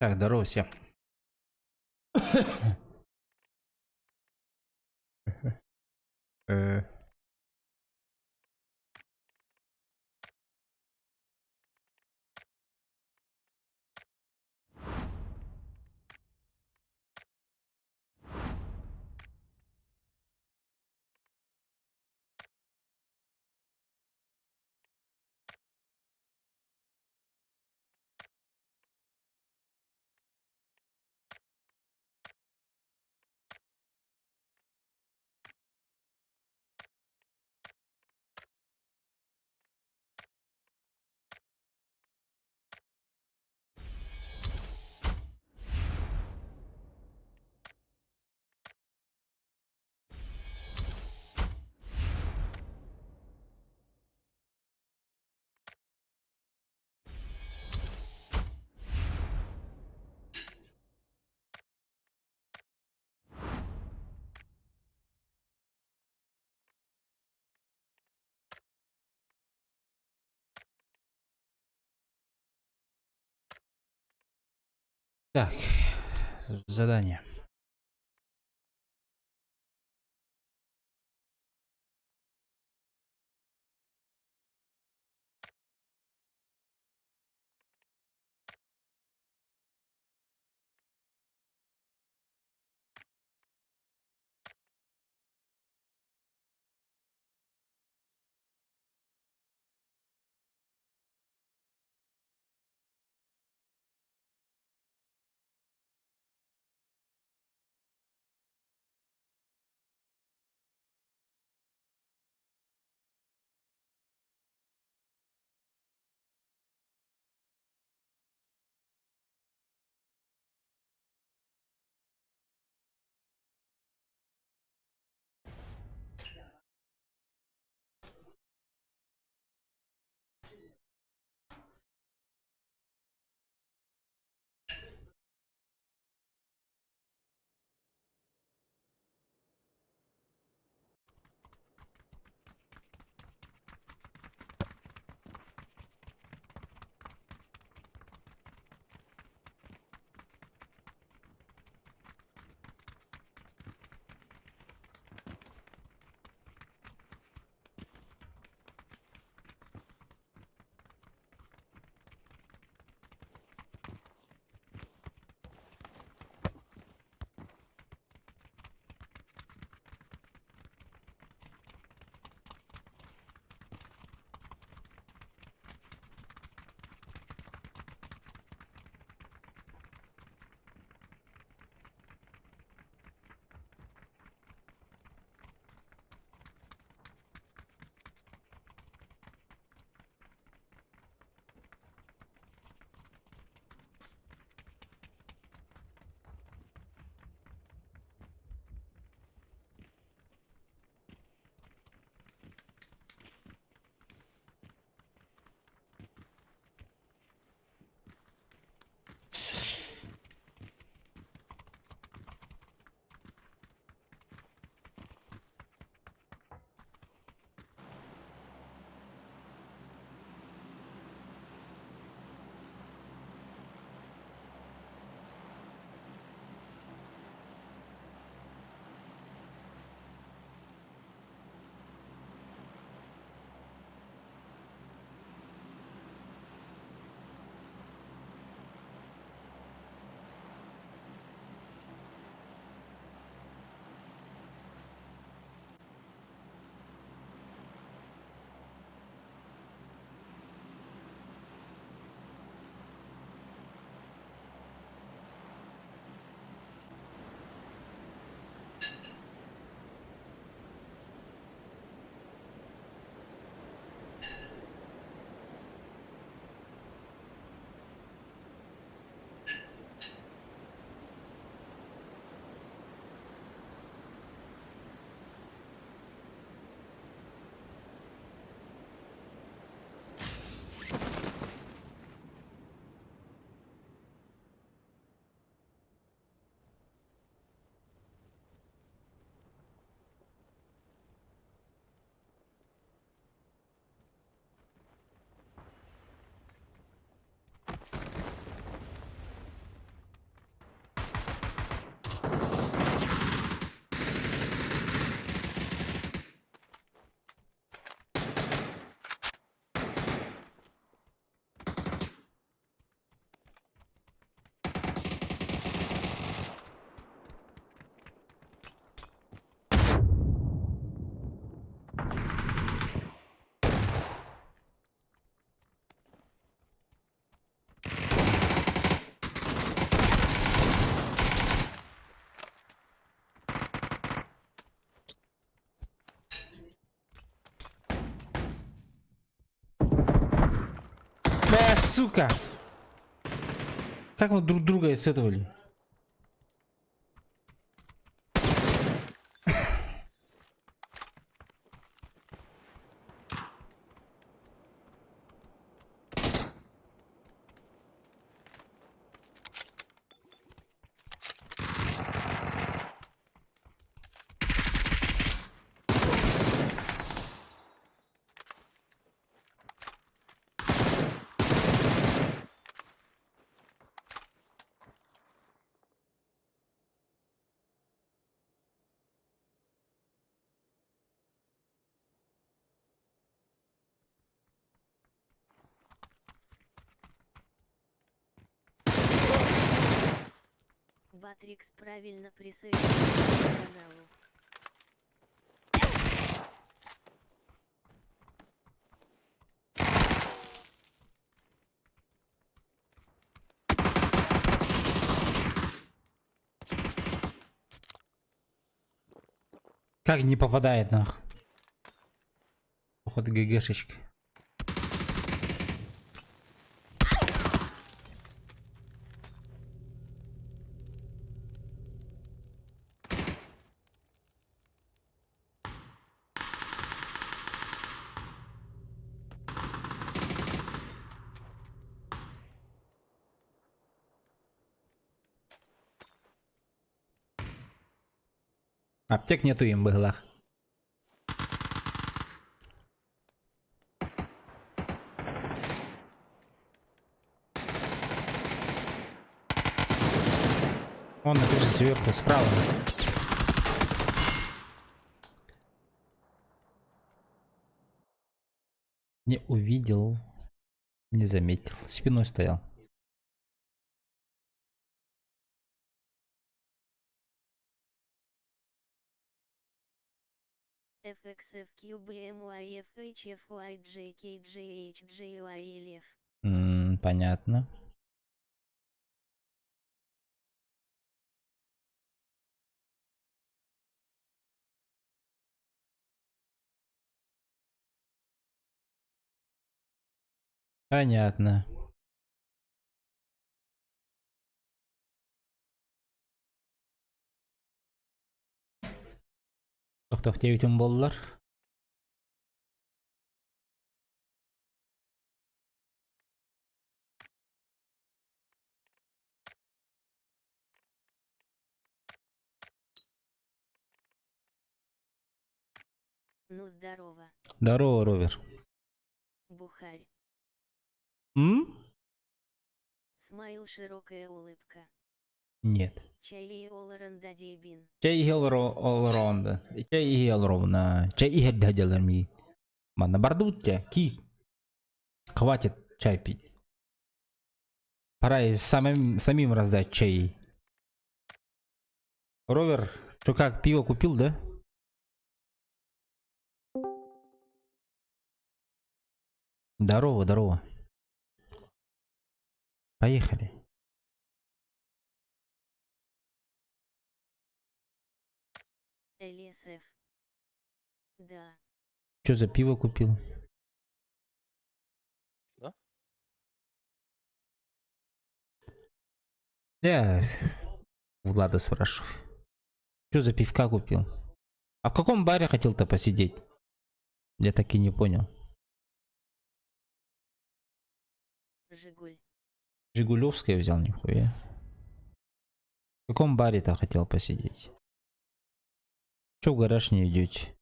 Так, здорово всем. Так, задание. сука! Как мы друг друга исследовали? Батрикс правильно присоединился к каналу. Как не попадает нах? Походу ГГшечка. Аптек нету им быһылаах. Он на крыше сверху, справа. Не увидел, не заметил. Спиной стоял. FXFQBMYFHFYJKJHJYLF. Понятно. Понятно. Тохтох диэбитим буоллар. Ну здорово. Здорово, Ровер. Бухарь. М? Смайл широкая улыбка. Нет. Чай олорон дебин. Чэй иһэ олоронда. Чэй иһэ олоробуна. Чэй иһэрдэ дьалар мии. Манна бардыбыт дьэ. Ки. Хватит чай пить. Пора и самим, самим раздать чай. Ровер, что как, пиво купил, да? Здорово, здорово. Поехали. ЛСФ. Да. Что за пиво купил? Да? Я Влада спрашиваю. Что за пивка купил? А в каком баре хотел-то посидеть? Я так и не понял. Жигуль. Жигулевское взял, нихуя. В каком баре-то хотел посидеть? Че в гараж не идете?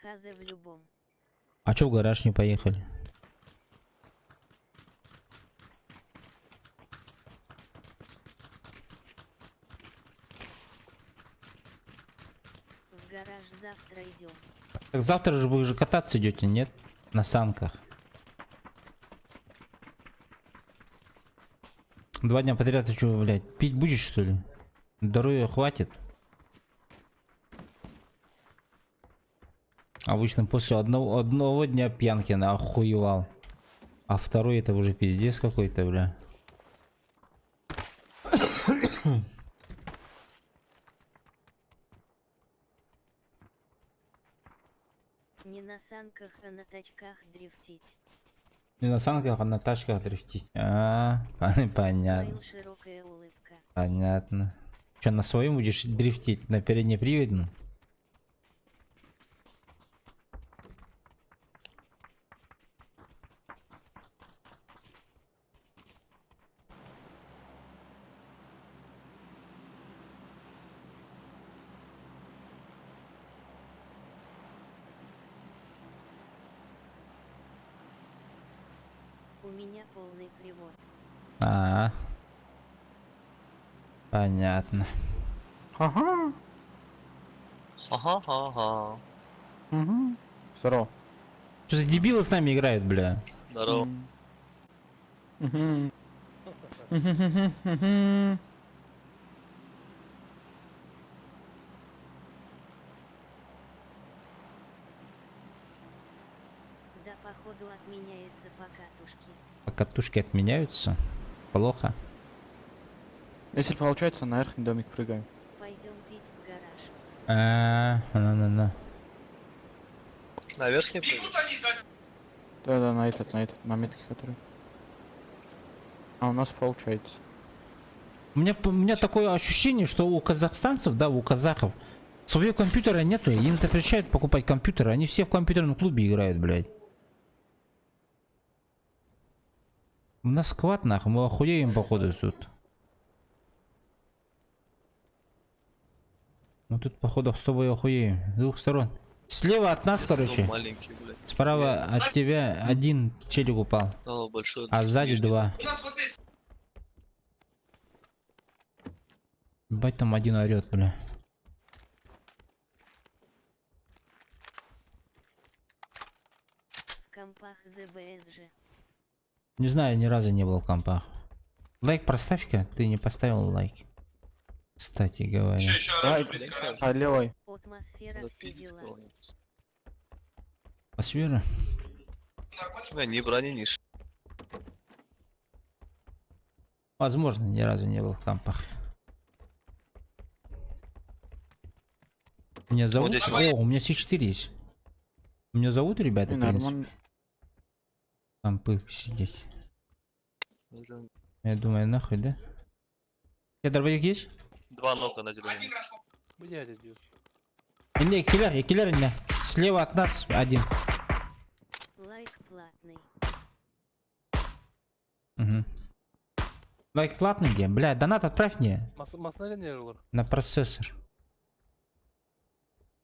Хазе в любом. А че в гараж не поехали? В гараж завтра идем. Так завтра же вы уже кататься идете, нет? На санках. 2 дня подряд ты что, блядь, пить будешь, что ли? Здоровья хватит? Обычно после одного дня пьянки на охуевал. А второй это уже пиздец какой-то, бля. Не на санках, а на тачках дрифтить. Не на санках, а на тачках дрифтить. А, понятно. Смайл широкая улыбка. Понятно. Че, на своем будешь дрифтить? На переднеприводном? У меня полный привод. А, понятно. Ага. Ага-ха-ха. Угу. Здорово. Что за дебилы с нами играют, бля? Здорово. Мгм. Мгм. Мгм. Да походу отменяется покатушки. Покатушки отменяются? Плохо. Если получается, на верхний домик прыгаем. Пойдем пить в гараж. А, на-на-на. На верхний прыгай? Да-да, на этот, на метке, который. А у нас получается. У меня такое ощущение, что у казахстанцев, да, у казахов, своего компьютера нету, им запрещают покупать компьютеры, они все в компьютерном клубе играют, блядь. У нас сквад, нахуй, мы охуеем походу тут. Ну тут походу с тобой охуеем. С двух сторон. Слева от нас, Если дом короче. маленький, блядь. Справа от тебя один челик упал, Дало большой. а сзади нижний. два. Бать там один орет, бля. В компах ЗБСЖ. Не знаю, ни разу не был в компах. Лайк проставь-ка, ты не поставил лайк. Кстати говоря. Давай, а, левой. Атмосфера Надо все пиздить дела. кого-нибудь. Атмосфера. Бля, ни брони, ни ш... Возможно, ни разу не был в компах. Меня зовут? здесь О, у меня С4 есть. Меня зовут, ребята, Не, в принципе, нормально. компы сидеть. Я думаю, нахуй, да? У тебя дробовик есть? Два нока на зеленом. Блядь, идиот. Не, киллер, киллер, не. Слева от нас один. Лайк платный. Угу. Лайк платный где? Бля, донат отправь мне Масына не olur. на процессор.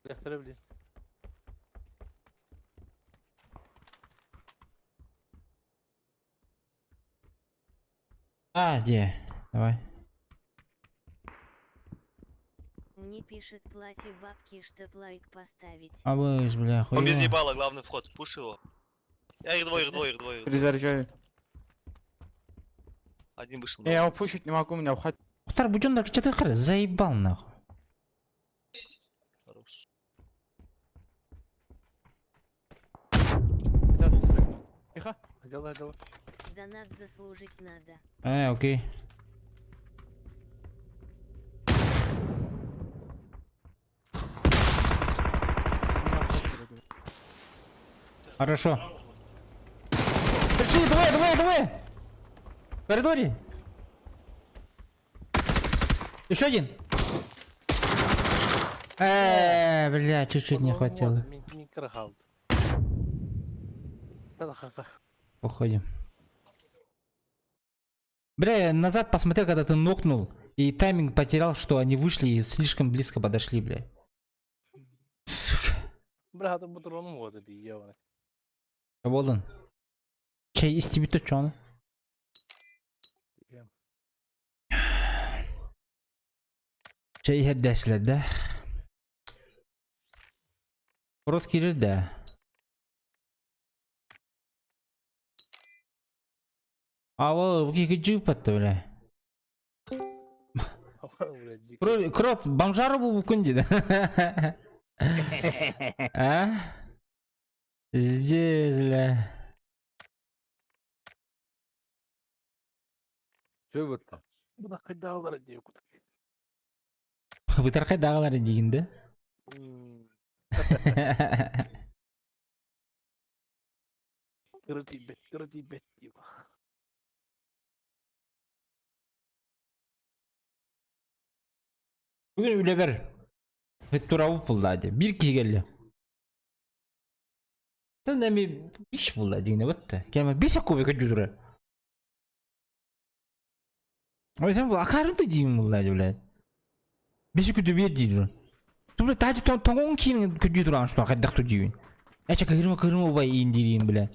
Gösterebilir. А, где? Давай. Мне пишет плати бабки, чтоб лайк поставить. А вы, бля, Он без хуёво. ебала, главный вход. Пуш его. Я их двое, их двое, их двое. их двое. Перезаряжаю. Один вышел. Не, я его пушить не могу, меня уходит. Мухтар, будь он что заебал нахуй. Хорош. Тихо. Делай, делай. Донат заслужить надо. Окей. Хорошо. Пришли, давай, давай, давай! В коридоре. Еще один. Бля, чуть-чуть не хватило. Min kırhaldı. Уходим. Бля, я назад посмотрел, когда ты нокнул, и тайминг потерял, что они вышли и слишком близко подошли, бля. Сука. Брат, bu drone'um vardı diye ya. Болдун. Чай истибит чону. Иә. Чай иһэрдээсилэр да. Рот киирэр да. А ол кижи бля. Блядь, Крот, бомжара бу күн А? Здесь, бля. Чё это? Bu da kaydalar diye kutu. Бытархай дағылары деген да? Кыра тиийбэт, кыра тиийбэт диир. Бүгүн үлэбэр турабыт булла дии. Биир киһи кэллэ. Тэн эми биш булла диигинэ батта. Кэма биш аккубе көрдүү турар. Ой, sen bu akarın da диигин булла дии, блядь. Биш күдү биэр дии турар. Ту бля таажы тоҥон киин көрдүү туран что хайдах ту диибин. Эче кыһырма кыһырма убай иин диирин, бля.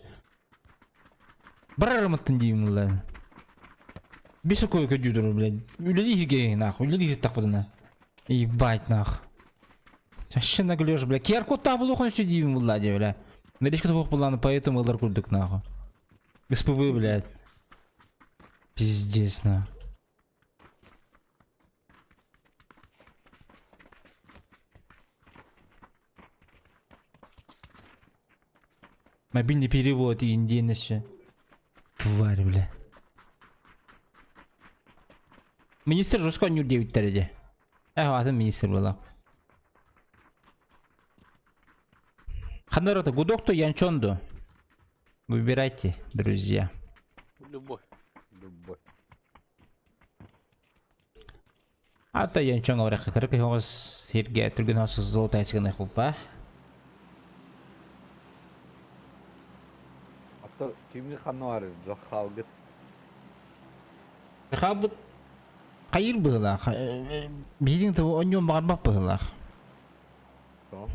Барарымыттын диибин булла. Биш аккубе көрдүү турар, блядь. Үлэлии иһиргэ нахуй, үлэлии сыттахпытына. Ебать нах. Вообще наглешь, бля. QR-код булуохун өссө диибин булла дии, бля. Наречка туох булланы, поэтому ылар курдук нахуй. СПБ, блядь. Пиздец, на. Мобильный перевод и индиен еще. Тварь, бля. Министр жестко не диэбиттэр Эх, атын министр была. Ханна гудок то Янчонду. Выбирайте, друзья. Любой. Любой. А то Янчон говорят, как его Сергей Тургенов золотая сигнал хупа. А то кимҥэ ханна баар хаалгыт? Хаалбыт хайыр быһыылаах. Биһигин того онньуон баҕарбат быһыылаах. Тоҕо?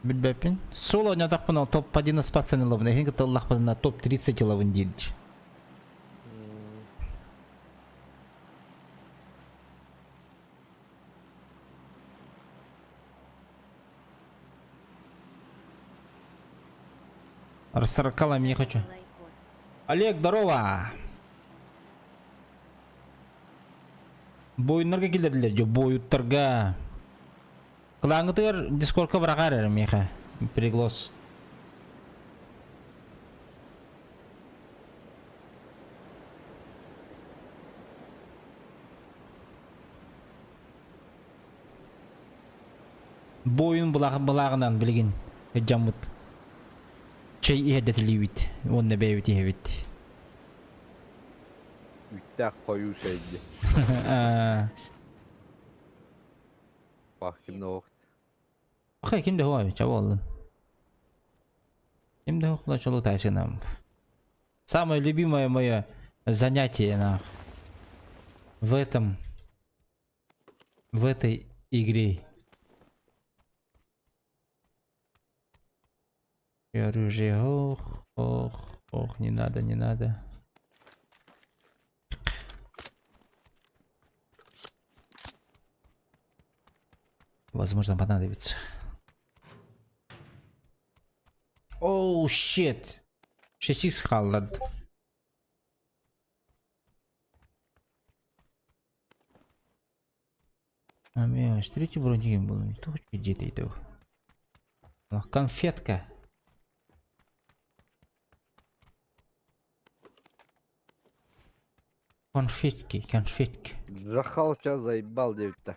Билбэппин. Соло оонньоотохпуна топ-1 спастан ылабын. Эһин кытта ыллахпытына топ-30 ылабын диир. Рассорокала не хочу. Лайкос. Олег, здорово! Буойуннарга киллэрдилэр дьэ, буойуттарга. Кылааҥҥытыгар дискордка быраҕаар эрэ миэхэ. Приглас. Буойун былааҕынан билигин дьаммыт чэй иһэрдэтилиибит уонна бэйэбит иһэбит. Үүттээх хойуу чэйди. Максим Новых. Окей, ким да хуа ча буоллун. Ким да хуа чолу тайсынам. Самое любимое мое занятие на в этом в этой игре. И оружие. Ох, ох, ох, не надо, не надо. Возможно, понадобится. Oh, shit. 6 хаалла. А, третий броник был. Не то хочу где-то это. Конфетка. Конфетки, конфетки. Рахал сейчас заебал диэбиттэ.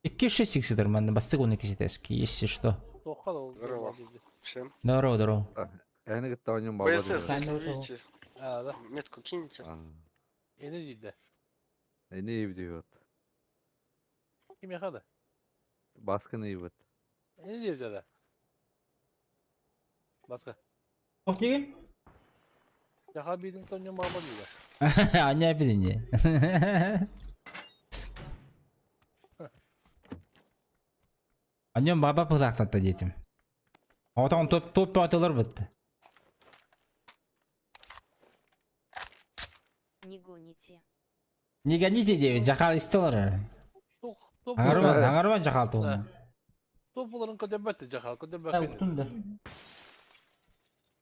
2 6 сытар манна бастык он икки если что. Туохха да Здорово. Всем. Здорово, здорово. Эни кытта оонньуон баҕарбат БСС, этэ. если увидите, А, да. метку киньте. Эни диде. Эни диэбит. Кимиэхэ да? Баскын иибит. Эни диэбитэ да. Баска. Ох диги? Яха биитин тонньон баҕарбат диде. Аня билинне. Анем баба пылақтатта детим. Отон топ топ атылар бітті. Не гоните. Не гоните девять, жакал истелар. Туох топ Аңарбан, аңарбан жакал туғын. топ буларын көтөрбөт жаха көтөрбөт. Уктум да.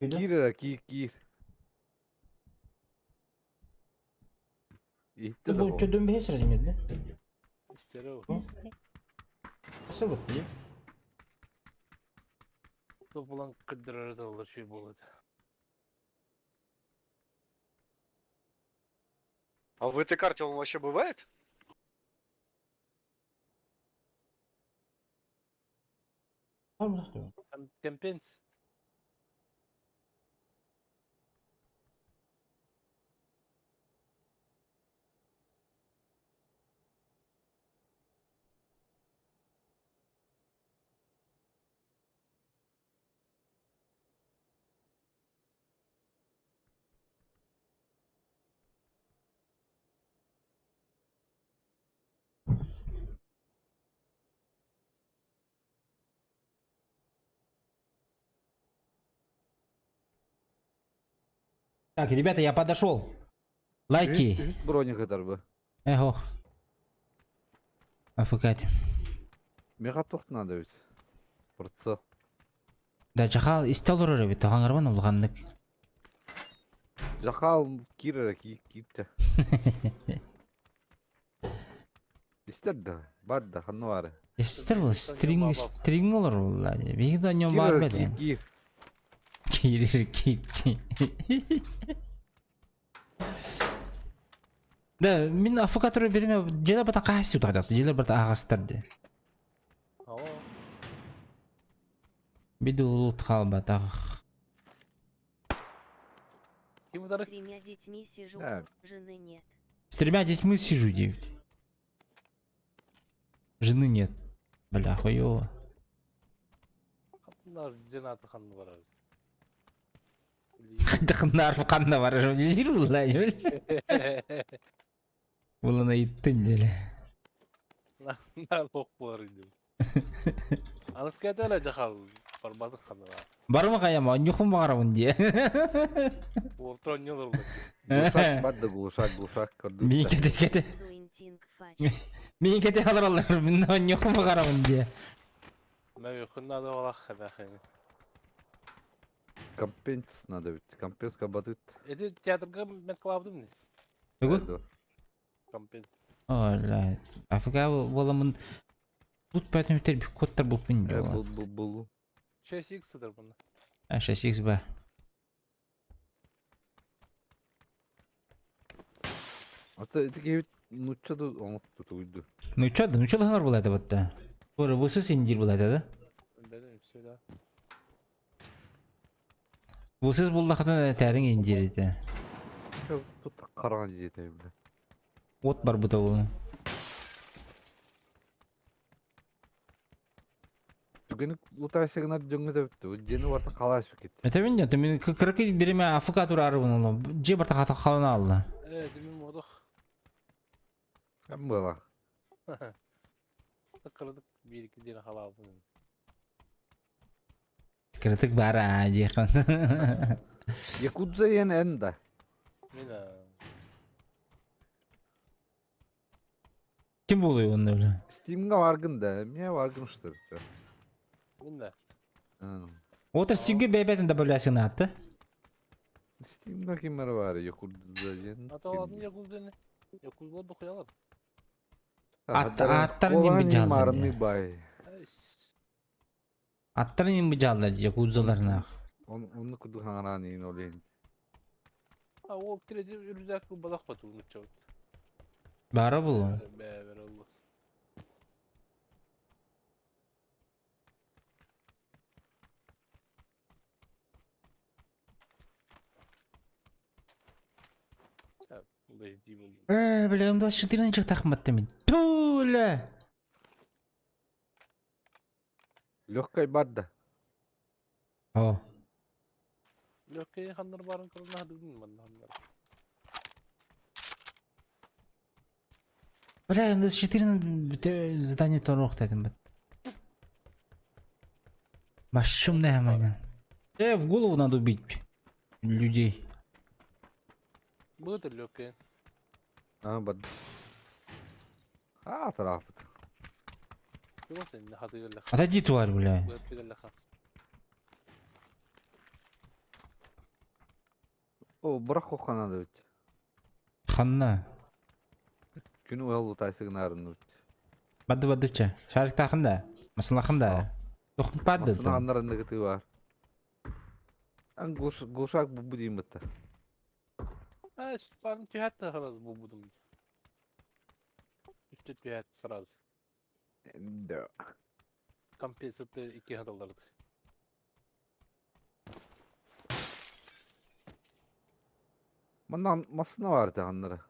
Киир эрэ киир киир. Иһиттэ да Бу буол. чөдөн бэһэс размер, да? Истере. Осы вот, не? Топ булан көддөрөр да шүй болот. А в этой карте он вообще бывает? Компенс. Так, ребята, я подошел. Лайки. Үһүс броня кытар бу. Эхо. Афыкать. Меха туох надо ведь. Прицел. Да, жахал исте олорор эбит, хаҥарбан улаханнык. Жахал киир кииртэ. Истэр да, бар да, ханна баары. Истер был, стринг, стринг олор буолла. Биһиги да ньон баар бэлэн. Киир, Киир, киир, киир. Да, мин афыкаторы берме, дьиэлэр бата хаһыс утаҕдат, дьиэлэр бата аһаҕастар дии. Бидулут хаалбатах. Ким утары? С тремя детьми сижу, Да. жены нет. С тремя детьми сижу, девять. Жены нет. Бля, хуёво. Женаты ханны барар. Хайдах ханна барар билир булла. Булана иттин деле. Нар бок болар иди. Аныс кәтәле жахал барбадын ханна. Барма каяма, нюхум барабын дие. Олтыр нелер булды. Глушак бар да глушак, глушак көрдүк. Мин кете кете. Суинтинг фач. Мин кете аларалар, мин нюхум барабын дие. Мен юхунна да олах хабахын. Компенс надо ведь. Компенс кабатыт. Эти театрга мен кылабдым не? Тугу? Компенс. Оля, Африка боламын тут поэтому теперь кодтар бупын Бул бул бул. 6x сыдыр бұны. А 6x ба. Ата эти кебит нучча да оңотту тугуйду. Ну чё, ну чё лахнар булады батта. Бора высы синдир булады да. Бәлем, все да. Высыз буллахтан тәрин индир ите. Тут караган жете бля. От бар бута ол. Түгени лутайсыгынар дьоҥҥо тэбиттэ. Дьиэни барта халааш кетти. Это мен нет, мен кыркы биреме АФК турары буну. Же барта хата халана алды. Э, демин модох. Кем была? Кырдык бир iki ден халабын. Кыртык бара дихан. Якудза ен энда. Мен Ким болуyor onun öyle? Steam'га баргын да. Эмне баргын что мен да. Отыр Steam'ге бәйбәтін добавлясың атты. Steam'га кимер бар Якудза ен. Ата аладын Якудзаны. Якудза бу куялар. Аттар нем бу Марны бай. Аттар нем бу жалдар Якудзаларына. Он оны куду хаңаран ин олейн. А ол тиреди үрүзәк балак батыл мучча. Бара булу. Бәбер oldu. Э, бля, М24 тахматты мен. Туля! Легкой бар да. О, Легкий ханнар барын кырына дүгін маннар. бля, М24 задание торох дедим бит. Машумная моя. В голову надо убить людей. Бұл легкий. А бар. А тарапыт. Отойди, тварь, бля. О, бирок кокка надо ведь. Ханна. Күнү уял лутайсыгынарын ведь. Бады бадыча. Шарик тахында. Масалахында. Тохмут бады. Масына аннарындагы тыы бар. Ан глушак бу дейм битта. А, түһәтті сразу бу будум. Үстө түһәтті сразу. Да. Компенсатты iki hadalарды. Манна масына бар да аннары.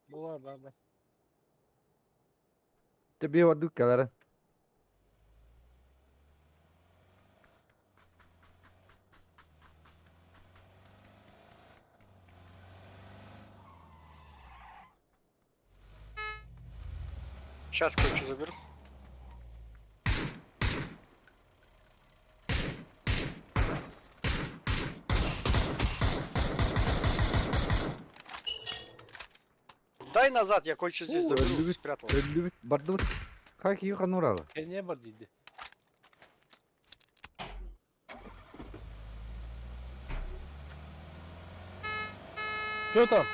Булар бар бар. Тебе бар дүккәләре. Сейчас, короче, заберу. Дай назад, я кое-что здесь У, заберу, өллүбүт. спрятал. Өллүбүт, бардыбыт. Как ее ханурала? Кэннэ бар диди. Что там?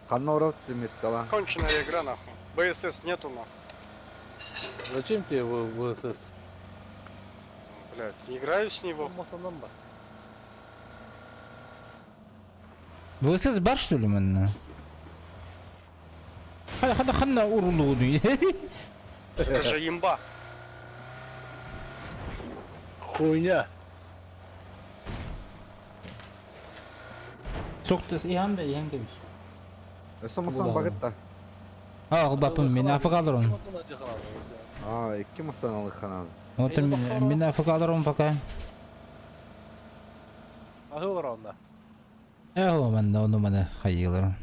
Ханна урап деметтала. Конченая игра, нахуй. БСС нету, нахуй. Зачем тебе в ВСС? Блядь, играю с него. Масанан бар. ВСС бар что ли манна? Хана хана хана урулууну. Это же имба. Хуйня. Соктас ihan да ihan кебис. Өсө масан багытта. А, албапым мен афык алырым. А, икки масан алыханан. Вот мен афык алырым пока. Ахыл онда. Э, манна ону мана хайылар.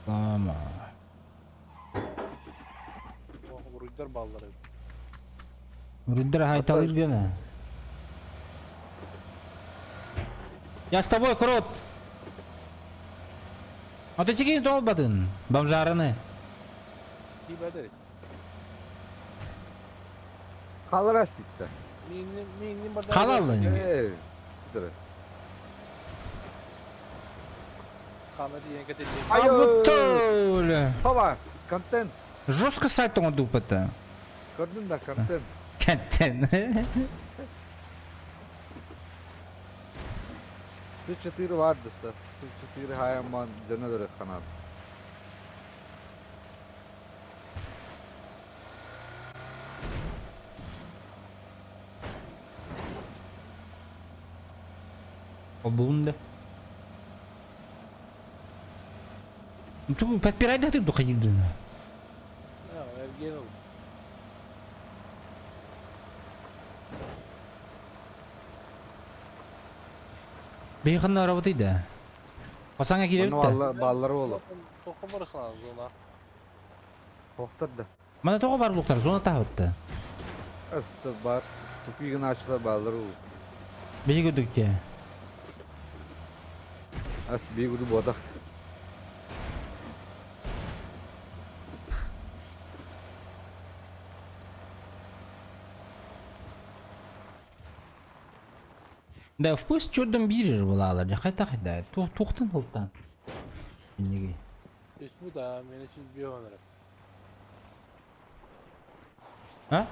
Лама. Уруйдар баллары. Рудра хайталыр гына. Я с тобой, крот. А ты тигин толбадын, бомжарыны. Кибәдер. Халарас дитте. Мин мин бар. Халаллы. Э, дыр. Хана дигән кәтә. А бутоль. Хава, контент. Жестко сайт он дупата. Көрдүң да контент. Контент. С4 вардыса. С4 хаяман дөнөдөрө ханат. Обунда. Ту подпирай да ты духа дигдуна. Эрген ул. Бейханна работай да. Пасаңа киреп Оны да. баллар баллар болу. Тоқы бар хана зона. Тоқтар да. Мана тоғы бар луктар, зона тағытты. Асты бар. Тупигин ачыла баллар болу. Бейге көдүкте. Ас бигуду бодах. Да, в пусть чурдом бирер булалар. Хайта хайта. Тухтан хылтан. Неге. Үс бу да мен өчен бионер. А?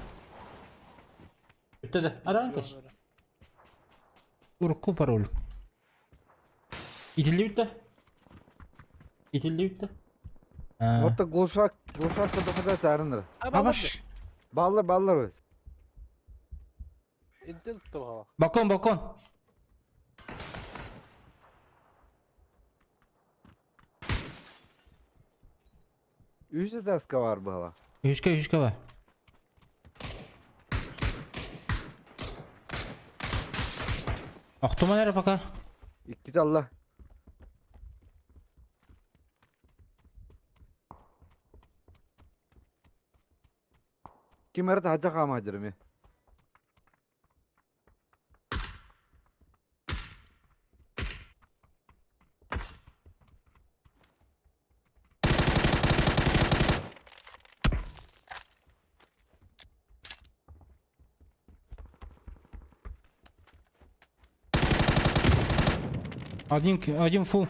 Өттөдө. Аран кеш. Урку пароль. Итилди бүтті. Итилди бүтті. Вот глушак, глушак кыды тарыныр. Абаш. Баллар баллар өз. Интел туха. Балкон, балкон. Үз таска бар бала. Үшке, үшке бар. Ақтума әрі пока. Икки алла. Ким эрт хажа кама жүрме. Один, один фул.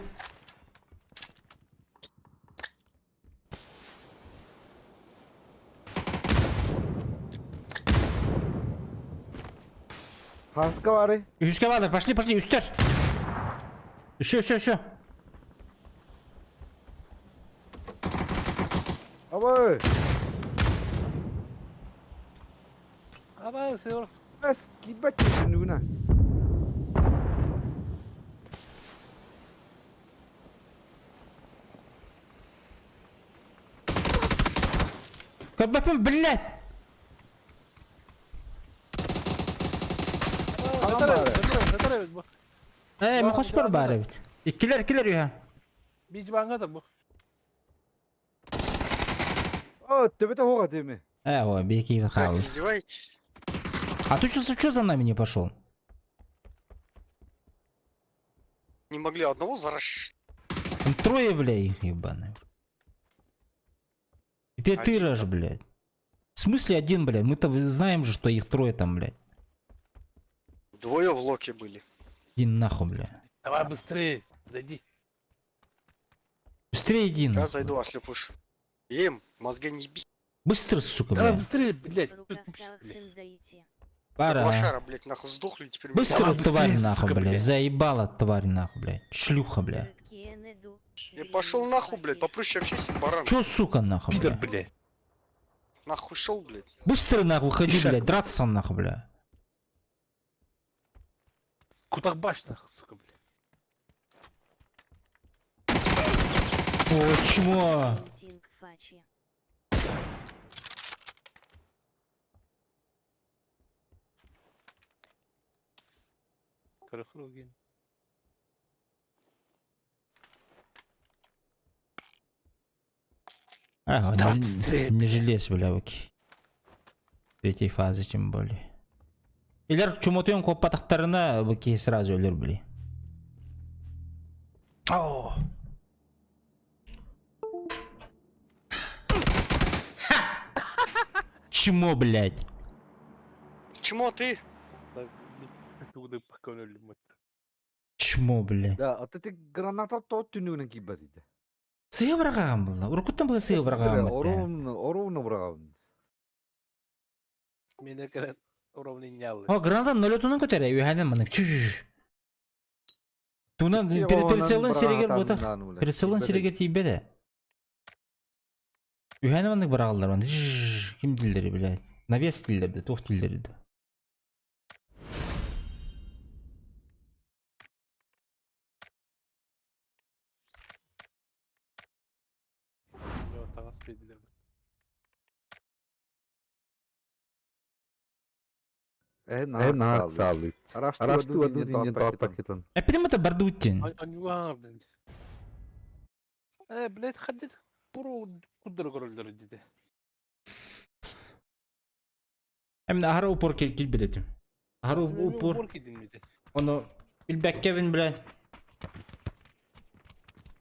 Хаска бары. Үшке барды, пошли, пошли, үстер. Еще, еще, еще. Абай. Аба, сен Бас кибат нүгүнә. Көппін, блядь. Сетер бу. Э, мен қос бар бары бит. Иккилер, иккилер үйе. Бич баңга да бу. О, төбөтө хога теме. Э, ой, беги Блядь, хаалла. издеваетесь? А ты что за нами не пошел? Не могли одного зарашить? Там трое, бля, их ебаные. Теперь ты Один раш, блядь. В смысле один, блядь? Мы-то знаем же, что их трое там, блядь. Двое в локе были. Иди нахуй, бля. Давай быстрее, зайди. Быстрее иди Я нахуй. зайду, ослепуш. Им, мозги не еби. Быстро, сука, Давай бля. быстрее, блядь. Рука в Пора. Лошара, блядь, нахуй сдохли теперь. меня Быстро, Давай тварь, быстрее, нахуй, сука, блядь. блядь. Заебала, тварь, нахуй, блядь. Шлюха, бля. Я пошел нахуй, блядь, попроще общайся, баран. Чё, сука, нахуй, Пидор, бля? блядь. Нахуй шел, блядь. Быстро, нахуй, ходи, Ишак, блядь. Драться, нахуй, бля. Кутахбаш, нахуй, сука, блядь. О, чмо. Корохругин. Ага, Давай не, быстрее, не желез, бля, окей. Третьей фазы, тем более. Илер чумотуен коппатахтарына быки сразу өлөр, бли. О! Ха! Чмо, блядь? Чмо ты? Так, блядь, поконули, мать. Чмо, блядь. Да, а ты граната то түнүгүнэн киирбэт этэ. Сыа быраҕаҕын буолла. Уруккуттан быһа сыа быраҕаҕын баттаа. Оруун оруун быраҕабын. Меня говорят, уравненялы. О, граната нөлөтүнэн көтөрө үһэнэн маны. Чү. Тунан прицелын сиригер бута. Прицелын сиригер тиийбэтэ. Үһэнэ маннык быраҕаллар маны. Ким дииллэри, блядь. Навес дииллэр да, туох дииллэри да. У него тагас педилер. Э, наар саалыт. Араштыва дудин пакетон. Эппитим это бардуттин. Анюар, блядь. Э, блядь, ходит пуру кудыр көрөлдөр диде. Эмне аһара упор кил билетим. Аһара упор. Упор кидин Ону билбэккэбин, блядь.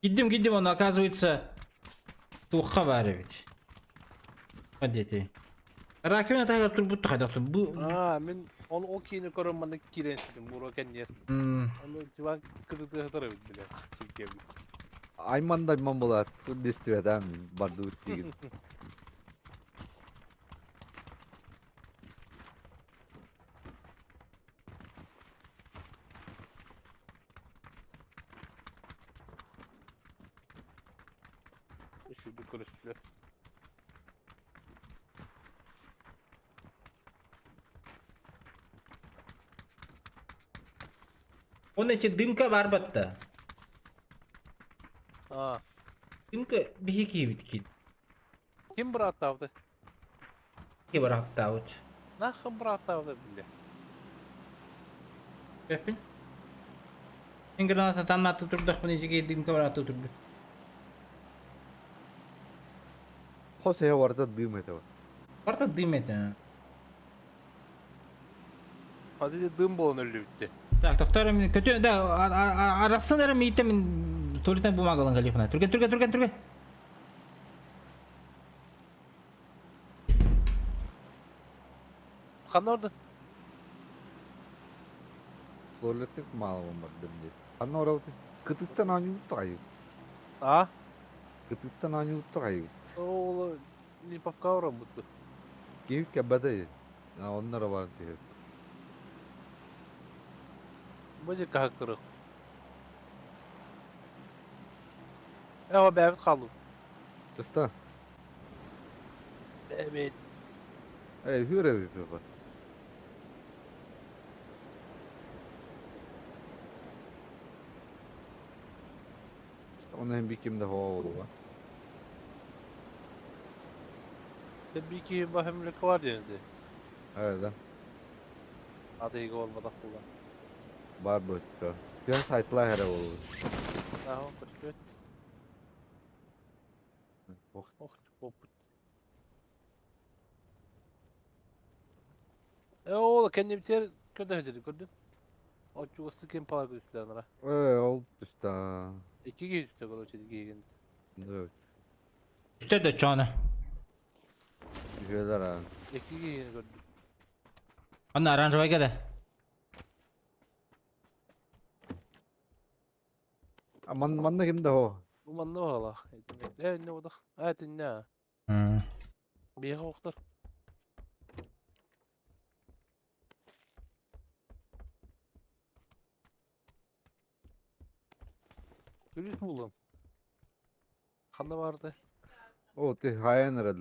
Киддим, киддим, он оказывается туохха баар эбит. Одетей. Раковина тагар турбут хайдах бу. А, мен он ол кийини көрөн маны кирен сидим, буро кеннер. Аны чувак кырды хатары бит, блядь. Силке. Айман да айман болар. Дестибет бардыбыт деген. Үшүдү көрүстүлөр. Он эти дымка бар батта. А, Дымка биһи бит кит. ким брат тавды? Ки бараттаут. Нахын брат тавды, блядь. Көппин. Мен граната тамнаты турдах мын эти дымка баратты турду. Хос э барда дым это. Барта дым это. Hadi дым болон өлү битти. Так, доктор, мен көтө да араксын эрэ миитте мен туалеттен бумагалан галифна. Түрген, түрген, түрген, түрген. Кандай орду? Туалеттик мал бар дым. Анна орауты. Кытыттан аню тайы. А? Кытыттан аню тайы. Ол не папка орам бутты. Кип кебеде. Оннара бар тиhe. Бу же кахакыры. Эва бәбит қалу. Туста. Бәбит. Эй, хүрэ би бар. Оны hem бикимде хоо болуга. Tabii ki bahemlik var dedi. Evet. Adı iyi olmadı kullan. Бар бөттө. Күн сайтла хәрэ болу. Aha, көстөт. Ох, Ох, опыт. Э ол кэннибитигэр көрдөһө көрдүм. Оччугастык ким палар көрүстүлэр. Э, ол түстэ. Икки киһи түстэ, короче, киһигин. Evet. Үстэ да чоны. Үһүөлэр а. Икки киһини көрдүм. Анна оранжевый да. А ман манна ким да хо? Бу манна оҕалаах. Э, не одах. А, тиннэ. Биэхэ охтор. Күлүс булдum. Ханна барды? О, ты хайан эрэ.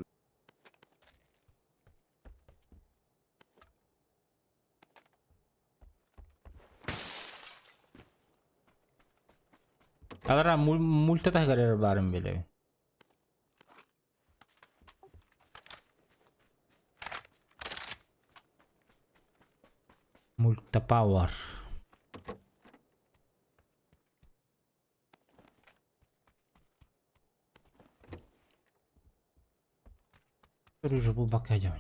Алара мульта таһыгар баарым билэбин. Мульта Power. Уже был бакадён.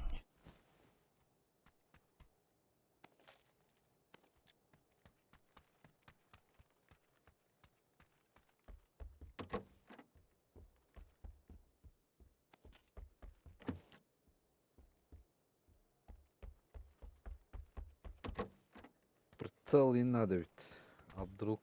Прицел не надо ведь. А вдруг?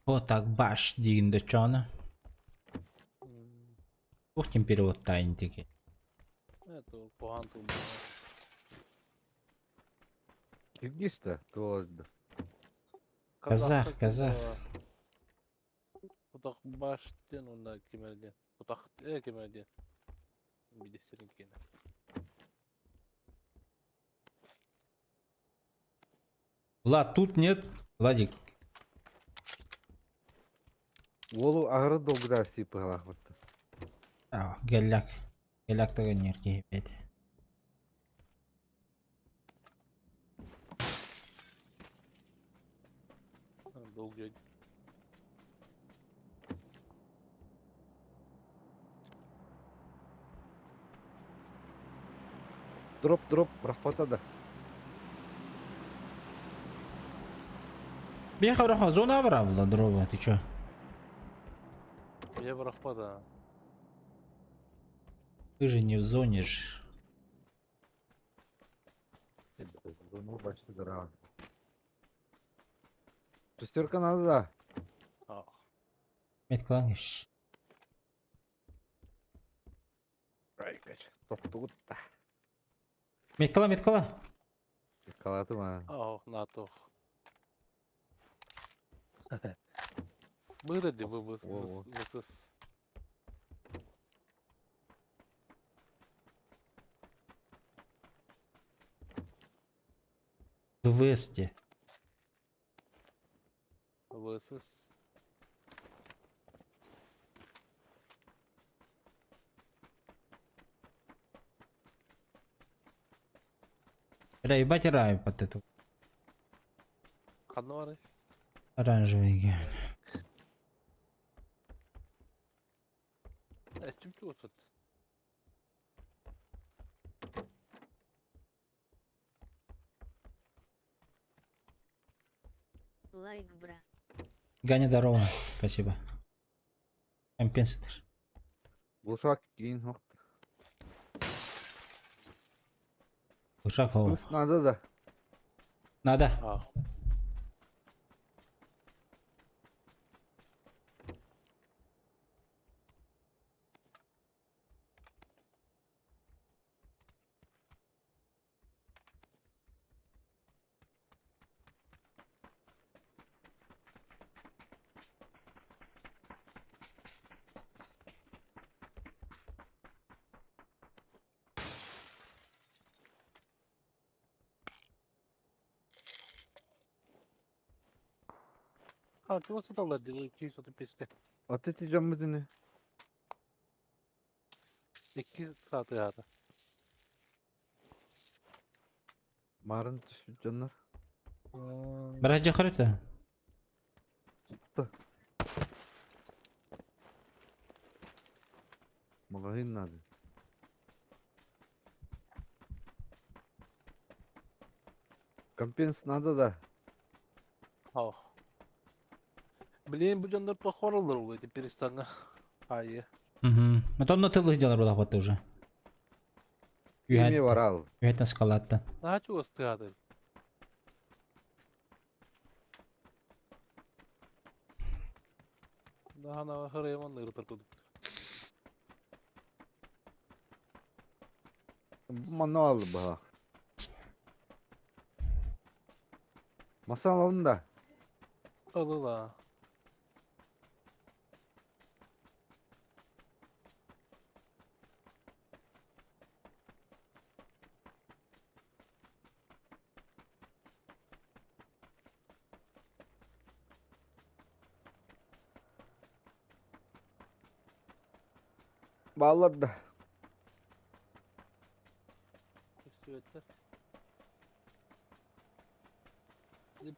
Вот так баш диин да чоны. Ух, тем перевод тайнтики. Это куһаҕан тыл. Киргиз-то? То Казах, казах. Кутах баш диэн уонна кимэр диэн. Кутах э кимэр диэн. Билистерин киэнэ. Влад, тут нет. Владик. Уолу аһары долгудар сип вот. А, гелляк. Гелляк деген нерки опять. Долгий. Дроп, дроп, рахпата да. Беха браха, зона бра дроба, ты чё? Я бырахпата. Ты же не в зоне ж. Ну, бачите, здорово. Шестерка надо, да. А. Метклангиш. Топтугутта. Меткала, меткала. Калатыма. Ах, НАТО. Быра ди вы вы Во-во. ВСС. ВВС. ВСС. Бля, ебать рай под эту Ханна бары. оранжевый. Э, чим чугас. Лайк, бра. Ганя, здорово. Спасибо. Компенсатор. Глушак кийин хох. Ушаков. Плюс надо, да. Надо. А. А, чего саталлар дии, 235-кэ. От эти дьоммутуну. Икки сааты аата. Марын түспүт дьоннор. Баража хорото. Тутта. Магазин надо. Компенс надо да. Ох. Блин, бу дьоннор похороллар ол эти перестанга. Айы. Угу. Отонно тылы дьалар булахпат уже. Кими барал. Үһәттен скалаттан. Наһаа чугас тыааты. Наһаа хырыйаман ырытар курдук. Мануал баха. Масал алын да. Ылыла. Баллар да. Көстүбэттэр.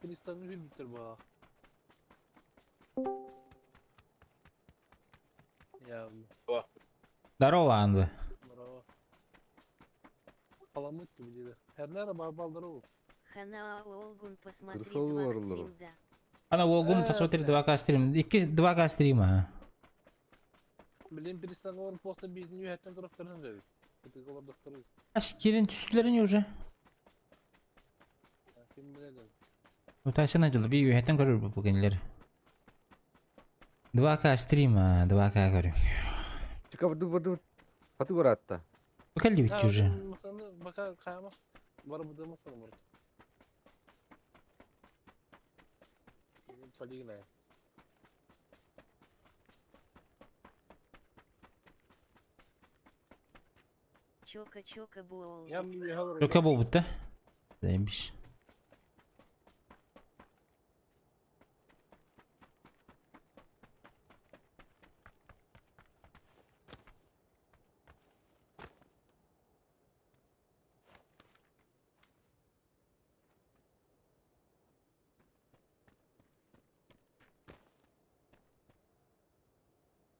Перестану хүлбүттэр баа. Я Здорово, Анвы. браво. Паламут тебе Хернера барбалдыру. Хана Олгун посмотри Крысолы 2 варлары. стрим да. Ана Волгун посмотри 2К стрим. 2 2К стрима. Блин, перестану он просто без нее хотел докторын говорит. Это голор доктор. Аш кирин түстүләрин уже. Ким билет. Утайсын ажылы би үһәттен көрөр бу кенилер. 2К стрима, 2К көрүм. Чика бу бу Хаты баратта. Бу келди бит уже. Масаны бака каяма. Бар бу масаны бар. Полигна. Чока чока буол. Я мне говорю. Жока болбут да. Деймиш.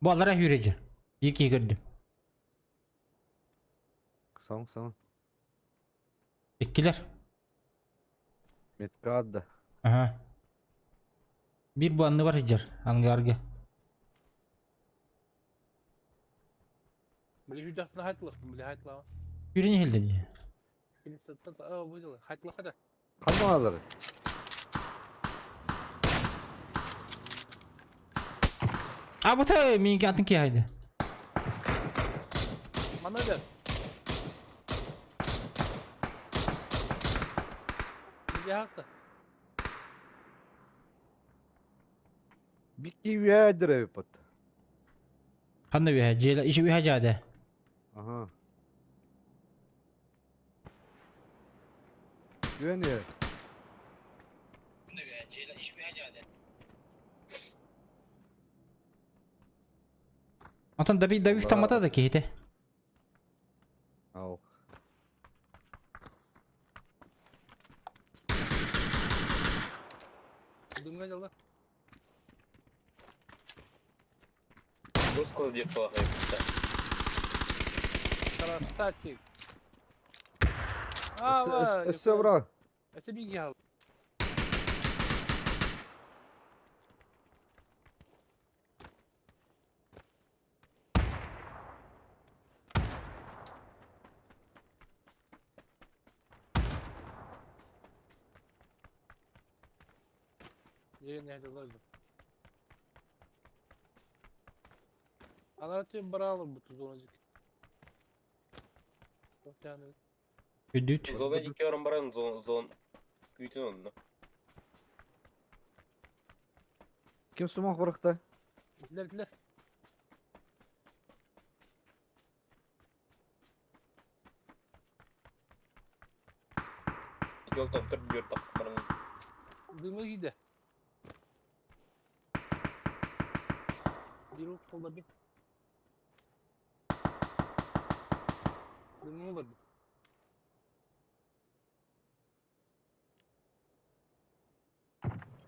Бу алара хүрежі. Екі көрдім. Саң саң. Иккилер. Метка адда. Ага. Bir bu anны бар хиджар. Ангарга. Били хүдәсен хайтлах, били хайтлах. Хүрен хилди. Перестан а выдела. Хайтлах да. Кандай алар? А bu ta minki atın ki haydi. Мана да. Били хаста. Бикки үәдір пат. Kanna bir hacı, işi bir hacı Ага. Güveniyor. Антон Давид Давид тамата да кейте. Ау. Дымга дела. Красавчик. А, Өссө бра. Это биги ал. Анарачы баралы бу тузонжик. Yani Үдүт. Зона икки орон баран зон зон күүтүн онно. Ким сумах баракта? Билер билер. Жол топтор бүйөр тақмарың. Дымы гиде. Bir ok solda bir. Ne olur?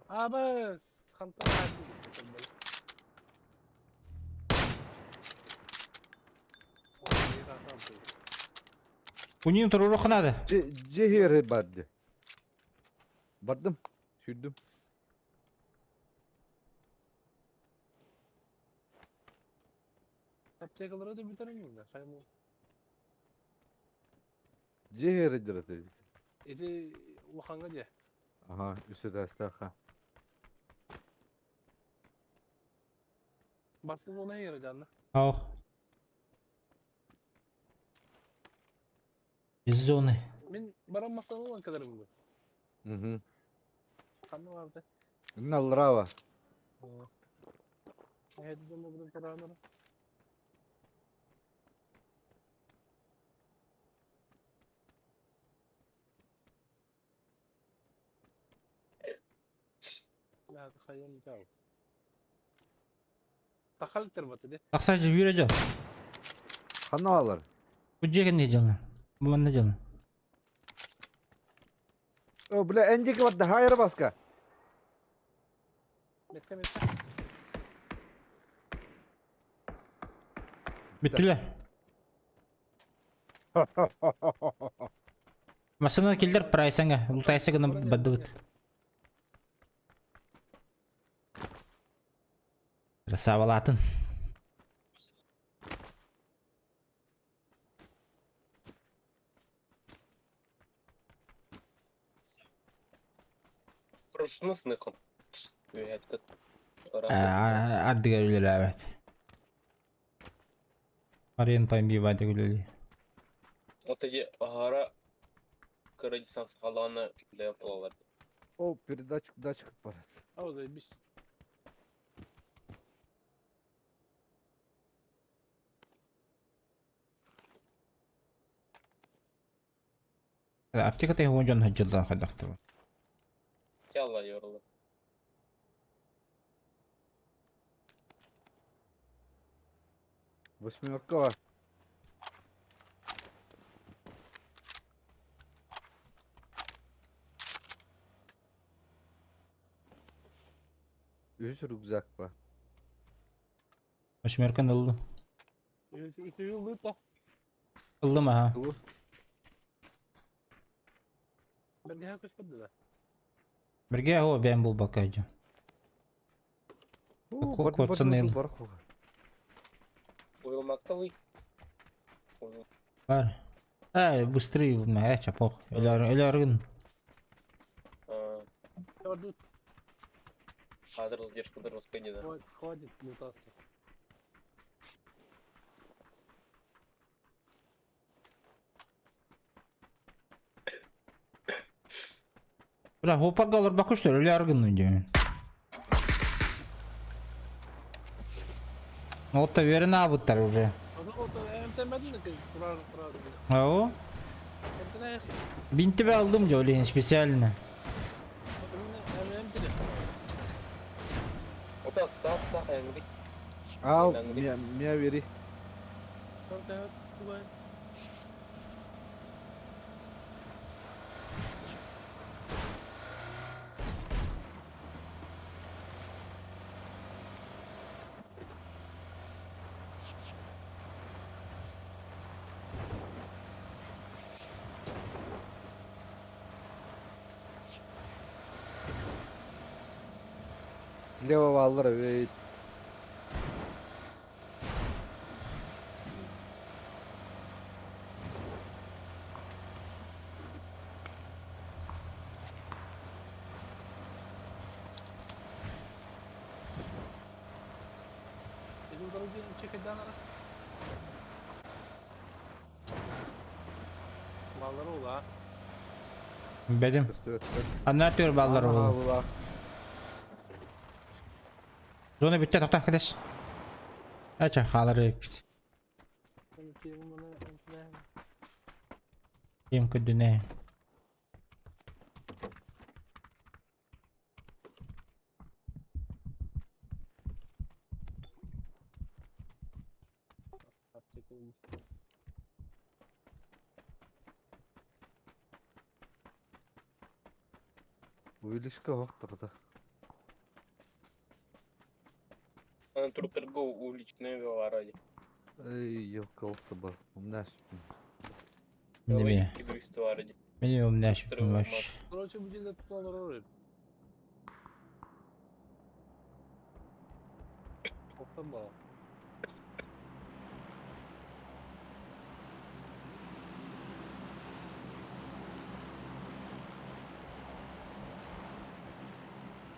Абас, хантан Унин турурух надо. Cehir bardı. Bardım. Sürdüm. Аптекалары да бүтэрин да. Хайму. Cehir dırıtı. Эти улаханга де. Aha üstü dastaka. Баскы зона ера жанна. Ох. Из зоны. Мен барам масаны olan kadarım bu. Hı. Kanlı vardı. Nalrava. Hadi de bu tarafına. لا تخيل جاوب دخلت تربط دي Аксажы бүйрө жол. Хана алар. Бу жеген не жолу? Бу манна жолу. О, бля, энжики барды. Hayır baska. متى متى Бүттүлөр. Машина килдер прайсаңа, лутайса гына бадыбыт. Красавалатын. Рушну сныхом. Ардыга үлеләбәт. Арен паймби бады үлели. Вот эти гора Кыргызстан халаны для плавать. О, передатчик датчик барат. او زي بس Аптека те хуан хаджылдан хадахты. Ялла yoruldu. Восьмерка var. Üç рюкзак var. Восьмерканы ылды. يلا Ылдым аха. Ту. برجع كنت بدل Бирге хо бәм бул бакайжы. Коцанел. Уйылмактылый. Уйыл. Бар. Ай, быстрее, мә, чапок. Элер, элергин. Хадр сдержка дорожка не да. Хватит мутаться. Бля, хопар галар бакыштыр, элергин дейм. Вот верен абыттар уже. Ау. Бинтибе алдым жолин специально. Вот так, стал, стал, Ал, меня, меня бери. Слева валлар, ведь. Бедим. Анна төр баллар ол. Зона бүтте тоқта кедес. Ача халар бит. Кем күдүнэ. Увеличка оһох тахата. Аны туруктарга увеличенная варади. Эй, елка бар. Умнаш. Неме. Кидуйство варади. Мин умняш вообще. Короче, бу дьиэлэр тутан олорор эбит. Оттон баҕа.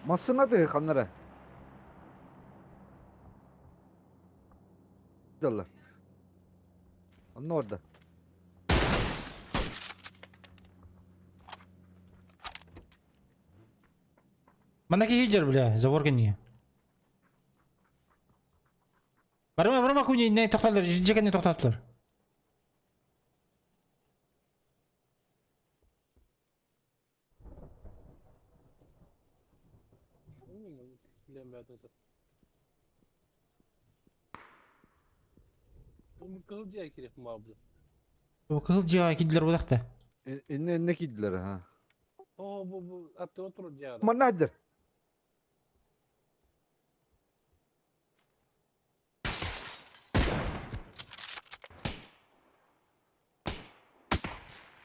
Массына тыһы ханнара. Даллар. Онно орда. Манна киһи дьэр бля, забор кэннигэ. Барыма, барыма күнү иннэ тохтоллор, дьиэ кэннэ тохтоттулар. Кыһыл дьиэ кириэх маабыт. Бу кыһыл дьиэҕэ киирдилэр буолахта. Инне инне киирдилэр ha. Оо бу бу аттыга турар дьиэ. Манна айдыр.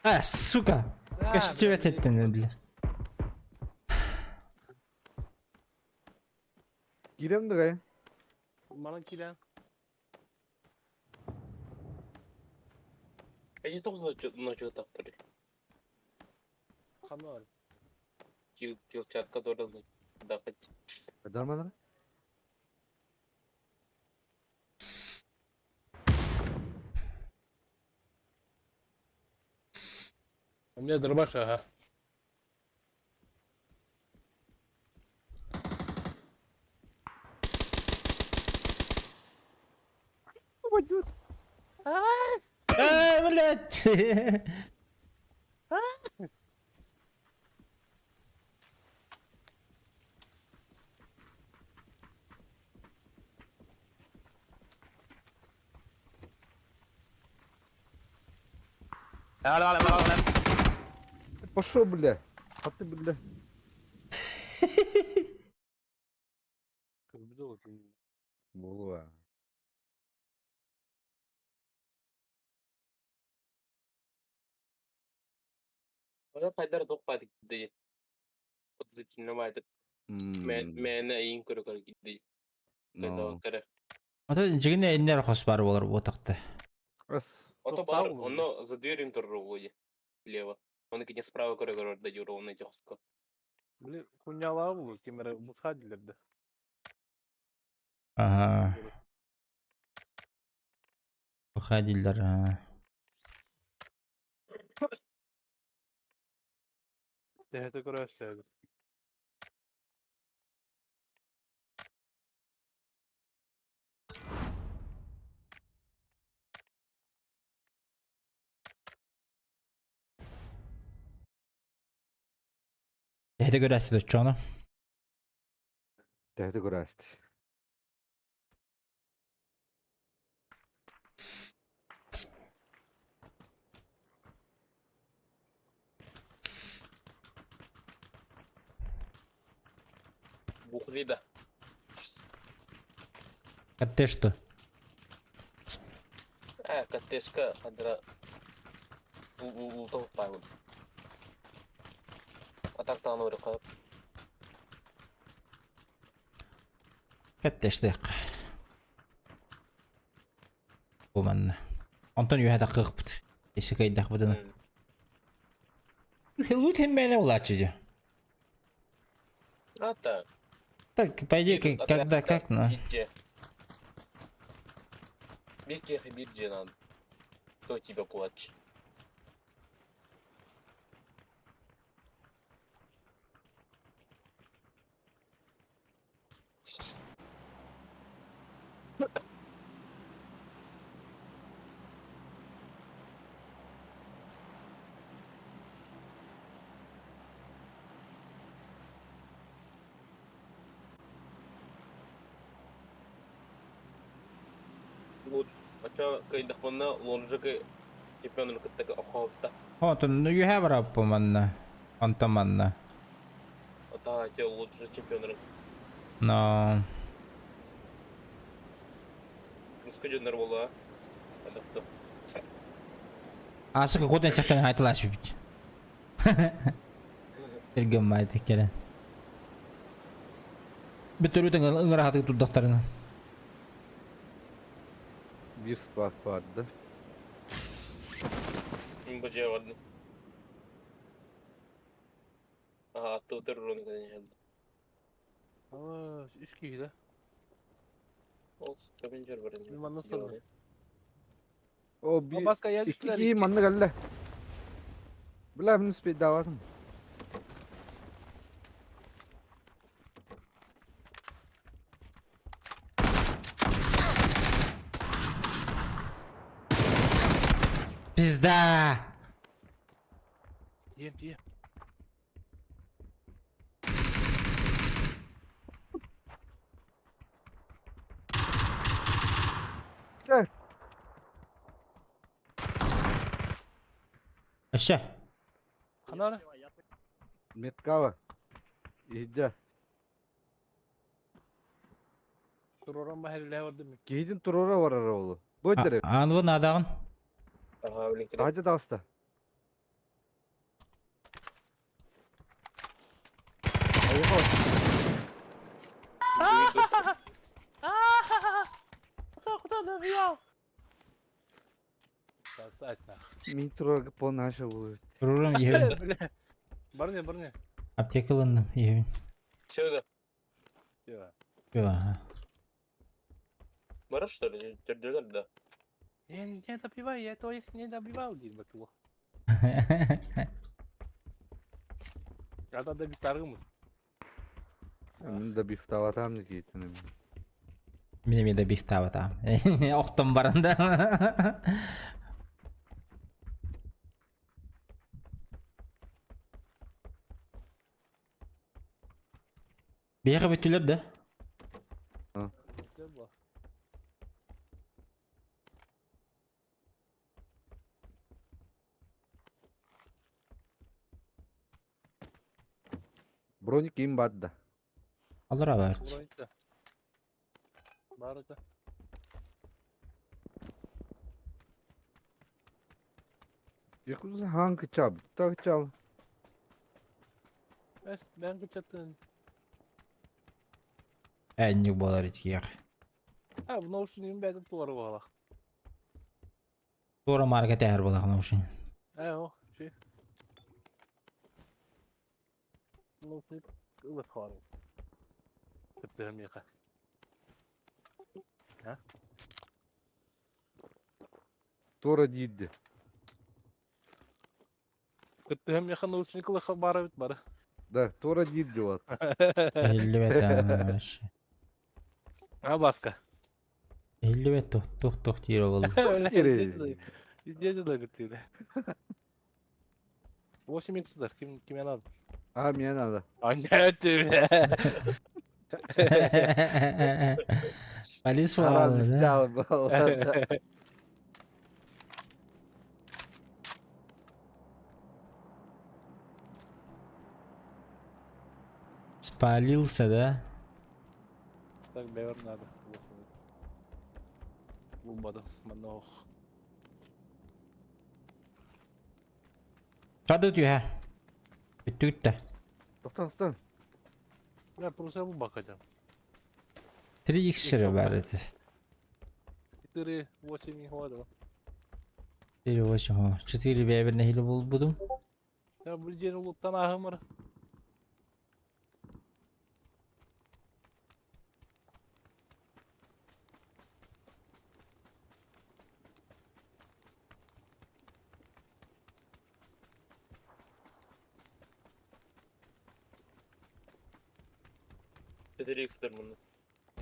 А, сука! Көстүбэт эттен бile. Киирем да Манан киирэн. Эти тоже ночью так туры. Ханна бар. Килчатка тоже дахать. Дарманара? У меня дробаш, ага. А, блядь! Пошел, бля. А ты, бля. Була. Ону хайдар туох баатык дии. Подозрительно Мээнэ эйин көрө кирдии. No. Көрө. Ото дьигине иннер хос бар болар буотахта. Ас. Ото бар, оно за дверью турар слева. Он не справа көрө көрөр да юра он эти хоско. Били куньялаа булу кемере бутха дилерде. Ага. Выходилер. Ага. Тэһэтэ көрөөссөбүт. Тэһэтэ көрөөссү чоно. Тэһэтэ көрөөстү. Бухли да. А ты что? Э, каттешка хадра ултов пайлын. А так тағын оры қойып. Каттештек. Бу манна. Онтон үһэ таххыппыт. Эсэ кайдахпытына. Лут хэммэне улааччы дьэ. А так. Так, по идее, когда как, но. Бирже бирже надо. Кто тебя плачет? Очо кыйдахпына лонжыгы чемпионун кытта охоопта. Отон үһэ бараппы манна. Онтон манна. Да, те лучше чемпионы. Но... Русская буола. Адапты. А, сука, куда сектор айтылаш бит. Эргем майты келен. Бүтөрүтен ыңырахаты турдактарына. Биир склад баар да. Бу барды. Ага, аттыбытыр руны каден. Үс киһи да. Ол кабинжер бар. Мин манна сылдым. О, би Баска я икки түстүлэр. киһи манна кэллэ. Бля, мин успейдаабатым. Пизда! Тием, тием. Өссө. Ханара? Меткава. Иһдэ. Туророн баһэллээ бардым. Киһитин туруора барар оолу. Бу өттөрө. Анвы надагын. Ага, блин. Таһырдьа таҕыста. Айыха. Сосать нах. Мин туруорга полный аша буолуо. Турурум ехебин. Бля. Барне, барне. Аптека ылынным ехебин. Все, да. Всё. Ага. Бараш, что ли? Тердерлер, да. Я не добиваю, я этого их не добивал, диир батулах. Ата да бит аргымыз. Мин да бифтаватам киһитин. Мин эмиэ да бифтаабата. Охтон баранда. Биһиэхэ бүттүлэр да? Броник ким баар да? Аллара бар. Броник Бар это. Якуза хаан кычаал, та кычаал. Эс, бэйэн кычаттын. Энник буолар итиэх. А, бу наушнигын бэйэтин туора буолах. Туора марка тэһэр буолах наушник. Э, о, ши. Наушник ылып хаалар. Кыттыһым миэхэ. Туора диирди. Кыттыһым миэхэ наушник ылыха баар эбит бары. Да, туора диирди вот. Иһиллибэт вообще. А, Баска. Иһиллибэт тух тух тух диир буолла. Дири. Иди да гытыды. 8 иксдар, ким киме надо? А, мне надо. А нет тебе. Полис Раз буолла, да? взял был. Спалился, да? Так, бэйбэр надо. Булбадым. Манна ох. Шады түһэ. Бүттүгүттэ. Тоқтан, тоқтан. Я просто булбак хотя. 3 икс бар ити. 4, 8 не хватило. 4 8 4 бэйбэр нэһилэ булбудум. Я бу дьиэни улуттан ааһымар. Четыре икс маны.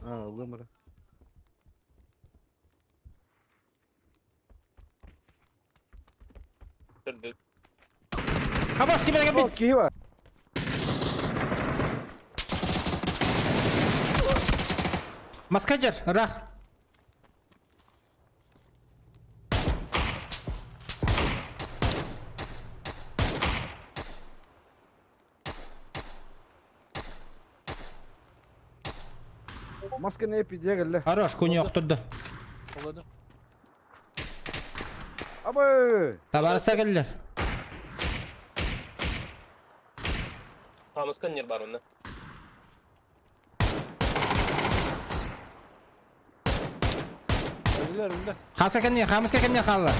А, ылымыр. Тердер. Хабас ким эрэ О, кэлбит. киһи баар. Маскаджар, рах. Маска не пидегелле. Хорош, куни охторду. Олады. Абы! Табаарыстар кэллилэр. Хамыскан нер бар онно. Өлүлэр, өлүлэр. Хаска кэнниэ, хаамыска кэнниэ хаалла.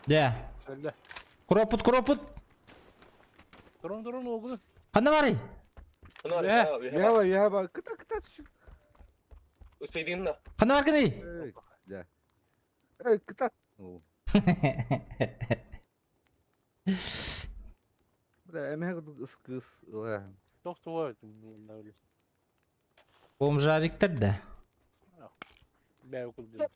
Дьэ. Өллө. Куроппут, куроппут. Турун, турун, уогун. Ханна барый? Үһэ. Яба, яба, кыта, кыта. Успейдин да. Ханна баргыный? Эй, да. Эй, кыта. Бля, эмэһэ курдук ыс-кыыс ылаа. Тох туга өллө. Бомжариктар да. Бэйэ курдук.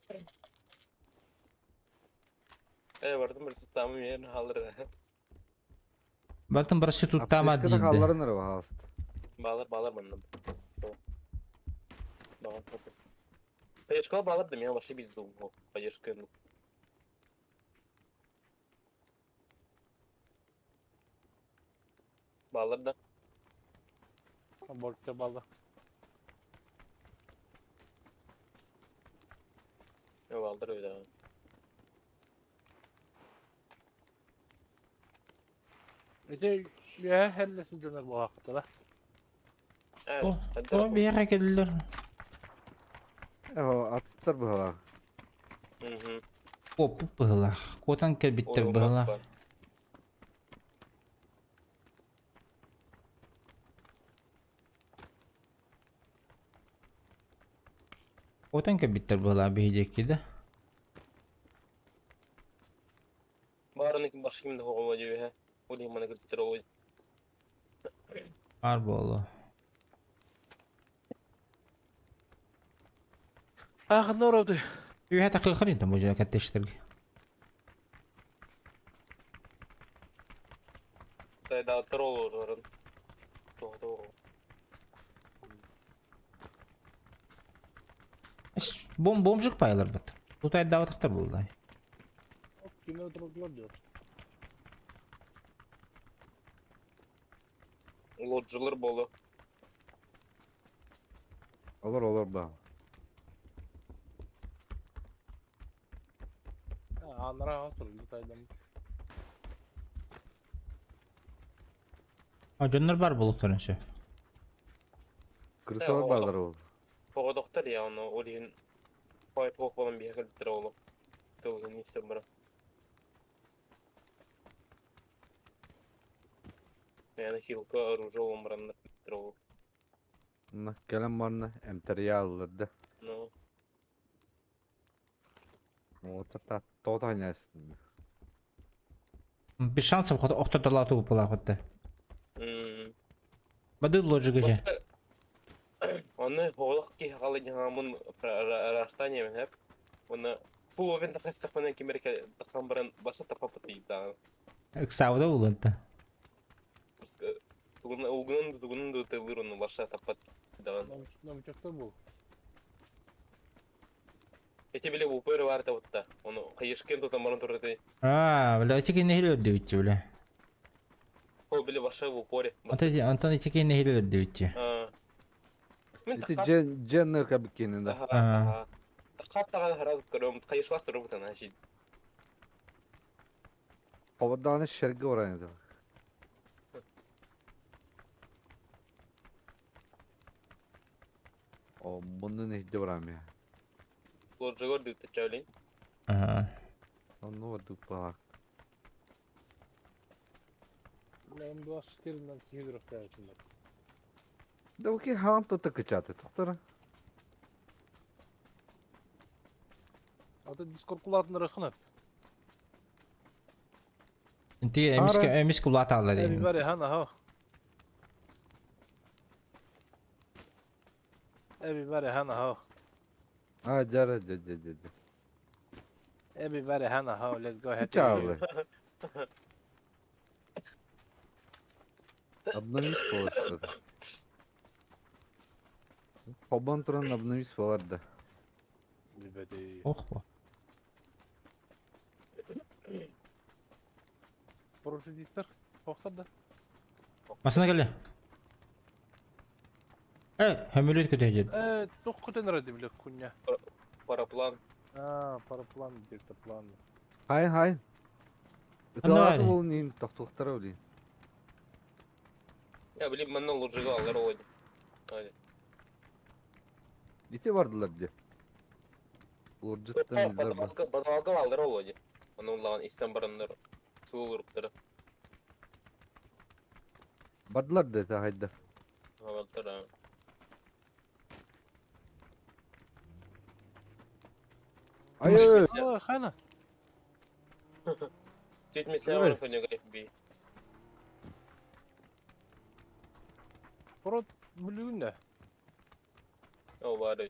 Э, бардым бір сыттамы мен халыр. Бартын бір туттама Аптечкада дейді. хаалларын эрэ баһаалыста. Балар, балар манна. Балар. Поддержка балар да мен вообще билдим. Поддержка. Балар да. Бортта балда. Балдар öyle. Ити үөһэ хеллесин дьонор буолаахтара. О, о, биэхэ кэллилэр. Аттар быһалаах. Куоппут быһылаах. Куотан кэлбиттэр быһылаах. Куотан кэлбиттэр быһылаах биһи диэки да. Баарыны ким башка кимде хоҕума дьүөһэ. Ол иһин маны кыртыр ол. Баар буолуо. Аахынна ороотой. Үөһэ такыахар интэн бу дьэ кэттештэргэ. Дааттар ол орын. Тоҕо Бом бомжик пайылар бит. Тут айдаабатахтар буолла. Кимер отырдылар диyor. Лоджылар болу. Олор олор баа. Анара отур тайдан. А дьоннор бар буолуохтарын сөп. Крысалар баалар ол. Тоҕо я оны ол иһин пай туох болан биһэ кэлбиттэр олу. Тылын истен бара. Яны хилка оружие олон бараннар ол. На кэлэн барна эмтэрийэ аллар да. Ну, О, та тота Без шансов охтотолату буолаахытта. Бады лоджига же. Оны хоолох ки халы жамун раштание мен хеп. Оны фу мен тахастах менен кимерке тахтан баран баша тапап да. Ыксауда уланта. Угунан тугунан тылыр оны баша тапат да. Номчокто бул. Эти биле упер бар та утта. Оны кайышкен тутан баран турды. А, бля, эти не хилер бля. О биле баша в упоре. Антон Антон эти не хилер дебитчи. Мен Ити джен дженнер кабиккенин да. Ага. Тахат таган хараз көрөм, кайышлах туруп тана ши. Хободдааны шерге орайны да. О, муннун ихде барам я. Лоджигор дип чавлин. Ага. Онну бардык баалаах. М24 нан кигер өктәйтүләр. Да оки хаан тута кычаты тоқтара. Аты Дискорд кулатыныр хынап. Инти эмиске эмиске улаталар. Everybody hana ha. Everybody hana ha. А, жара, жа, жа, жа, жа. Everybody hana ha. Let's go ahead. Чао, Обновись просто. Хобан туран обновись болар да. Everybody. Ох, бо. Парашютисттер. Тоқтар да. Масына келе. Хөмөлөт көтөйдүр. Туох көтөн эрэ бile куня. Параплан. А, параплан дельтаплан. Хай хай. Анна Ыталааты бар. болун иин тохтуохтара блин. Я, блин, манна лоджига алар олоди. Али. Ити бардылар де. Лорджиттан илдер бар. Базалга алар олоди. Аны уллаган истен бараннар. Суылуруптары. Бардылар де та хайда. Алар а. Ай ой. Ой, хана. Теть меся оны фонега би. Пород бүлүгүн да. О, бары.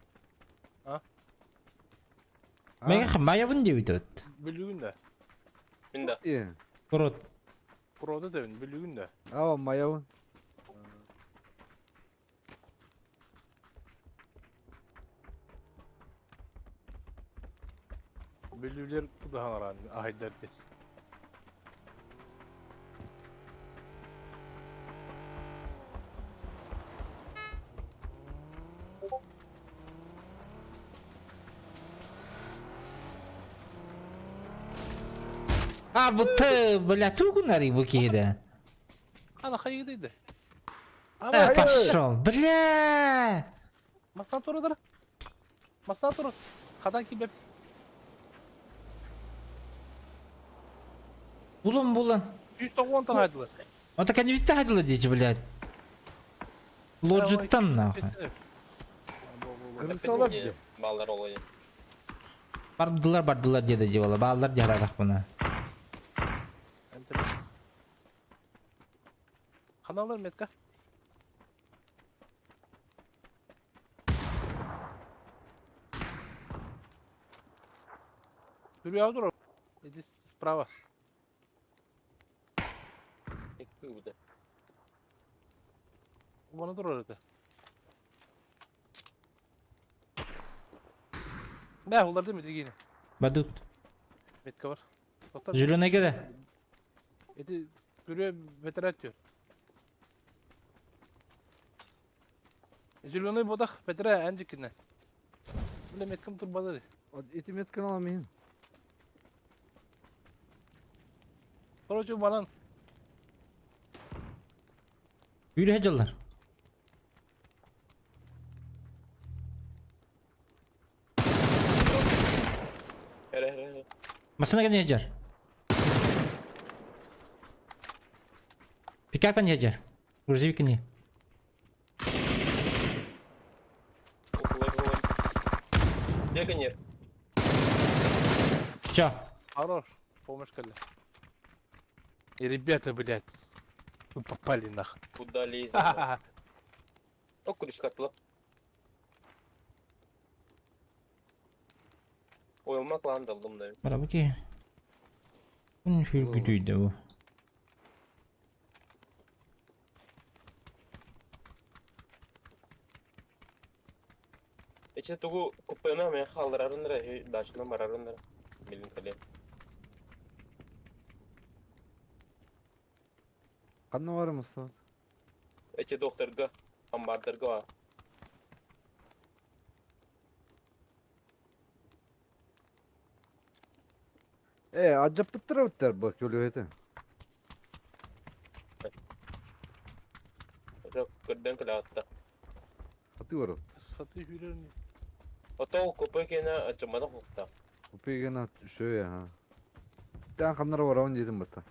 Мега маябын деп өтөт. Бүлүгүн да. Мин да. Е. Корот. Порода дэвин бүлүгүн да. Ава маябын. Бүлүлер кудаһаларан ахайдар дет. А, бу ты, бля, тугунари бу киһиде. Ана хайыгы Э, пошел, бля! Масна турудар. Масна туру. Хадан кибеп. Булан, булан. 190 тан айдылар. Он так не битте хайдылы дейчи, блядь. Лоджиттан нахуй. Кырсалар де. Балар олоди. Бардылар, бардылар деді девала. Балдар жарарах бұны. Ханалар метка. Дүрү дур. Иди справа. Икки буде. Бана дур orada. Ne олар değil mi дегені? Бадут. Метка бар. Тоқтар. Зеленый кеде. Эти бүрү ветерат diyor. Зеленый бодах бетре әнжикіне. Бұле меткам турбады. Ити меткан аламын. Короче, балан Yürü hacılar. Эре, эре, эре. Масына кene hacar. Пикапен hacar. Грузовик не. Улар олоди. Бегонер. Чё? хорош. Помощь калля. И ребята, блядь, вы попали нахуй. Куда лезет? Ха-ха-ха. О, ключ катла. Ой, умак ландалдым да. Бара ki. Bunun hürgüdüydü bu. Эче тугу купена мен халдырарынра, дачына барарынра. Билин кале. Канна бар Mustafa? Эче докторга, амбардарга. Э, аджап быттыра быттар бак өлү эте. Жок, көрдөн кале атта. Аты бар. Саты хүрерін. Ото купекена ачымана кукта. Купегена шөе ха. Тан камнара бар он дедим бата.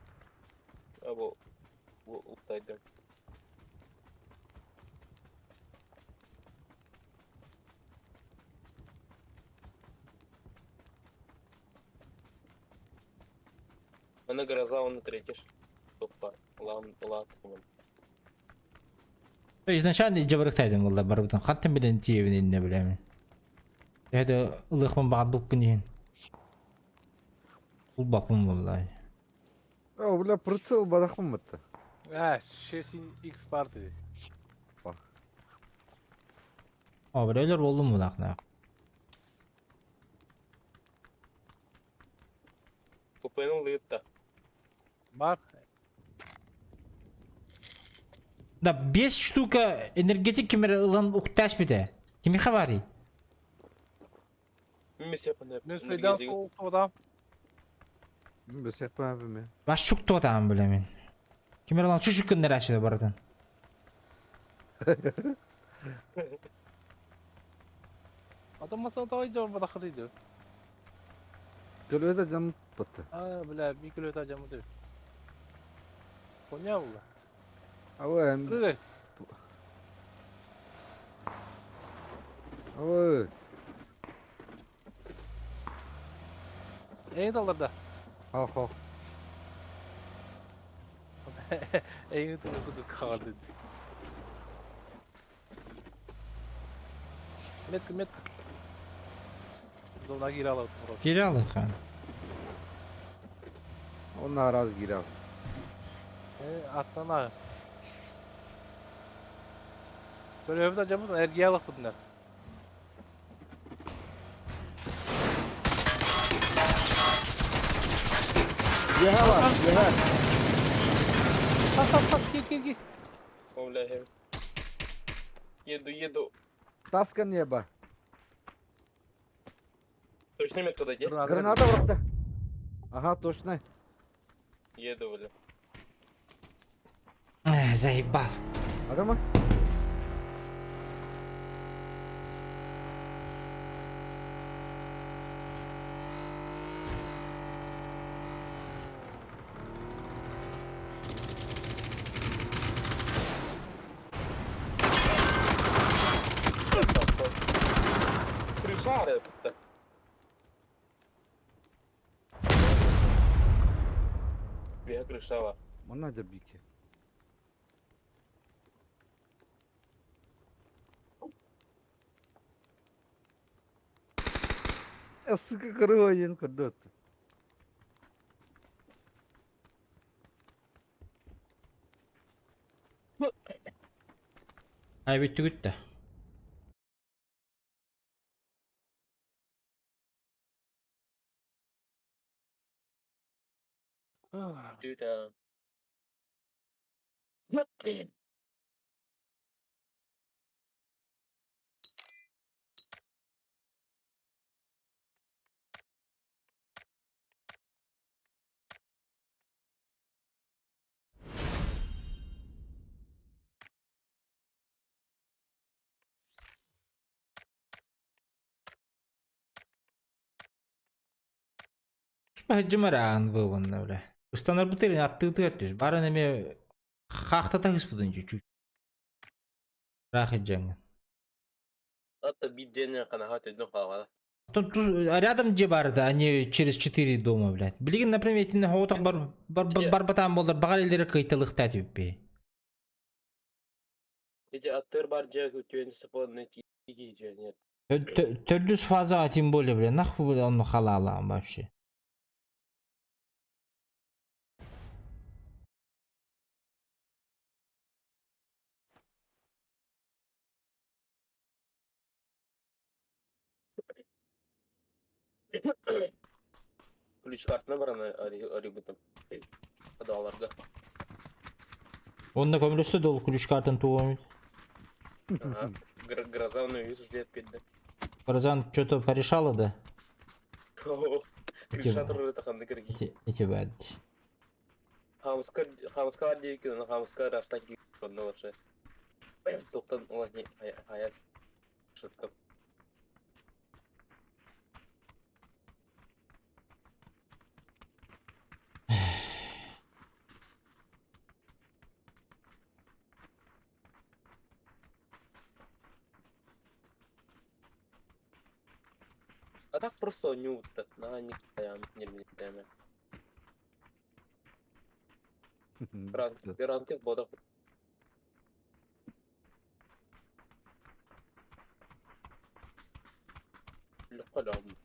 Абу бу уктайдым. Аны гроза оны третиш. Топпар. Улан улан. Изначально жабырыктайдым болла барбытын. Хаттан билен тиебин не билемин. Эде ылыхмын багат буппун дейин. Ул бапым болла. О, бля, прицел бадахмын батта. А, 6 X парты. О, біреулер болду му лахна. Купенин лытта. Бар. Да, 5 штука энергетик ким эрэ ылан уктааш бүтэ. Кимиэхэ баарый? Мин спайдан суолтуота. Бесек паапыме. Башчук туотаан билэмин. Ким эрэ ылан чучук гыннарааччы барытын. Атын масына тоҕо дьон батаххытый дуу? Көлүөтэ дьон бытты. А, бля, би көлөтө дьамыты. Коня була. Ауэ, Прыгай. ауэ. Эйин талларда. Хо-хо. Эйин тулу кудук хаалды. Метка, метка. Зона кире алабыт. Кире алыха. Онна раз киирэ. Аттана. Көлөбүт ажамыт эргие алыппытынар. Еха бар, еха. Тас, тас, тас, кир, кир, кир. О, бля, Еду, еду. Таска небо. Точно метка дайте? Граната барда. Ага, точно. Еду, бля. Эх, заебал. Адама? Крыша, это. Бега крышава. Манна дебики. Э, сука, корова курдот. Ай бүттү күттэ. Dude, Баһыдьымараан вылынна бля. Ыстанар бутырын аттыытыгар түс. Барын эме хаахтата ыспытын чуть-чуть. Рахыджаҥҥын. Это бидене канахат едно халава. Рядом где бар да, они через четыре дома, блядь. Билигин, например, итинне хоҕотох бар бар барбатаан буоллар баҕар илдери кыйталыхтаа түппи. Эти аттыр бар же күтүөн сапонны кики нет. Төрдүс фаза, тем более, бля, нахуй бля, он халалаан вообще. Ключ картына бар ана арибутым. Адаларга. Онно көмөлөстө дол ключ картын тугум. Ага. Гроза вижу лет пять, да. Грозан что-то порешала, да? Крыша туры таканды кирги. Эти, эти бәдь. Хамскар хамскар дейки, на хамскар раштаки онно вообще. Тоқтан олар не хаят. Шутка. А так просто нюта, на не не Ранки бодох. Лөхөлөм.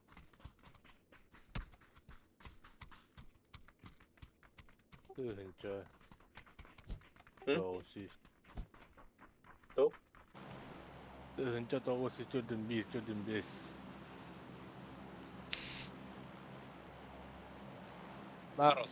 Тыһынча. Тоғыз То? Тыһынча 941, 45. Нарос.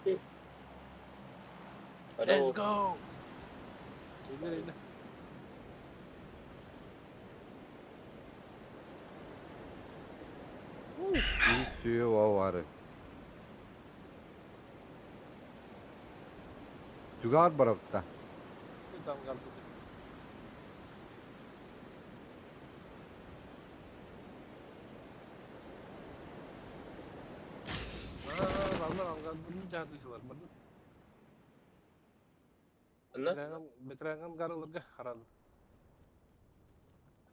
Let's Алло. go! Ийлер, ийлер. Bir suyu var. Tügar barapta. Там гарбузы. Анна? Бетерәнгән гарылырга харан.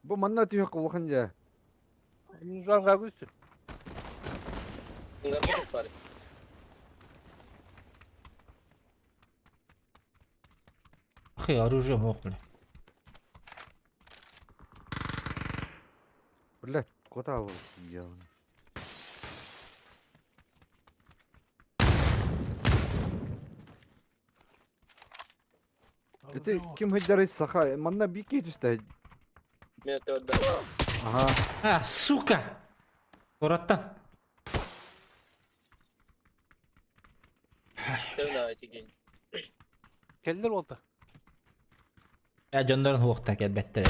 Бу манна түйе кулхан же. Жан гарбыз. Ыңгар бар. Ахы, оружие мог, бля. Блядь, куда ал делал? Это ким хыджары саха, манна бики түсті. Мен төрдө. Ага. А, сука! Кураттан. Сен айтеген. Келдер болду. Я дьоннорун хуохта кэлбэттэр.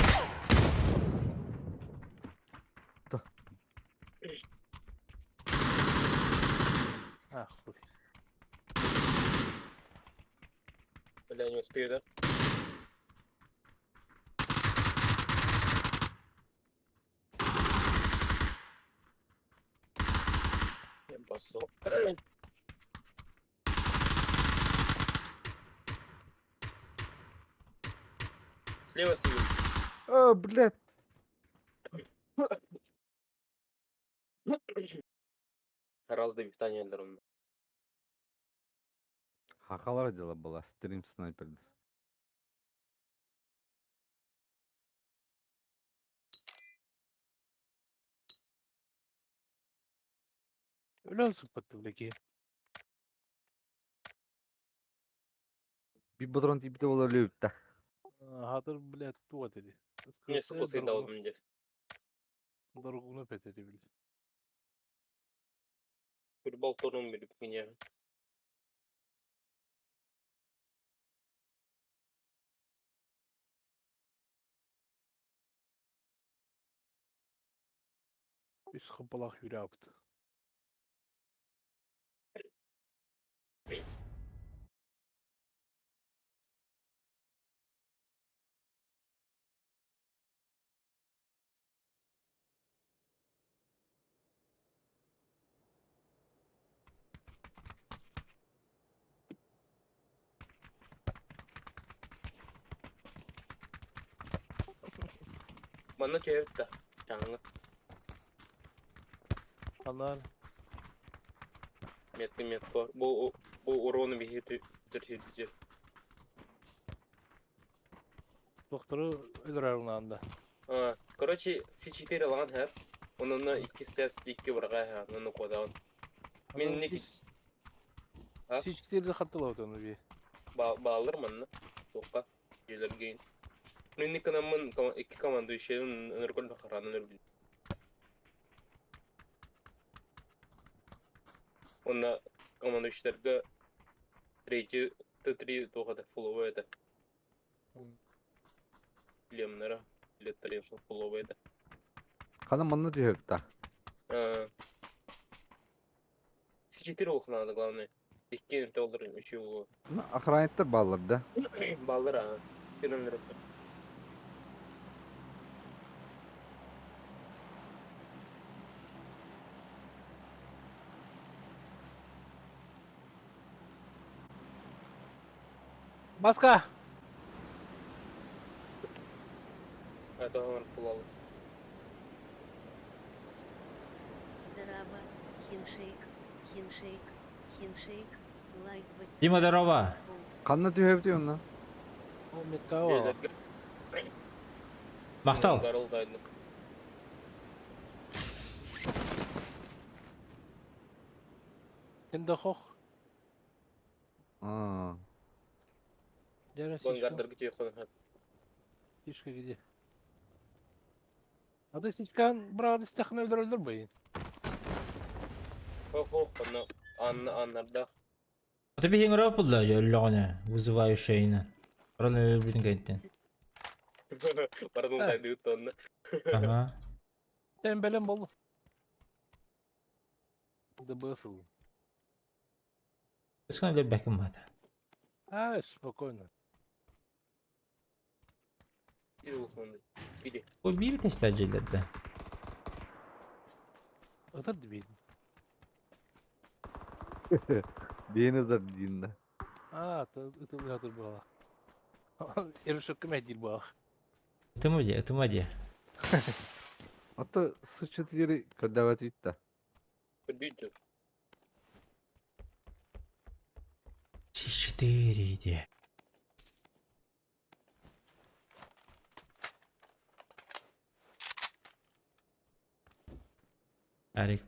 А, хуй. Бля, не успею, да? Я басыл. Слева сидит. А, блядь. Разды питание он. Хакалар дела была, стрим снайпер. Өлөн сыппатты блеки. Bir патрон типте бола лөпті. Хатыр, блядь, туа деди. Мне сукусы дал мне. Дорогуну петеди, блядь. Футбол турнун билип меня. Үс хыпалах хүрәпт. Манна төһөптө. Чаңы. Анар Метки метко. Бу бу урону бихи түрхүдү. доктору өлөрөр унанда. А, короче, С4 алган хәп. Онуна 2 стес 2 барга ха, оны кодаун. Мен не А? Сичтерди хаттылап отону би. Баалыр манна. Тоққа. Желергейн. Мен никанамын iki команда ишен өнөркөл бахаранын өрбүл. Онна команда иштерге третий Т3 тоғада фуловый это. Лемнера. Летарин фуловый это. Қана манна түйе А. С4 олық надо, главное. Икки доллар үчүү Ну, охранниктар баллар да. баллар а. Фирмалар. Маска! Это он пулал. Дораба, хиншейк, хиншейк, хиншейк, лайк быть. Дима, здорово. Қанна түйе онна. О, метка ала. Махтал. Гарыл гайдык. Кенде хох. А. Жара сичка. Бангардыр гүтүй кон. Сичка где? А ты сичкан брат истехне өлдөр өлдөр бейин. Хох хох аны анна аннардах. А то биһиҥ ырыаппылла өллөҕүнэ вызывающайына. Баран өлбүтүн кэнниттэн. Барытын тайдыбыт онно. Ага. Sen бэлэм болду. ДБС ыл. Ысхан өлбөккүн баата. А, спокойно. Били. Бу биир тэстэ дьиэлэрдэ. Ытыр дибин. Бэйэни ытар диин да. А, ытыр ытыр буолла. Эрүшөккө мэһдиир буолла. Ытыма дьэ, ытыма дьэ. А то С4 көрдөбөт да. Көрдүйдү. С4 дьэ. Арик.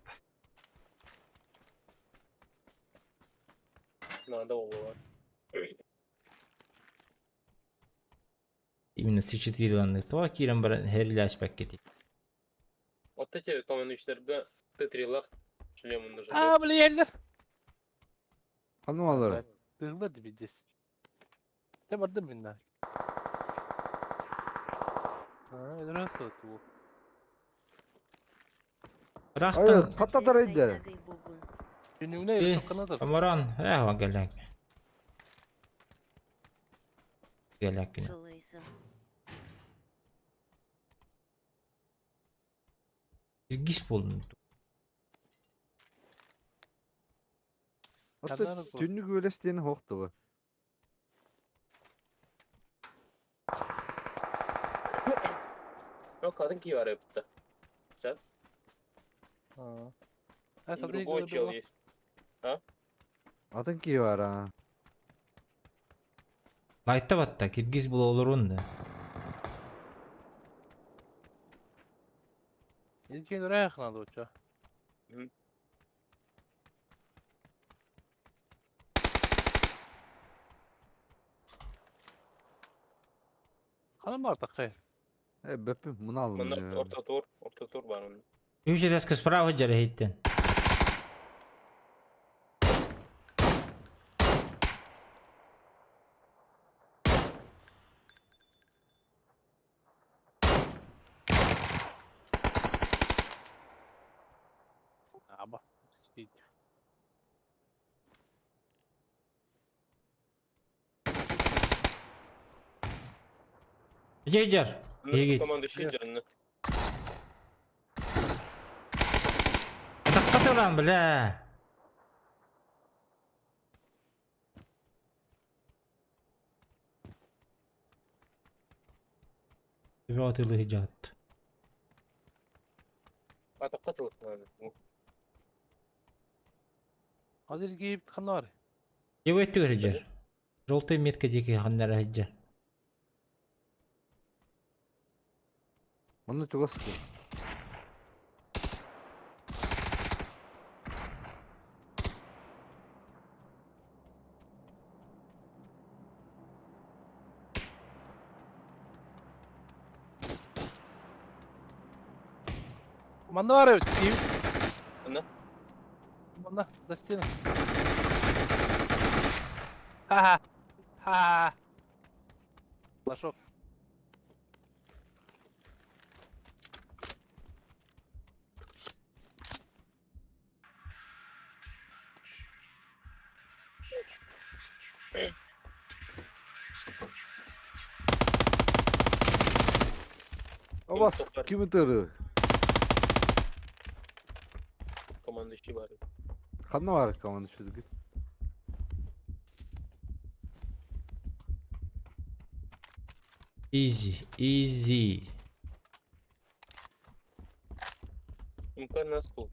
Надо болуға. Именно С4 ланны. Туа киирэн баран хэрилээспэккитий. Вот эти командующийлерга Т3-лах шлем нужен. А, блин, Ханна алары. Тыгылар дибин здесь. Те бардым мин на. А, это раз тут. Рахтан Хатта тарайда. Күнүгүнэ Э, эрүшөккө надо. Амаран, э, гэлэк. Гэлэк. Желайсам. Киргиз буоллун. А то түннүк өлес диэн хоқту бу. Ну, kadın ki var yaptı. А. А, смотри, Другой чел есть. Атын кии бар а. Лайта батта, киргиз була олорун да. Илген ыраах надо оча. Ханам бар такай. Э бөппүм муну алым. Мында орта тур, орта тур бар onun. Үһүс этээскэ справа дьэрэ иһиттэн. Аба. Спит. Дьэ Егит. Командующий жанны. Атахха бля. Төбө жаат. Атаққа тылық. Азыр кийип ханар. Ебет түгер Желтый метка диэки ханнара сылдьар. Манна чугас. Манна бар эбит кийип. Манна? Манна за стену. Ха-ха. Ха. Лошок. Абас ким ытыры? Командующий бар. Ханна бар команда шүдүгүт. Easy, easy. МК на стул.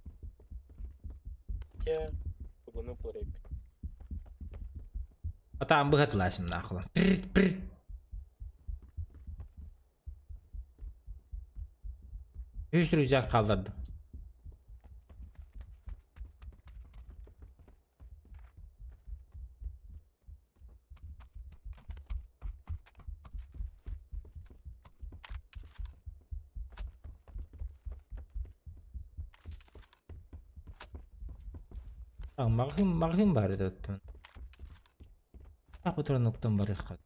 Те, бүгүнү көрөйүк. Атаан быһатылаасым нахуй. Прит, прит. Үс рюкзак қалдырдым. Мағым, мағым бар еді өттім. Ах туран уктан барыахха.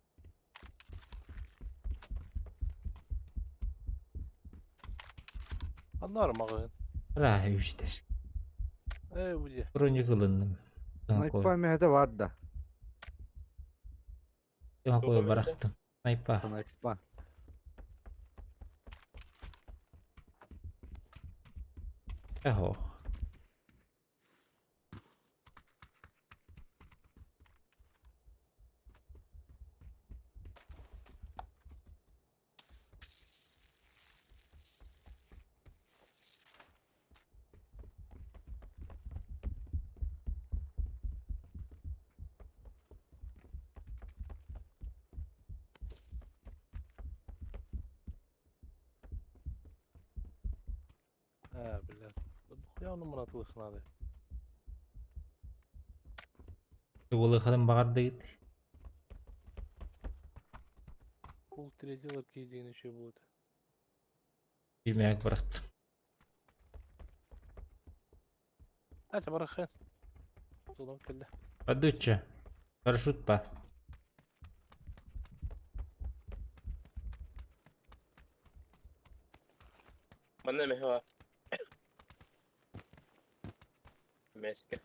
Аннар маҕаһыын. Раа үстэс. Ээ бу дьэ. Броник ылынным. Снайпа миэхэ баар да. Тыҥа барахтым. Снайпа. Снайпа. Эх. Ээ, блядь. Хуя ону мунатылыхнады. Тугулыхатын баҕардыгыт. Пул третьего киирдиин еще будет. Билмээк барахтым. Ача барахын. Тулам кэллэ. Падучча. Парашют па. Манна эмэһэ баар. Мэскэ.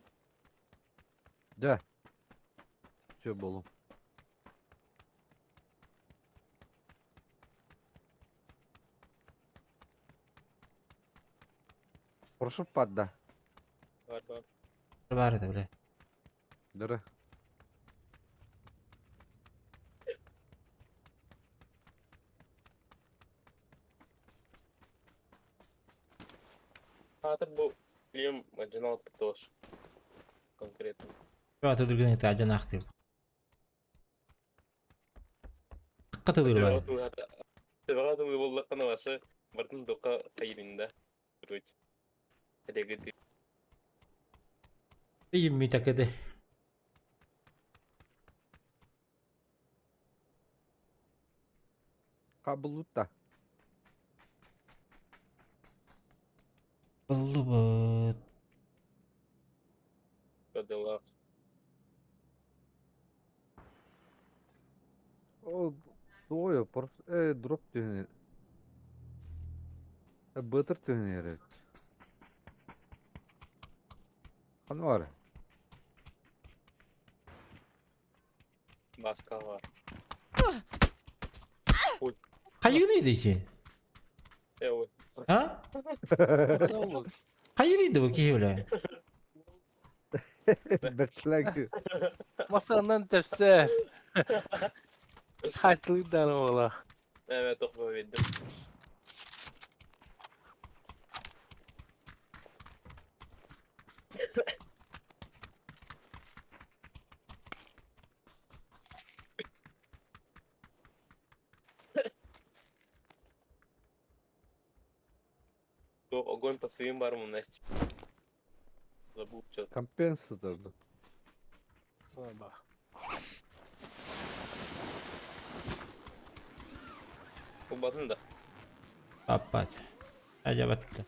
Да. Все болум. Прошу падда. Бар бар. Бар это, бля. Дыры. Хаатыр бу Лем жинал тоже. Конкретно. Атыдыргын это ахтып. Катылыр бар. Тебага боллаққаны башы бартын тоққа қайырында. Короче. Әлеге Бейім митакеде. Кабылутта. Боллубут. Кадылақ. О, двое, дроп түһүнэ. Бытыр түһүнэ Ханы бар? Баска бар. Хайыгын иди Э, ой. А? Хайыр иди бу киһи бля. Бэртләк. Масанан тепсе. Хатлыдан ола. Evet, тоқпа бердім. Огонь по своим бармам, Настя. Забыл что-то. Компенсатор. Ба. Кубатын да. Аппат. Ажабатта.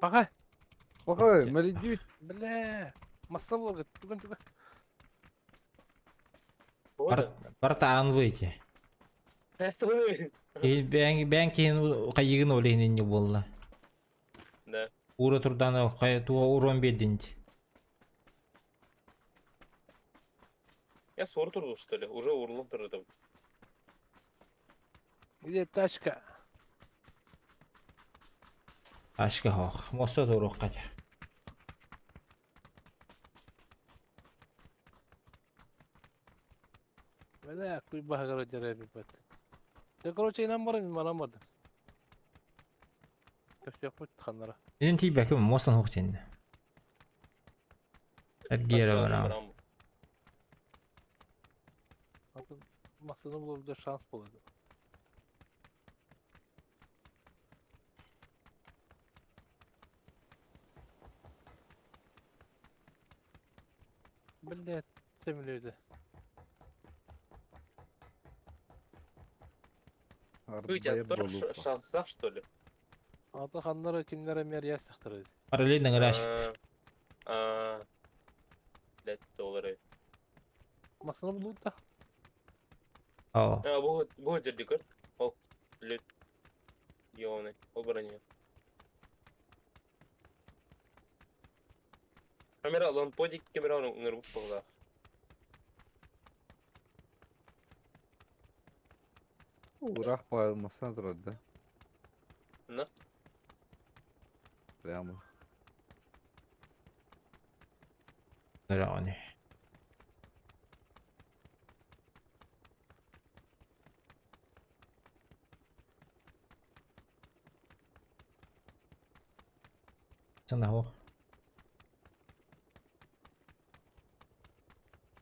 Пока. Пахай, малидют. Бля. Масна болга. Туган туган. Барта ан выйти. Бән кейін қайығын олейін не болды. Да. Ура турданы қай туа урон бердин. Я сор турду, что ли? Уже урлап турду. Где тачка? Ашка хох. Моса турук кача. Бля, куй багара деревья бат. Да, короче, инам бар, манам бар. Все путь ханара. Мен тибәкем мосан хох тенде. Эргера барам. Масаны булып шанс болады. Бля, темледи. У тебя Арбайыр тоже болупа. шанса, что ли? Ата ханнары кимнер эмиэ ястахтары. Параллельно гараж. А, блядь, доллары. Масына булут да. О. А, бу жерди көр. Ол, блядь. Ёбаный, ол броня. Камера, ламподик камера ыңырбыт буоллаах. Урах пайылмасына тұрады да. На. Прямо. Көрөҕүн. Сана хо.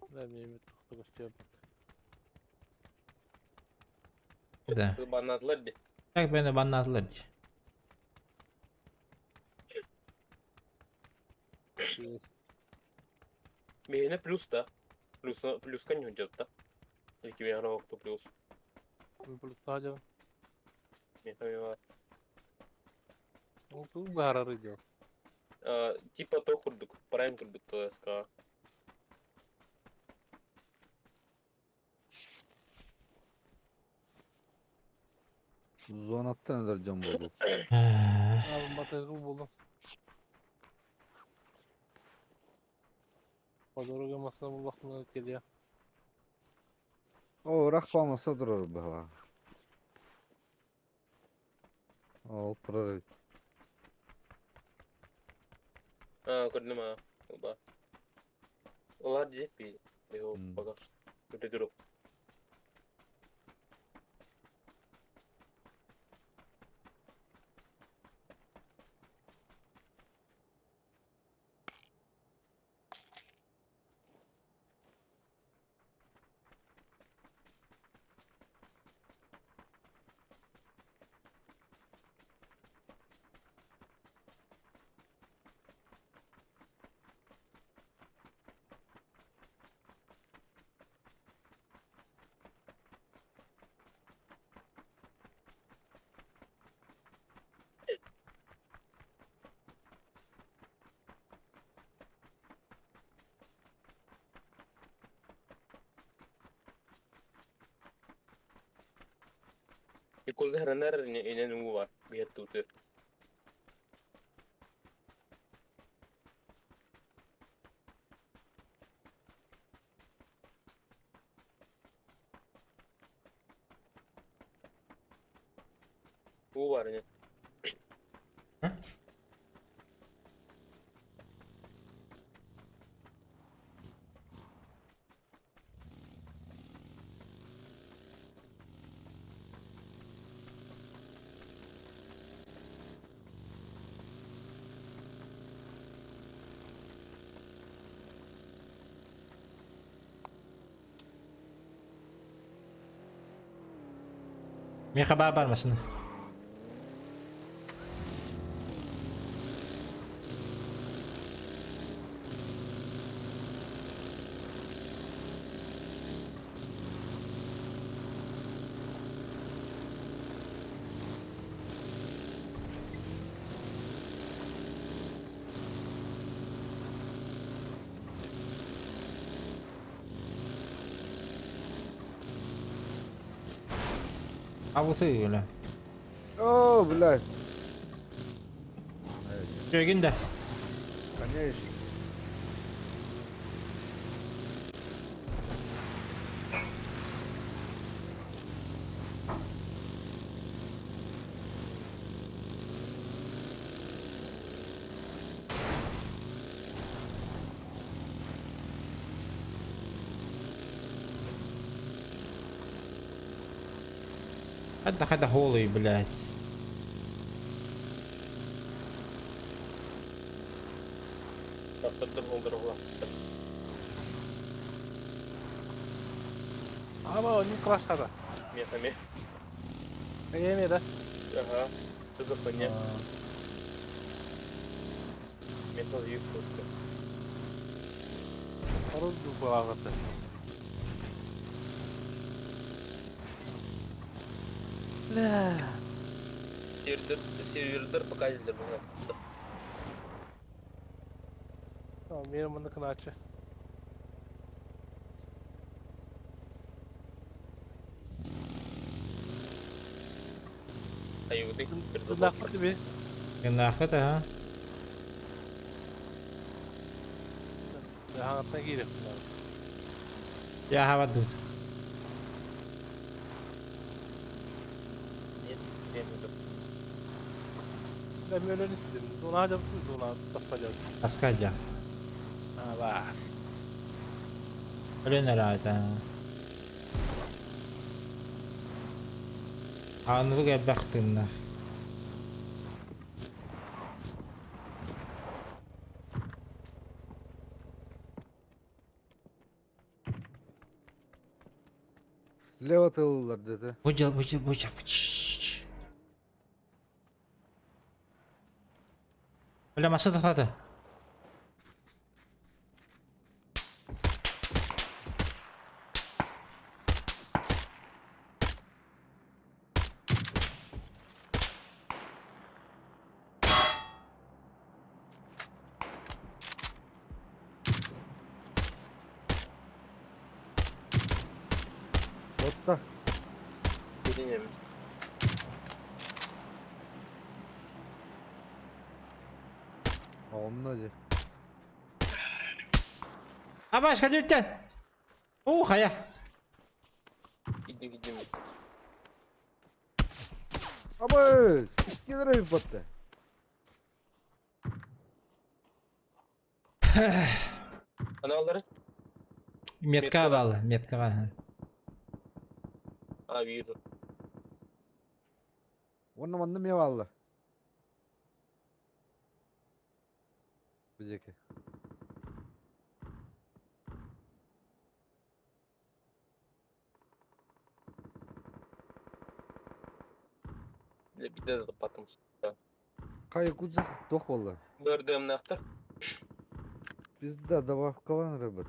Бля, мин тохто көстүө. Да. Баннаатылар дии. Так бэйэ баннаатылар дии. Миэнэ плюс да. Плюс, плюска не идет, да? Или тебе кто плюс? Булут жа. Миэнэ Ол туу баарары дьон. Типа то курдук, прайм курдук то СК. Зонаттан öder жон болуп. Алын батыргыл болдум. По дороге масына буллахмына келия. О, урах палмаса тұрар бала. Ол тұрар. А, көрдүм а. Оба. Олар дии би. Его М. багаж. Придурок. Икозы хранар инен уу бар. Биһет тутыр. Уу бар ине. Миэхэ баар бар масына. А вот и бля. О, блядь. Көйгүн да. Конечно. Хадда хадда голый, блядь. Таптырдым олдыргыла. Ама они краштада. Миэхэ ме. Эме да. Ага. Что за хуйня? Мне сразу юсился. Орун булагаты. Бля. Сервердер, сервердер показателлер буолар. Tamam, benim bunu kınaçı. Айыбытый. Тыннаахпыт би. Гыннаахыт аха. Хаҥаттан киириэх. Я хабадут. Ben өлөн истим. Зона жабы, зона таска жабы. Таска жа. А, бас. Өлөн эрэ Аныгы элбэх тыыннаах. Слева тыллар деді. Бу бу бу Бля, маса тохтоото. Отта. Билинем. Онно же. Абаш, кадюттен. Уу, хайа. Иди, иди. Абы! Икки батты. Аналары? Метка бал, меткаға. А, вижу. Онно манны ме алды. Бизеки. Бля, беда потом. Кай кудзах тох болду. БРДМ нахтар. Пизда, добавкалан ребят.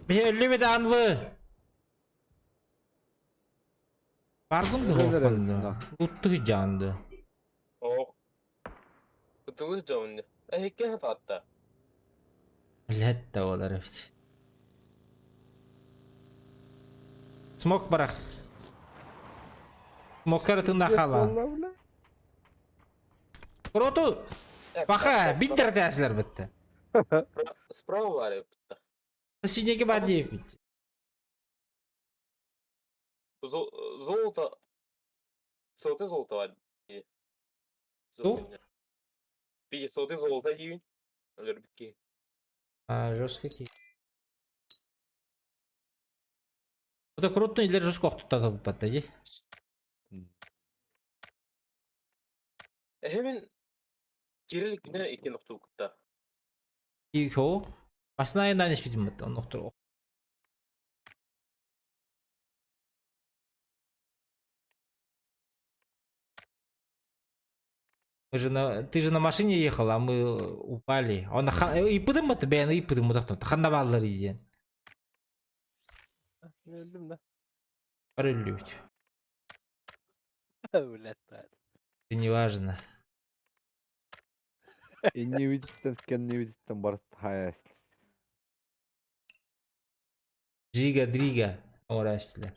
Bir өллүбүт анвы. Бардым Өлөр да. Утту жанды. О. Кытылы жауынды. Эхекке хататта. Блядь, да олар эбит. Смок барах. Смоккар тында хала. Кроту. Баха, биттер тәсілер бітті. Справа бар бітті. Синеге бар дейіп. Золото. Золото золото бар. Тух? Пиги золото золото дейін. Өлөр бітке. А, жестко ки. Это круто, или жестко охтута батта ди. Эхемен кирилик не икен оқту кытта. Хо. Басына айынан испитим бат, он охтур. Мы же на, ты же на машине ехал, а мы упали. Он и пыдым это бен, и пыдым вот Ханна баллар иден. Өлдүм да. Параллють. Блядь. Это не важно. Инни видиттен, кенни видиттен барып хаяс. Жига, дрига. Орастилер.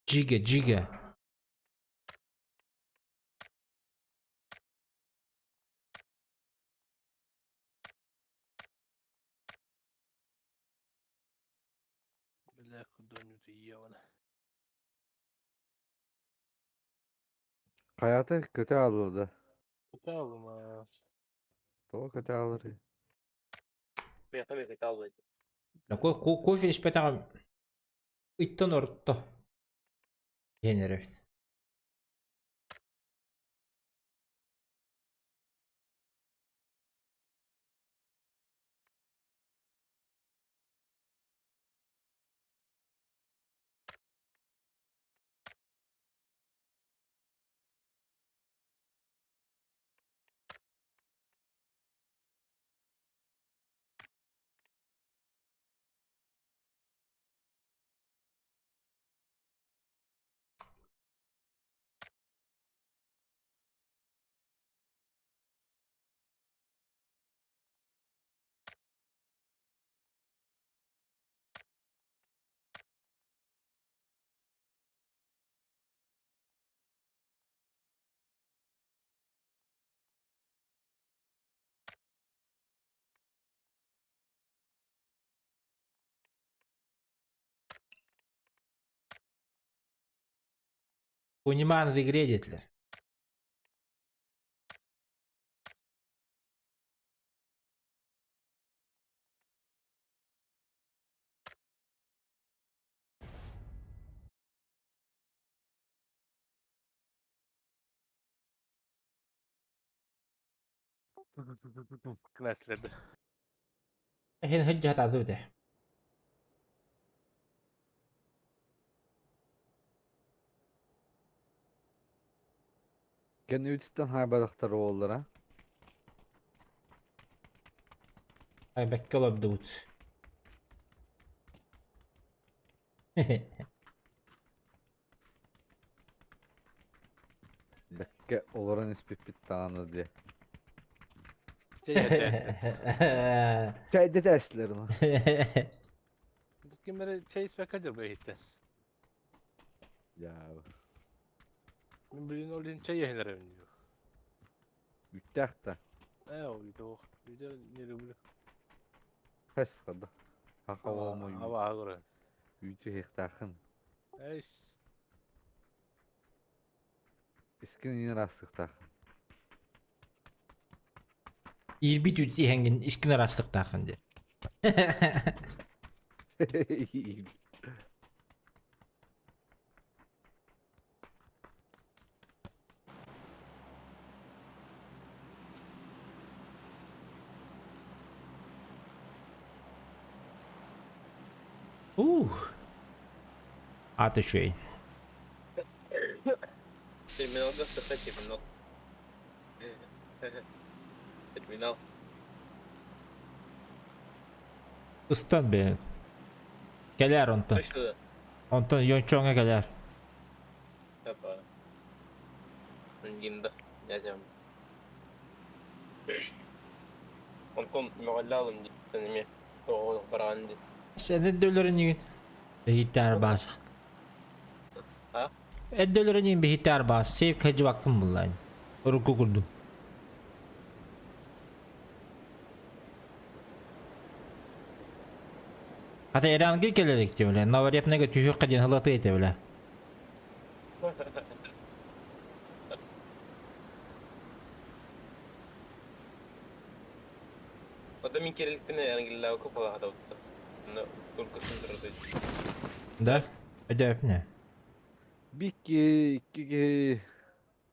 Жига, жига. Бля, куда-нибудь ебана. Hayatı kötü aldı. Kötü aldım ha. Того kötü alır. Мен хамер алды. Кофе испетагам. Иттон орто. Енеребит. Куньман в игре диэтилэр. Кнеслерді. Иһин сылдьа сатаатыбыт ээ. Кэннибититтэн хаайбатахтар уоллара. Ай бэккэ олордубут. Бэккэ олорон испиппит даҕаны диэ. Чэй Чэйдэтэ эстилэр ма. Ким эрэ чэй испэккэ дьарбай иһиттэн. Дьаабы. Мин билин ол иһин чэй иһэн эрэбин диир. Бүттээх да. Ээ, ол үйдэ Үйдэ не люблю. Хэс хада. Хаха уолма Абааһы көрөн. үүтү иһиэхтээххин. Эйс. Искин иин ыраастыктааххын. Иирбит үүт иһэҥҥин искин ыраастыктааххын диэн. Ух. Аата үчүгэй. Терминалга сыта терминал. Терминал. Ыстан бэйэн. Кэлээр онтон. Точно да. Онтон Йончоҥҥа кэлээр. Опа. Гинда. Дядям. Онтон мөҕүллэ диэн эмиэ тоҕо бараан дии. Сен эддөлөрүн игин бэһиттээр баас. А? Эддөлөрүн игин бэһиттээр баас. Сейф кэдьибаккын буллаан. Урукку курдук. Хата Иранга кэлэрик диэбилэ. Новорепнага түһүөххэ диэн ылатыы этэ Ода мин кириликпин эрангиллаабакка балаһатабытта. Онно туркусын турар Да? Өдөөпнө. Bir киһи, икки киһи,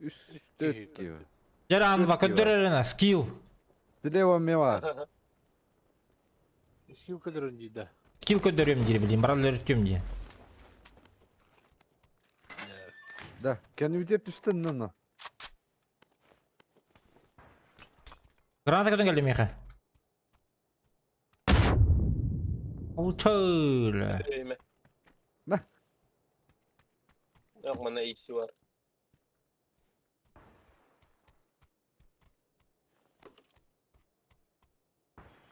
үс, төрт киһи. Жаран вакадырына скилл. Слева мева. Скилл көдөрөн дии да. Скилл көдөрүм диир билим, барал өрүттүм дии. Да, кэннибитигэр түстэн нана. Граната көтөн кэллим миэхэ. Утөл. Мэ. Ох, манна икси бар.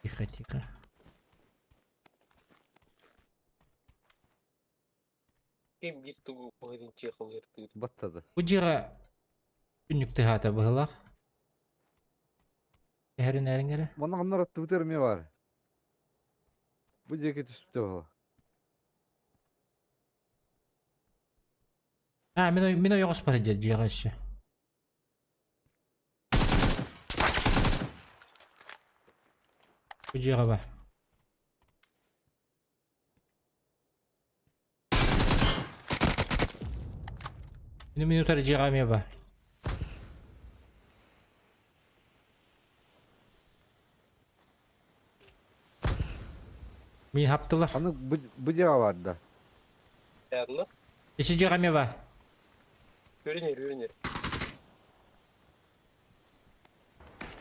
Тихо, тихо. Ким биир тугу быһытын чехол ыртыыр. Баттады. Бу дьиэҕэ түннүк тыһаата быһылаах. Эһэрин эриҥ эрэ. Манна ханна аттыбытыгар эмиэ баар. Бу диэки түспүтэ буолла. А, мин, мин ойоҕос бар дьиэ дьиэҕэ өссө. Бу дьиэҕэ бар. Мин минутар дьиэҕэ эмиэ бар. Мин хаптылар. Аны бу, бу дьиэҕэ бар да. Ярлы. Ичи дьиэҕэ эмиэ бар. Көрүнер, көрүнер.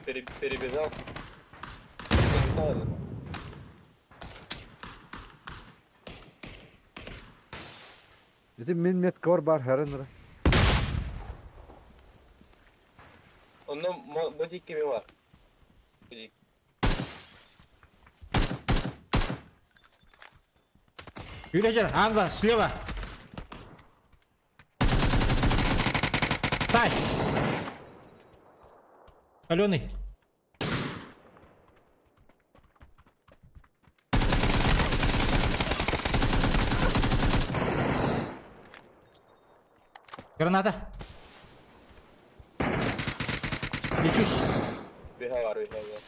Перебежал. Перебежал. Ити мин метка бар хәрен ра. Онно бу диэки кими бар. Бу диэки. Юрий Анва, слева. Сай! Каленый. Граната! Лечусь! Үһэ бар, үһэ бар.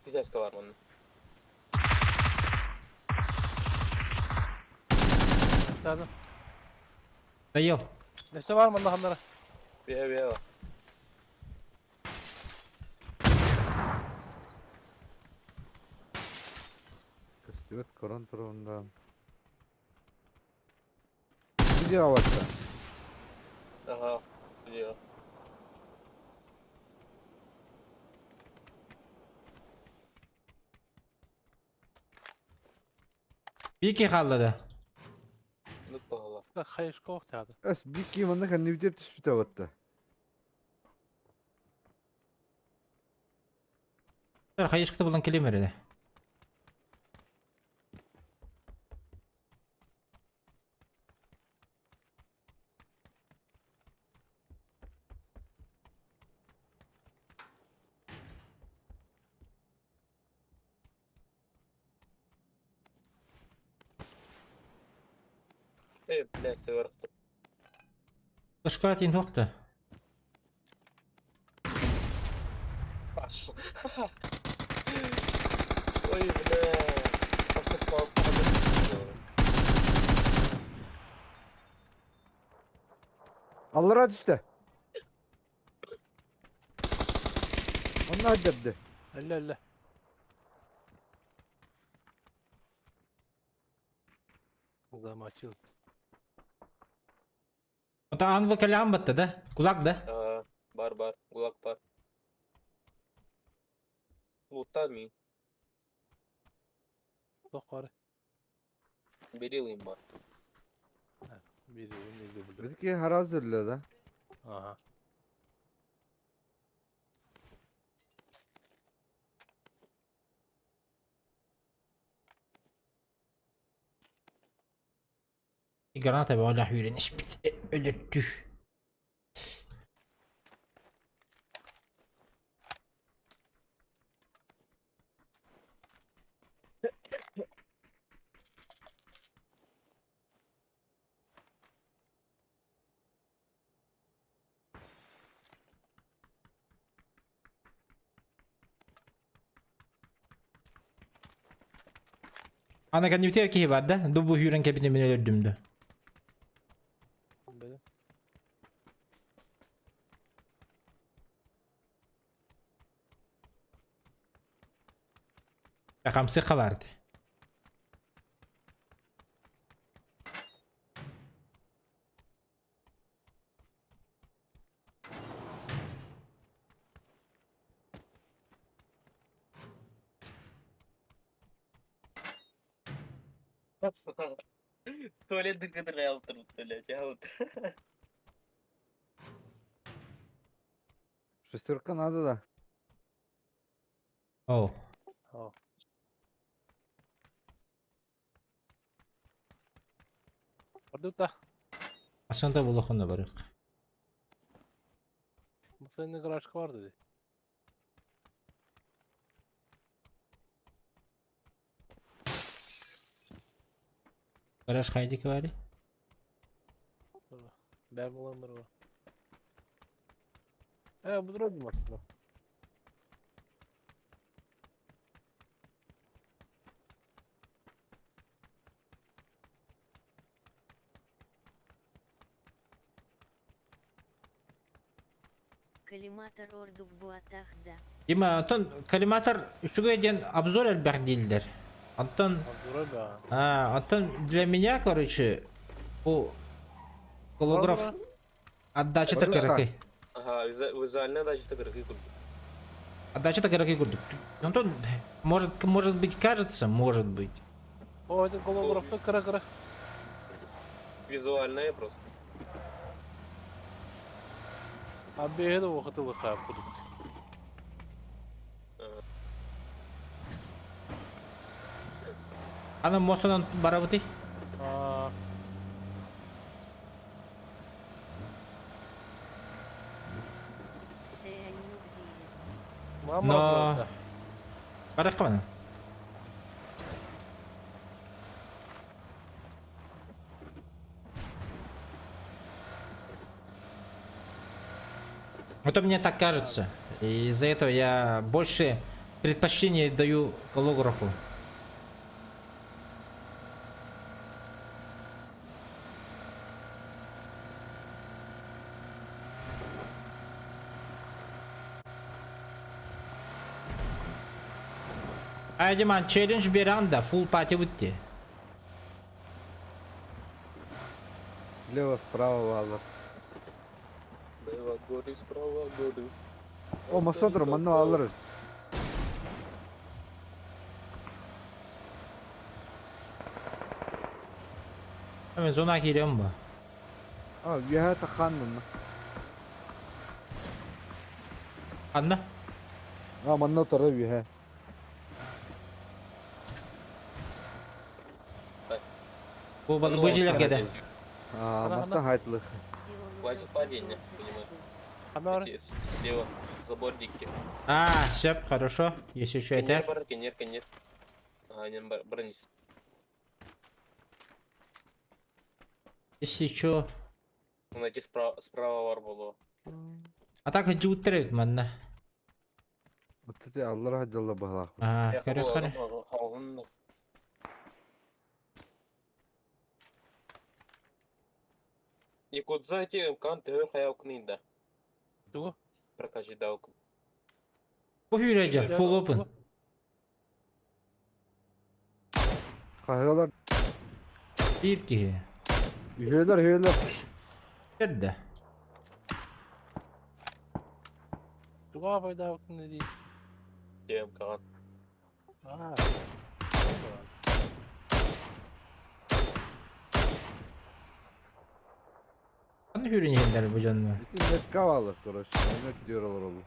Пятяска бар манна. Саадым. Доел. Өссө бар манна ханнара. Үһэ, үһэ бар. Көстүбэт корон турунда. Видео алатта. Ага, видео. Бики хаалла да. Ну тоһола. Хайышка охтаады. Эс бики манна кэннибитигэр түспүтэ батта. Хайышката булан кэлиэм эрэ. Э, блядь, сыгырахтым. Башка тиин туохта. Пошел. Ой, бля. Посыпался. Аллара түстэ. Онно өйдөбдө. Элле элле. Замочил. Ото анвы кэлэҕин батта да? Кулак да? Ага, бар бар, гулаг бар. Лутан мин. Туох бары. Берил им бар. Бири не билдим. Бизики хараас өллө да. Ага. Граната бөҕөлөөх үүрэн испит өлөрдүү. Аны кэннибитигэр киһи бар да? Дубу үүрэн кэбинэмин өлөрдүм да. Били. Хамсыха барды. Туалет кыдырай блядь, аут. Шестерка надо да. О. О. Бардыта. Асында булахына барык. Сенин гаражка бар dedi. Гараж хайдики бары. Бär булар бар. Э, бу дроп бар. Коллиматор ордук буатах да. Дима, антон коллиматор үчүгэй диэн обзор элбэх дииллэр. Антон, Дроп а, Антон для меня, короче, бу голограф отдачата кыракый. Ага, визуально даже кыракый курдук. Отдачата кыракый курдук. Антон, может быть, кажется, может быть. О, это голограф кыра-кыра. Визуальная просто. А бэйэ да вакытылы курдук. Аны мостунан барабытый. А, Э, Но... Барахка бана. Это мне так кажется. И из-за этого я больше предпочтение даю голографу. Ай, Диман, челлендж Беранда, фулл пати выйти. Слева, справа валар. Слева горы, справа горы. О, Массандра, манна алыр. Мен зона киирем бу. А, үөһэ таххааннанна. Ханна? А, манна утары үөһэ. Бу бу бу дьиэлэргэ да. А, мантан хайтылых. Хватит падения, понимаю. Ханар. Эти слева, забор дикки. А, сөп, хорошо. Если еще Кенер это. бар, кенер, кенер. А, не, бар, бронис. Если еще. Он эти справа, справа бар было. А так дьиуттэр манна. Вот эти аллар хадьалла баһалаах. А, Я көрө көрө. Якудза ти мкан төр хаяукнында. Тугу? Прокажи даук. Бу хүрэ full open. Хаһыалар, Биир киһи. үһүөлэр, үһүөлэр. Эрдэ. Тугу абайдаабытын дии. Тем каган. Аа. Ханна хүрүн иһэллэр бу дьоннор? Ити метка баалар, короче. Мет диyor олар олу.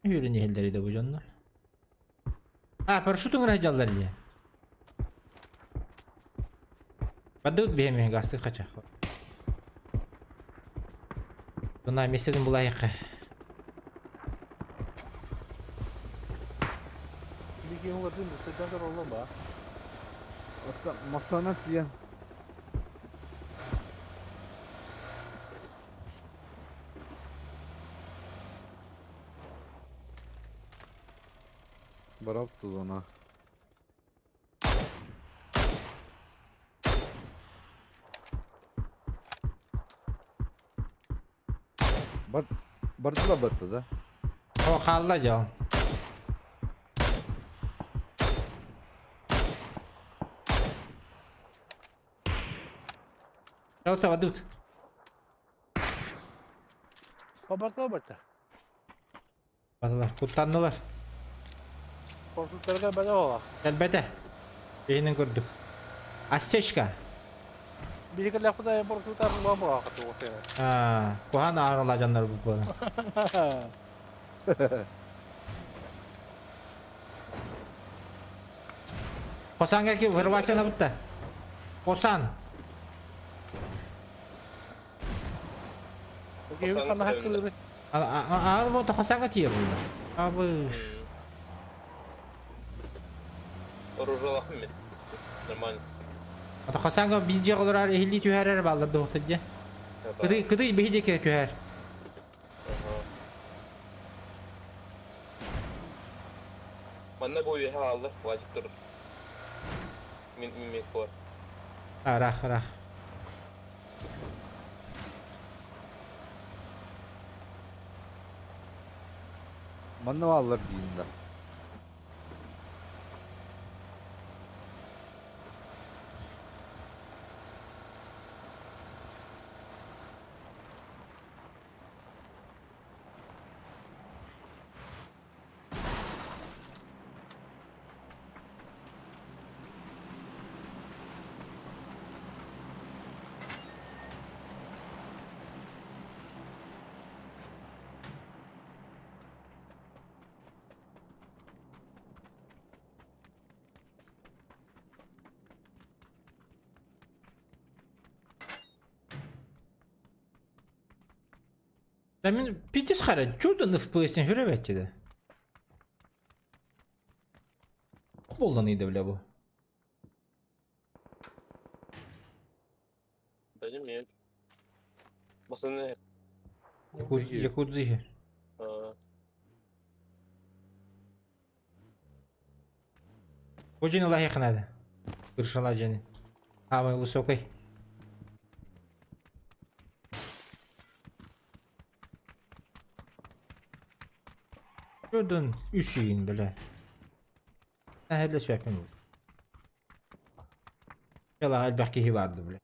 Хүрүн иһэллэр да бу дьоннор. А, парашютун ыраһдьаллар дии. Бадыт биһэми гасы хачах. Буна меседин булайыкка. Билигин угатын сыдагар олла ба. Оттон масана тиийэн. Барап тузана. Бар бардыла батты да. О, хаалла дьол. Жалта бадут. Бабарта барта. Бадылар, куттаннылар. Корсуттарга бада ола. Кэлбэтэ. Биһинин көрдүк. Осечка. Биһиги лэхпыта борсуттар баба хату осена. А, куһаан аарыла дьоннор бу буолан. Косанга ки вырваться бутта. Косан. Окей, хана хаккылы. А, а, а, вот Хосанга тиер булды. Абыш. Оружие лахмит. Нормально. Ата Хосанга билже олорар эхилли түһәрер баллар доктор Кыды кыды биһиде түһәр. Ага. Манна бу үйе алды, хватит тур. Мин мин кор. А, рах, рах. Манна бааллар диин да. Да мин питис хара, чудо FPS-ин хүрэ да. Куболдан иде бля бу. Пойдем, Басаны. Якудзиһи. Очень лайық надо. Крышала дьэни. Самый высокий. Көрдөн үс үйін біле. Әһәрләспәппин буолла. Дьыалаҕа элбэх киһи баар дуу, бля.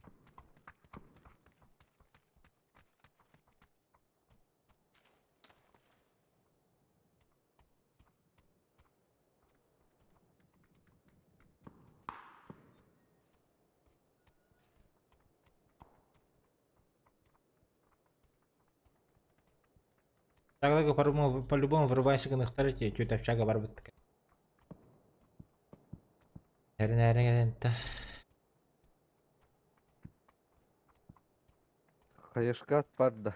Тагылга по-любому врубайся гыныхтар эти тетя общага барбыт. Эрин Хаешкат барда.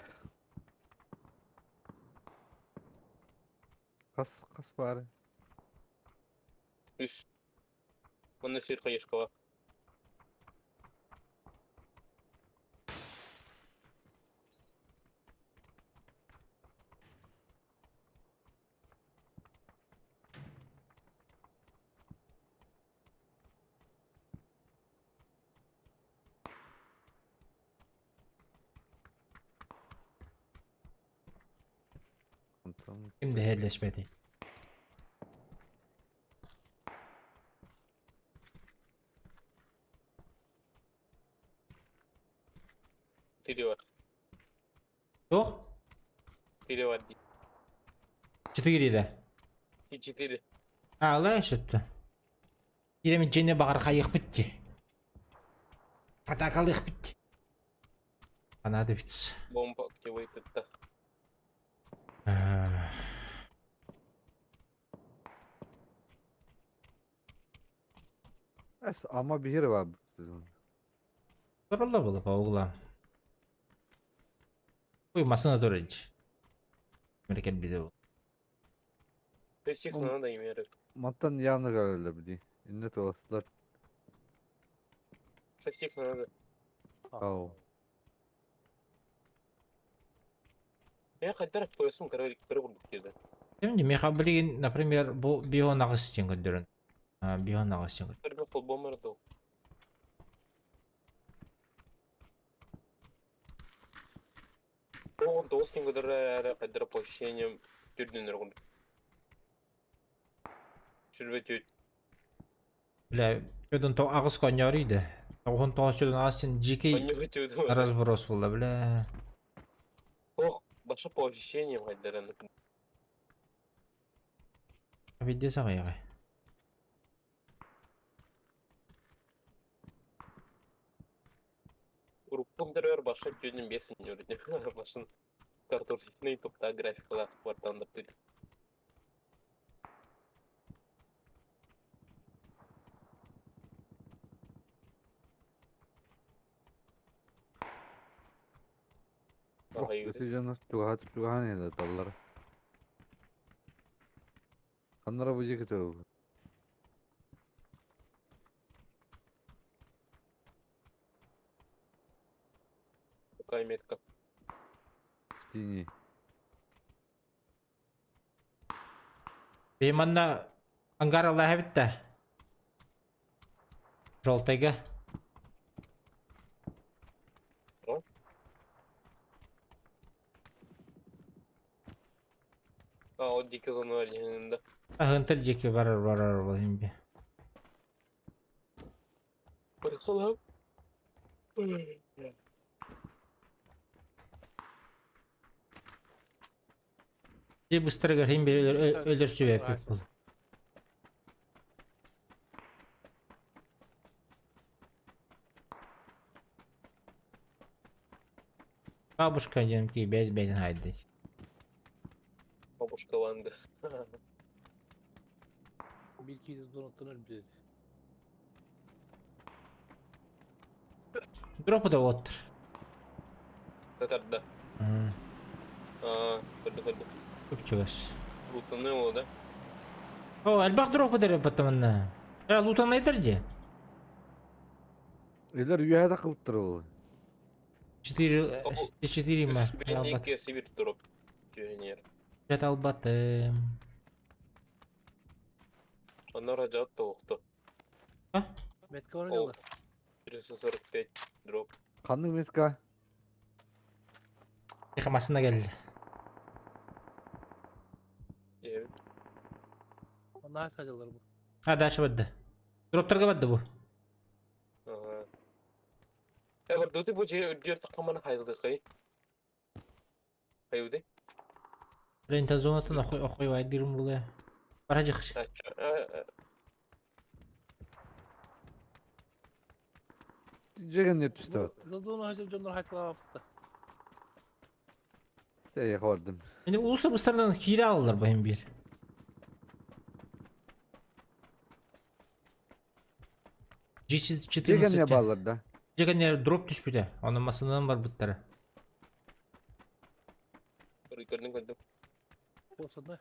Хас хас баар. Үс. Манна сир хаешкала. Онтон Ким да һэллэспэтий? Четыре бар. Туох? Четыре бар дии. Четыре да. Четыре. Аалай сөттө. Киирэммит дьиэни баҕар хайыахпыт дии. Атаакалыахпыт дии. Понадобится. Бомба активирует да. Эс ама биһири баар сезон. Туралла була паугла. Ой, массына турар Мерекет биде бу. То есть их Он- надо иметь. Мантан явно көрөллөр дии. Инне туоластылар. Шестикс надо. Ау. Я хотел поясом король король кида. Ким меха билигин, например, бу бион аҕыс диэн көрдөрөн. Бион аҕыс диэн Көрбө холбомор дуу. Ол тоғыз кем көдөрө кайдара по ощущениям түрдүнөр курдук. Сүрбэ түт. Бля, чөдөн то аҕыс конньоруйда. Тоҕуһун тоҕус чөдөн аҕыс син дьикий Онньуга түдү. разброс буолла, бля. Ох, баша по ощущениям кайдара. Виде саҕайаҕай. Уруккун дөрөр баша түдүн бес өнөрү. Башын картофельный тупта графикалар кварталында түд. Ох, сезоннар чугаһаат чугаһаан иһэллэр таллара. Ханнара бу дьиэ кытылла. Какая метка? Синий. Биһи манна ангар аллаһа бүттэ. Желтайга. А, ол диэки зоналар иһиннэ. Аһынтар диэки барар барар буолин би. Барахсалам. Дьэ быстро гэрһин би өлөрсүбэппит буол. Бабушка диэн кии бэйт бэйдин хайдый. Бабушка Ванга. Биир киһи донаттан өлбүт. Дропу да уоттар. Татарда. Аа, көрдө көрдө. Көпчүгас. Лутаны ол да. О, элбэх дропу дэрэ баттаманна. Э, лутанайдар дии. Илэр үөһэ да кылыттар ол. Четыре, четыре ма. Албат. Бенеке Сибирь дроп. Түйенер. Жат албатым. Онор ажат тоқты. Метка var Ол. öyle. 445 дроп. Ханнык метка. Тихо, масына кел. Девять. Онна садилар бу. А, дальше барды. Дроптарға барды бу. Ага. Э, бар дуты бу же үрдүр таккаманы хайлды кый. Хайуды. Рента зонатын охой охой вайдырым буле. Баражық. Жеген не түсті. Задуну хасып жонор хайтла апты. Тәй бардым. Енді улуса быстардан кире алалар бу hem bir. Жеген не G14. баллар да. Жеген дроп түспүдө. Onun masından бар буттары. Көрдүң көрдүм. Болса да.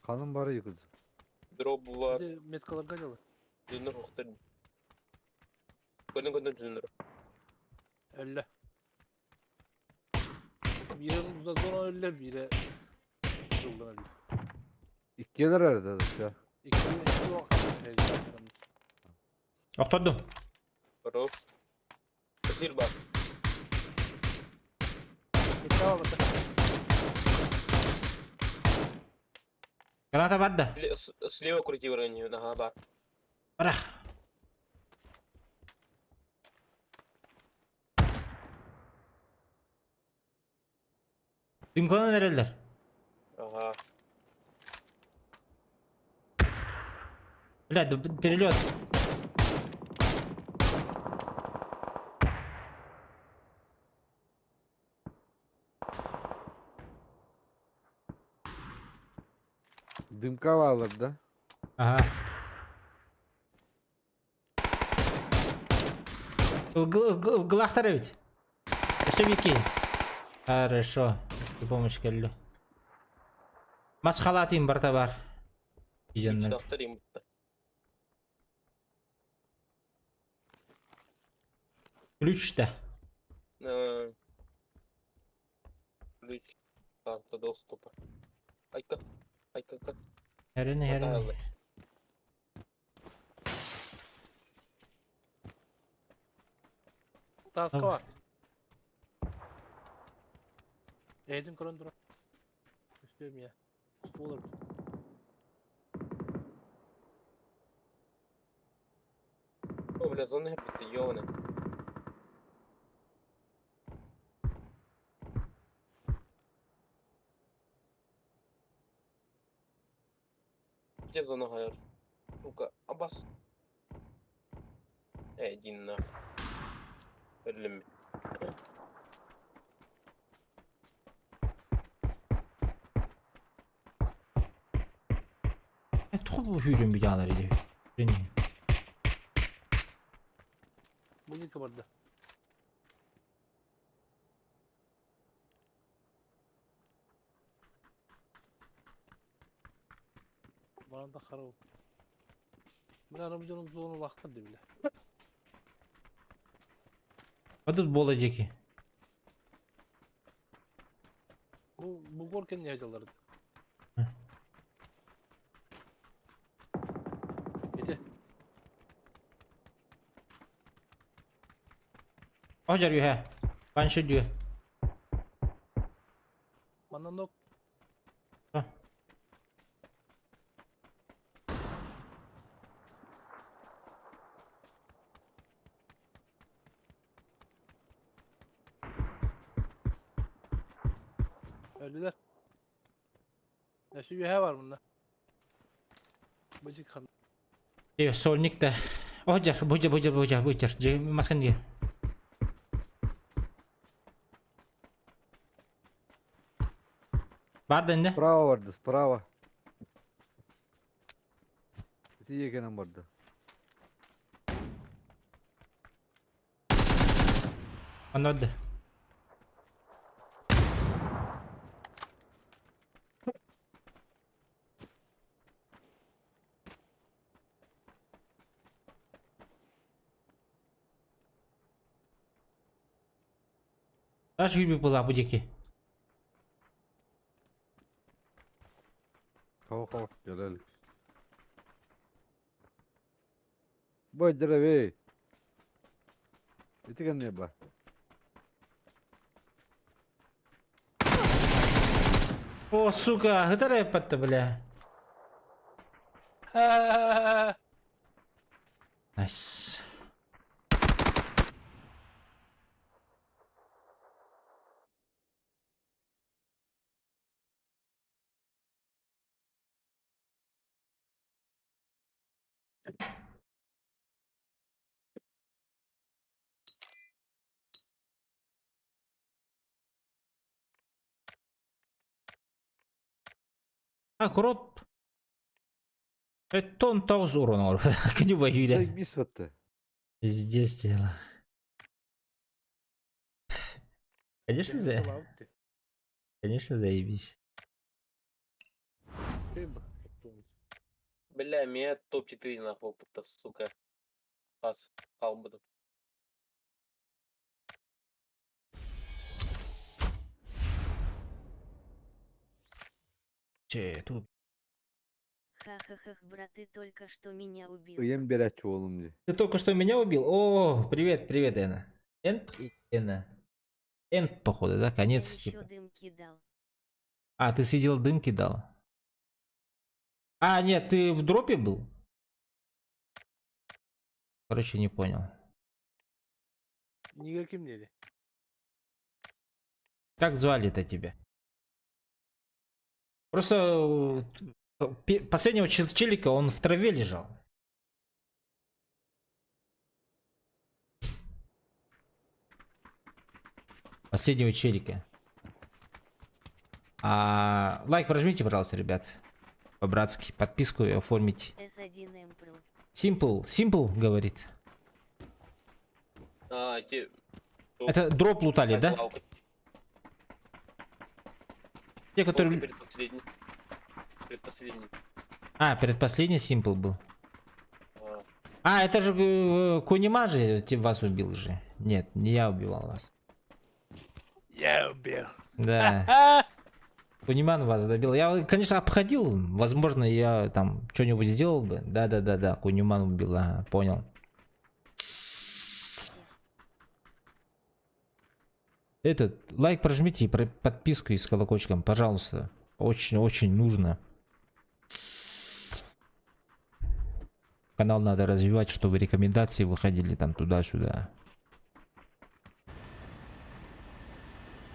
Каным бары юкуд. Дроп бар. Меткалар качалы. Жүнөр хоктор. Көрдүң көрдүм жүнөр. Öyle. Biri uzazona öyle, biri yoldan öyle. Иккелер арада да. İki iki o Октордум. Дроп. Сир бар. Tamam da. Граната бар да. Слева крути вроде, ага, бар. Барах. Дымкалан эрелер. Ага. Бля, перелет. Дымка баллар да. Ага. Ылгылахтар ведь. Все вики. Хорошо. И помощь келді. Мас халатым бар бар. Иденнер. Үч им бутта. Ключ да. Ключ. Карта доступа. Айка. Айка, айка. Хәрені, хәрені. Таска var. Eğitim kurun dur. İstiyorum ya. Usta olur. О, бля, зона бутта, ёбаный. Где зона хайр? Сука, абас. Эй, иди нахуй. Өлім. Туху хүрүн бидалар иди. Хүрүн. Bugün kabardı. Bana da kara oldu. Ben aramcının zorunu baktı bile. Адыт бола деки. Bu gorken niye acalardı? Hı. Eti. Ожар юхэ. Баншы дүйе. Bana nok. Hı. Öldüler. Ya şu yuhe var bunda. Bıcık kan. Дүйе, сольник да. Ожар, бужар, бужар, бужар, бужар. Же, маскан дүйе. Бар да инде. Справа барды, справа. Ити егенен барды. Анады. Аж гүлбү была бу диэки. Хо-хо, кэлэл. Бой здоровей. Ити кэннэ ба. О, сука, хытар эппэтте, бля. Найс. А, крот. Это он тоғыз урон оҥорор. Күнү баһыыра. Заебись вот ты. Здесь дело. Конечно, за... Конечно, заебись. Бля, меня топ-4 нахуй опыта, сука. Пас, буду. Че, тут. Ха-ха-ха, брат, ты только что меня убил. Ыйан берәччи уолум дии. Ты только что меня убил? О, привет, привет, Эна. Энд и Эна. Энд, походу, да? Я Конец, еще типа. дым кидал. А, ты сидел, дым кидал? А, нет, ты в дропе был? Короче, не понял. Никаким нели. Как звали-то тебя? Просто последнего челика, он в траве лежал. Последнего челика. А, лайк прожмите, пожалуйста, ребят. По-братски. Подписку оформить. S1 Эмприл. Simple, simple, говорит. А, те... Это дроп лутали, да? Те, которые... Предпоследний. Предпоследний. А, предпоследний Simple был. А, А, это же Кунима же вас убил же. Нет, не я убивал вас. Я убил. Да. Куниман вас добил. Я, конечно, обходил. Возможно, я там что-нибудь сделал бы. Да-да-да-да, Куниман убил, ага, понял. Этот, лайк прожмите и подписку и с колокольчиком, пожалуйста. Очень-очень нужно. Канал надо развивать, чтобы рекомендации выходили там туда-сюда.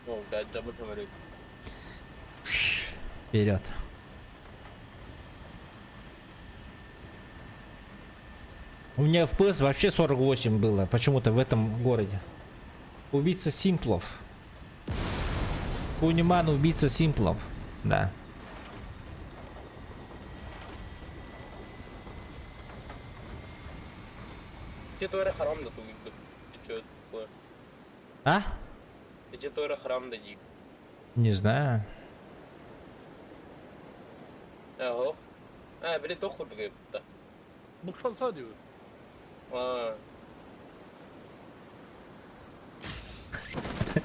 Ну, блядь, забыл говорить. Вперед. У меня FPS вообще 48 было, почему-то в этом городе. Убийца Симплов. Куниман убийца Симплов. Да. Те тора харам да тугит. Ты чё такое? А? Те тора харам да дик. Не знаю. Ага. А, блядь, тохур да. Буксан diyor. А.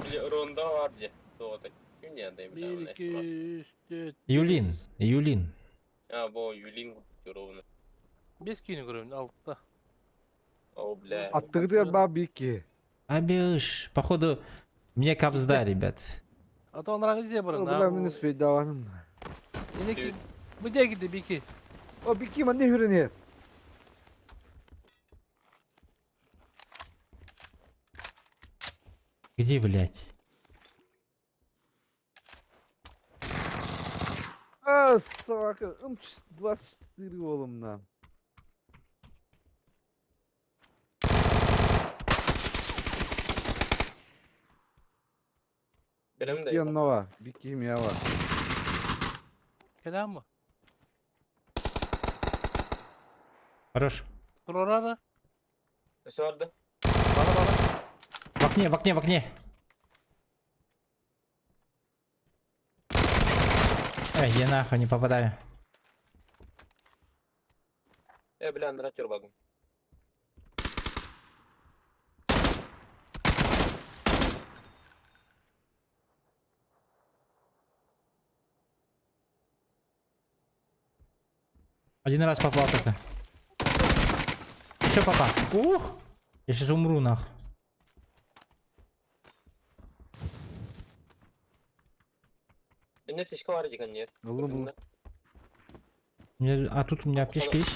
Бля, Ронда var Тоғытай. Ким не 1, 2, 3, 4. Юлин. Юлин. А, бо, Юлин ровно. 5 киһини көрөбүн алта. О, бля. Аттыгытыгар баа бикки. Абиш. Походу, мне капсда, ребят. А то анарағы изде барын. Бля, мин успейдаваным. Инеки. Бу дегиде бики. О, бикки манны хүренер. Где, блядь? А, собака, ымч 24 уолумнан. Берем да. Яннова, бикки мява. Кэлэн mı? Хорош. Турарара. Сорда. Бана бана. В окне, в окне, в окне. Эй, я нахуй не попадаю. Бля, андратер багым. Один раз попал только. Еще попал. Ух! Я сейчас умру нах. Инне аптечка бар дигән нет. Ыллым, ыллым. А тут у меня аптечка есть?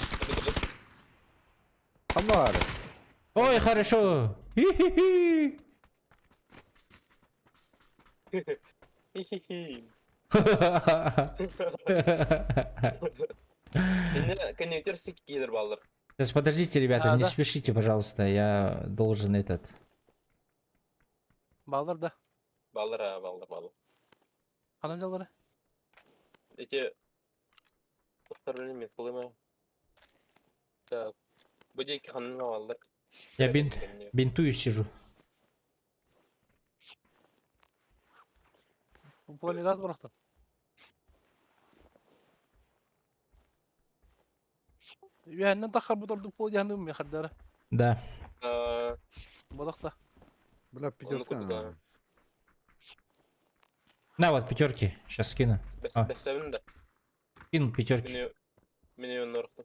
Амар. Ой, хорошо! Хи-хи-хи! Хи-хи-хи. Инне коннектор кидер баллар. Сейчас подождите, ребята, А, не да. спешите, пожалуйста, я должен этот. Баллар да. Баллар, а, баллар, баллар. Ханан жалары. Эти... Второй кылыма. Так. Бу диэки ханна баллар. Я бинт, бинтую сижу. Бу газ бырахтым. Үһэннэн таххар бу тордук пол яһаным мен хардара. Да. Бодохта. Бля, пятерка. куда? надо. На вот пятерки. Сейчас скину. А. Бәсәбин да. Скину пятерки. Мине мине оннорхтым.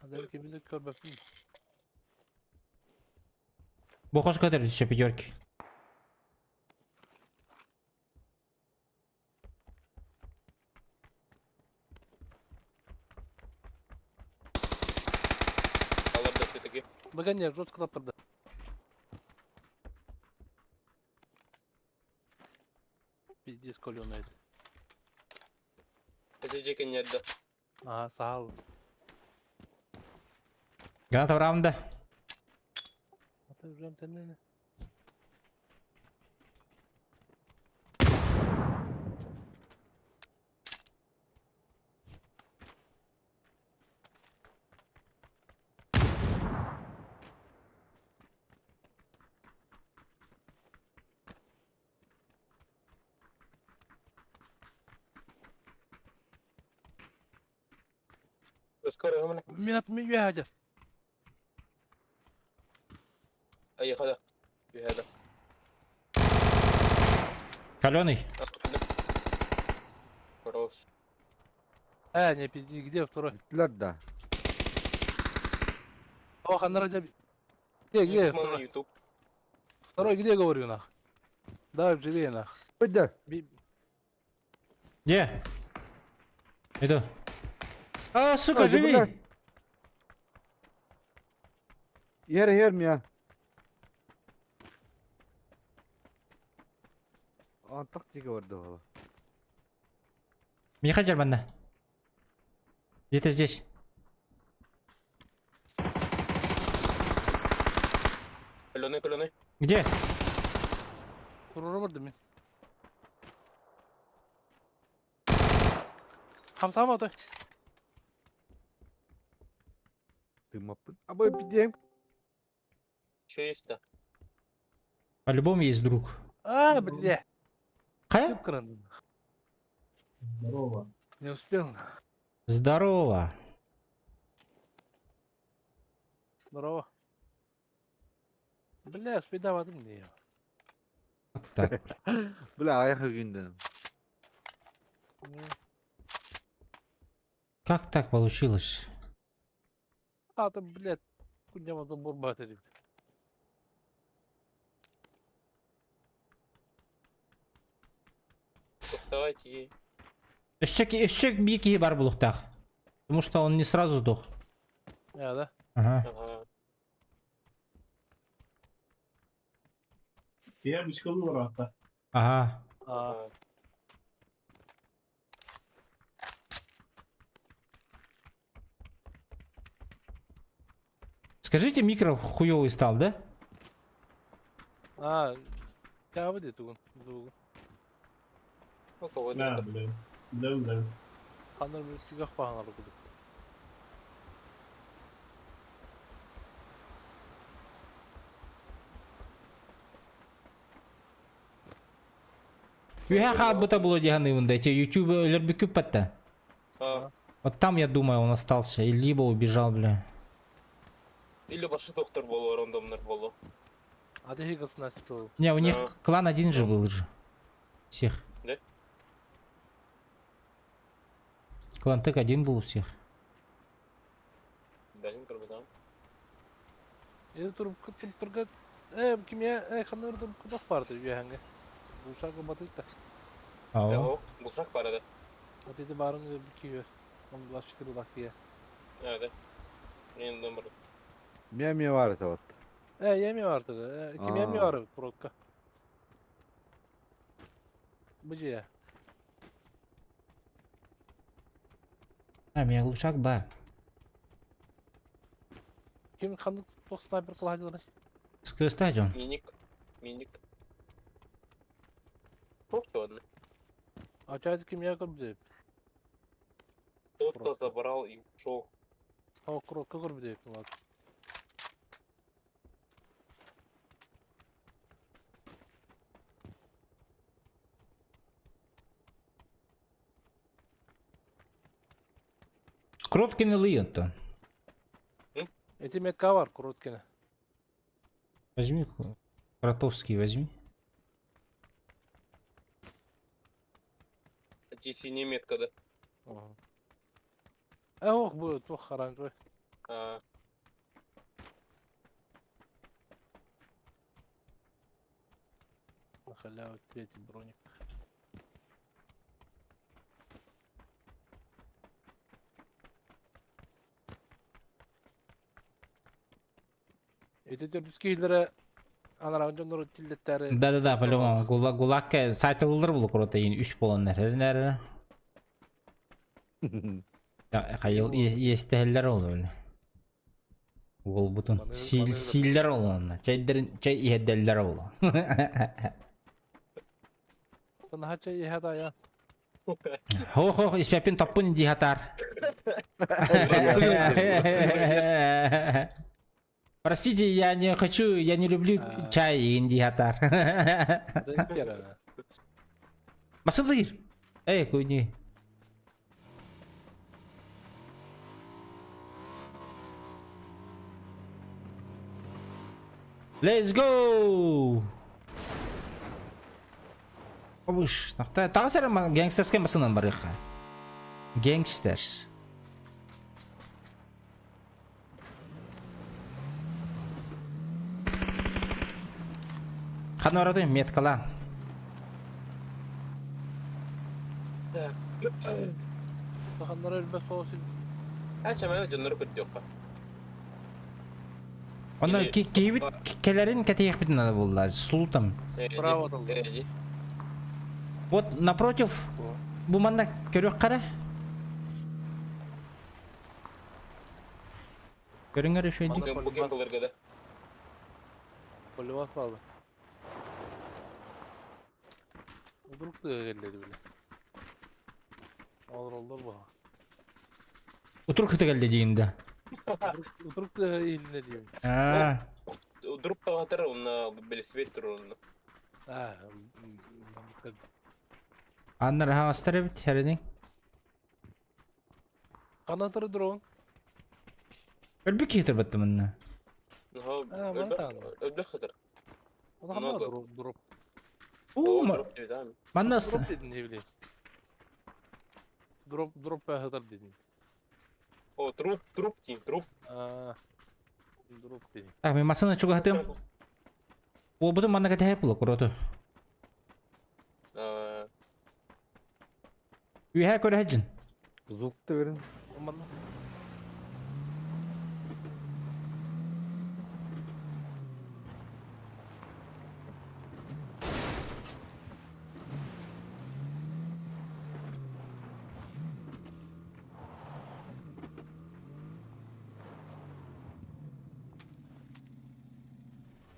Адам кимди көрбөппүн. Бохос көтөр еще пятерки. Алар да все-таки. Быган жестко таптырды. Пиздец колёный это. Это жеке нет да. Ага, сахал. Граната в раунда. Ата уже антенна. Скоро гомна. Минат ми яхажар. Ай хада. Бихада. Каленый. Хорош. А, не пизди, где второй? Бүттүлэр да. О, ханара жаби. Где, где второй? YouTube. Второй где, говорю, нах? Давай, живее, нах. Быдыр. Би- Где? Иду. А, сука, Ой, да живи! бля. Ер, ер меня. Антах тиге барды бала. Мне хаджар манна. Где-то здесь. Каленый, каленый. Где? Турура бардым мен. Хамсама отой. Ты маппын. Абай пидем. Еще есть да. По-любому есть друг. А, бля. Хэ? Кып Здорово. Не успел. Здорово. Здорово. Бля, успедаватым не. Вот так. Бля, аяқ күнден. Как так получилось? А, там, блядь, кудя там бурбатери. Давайте. Өссө биир киһи баар буолуохтаах. Потому что он не сразу сдох. А, да? Ага. Ага. Ага. А, Ага. Скажите, микро хуёвый стал, да? а, я выйду тугун, тугун. У кого да, Ханар bir сигах паханар кудук. Үһэ хаалбыта буолуо дии саныыбын да, эти YouTube өлөрбүккүт А, Вот там, я думаю, он остался. И либо убежал, бля. или башы доктор болу, рандомнер болу. А ты хигас насипал. Не, у них Да. клан один же был же. Всех. Да? Клантек один был у всех. Бәлин көрбөтөм. Эти трубка турга э кимия э ханыр трубка барды үөһэнгэ. Глушак батыта. Ау. О, булсак бар edi. Вот эти барын киө. Он 24 лакия. Evet. Benim numara. Мия бар это вот. Э, yemiyor artık. Э, kim yemiyor Aa. artık Prokka. Быжия. А, меня глушак бар. Ким ханнык тох снайпер кылаһадылар. Скыстадион. Миник. Миник. Çok da ладно. Ачайт ким я көрбүдү. Тот, кто забрал и ушел. О, Крокка көрбүдү. Ладно. Кроткин или Антон? Эти метка бар Кроткина. Возьми, Кротовский возьми. Эти синяя метка, да. Э, ох, бу тох харан. А, На халяву третий броник. Эти төрдүскейлere анарагын дьоннору тиллеттэри Да-да-да, по-любому. Гулак, гулакка сайт ылыр булу крота ин 3 болон нәр. Хайыл естәһелләр ол öyle. Гол бутун. Сил силлер ол онна. Чәйдер чәй иһәдәлләр ол. Наһача иһэ я. Хо-хо, испәпин таппын ди хатар. Простите, я не хочу, я не люблю чай индиатар. Басып Эй, куйни. Let's go! Обыш, тағы сәрі гангстерске басынан бар яққа. Гангстер. Ханна барады меткалан. Саханнар өлбө соосин. Ача мен дьоннору көрдүөххэ. Онно киһибит кэлэрин кэтиэхпитин надо булла. Султан. Браво дал. Вот напротив бу манна көрүөх кара. Көрүңөр үшөйдүк. Бүгін былыргыда. Полеват балы. Удрук келди биле. Олор бу. Утур кыты келди дейинде. Удрук илине дейм. Аа. Друп таҕатар онно велосипед турар онно. Аа. Аннар хаҥастар эбит хэринин. Канатыр дрон. Өлбүк киһи баттым мынна. Өлбөх хатар. Много. Дроп. Уу, манна Дроп дедин не билейм. Дроп дроп хатар дедин. О, труп, труп тиин, труп. Аа. Дроп дедин. Так, мен масына чугатым. О, бутун манна кэтэһэ була куроту. Үһэ көрөһөжүн. Звукты берин. Манна.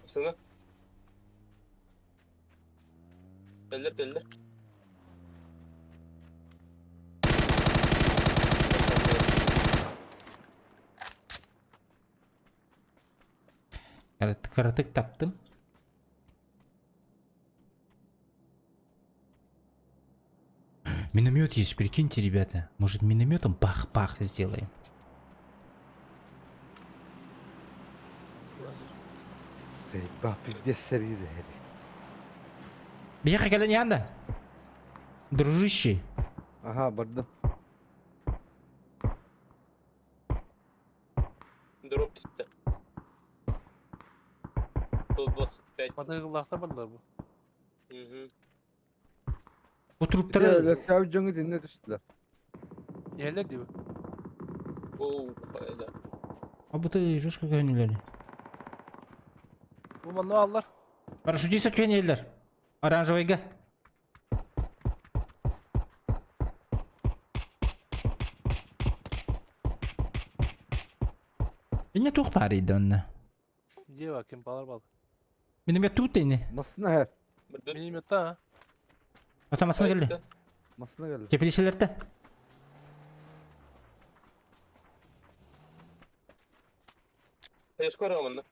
Сына. Кэллэр, кэллэр. Каратык таптым. Миномет есть, прикиньте, ребята. Может, минометом бах-бах сделаем? Сейба пиздец сериде. Бияха кэлэн яанда. Дружище. Ага, бардым. Дроп түстэ. 125. Матыгыллаахтар бардылар бу. Мгм. Бу труптары... Өлөктөөбүт дьоҥҥо итиннэ түстүлэр. Иһэллэр дии бу. Оу, хайда. А бу ты жестко көһүнүлэр. Бу манна аллар. Парашютист көһүнүлэр. Оранжевыйга. Инне туох баар иди онно? Дьиэ бар, ким балар бал. Миномет тут ини. Массына һэр. Минометта а. Ата массына келли. Массына келли. Теплиселерте. Я скоро манна.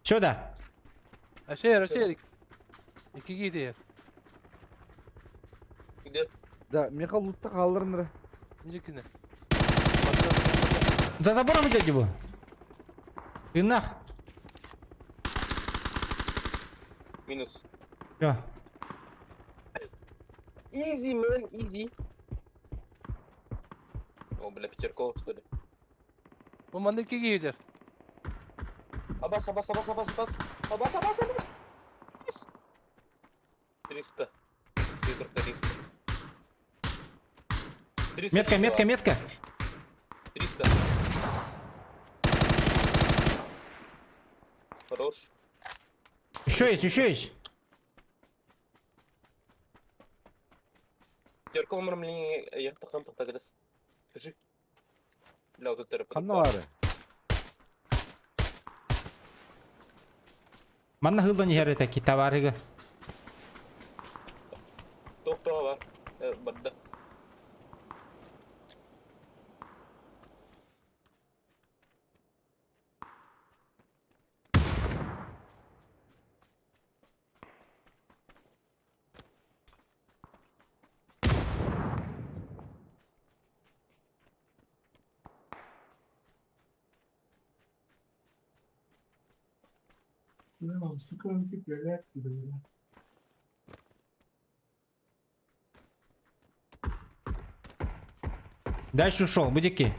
Сюда. Әшер, әшер. Икки киһи Где? Да, меха лутта хаалларын эрэ. Мизиккине. За забором идет его. Ты нах. Минус. Все. Easy, man, easy. О, бля, пятерков, что ли? Бу манна икки киһи Абас, абас, абас, абас, абас. Абас, абас, абас. Абас. 300. Циферка 300. 300 Метка, метка, метка. 300. Хорош. Еще есть, еще есть. Пятерка умрмли, я тахам тогда. Скажи. Бля, вот это Ханна баары? Манна хылдан иһэр таки товарыга. Доктор бар. Барда. Дальше ушел, будики.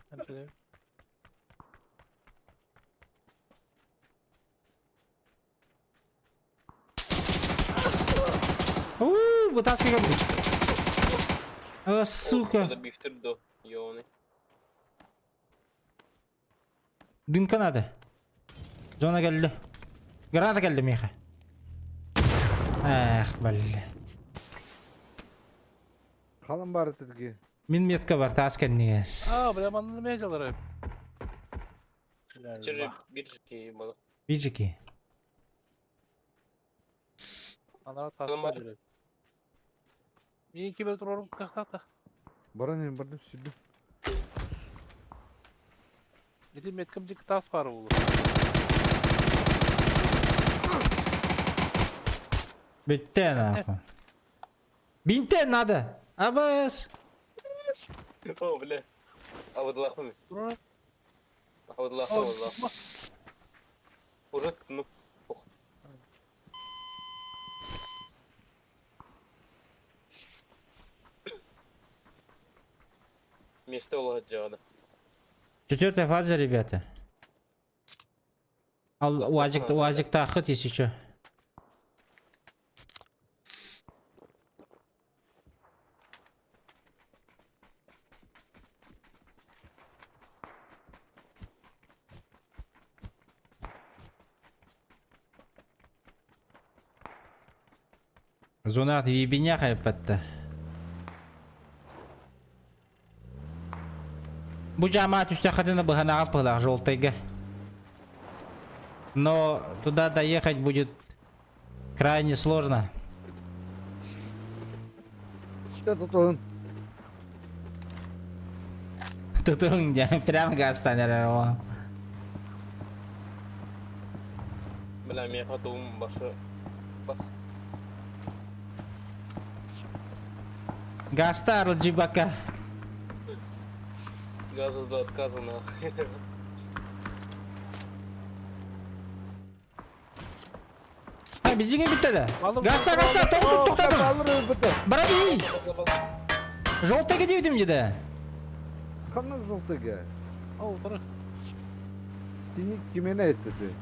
Эмтэнэ. У, вытаскивай. А, сука. Бихтер до. Ёны. Дымка надо. Зона келди. Граната келди миэхэ. Эх, блядь. Халан баар этитги. Мин метка бар, таас кэннигэр. Аа, бля, манна эмиэ дьаллар. Чижи биржики мала. Биджики. Анара Халан тааска бар. биэрэр. Миин кибер турарым кыахтаах да. Баран иһин бардым сүрдүм. Ити меткам дьик таас баар буолуо. Бүттэ нахуй. Бинте надо. Абас. О, бля. А вот лахуми. Турар. А вот лахуми, лахуми. Уже, ну, ох. Место уладжада. Четвертая фаза, ребята. Ал УАЗик, УАЗик тахыт, если что. Зона от ебеняха патта. Бу жама түстэххитинэ быһанаҕа пылах желтыйга. Но туда доехать будет крайне сложно. Что тут он? Тутуҥ диэн прямо газтан эрэр о. Бля, миэхэ тугум башы бас. Гаста арылдьыйбакка. Газу до отказа нахуй. А, бензиҥэ бүттэ да. Гаста, гаста, тоқтат, тоқтатың. Барады. Желтыйга диэбитим деді. Ханна желтыйга? Ау, тұры. Синий кимиэнэ этти.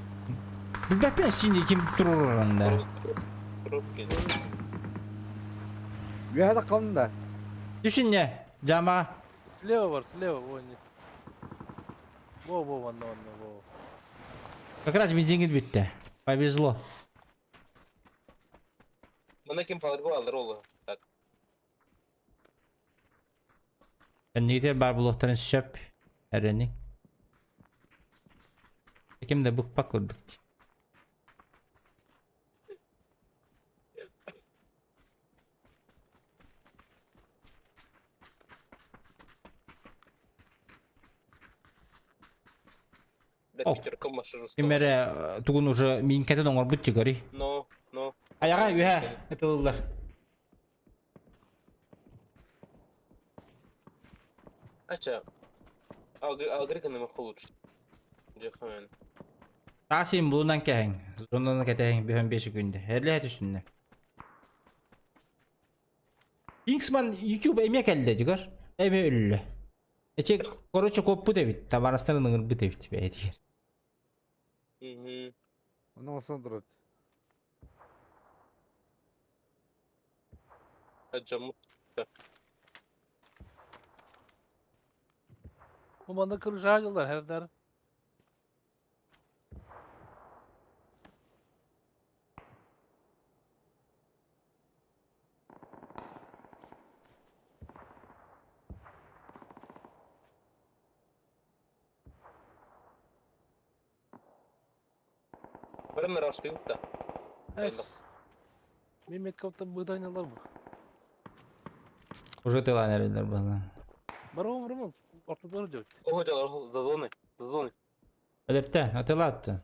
Билбэппин синий ким туруранда. Үөһэ да. Түсінне, жама. Слева бар, слева, вон. Во, во, вон, вон, во. Как раз бензиҥит бүттэ. Повезло. Мана ким фаларга алыр ол. Так. Кэннигитигэр баар буолуохтарын сөп. Эрэни. Ким да букпак курдук. Блядь, пятерком машину. Ким эрэ тугун уже миинкэтин оҥорбут тигори. Но, но. Айаҕа үһэ ытыллар. Ача. Алгоритм намного лучше. Дьэхэн. Таас иһин булунан кэһэҥ, зонаны кэтэһэҥ бүһэн биэс күндэ. Эрлэһэ түсүннэ. Кингсман YouTube эмиэ кэллэ дигэр. Эмиэ өллө. Эчи, короче, куоппут эбит. Табаарыстарын ыҥырбыт эбит бэйэтигэр. Ону осон турар. Бу манна кыргыжаалар herдар. Баран раштыыбыт да. Мин меткоптан быдайналар бу. Уже тылан эрэллэр буолла. Барабан барабан ортодор диэбит. Ого дьалар за зоной. За зоной. Өлөптө, атылаатты.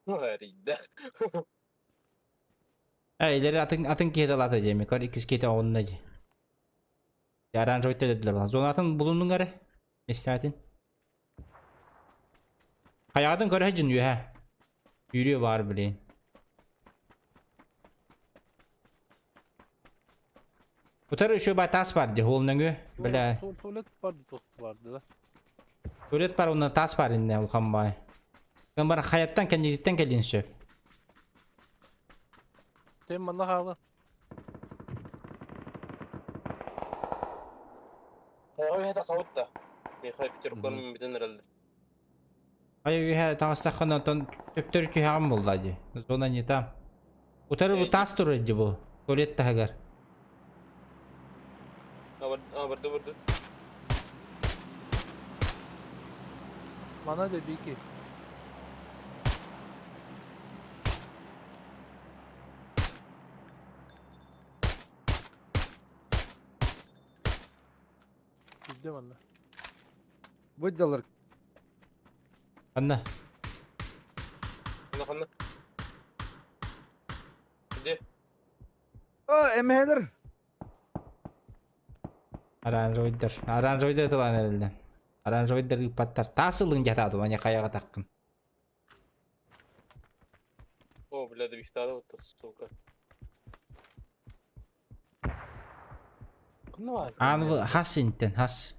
Эрийдэх. Ээ, атын атын киһи талаата дьэ, көр иккис киһи оҕунна дьэ. Оранжевый төлөдүлэр. Зонатын булуннуҥ эрэ? Истээтин. Хайаҕатын көрө сылдьын үөһэ. Үүрүө баар блин. Утары еще ба таас бар дии, ол нөҥүө. Бля. Туалет бар бар да. Туалет бар, онно таас бар иннэ улахан баай. Бар хайаттан кэннигиттэн кэлиэн сөп. Тем манна хаала. Хайа хавытта. Михай пятеркон бүтэн эрэллэр. Хайа үөһэ таҥастаххына онтон төптөрү түһэҕин буолла дии. Зона не там. Утары бу таас турар дии бу. Туалет таһыгар. А, барды барды. Мана да бики. Билдим анна. Бу дьалар Анна. Ханна ханна. Где? А, эмэһэлэр. Оранжевыйдар. Оранжевыйдар тылан эрэллэр. Оранжевыйдар ыыппаттар. Таас ылыҥ дьатаатым, ане хайаҕа таххын. О, бля, добихтада вот сука. Ну, Аан хас интен, хас.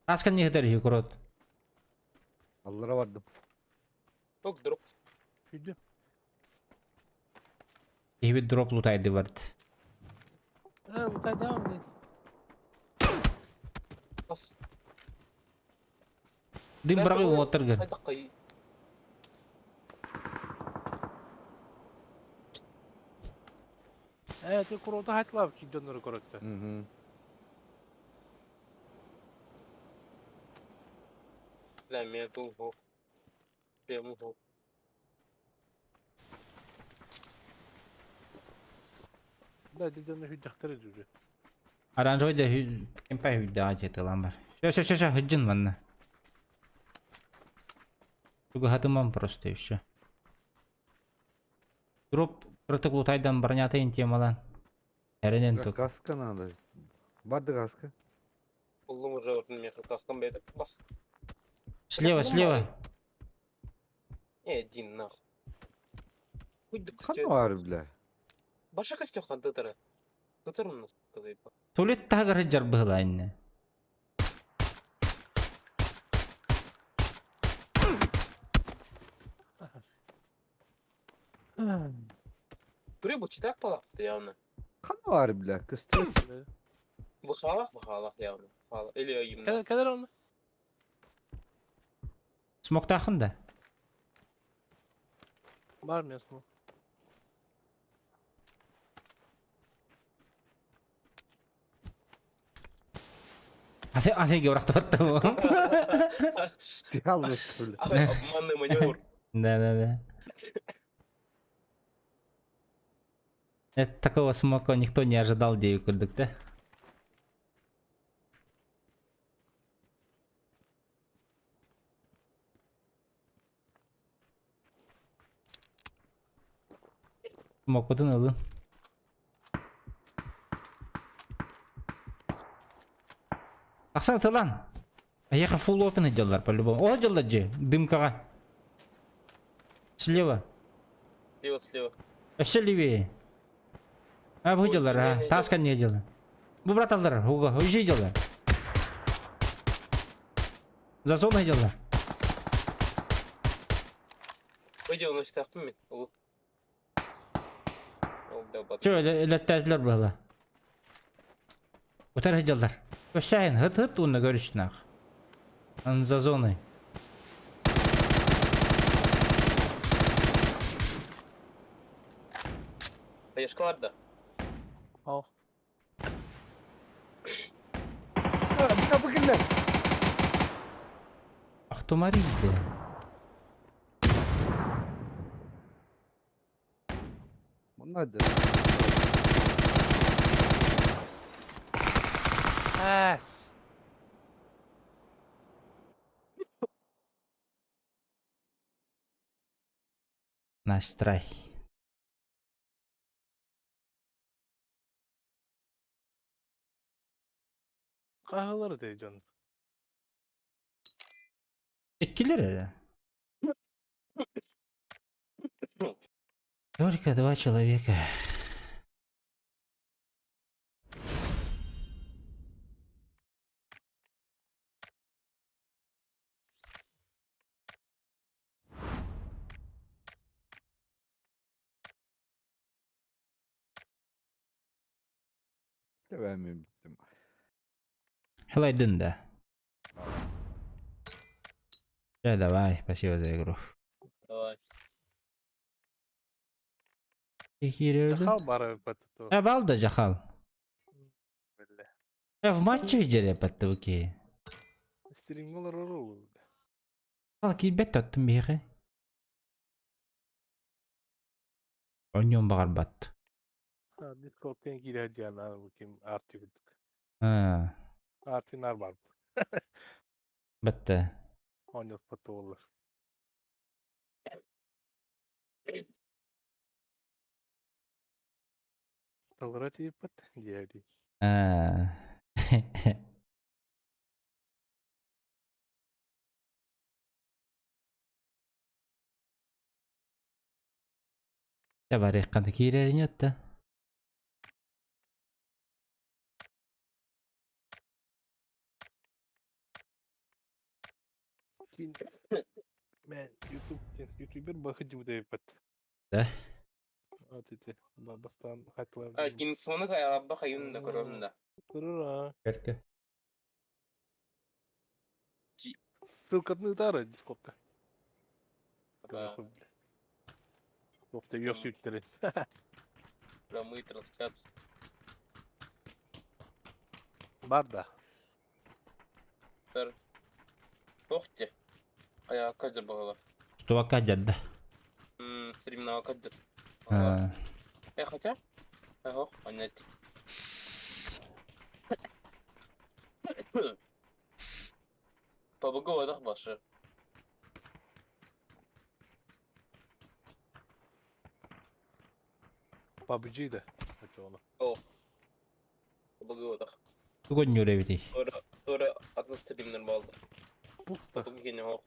Таас кэнниһитэр үһү курот. Аллара бардым. Ок, дроп. Күйдүм. Киһибит дроп лутайды бард. Э, лутайдаам блин. Бас. Дым бырагы уоттаргар. Хайда кай. Э, ты курота хайтлап кийдөннөр көрөттө. Бля, меня тут хо. Бля, му хо. Да, дидөннөр хүддәхтер дүрү. Оранжевый да кемпэ хүйдэҕэ дьиэтилан бар. Все, все, все, все, хыдьын манна. Чугаһатымам просто и все. Дроп кыратык лутайдан бронятайын темалан. Эрэнэн тук. Каска надо. Барды каска. Буллум уже вот меха каскам бэйдэ бас. Слева, слева. Э, один нахуй. Хоть да Ханна бар бля. Баша костер хандытара. Кытар у нас когда Туалет таһыгар сылдьар быһыылаа иннэ. Рыбу читак палапты явно. Ханна бар бля. Көстөр. Бухалах, бухалах явно. Бухалах. Или именно. Кэлэр кэлэр онно. Смоктаахын да? Бар местно. Аты аты георахтабатта бу. Яллыс бля. Обманный маневр. Да, да, да. Это такого смока никто не ожидал, диэбит курдук да? Смокутун ылын. Тахсан тылан. Эйиэхэ full open дьаллар по-любому. О дьаллар дьи, дымкаҕа. Слева. Слева, слева. Өссө левее. А бу дьаллар, а, таас кэннигэ дьаллар. Бу браталлар, уга, уйжи дьаллар. За зоной дьаллар. Выйди, он значит, Ол. Чё, өлөттөөтүлэр быһыла. Утары сылдьаллар. Өссөйн хыт-хыт уонна көрүснэх. За зоной. Хаешкалар да? О. Бу киллер. Ахтумари да. Манна Ээс. Настрой. Хаһылар этэй дьон. Иккилэр эрэ. Только два человека. Мен бүттүм. Хелайдын да. Да, давай, спасибо за игру. Давай. Жахал бары бат. Э, балда жахал. Э, в матче видели подтуки. Стримгалар ору. Ал киирбэт тоттум биһиэхэ. Онньуон баҕарбат. Discord'тан киирэ дьиана бу ким арти курдук. Аа, Артинар бар. Батта. Оонньоспот буоллар. Тыллара тиийбэт диэри. Аа. Дьэ барыаххына киирэрин отто. Мен YouTube ютубер бахыдьыбыт эбиппэт. Да? Ат ити бастаан хатылар. А, Кингсоны каялабба хайын да көрөм да. Көрөр аа. Көркө. Ссылкатын ыытаары Discordка. Да. Туох да үөх сүүттэрин. Прямые трансляции. Бар да. Охте. А я кадр была. Стуака дьарда. Стримного кадр. Аа. Э, хотя? Ох, понять. Побугу башы. PUBG да. Очоҕуна. Побугу одах. Тугу өнньүөр эбитий? Тура тура атын стримнер болды. Пухта. Побугу кене хоқ.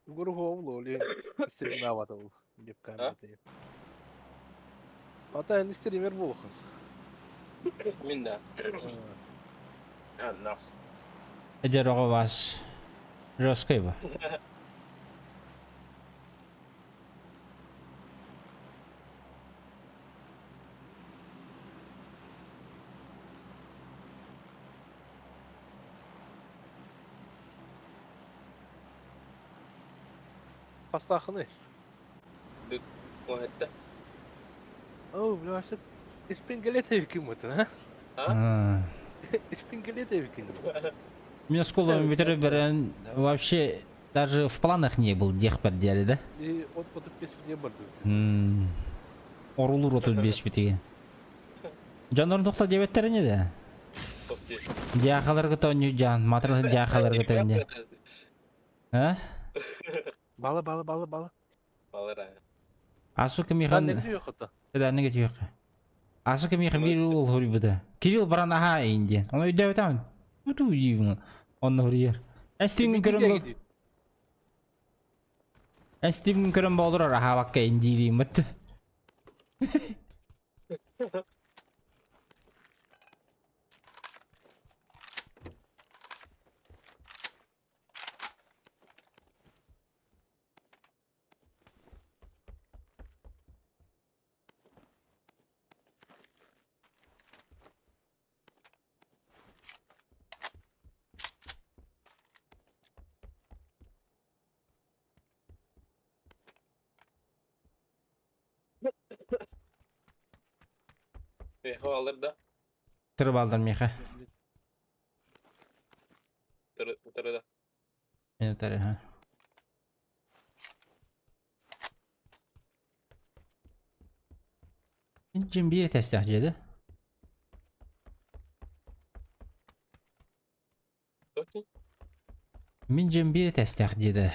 Гуру ол ол стримнават ол деп камерата. Ата эн стример буолуоххун. Мин да. А, нах. Эдэр оҕо вас жесткой ба? Пастахыны. Оһетте. Оо, бля, вообще Испингелете ким это, а? А. Испингелете ким. Меня школа бүтэрэн вообще даже в планах не был дех поддели, да? И от от пес где барды. Орулур 35 битиге. Дьоннорун тохто диэбэттэр ини да? Топти. Дьаахаларга тоонньуу дьаан, матрас дьаахаларга тоонньуу. А? Бала бала бала бала. Балара. Асу Дан кимихан не дүйө хата. Эдэрнеге түйөккө. Асу кимихан биир уол хоруйбута. Кирилл баран аһаа эйин диэн. Ону өйдөөбөтөҕүн. Тутуу диибин. Онно хоруйар. Эн стримин көрөн бол. Эн стримин көрөн болорор аһаабакка эйин диирииммит. Меха алыр да. Тырбалдар меха. Утары да. Мен утары, ха. Жим бие тестях жеді. Топти. Мин жим бие тестях деді.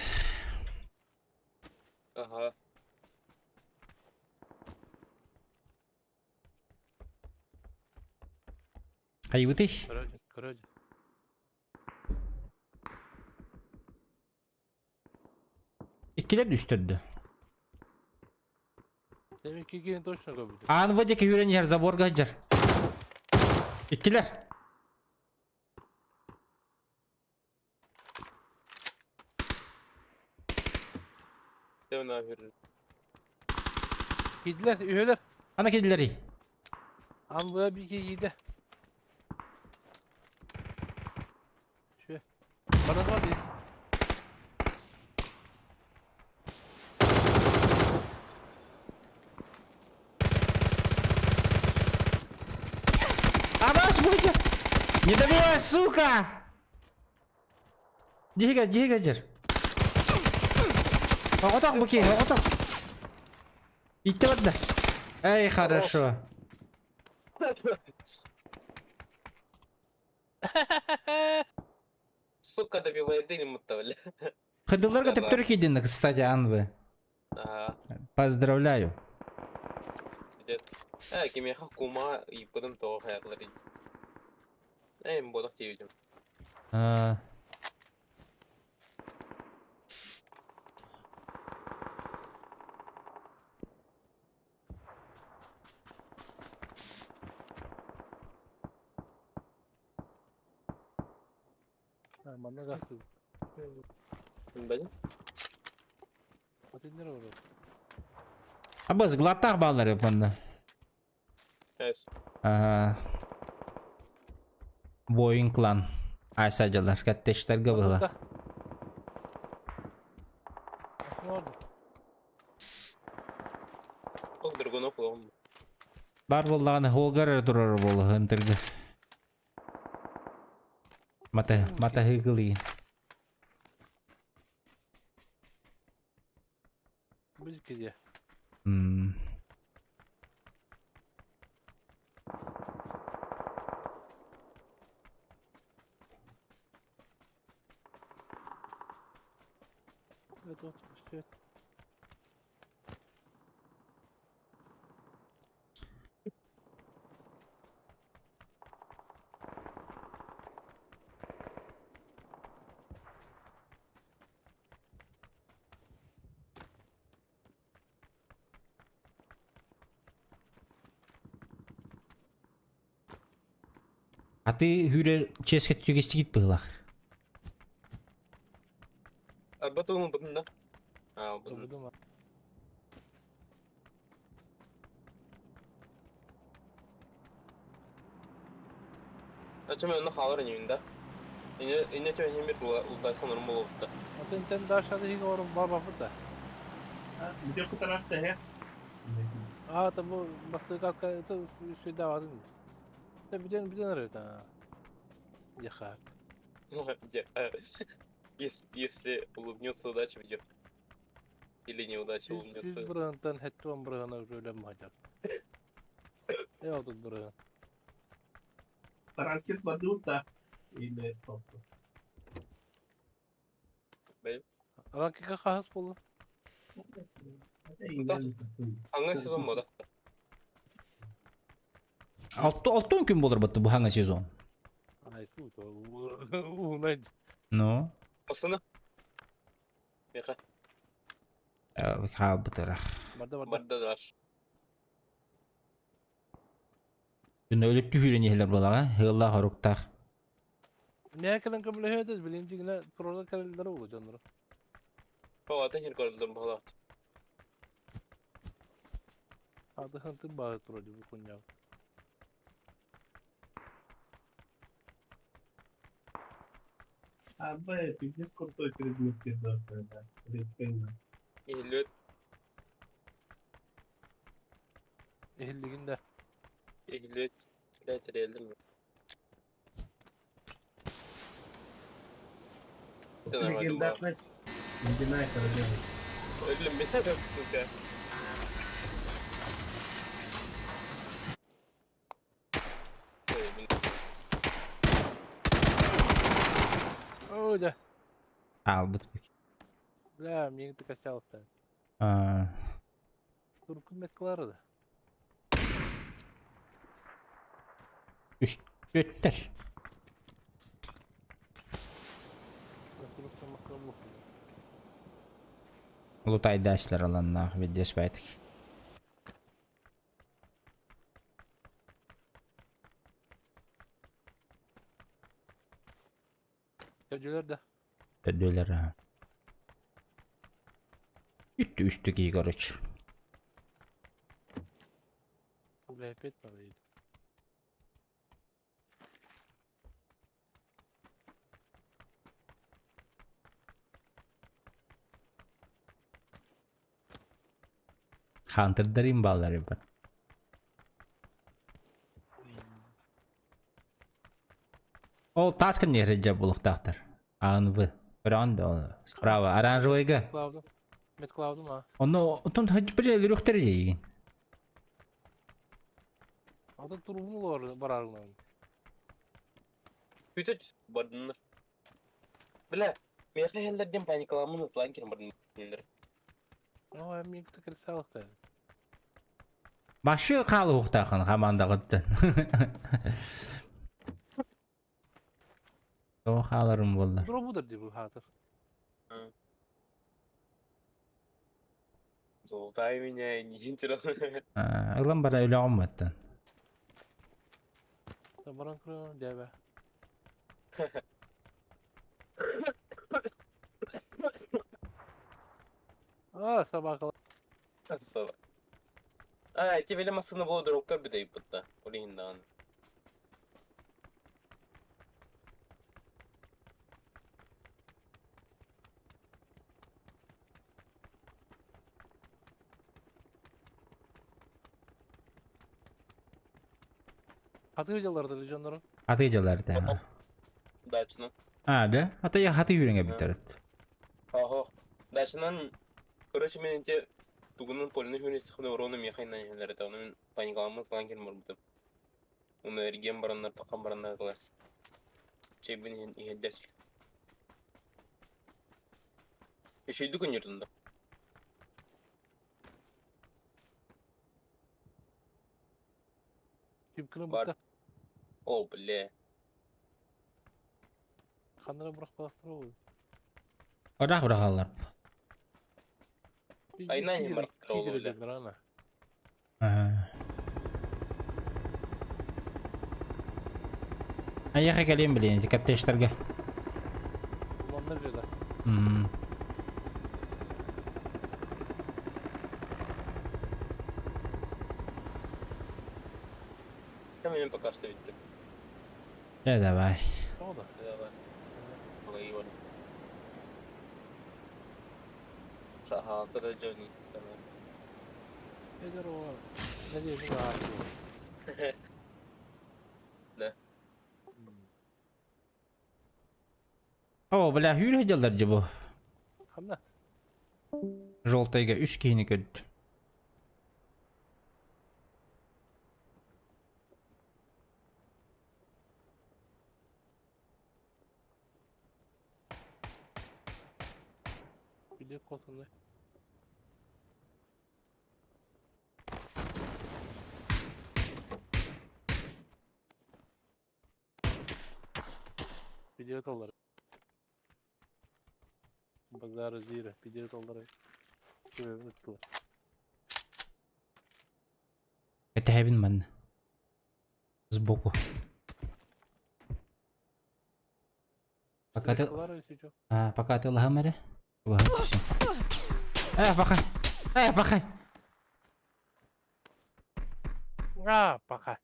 Ага. Айбытый. Короче, короче. Иккилер үстөрдү. Demek ki yine точно көбүдү. Аан вадик юрен ер заборга жар. Иккилер. Стивен Афер. Giydiler, üyeler. Ана кедилери. Anlığa bir iki giydi. Şu. Bana var değil. Абаш будет. Не добивай, сука! Дига, дига жер. Оғытақ бұки, оғытақ. Итті барды. Эй, хорошо. Сука добивает дым бля. Хыдыларға төптөр кидин, кстати, анвы. Ага. Поздравляю. Э, кимеха кума и потом того хаятлары. Эй, бодох тиюдим. А, Ha, bana gazdı. Бәле? Atın nereye var? Абыз, глаттақ балары бұнда. Әс. Ага. Боин клан. Айсаджалар, кәттештер гыбыла. Aslında vardı. Ол драгонов ол. Бар боллағаны холгар турар болы хынтыргы. Мата, мата хыгылы. Biz gece. М. Это вот все. Аты хүрэр чиэскэ түгэстигит быһыылаах. Арбат ылбытын да? А, ылбытын. Ылбытым. Ачым онно хаалар инибин да. Инне инне чөһүн бир ултайсан орун болуопта. Атын тен дашады хиге орун бар бапыт да. А, там бу бастык это сюда вадын. Да биден биден рыта. Яха. Где? Если улыбнется, удача ведет. Или неудача Жүз улыбнется. бырыгынтан хеттуан бырыгына жөлөм мажак. Э отут бырыгын. Ракика хахас болу. Аңа сезон мода. Алты алты күн болар бытты бу хаңа сезон. Ай, ку то. Унай. Ну, Осыны. Меха. хаалбытара. Барда барда. Барда даш. Күн өлөттү хүрен иһэлэр буолаҕа, ыаллаах оруктаах. Мякелен көмөлөһөтөс билин дигине турарда келелер болу жонор. О, атын хир көрдүм була. Ады хантын бары турар бу куня. А, Б, пиздец крутой предмет пиздатый, да. Реально. Ихлет, Эхиллигинде. ихлет. Блять, реально. Легендарность Ледяная королева. Өлүм мен сука. Ой, блин. Ой, да. Хаалбыт. Бля, мне это качал-то. Аа, Туркун меткалары да. үс өттөр. Туркун макром лук. Лутайдаслар аланнаах виддес байтик. Төжөлөр да. Төдөлөр. Үттү үстү кии короче. Бля, опять надо идти. Хантердарин баллар бар. Ол таскын не хреджа булуктактар. АНВ. Көрөн да справа оранжевыйга. Клавдым. Мет клавдым а. Оно отон хач бир элүрүктер дейин. Атын турбун олар барар гына. Бүтөт бардыннар. Бля, меха хеллерден паникаламын ытлан кирин бардыннар. Ой, мне это кричал-то. Башы калы уктакын командагыттан. О халарым болду. Дробу да bu хатыр. Золотай меня, не интересно. Ылан бара өлө алматтан. Баран кырын дебе. А, собака. Сова. А, тебе веле масына боло дропкар бит айыппытта. Олейин даҕаны. Хаты жаларды жонору. Аты жаларды. Дачынан. А, да? Аты я хаты үйреңе битерет. Охо. Дачынан, короче, мен те тугунун полны хүрнesi хына урона мехайна хелер та onun паникаламын сылан кирин барбытым. Оны эрген бараннар таккан бараннар кылас. Чебин ихеддес. Үчүйдүк өнүрдүн да. Ким Бар. бытта. О, бля. Ханнара бырахпалахтара ол. Ыраах быраҕаллар. Айна не барахтара ол, бля. Аа. Айаха кэлиэн билиэн, коттеджтарга. Манна беда. М. Кем пока что видите. Э, давай. Тоҕо да. Давай. Балай Шаха, да Джонни. Давай. Эдэр оҕо нэдиэлэ аҕай. Да. О, бля, хүүрэ дьаллар дьэ бу. Ханна? Желтайга үс киһини көрдүм. Билиэт хотунай. Билиэт олар. Базара зира, билиэт олар. Ыттылар. Кэтэһэбин манна. Сбоку. Пока ты... А, пока ты лаһам эрэ. Э, пока. Э, пока. А, пока.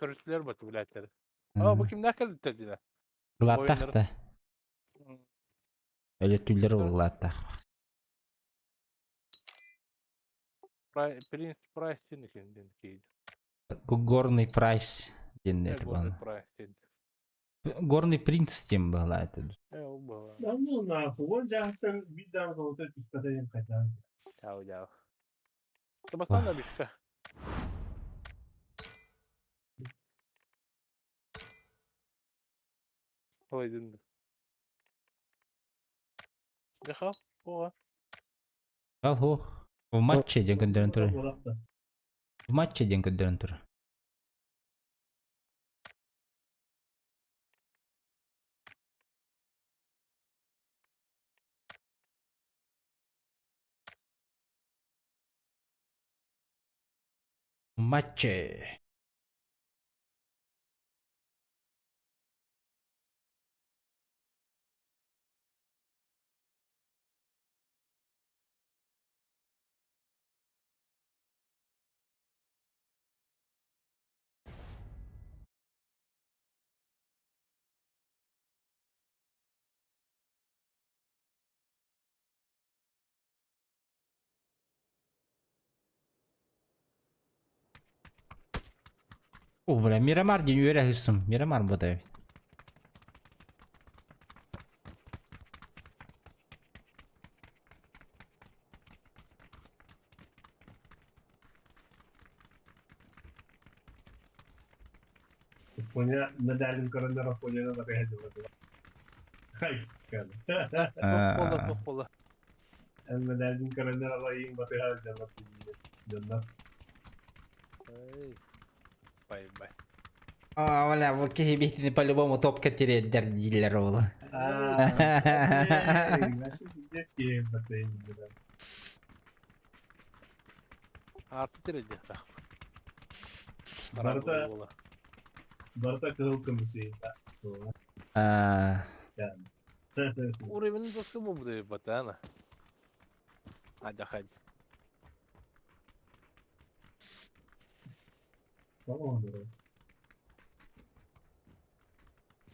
Көрүстүлэр бatu билээттери. А, бу кимнээх кэлбиттэр динэ? Глаттах да. Өлөттүллэр улааттах. Принц Прайс диэн диэн киһи. Горный Прайс диэн это Горный Прайс диэн. Горный принц диэн была это. Э, ол была. Да ну нахуй, он жастан бидан золотой түспэтэ хотя. Чао, чао. Табакана бишка. Ой, дын. Дыха, оға. Ал хуох. В матче диэн көрдөрөн турар. В матче диэн көрдөрөн турар. В матче. О, бля, Мирамар диэн үөрэ сыстым. Мирамар буолла эбит. Коня на дальнем коридоре коня надо приходила. Хай, Буола, буола. Медальдин коридор алайын батыга жамат дьонно. Эй. Бай-бай. А, бля, бу киһи биһитини по-любому топка тириэрдэр дииллэр оҕолор. Арты тириэрдиэхтээх. Барыта барыта кыһыл көмүс Аа. Уровень доска буолбут батана. Адьахайд.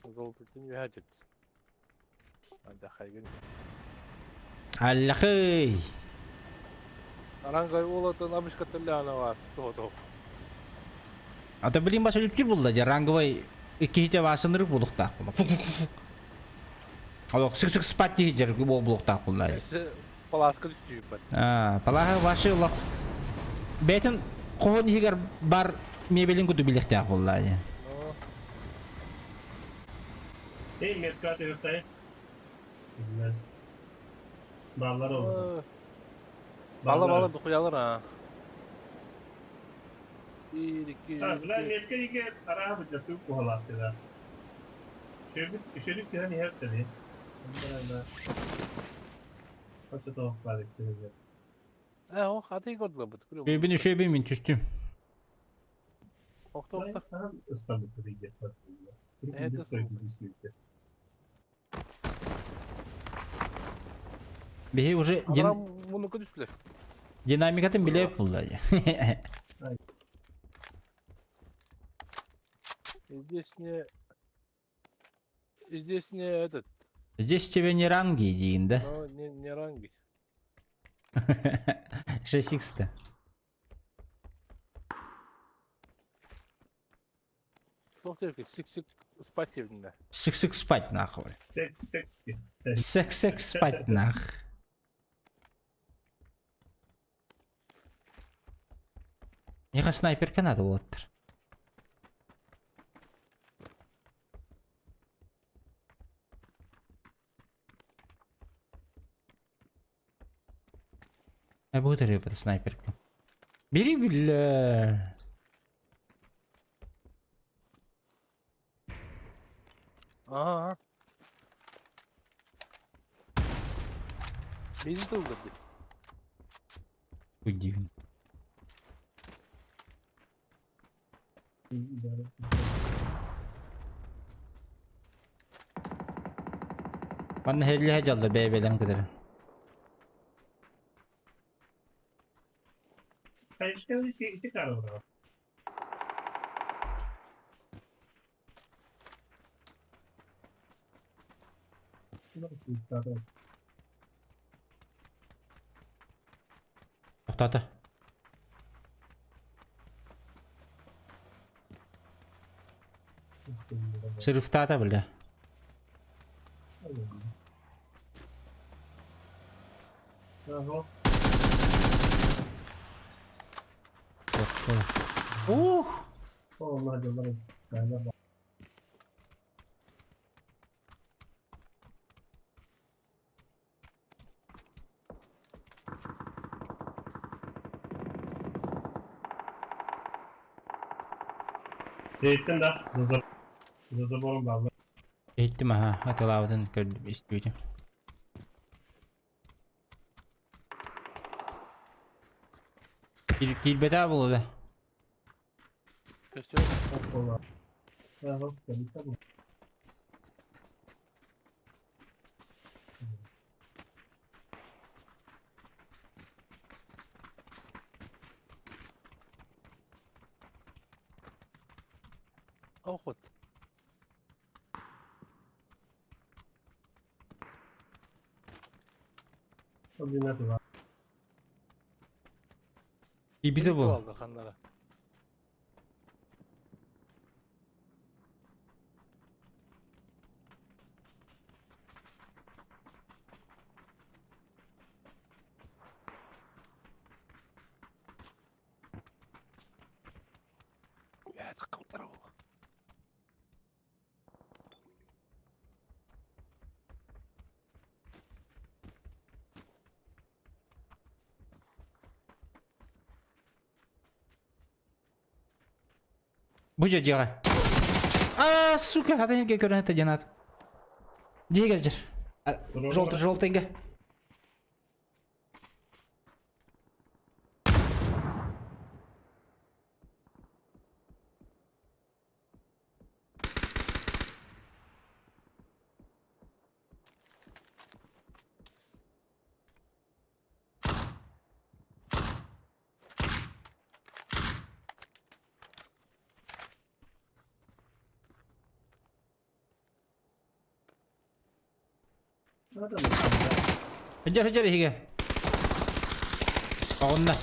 Золототын үһэ Адьахайгын. Аллахый! Арангай уолатын абышка төллөөнө вас. Тото. А то блин бас өлүктүр булла же ранговый киһите васынырык булуктаах була. Олох сык-сык спать тиһи бол булуктаах булла. Паласка түстүүбэт. Аа, палаха ваши олох бэйтин хоһун иһигэр бар. мебелин куту билиэхтээх буоллаа дии. Эй, метка түһүктэй. Bilmem. Ballar oldu. Бала бала духуялар а. 1 2 Ha, 3 бля, метка иге араха быча тук кухалааттыга. Шөбүт, шөбүт киһэн иһэр тэби. Онда Хоча тоох бар иттиге. Э, о, хаты көрдүлэр бут. Шөбүн шөбүн мин түстүм. Охто охто. Ыстамыт диге. Это Биһи уже дин... Мунуку түстүлэр. динамикатын билеп булла дии. Здесь не Здесь не этот, Здесь тебе не ранги диин да? но не, не ранги. 6х-то. Туох диэки сик-сик спать диэбитинэ. Сик-сик спать нахуй. Секс секс. Сек-сек спать нах. Миэхэ снайперка надо буолаттар. Э, будет рыба снайперка. Бери, бля. Ага. Бизи тылдыр дии. Уйди. Манна хеллиһэ дьалла бэйэ-бэйэлэрин кытары. Ити карылга. Тохтоото. Сырыфтаата бля. Ух! Иһиттин да, за забором бааллар. Иһиттим аха, атылаабытын көрдүм, истибитим. Киирбэтэ буолуо да. Охот. Киирбитэ буолуо. Ханнара. Бу дьэ дьиэҕэ. А, сука, хата иһиргэ көрөн этэ диэн аат. Дьиэ кэлдьэр. Желтый, желтыйга. Дьэр, дьэр иһигэ. Оҕунна.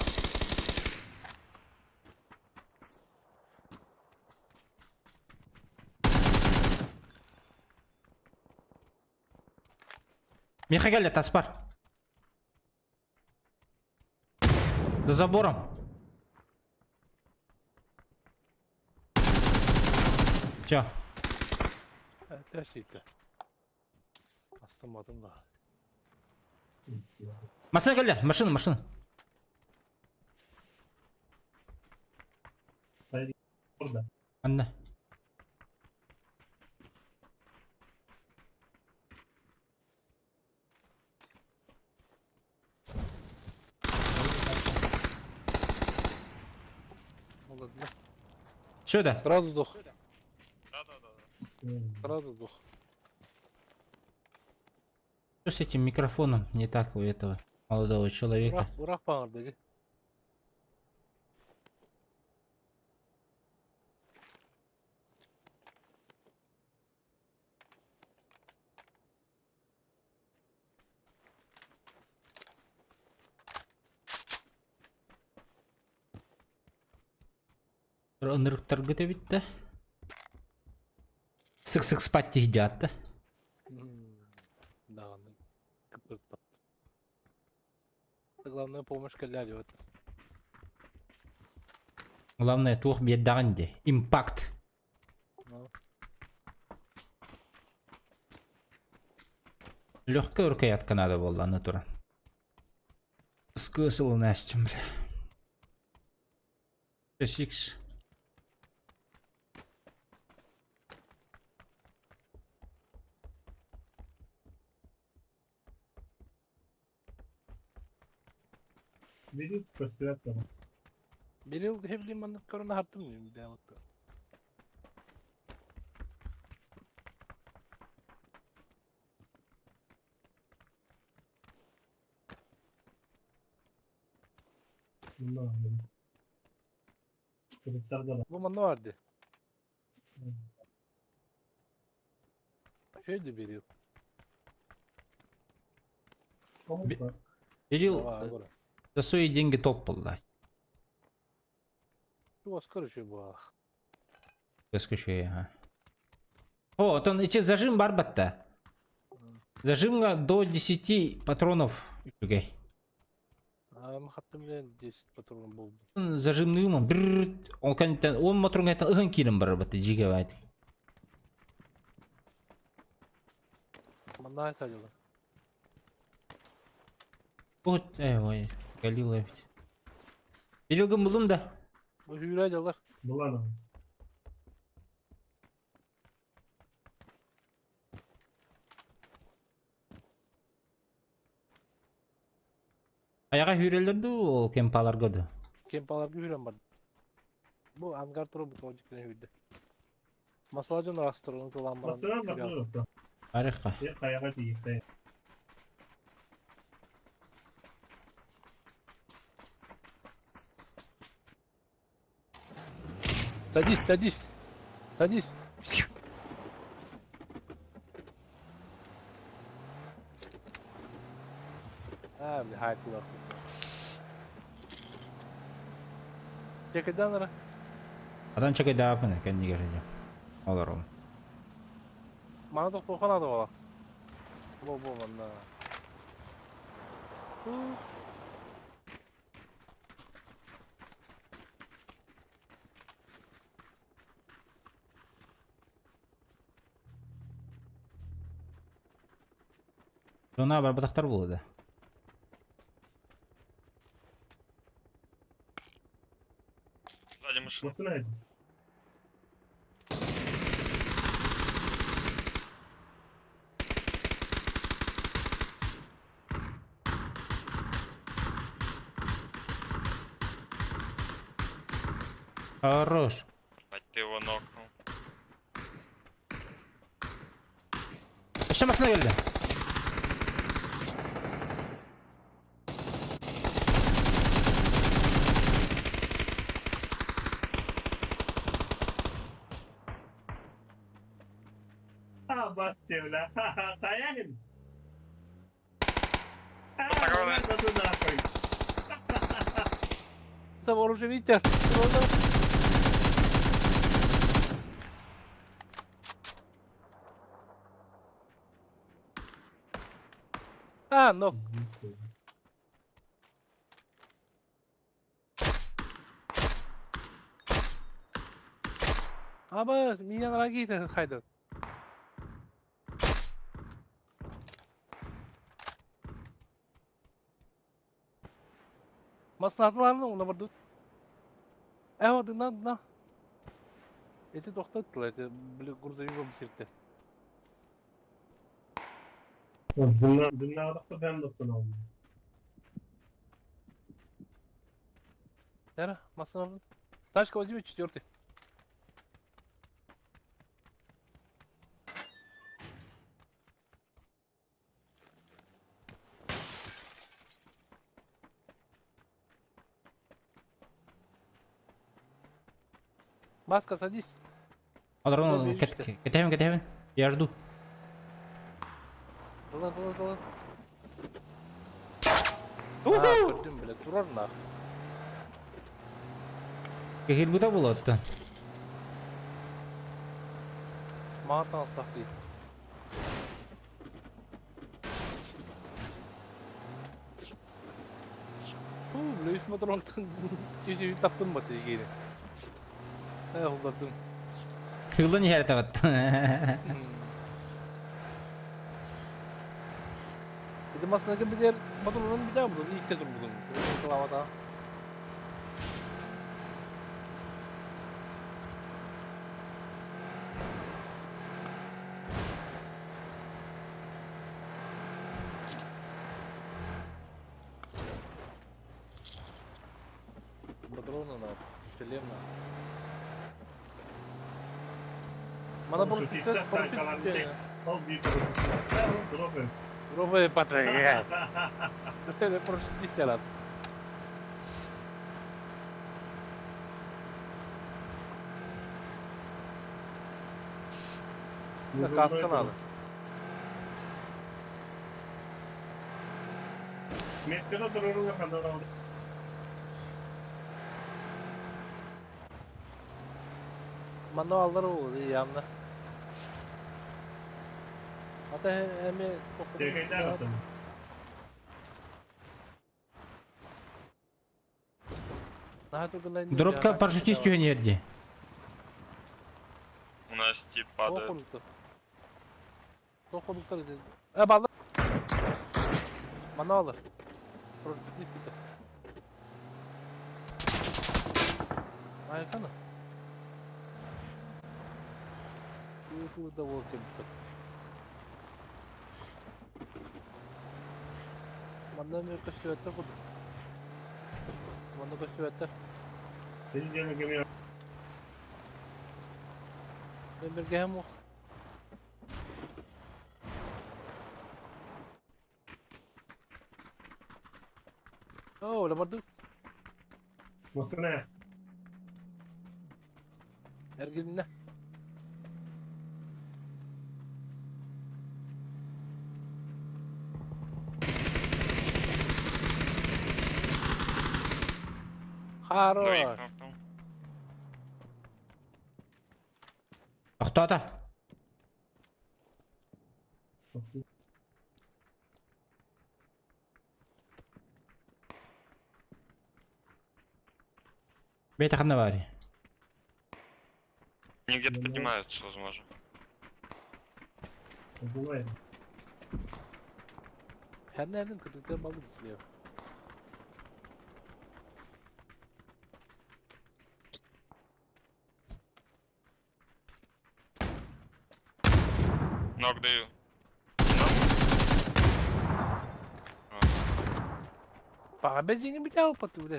Миэхэ кэллэ, таспар. За забором. Все. Тэсийтэ. Астымматым да. Машина кэллэ, машина, машина. Анна. Молодец. Сюда. Сразу сдох. Сразу сдох. Что с этим микрофоном не так у этого молодого человека? Урах, урах баҕар Ынырыктаргыт эбит да. Сык-сык спать тиһдиат да. Даҕаны кыпырта. Главное помощь кэллээри вот. Главное туох биэрдэҕин дии. Импакт. Легкая рукоятка надо буолла аны туран. Скысыл Настя, бля. SX. Бери көстүбэт да. Бирил хевли маннык көрөн аһартым дии Бу манна баар дии. Үчүгэй дии Бирил. Бирил за свои деньги топ буолла. Туоскар үчүгэй буоллах. Көскөчөй, ага. О, он эти зажим бар батта. Зажимга до 10 патронов. Үчүгэй. Хаттым билэн 10 патрон булдум. Зажимныймын бір ол кәнттен он патрон кәнттен ыһын киирэн барар батта жиге байт. Манна садилар. Вот, эй, ой, Галила ведь. Билгин булдум да. Бу hүүрэ дьалар. Булан. Аяға хүрелер ду ол кемпаларга ду. Кемпаларга hүүрэн бар. Бу ангар тура бу тоҕу дьиктинэ hүүрдэ. Масала дьон арастырын тылаан баран. Масыра барда. Арыхха. Каяга тиийбэт. Садись, садись. Садись. А, бля, хайп нахуй. Чекайдан Адан чекайдаапын кэннигэр Олорум. Мана тохтуохха наада буолар. Бу бу манна. Зона барбатахтар буолуо да. Сзади машина. Масына Хорош. Бать, ты его нокнул. Өссө машина кэллэ. А, басте, бля. Саянин. Вот А, нахуй. Там оружие видите? А, ну. Аба, меня раги хайда. Маслатыларын уна бардыбыт. Э, дына, дына. Эти тохтаттылар, эти, били, грузовик бу сиртен. Дыннағыдақта бәм доқтан алды. Яра, масларын. Тачка возьми, четвертый. Маска, садись. Олорон Бежишь кэтэһэбин кэтэһэбин. Я жду. Ылан, ылан, ылан. А, көрдүм, бля, турар нах. Кэһиирбитэ буолуоттан. Мага таҥастаах дии. Уу, бля, үс моторонтан чуть-чуть таптым бат игири. Э, улардым. Кыылын иһэр табат. Ити масынака битер моторонун битер будун, иикте турбутун. Кылавата. Патроны на, шлем на. Мана Парашютистер парашютист, сайкалар Ол bir парашютистер, Робы патрега. Парашютист Каска надо. Меткада туруруга хандан алды. Мануаллар ол явно. Ата эми Тегейдер аттым. Дробка парашютист түһэн иһэрди. У нас тип падает. Тоқолуктар dedi. E ballar. Мануаллар. Парашютист. Айкана. Да вот кем-то. Манна мен көстүбэттэр курдук. Манна көстүбэттэр. Сeni canı gemiye Мен бирге ох. Оо, лабарду. Masına. Эргилинне. Хорош. Двоих нокнул. Охтоото. Бэйте ханна баарый. Они где-то поднимаются, возможно. Бывает. Хәрнәрнең көтүктәр балык силер. Нок даю. Бага безиңи бите алып баты биле.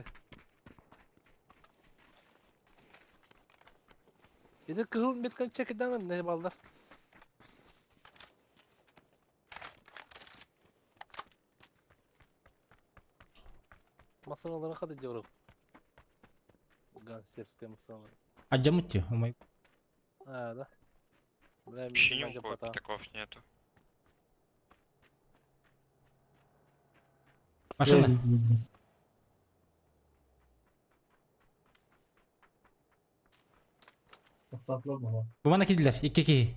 Эде кызыл меткан чекедан не балдар. Масалалары кады diyorum. Гангстерская масала. Аджамутти. Омай. А, да. Бля, Вообще ни мен у кого пятаков нету. Машина. Тоқтатылар бала. Бу мана киирдилэр. Икки киһи.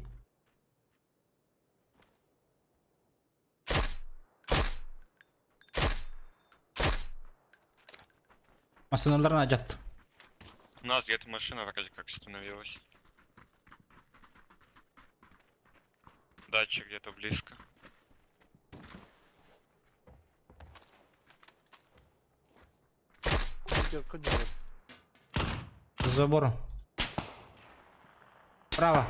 Массыналарын ажат. У нас где-то машина вроде как остановилась. Дача где-то близко. За забором. Право.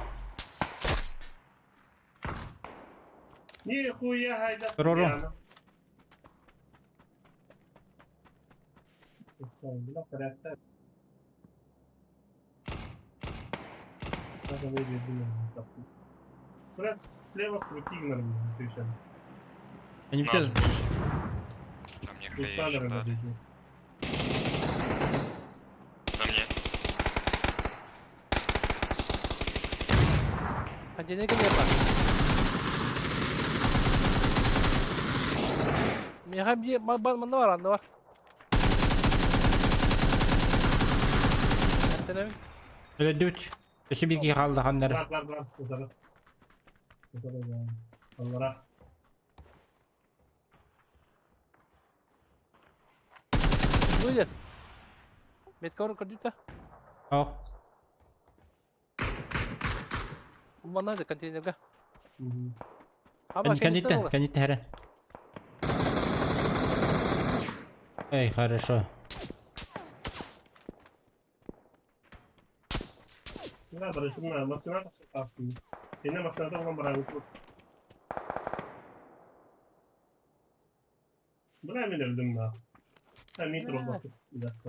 Нихуя гайда. Рору. Раз слева крути нормально, еще. Они Нас все... бусят. Там мне хаешек дали. На мне. Контейнер кэлиэ Миэхэ биир манна бар, анна бар. Эмтэнэбин. Өлөдүт. Өссө биир киһи хаалла ханнары. Бар, бар, бар. Утары. Утары, бар. Аллара. Выйдет. Метка орун көрдүтэ. Ох. Манна да контейнерга. Аба Кандиттен, кандиттен хәрен. Эй, хорошо. Да, барышымна, машина тастын. Эне машинада olan барабы. Бра мен өлдүм на. Ha metro bakıp biraz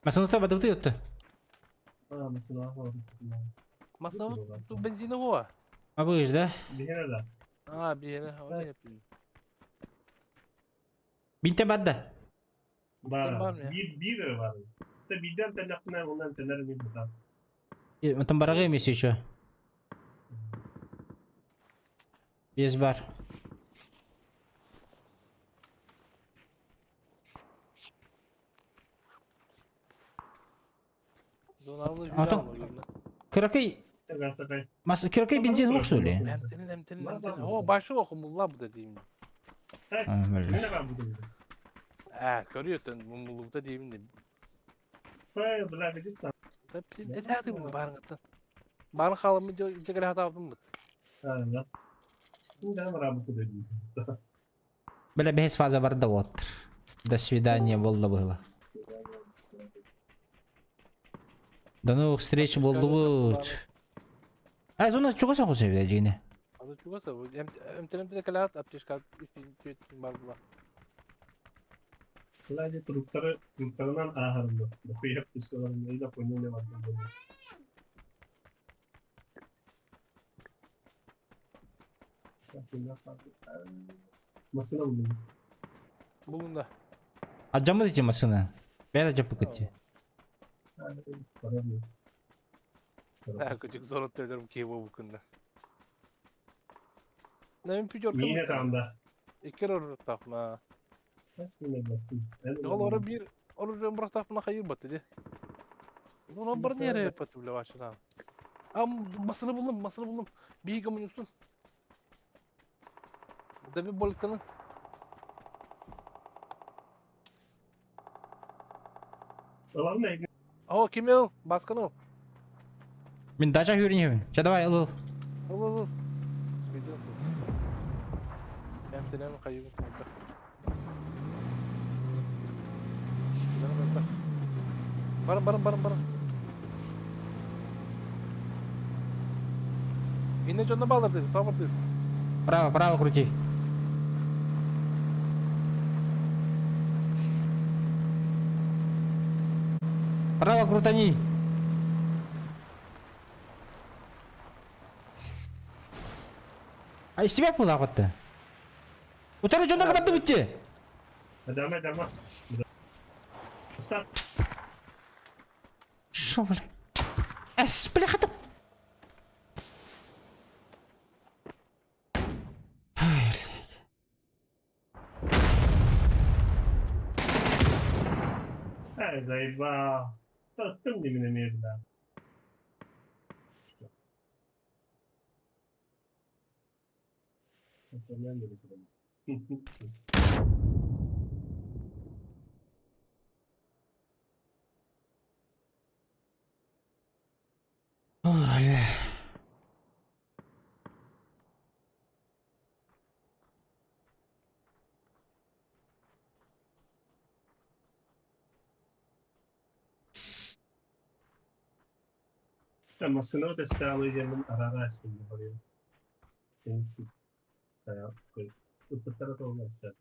Масыната бадыбыты өттө. А, машина var. Масына тут бензин го. Абыш, да? Бихене да. А, биэне, оны эппин. Бинте бадда. Бар. Бар mı? Bir bir var. Та биден тәнәкне оннан тәнәр мин буда. Онтон барагы эмес еще. Без бар. Донарлы А то- Кыракый Гасакай. мас кыракый бензин yok что ли? Эмтенин, эмтенин, эмтенин. О, башы окумулла бу дейм. Тас. А, бля. Мене бар буду. Ә, көрüyorsun mumlulukta дейм де. Пай, бля, где там? Этәтим барыңыттан. Барын халымы жегер хатабым бит. А, да. Да, барабы буду. Бля, без фаза бар да вот. До свидания, болла было. До новых встреч, болдубут. А, зона чугаса хосебе жигине. Азыр чугаса, эмтенем калат аптечка 3 бар була. Бля, труптары, труптарынан ахырында. Дохуя птичкаларын, я понял, не бар. Машина buldum. Булунда. Аджамы дити масына. Бәда жапы кытти. Para bu. Ә, күчүк зорот төлөрүм кийбо бу күндө. Немен пүжөр Yine tamda. Икер ору тахма. Nasıl ne baktım? Ол ору бир ору бирок тахмына хайыр бат деди. Оны бар нере бат биле башына. А масыны булдум, масыны булдум. Бийге мунюсун. Деби болтаны. Alan ne? О, кимел, басканы. Мин дача хүрүнү. Ча давай ыл. Ол ол. ол. Эмтенем кайыгын тылда. Барın барın барın барın. Инне жонно балар деди, табыр деди. Право, право крути. Право крутани. А из тебя была вот то Утары жонна кабатты битти. Adama adama. Stop. Шо, бля? Эс, бля, хата. Ай, блядь. Ай, заебал. Таттым димine mevla. Ой, бля. Массыына тэстаалы диэммин араара истинни барыйым. Ыппыттара туолла сөп.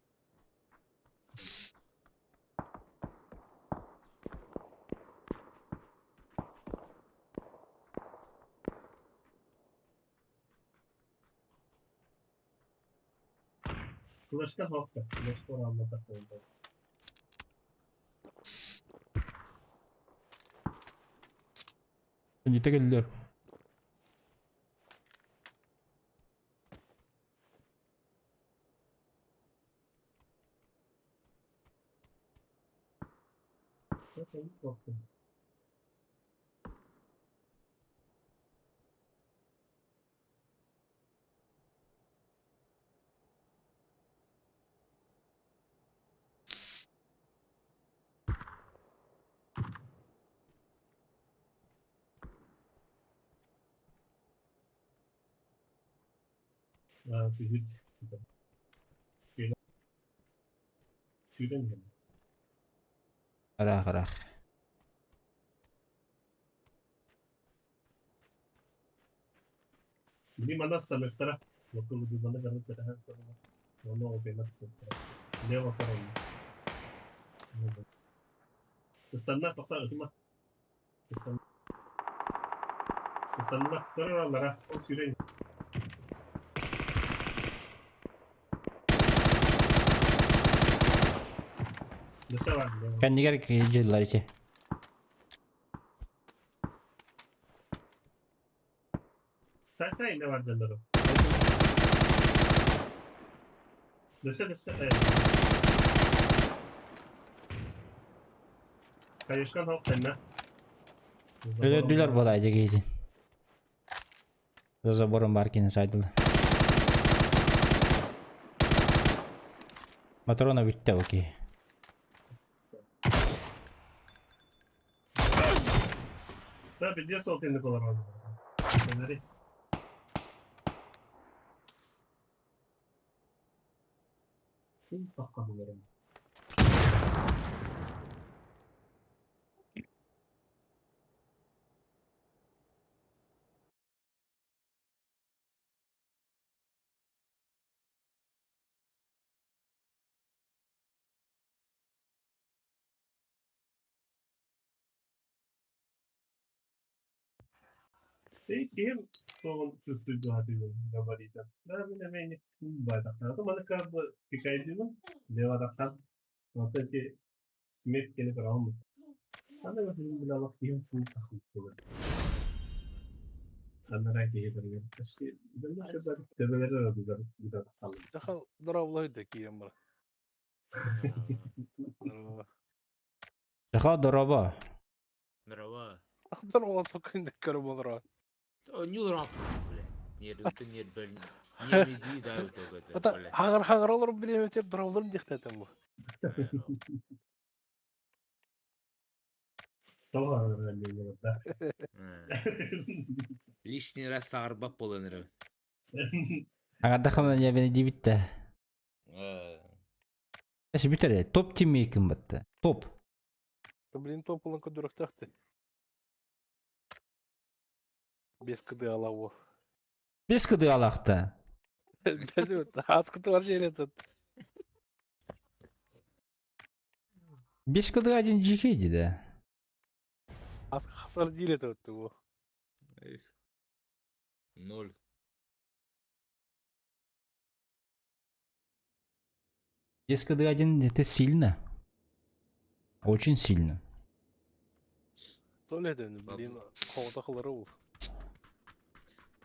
Флешка хопта, флешка раммата холда. Ните келлер. Түһүт. Сүүрэн иһэн. Ыраах ыраах. Били манас самыктара. Локул дубаны гары кэтэһэн турла. Оны опена Лево корон. Ыстанна тоқта ытыма. Ыстанна. Ыстанна көрөр Ол сүүрэн. Дөсө бар. Кэннигэр дьыллар ити. Сай не бар жаннары. Дөсө дөсө. Кайышкан халк тэннэ. Өлөдүлэр буолаа дьэгиити. За забором бар кини сайдылы. Матрона бүттэ окей. Да, бедес ол тенде болар. Өнери. Шул таққа болар. Кем соғын чувствует говорит. Да, мен мен байдақтарды. Маны как бы пикайдымын, левадақтан. Вот эти смерть келіп алмы. Анда мен билалақ кем фул сахыл болады. Анара кейдерген. Төбелері да қалды. Дахал дорабылай да кием бар. Здорово. Жаха дороба. Здорово. Здорово, только көріп олар. Не рап, блядь. Не, ты не, блин. Не веди, да, вот это, Ата блядь. хагар хагар олар биле өтеп дорабыларым дихтетем бу. Да. Лишний раз сағырбап болын Аңардахана я бени дибитте. Эси бүтере топ тиммейкин батты. Топ. Блин, топ болан көдөрөктөктү. Бес кыды алабы. Бес кыды алакта. Аз кыды бар жер этот. Бес кыды один жикейди да. Аз хасар дил этот бу. Ноль. Бес кыды один это сильно. Очень сильно. Толеден, блин, хоғда ол.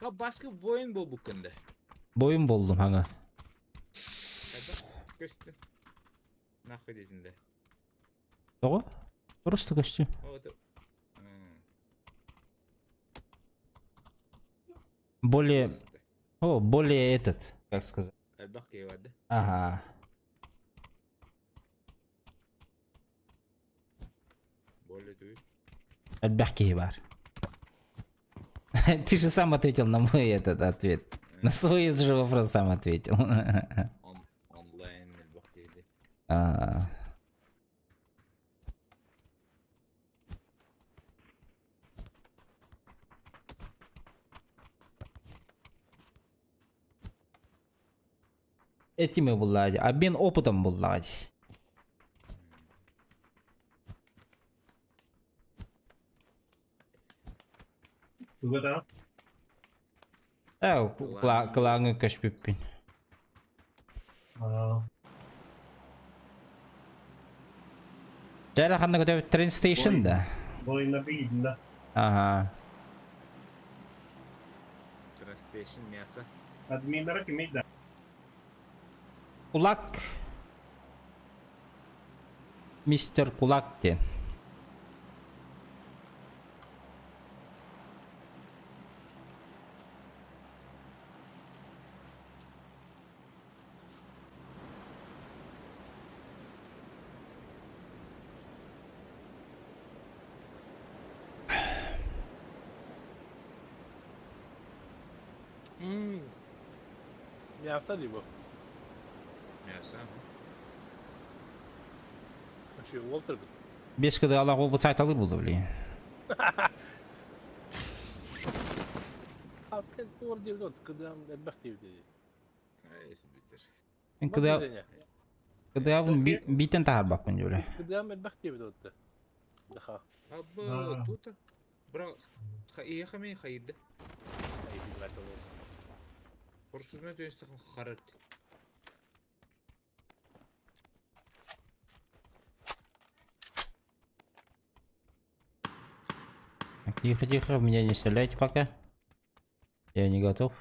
Ха баскы воин бол буккында. Бойын болдум хаңа. Көстү. Нахуй десинде. Того? Просто костюм. Более, о, более этот, как сказать. Ага. Более түгел. Альбах бар. Ты же сам ответил на мой этот ответ. На свой же вопрос сам ответил. Онлайн элбэх киһи. А. Этими буллаҕа дии, обмен опытом буллаҕа дии. Туга да? Ээ, кылааҥҥа көспүппүн. Аа. Дьэ, ханна көтөбүт? Train station да? Бойна биидна. Ага. Train station мясо. Админнара кимий да? Кулак. Мистер Кулак диэн. Мясо ли бу? Мясо. Вообще, Уолтер Бес кыдыалаах уолбут сайталыыр буолла блин. Аска туор диэбит кыдыам элбэх диэбит дии. Мин кыдыа кыдыабын биитэн таһаарбаппын дьүлэ. Кыдыам элбэх диэбит отта. Даха. Абы тута. Бра хайыха мен хайырды. Хорсузна төстөхөн харат. Тихо, тихо, в меня не стреляйте пока. Я не готов.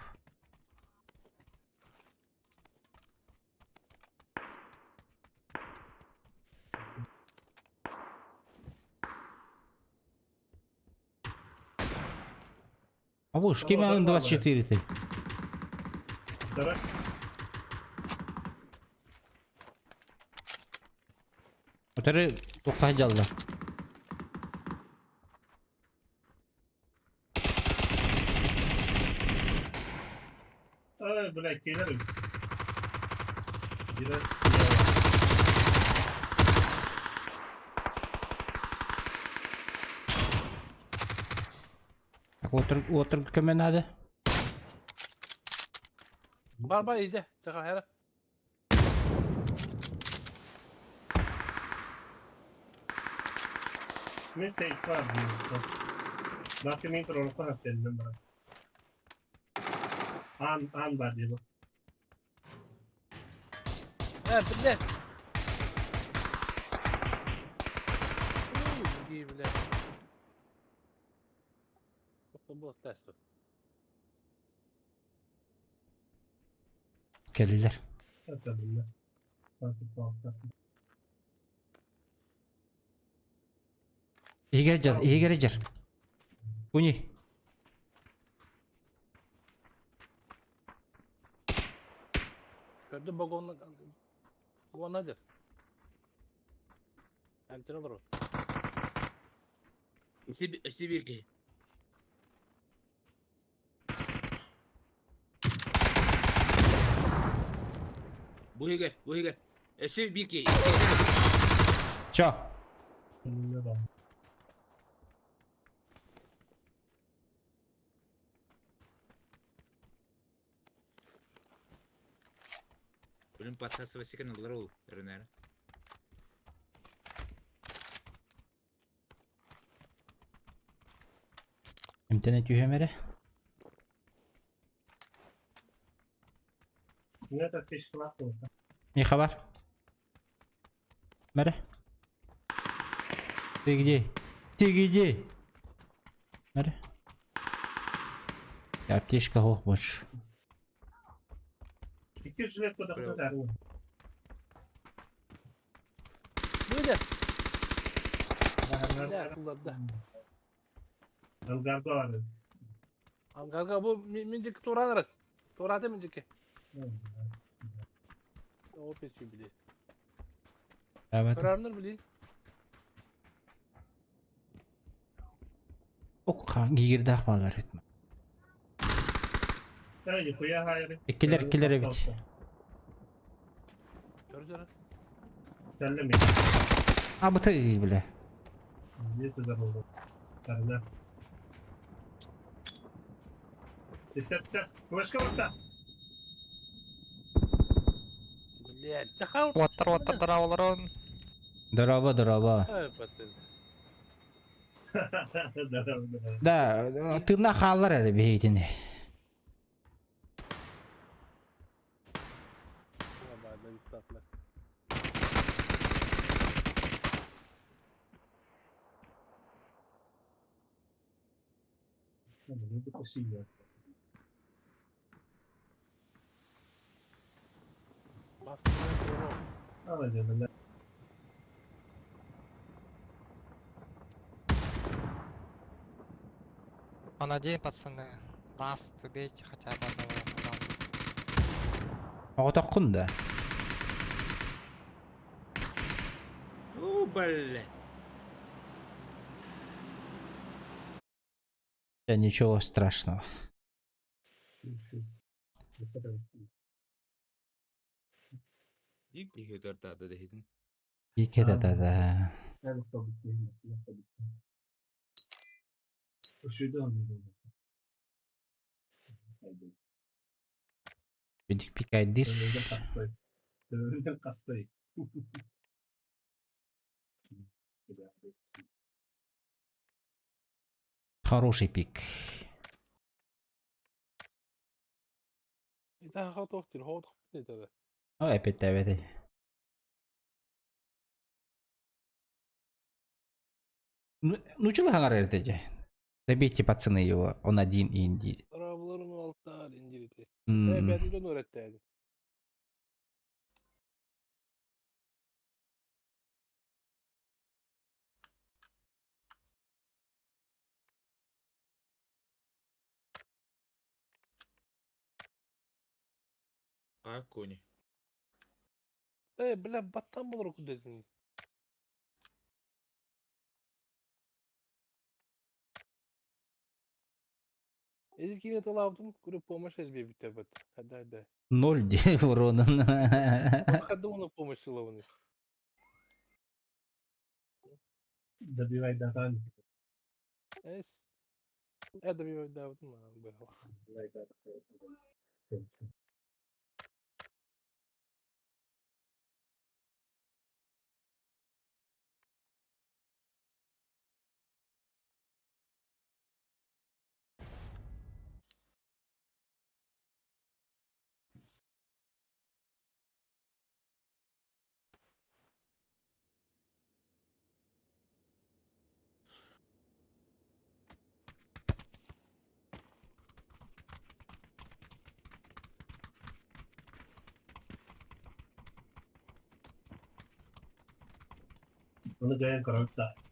А вот, кем 24 ты? Өтөрү туохха дьалла? Ай, блядь, кэлэр эбит. Бирэр Так отыр отыр көмө наада. Бар бар иде. Чаха хера. Мин сейф бар диир. Баска мин туран хаттеллем бар. Аан аан бар дии. Э, блядь. Иди, блядь. Было тест. Кэллилэр. Это Иһигэр дьар, иһигэр дьар. Куни. Көрдüm вагонна вагонна дер. Әмтен olur. Сибирки. Буһигер, буһигер. Эси бирки. Чё? Блин, подсасывайся на лрол, Ренер. Интернет түһэмэрэ. Это фишкалаах Не хабар? Мэрэ? Ты где? Ты где? Мэрэ? Аптечка суох больше. Икки жилет кодахтар. Böyle. Ne kullandı. Ангарда бар. Ангарга бу минжик тураныр. Тураты минжик. О печи били. Evet. Тураныр били. Ок, гигирдаах баалар этме. Нихуя хайры. Иккилер иккилер эбит. Көрдөр. Тәллеме. Абыты бile. Несі здорово. Тарна. Истер, истер. Флешка барта. Блядь, чахал. Уоттар уоттар дорооболорун. Дорообо, дорообо. Ай, пацан. Да, тыыннаах хааллар эрэ биһигитини. Он один, пацаны. Ласт, убейте хотя бы одного, пожалуйста. Оҕотоххун да. Ну, блядь. Да ничего страшного. Икки да да да. Бүдүк пикайдыр. Хороший пик. Ой, опять опять. Ну, ну чего говорит эти? Добейте, пацаны, его. Он один инди. А, кони. Э, бля, баттан болор кудетин. Эзикине талаптым, көрүп помощь элбей битебет. Хада, хада. Ноль урона. Хада уна помощь силованы. Добивай до ран. Эс. Э, добивай до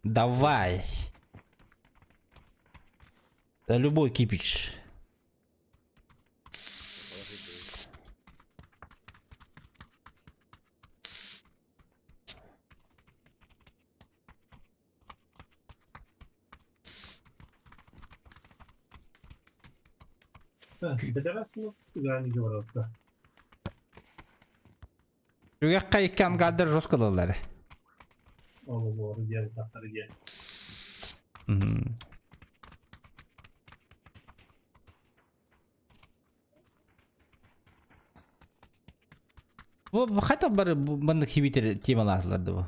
Давай. Да любой кипич. Үгэххэ икки ангардар жестко ылаллар. Бу хата бары маннык хибитер темалаатылар да бу.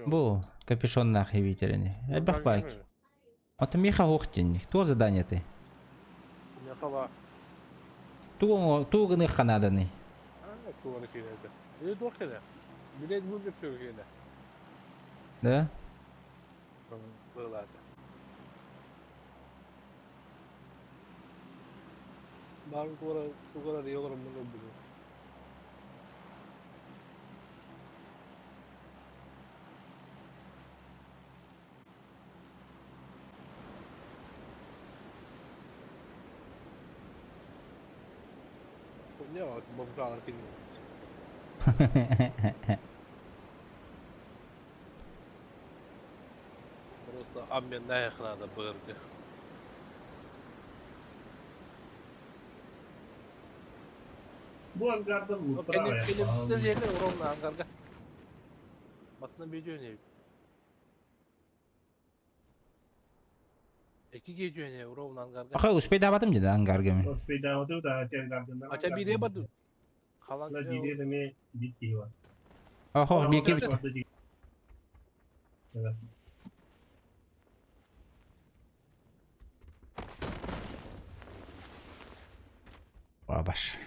Бу капюшоннаах хибитерини. Элбэх баак. Ото миэхэ суох диэнник. Туох задание ты? Тугу тугу гыныахха нааданый? Да? Просто обмен надо бырды. Бу ангардан Ангарга. Басына бейдене. Эки гейдене ровно ангарга. Аха, успейдаабатым дии ангарга мин. Успейдаабатым да, ангардан. Ача бире барды. Халан Да, дириэ эмиэ биир киһи бар. Охо, биэки бит. Бабаш.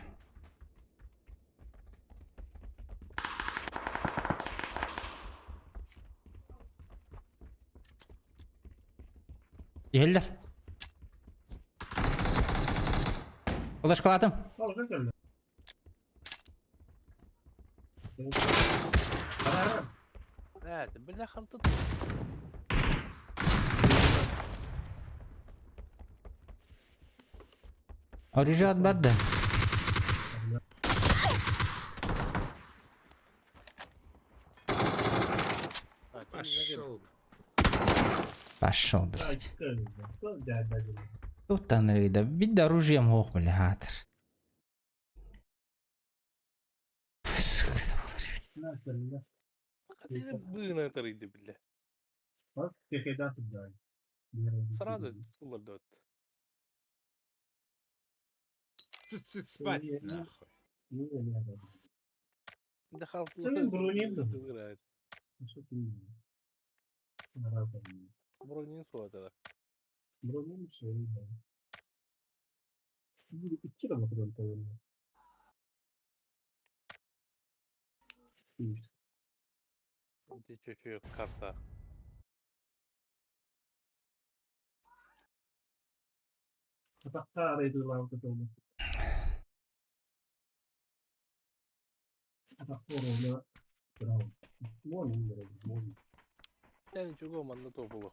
Иһэллэр. Флешкалаатым. Бля, хантыт. Оружие отбат да. Пошел. Пошел, блядь. Тут анрыда. Бид оружием ох, бля, хатыр. Сука, это было, Быына тарыйды, бля. Сразу улардот. Цыц, спать нахуй. Да хал играет. Бронин суотара. Чуть-чуть карта. Я ничего, манна то было.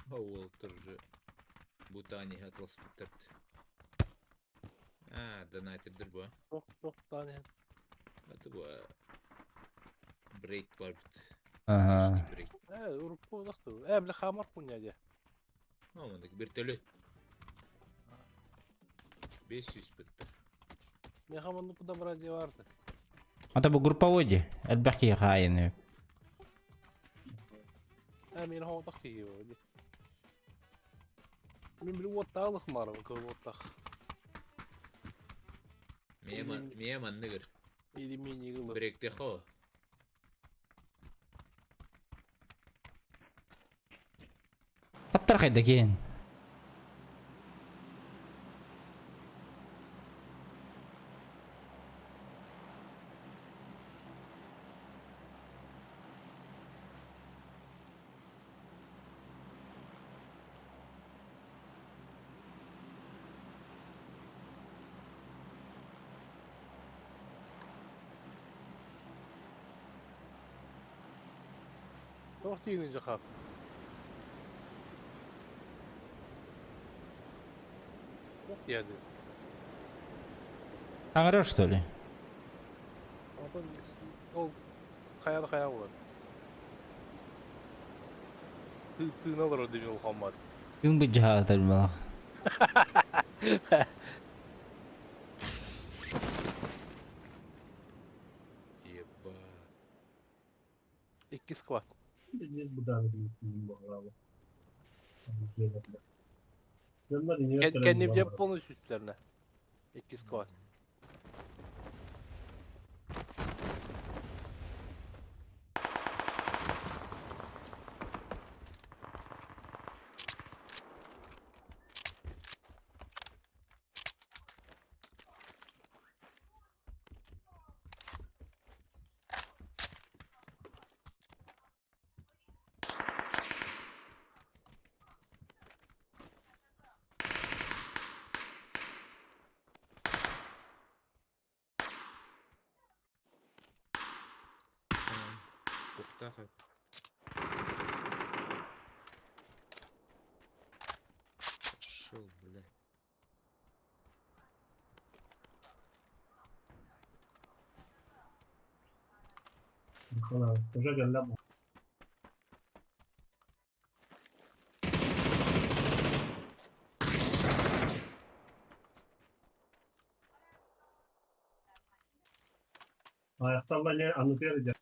Ол тоже бутани атлас биттерт. А, донатер бу. Тох, тох, тани. Это бу. Брейк бар бит. Ага. Брейк. Урукку дахты. Бля, хамар куня де. Ну, мандык вертолет. 500 битти. Мен хаманны куда брать барды. Это бу групповой ди. Элбэхки хаайын. Мен хоотах киги ди. Мен били оттаалых мары, кыл оттах. Мия манныгыр. Или мини гылы. Брейкте хо. Таптар хайда кен. Тох тигин жахап. Тох яды. Аңырар, что ли? Ол хаяр хаяр болар. Тыналар ödemi ол хаммат. Кым бы жаатар бала. Еба. Икки сквад. Kendim деп полностью үстүлерine. Икки сквад. Тухтаха. Пошел, бля. Ayakta ne anlatıyor ya.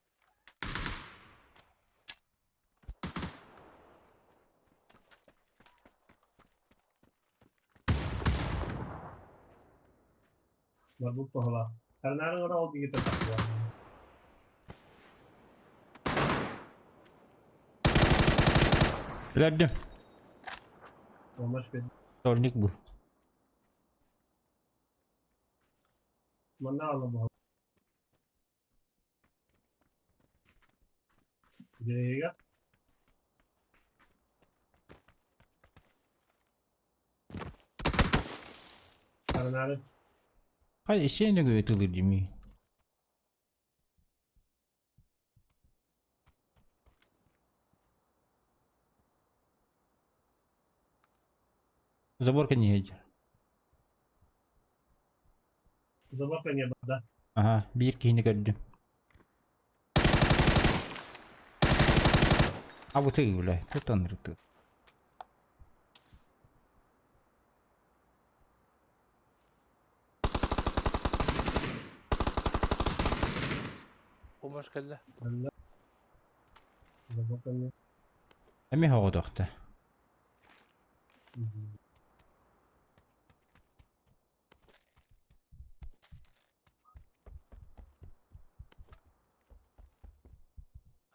Марбут похола. Карнары ора ол диге тапты. Өлөрдүм. Olmuş bir. Сольник был. Манна ала бу. Дега. Карнары. Хай сен өгө тылыр дими. Заборка не едет. Заборка не да. Ага, биир киһини көрдүм. А вот и бля, тут он рыты. Помощь кэллэ. Заборка не. Эми хоҕодохто.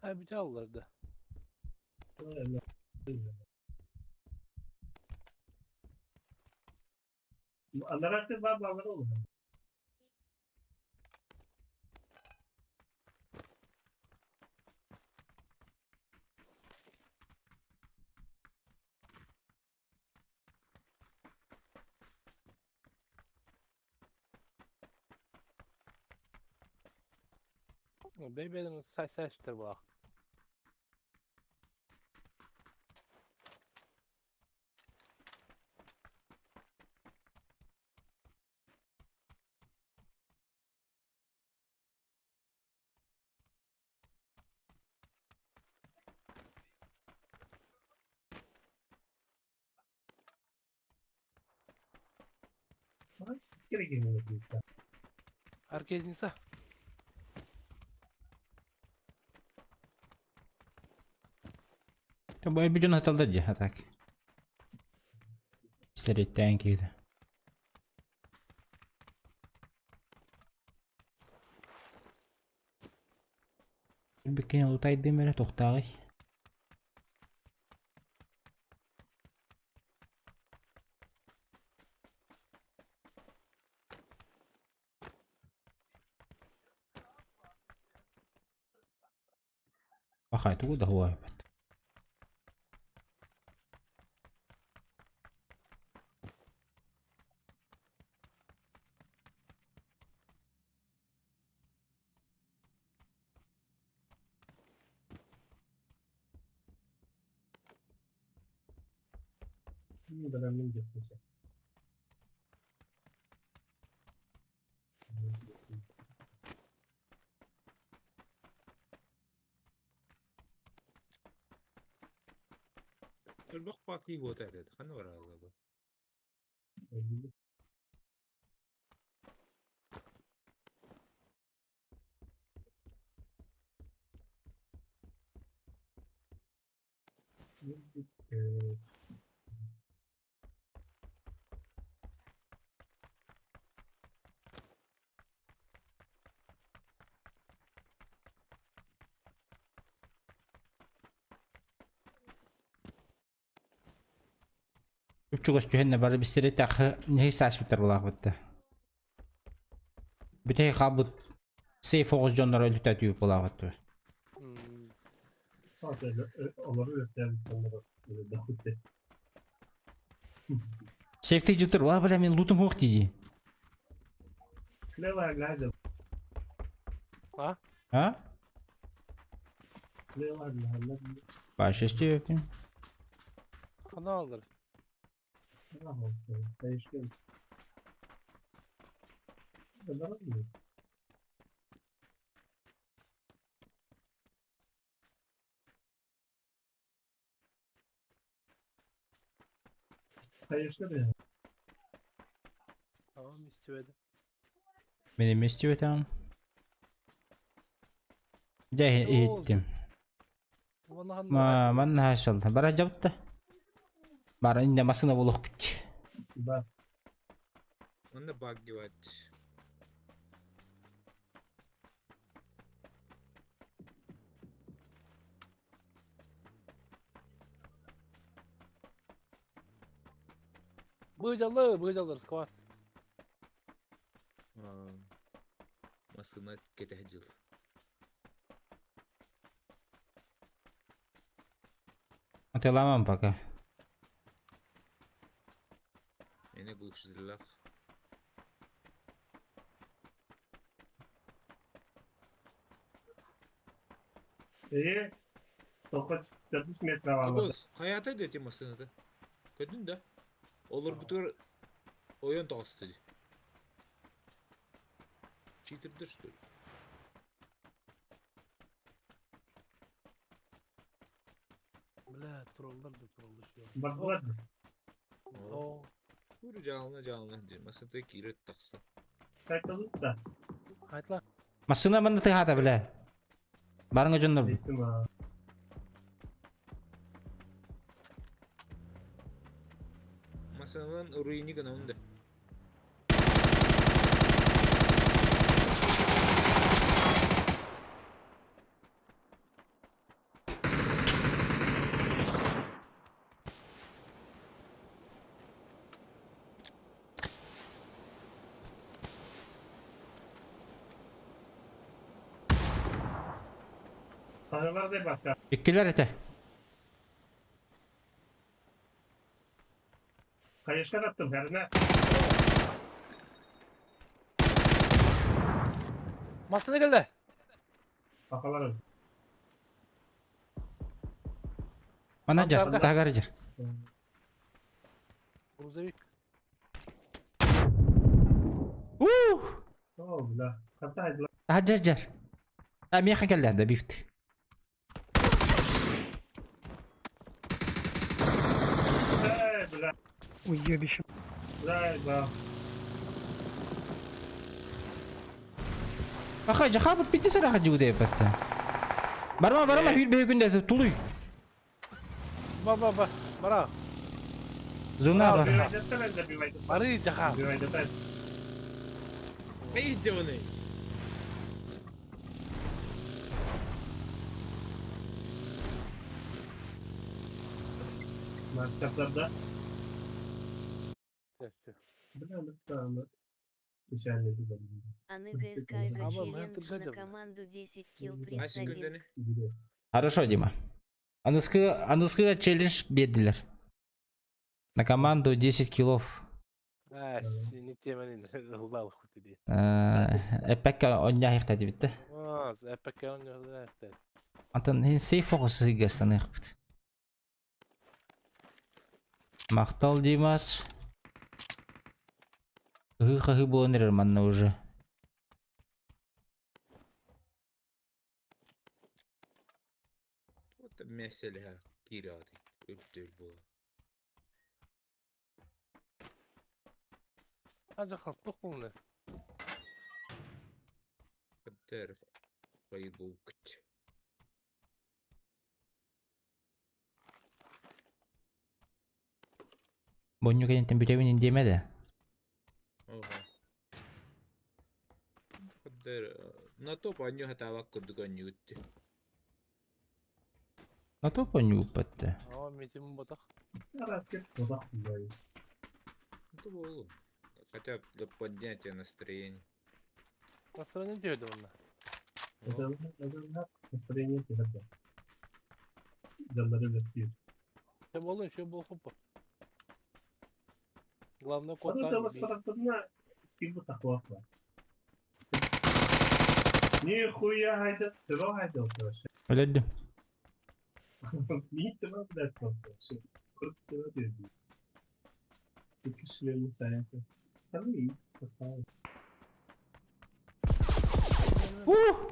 Ha bir aldılar da. Анаракты бар балары ол. Бэйбэдин сай сай сүтэр булах. Керек емес. Herkes Nisa. Бу бижон хаталда же атак. Стереттен киди. Биккен утайдым эле токтагы. Бахай тугу да хуа бат. Мен жетпесе. Элбэх партия гота этет. Ханна баралла. Үчүгөс түһэнне бары бисери тахы неһи саас битер булаах битте. Бүтей калбыт сейф оҕус дьоннор өлүтэ түйүп булаах битте. Олары өстәбит. Сейфти жутур, ва бля мен лутум хух диди. Слева глядя. А? А? Слева глядя. Башести өпүн. Ханна алdılar. Tamam istivedim. Мен эмес деп этем. Дьэ иһиттим. Манна хаашалла. Бара дьабытта. Бара инде масына булух бит. Да. Онно баггивать. Быжалы, быжалар сквад. Масына кэтэһэ дьыл. Атыламам пока. Эне глушителлах. И только 4 метра алады. Абыз, хайата дети масыната. Көдүн да. Олор бутур ойон тоғысты ди. Читердер что ли? Бля, троллар да троллар. Бардылар. О. Куру жалына жалына ди. Масыната кирет тақса. Сайкалык да. Айтла. Массына манна тыхата бля. Барыңа дьоннор. Масыналан руини гына онда. Paralar da başka. Иккилер этэ. Kayışka attım herine. Masına geldi. Kafalar. Мана жар, тагар жар. Грузовик. Ух! О, бля. Хата Жар жар. А меха келді да бифт. Эй, бля. Уебище. Бля, да. Аха, жахабыт битти сара жуде батта. Барма, барма, хүр бе күндө тулуй. Ба ба ба. Бара. Зона бар. Бары жаха. Эй, жабыны. Maskatlarda. Бля, Аныга СК челлендж на команду 10 килл приз 1. Хорошо, Дима. Аныскы челлендж бердилер. На команду 10 киллов. А, не тема не лал хоть иди. Эппекке оння хихта дибитте. А, эппекке оння хихта. Антон, хин сейф фокус сыгастан ихбит. Мактал Димас. Хы-хы буонер манна уже. Вот меселе кирады. Өттөр бу. Ажа хастық бұны. Кадер кайбулкт. Бонню кенеттен бүтебин индемеди. Ого. Кадер на топ аню хатавак курдуган ютти. На топ аню упатты. Aa, metin батах. Это было. Хотя бы для поднятия настроения. Настроение diyordu bunda. Настроение тебе. Canları bekliyor. Şey bolun, şey bol хопа. Главное код Onu da basmaraklarına скин bu takva var. Нихуя хайда, тыва хайда вообще. Өлөдүм. Не тыва, блядь, вообще. Курт тыва dedi. İki kişilerin sayesinde. Tabii X поставил. Ух!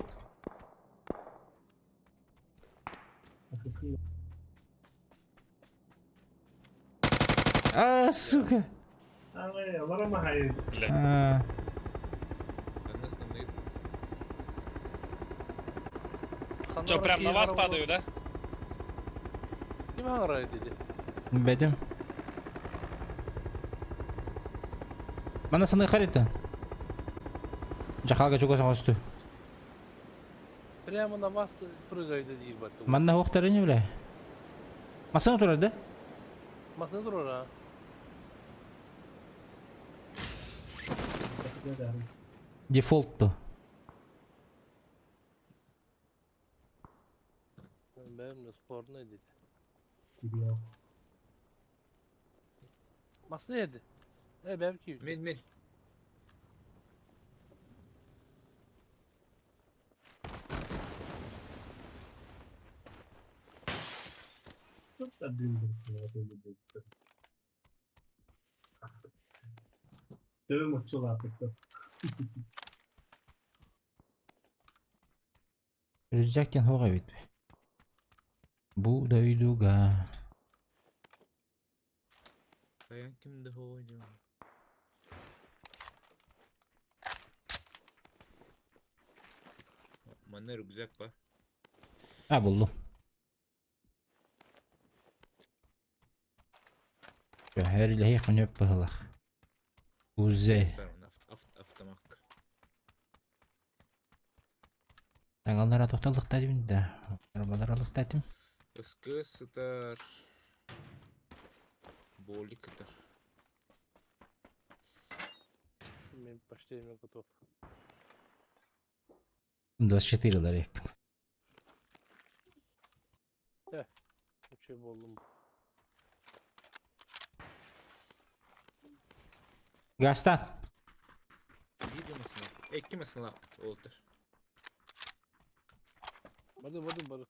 А, сука. Ай, ларама хай. А. Че, прям на вас падаю, да? Ким хаҥарай диди? Бэдим. Манна саныаххар итэ. Дьахалга чугас оҥосту. Прямо на вас прыгает диир баттым. Манна уохтары не бля. Массыына турар да? Массыына турар а. Дефолт то. Бэм да спорный диди. Массыына еді. Э, бэм киир. Мен, мен. Төбөм оччулааппыттар. Рюкзак диэн суох эбит. Бу дойдуга. Баян кимде хоойдум. Манна рюкзак ба. А, буллум. Эр илэһи хоньоп быһылах. Узе. Автомак. Таҥаллара тохтоллуктаатым да. Арбалар алыктаатым. Ыскы сытар. Болик кытар. Мен почти мен готов. 24 лари. Вообще болдум. Гастан. Видимо, Экки масалак олтыр. Барды, барды, барды.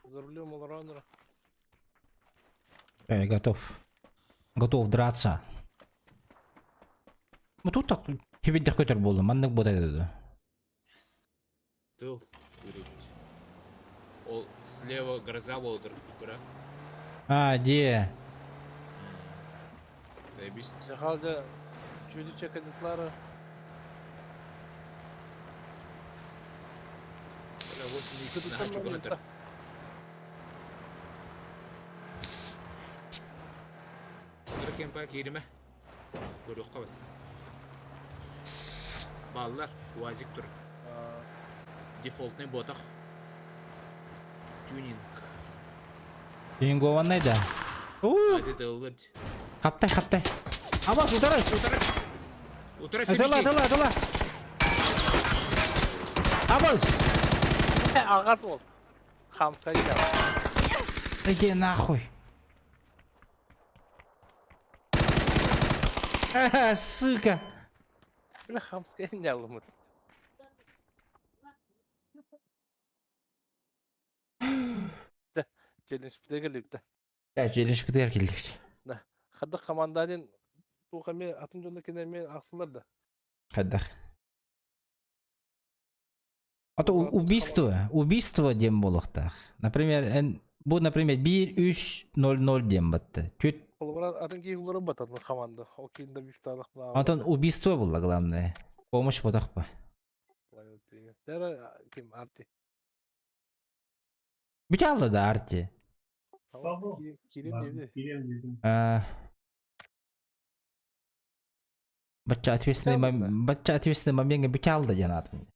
За рулем allrounder. Я готов. Готов драться. Ну тут так хибиддэх көтөр буолла. Маннык буота деді. Тыл. Ол слева гроза болдыр. Кура. А, де. Заебись. Жахалда чуди чекадитлары. Бля, 8 х на чугунатор. Кемпа кириме. Көрүөххэ бас. Баллар, уазик тур. Дефолтный ботах. Тюнинг. Тюнингованный да. У. Хаптай, хаптай. Абас, утарай. Утарай. Утарай. Атыла, атыла, атыла. Абас. Ағас ол. Хамска Иди нахуй. А, сука. Бля, хамская не алымыт. Да, челлендж бітер Да, челлендж бітер келдік. Да. Хадық командаден туқаме атын жонда кенерме ақсылар да. Хадақ. А то убийство, убийство дем болуқтақ. Например, бу, например, 1-3-0-0 дем батты. Түт. Атын кей улары бататын команда. Окейінде биф тадық. Антон убийство было главное. Помощь бодақ па. Ким арти. Бүтә алды да арти. Бача ответственный момент, бача ответственный момент бүтә алды жанатым.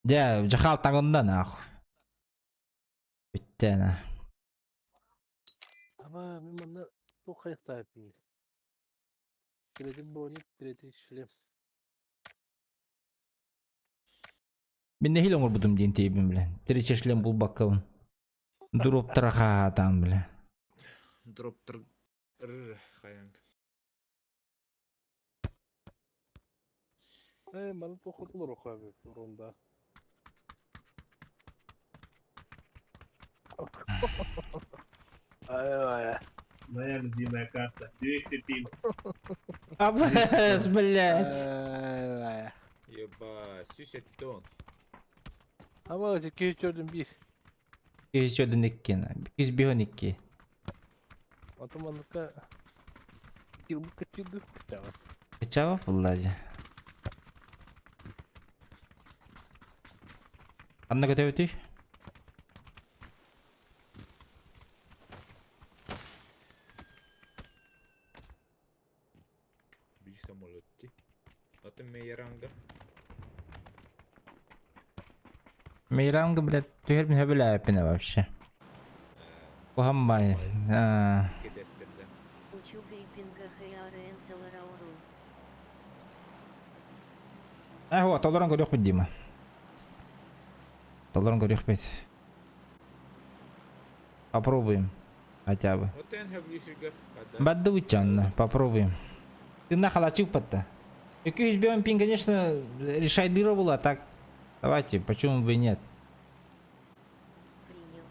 Дә, жахал таңында нахуй. Бүтте на. Ама мен мында бу кайыкта айыппын. Третий броник, третий шлем. Мен нехил оңор будум дейін тейбім біле. Третий шлем бұл баққабын. Дроп траха там біле. Дроп тр... Хаян. Э, маны тоқытылыр оқы ронда. Ай-ай. Моя любимая карта. 200 пин. Абас, блядь. Ай-ай. Еба, сюсет тон. Ама 204 1. 204 202. Атаманыкка килбу кытчыды кытчаба. Кычаба буллази. Ханна көтөбүтүй? Биир самолет дии. Атын Мейеранга. Мейранга, блядь, түһэрбин сөбүлээбиппин вообще. Куһаммай. Кэтэстэрдэ. Учугэй пинга ХРН Таларауру. Э, вот, толорон көрүөхпүт Дима. Толорон көрүөхпүт. Попробуем. Хотя бы. Вот эн хөблүүсүргэр. Баддыбыт онно, попробуем. Ты на халачик подта. 200 пин, конечно, решайдыра была, так давайте, почему бы и нет. Принял.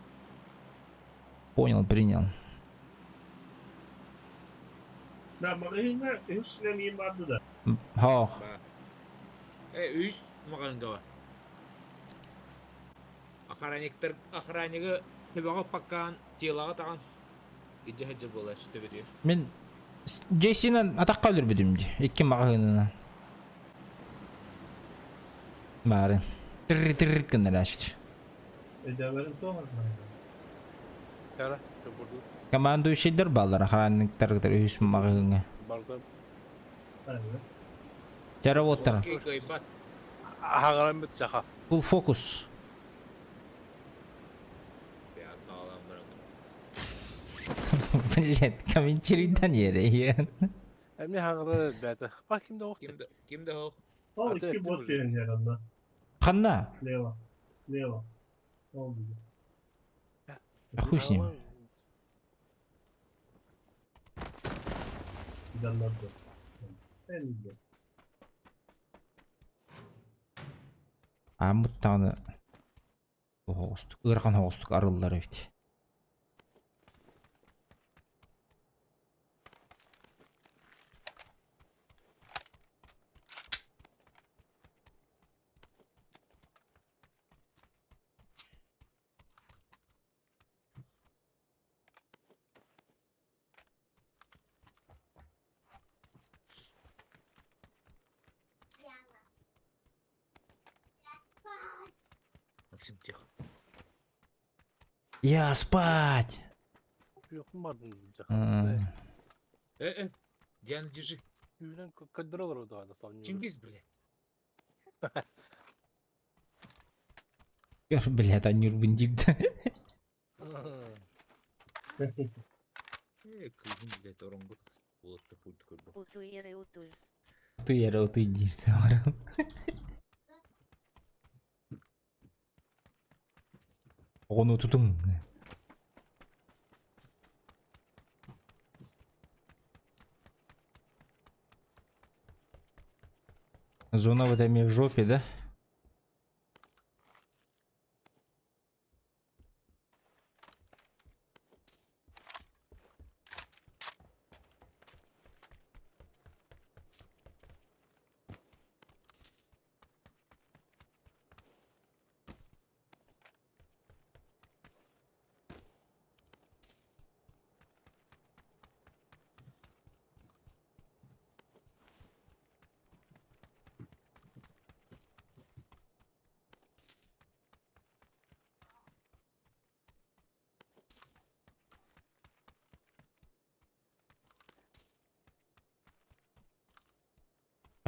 Понял, принял. Да, маҕаһыыҥҥа үс эмиэ барды да. Хоох. Э, үс маҕаһыыҥҥа бар. Охранниктар охраннигы төбөҕө паккаан телоҕа таҕан илдьэ сылдьар буолааччы төбөтүгэр. Мин Джейсинан атахха өлөрбүтүм дии. Икки маҕаһыынынан. Баарын. Тыр-тыр гыннар Өйдөбөрүн туох охранник? Кара, бурду. Командующийдар бааллар охранниктаргытар үһүс маҕаһыыҥҥа. Барда. Теравоттар. Кыайбат. Аһаҕаран бит саха. Full фокус. Блять, комментируйдан yere. Эмне хаҕара бэт. Ба ким да Ким да ким да ох. Ол икки бот диэн онно. Ханна? Слева. Слева. Ол диги. А хуй с ним. Даннарда. Энди. Аммыт даҕаны оһоҕостук, ыарахан оһоҕостук арыллар эбит. Максим, тихо. Я спать! Юкун бардын М. Э, э, Диана, держи. Үүнэн көддөрөлөр да да Чингиз, блядь. Көр, блядь, анюрбын диирдэ. Э, кыыһым, блядь, ороҥҥут. Уолатта пульт көрбө. Утуй эрэ утуй. Утуй эрэ утуй диирдэ баран. Оҕону тутуҥ. Зона в этой в жопе, да?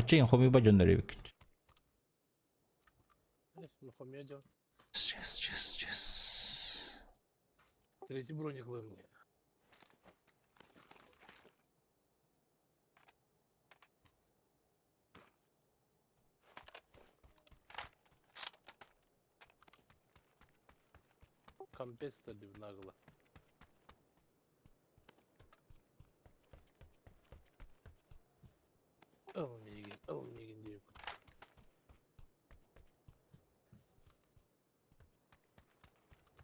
Аччыйын хомуйба дьоннор эбиккит. Сейчас, сейчас, сейчас. Третий броник мне. Компес деп нагло. Ыл миигин, ыл миигин диэбит.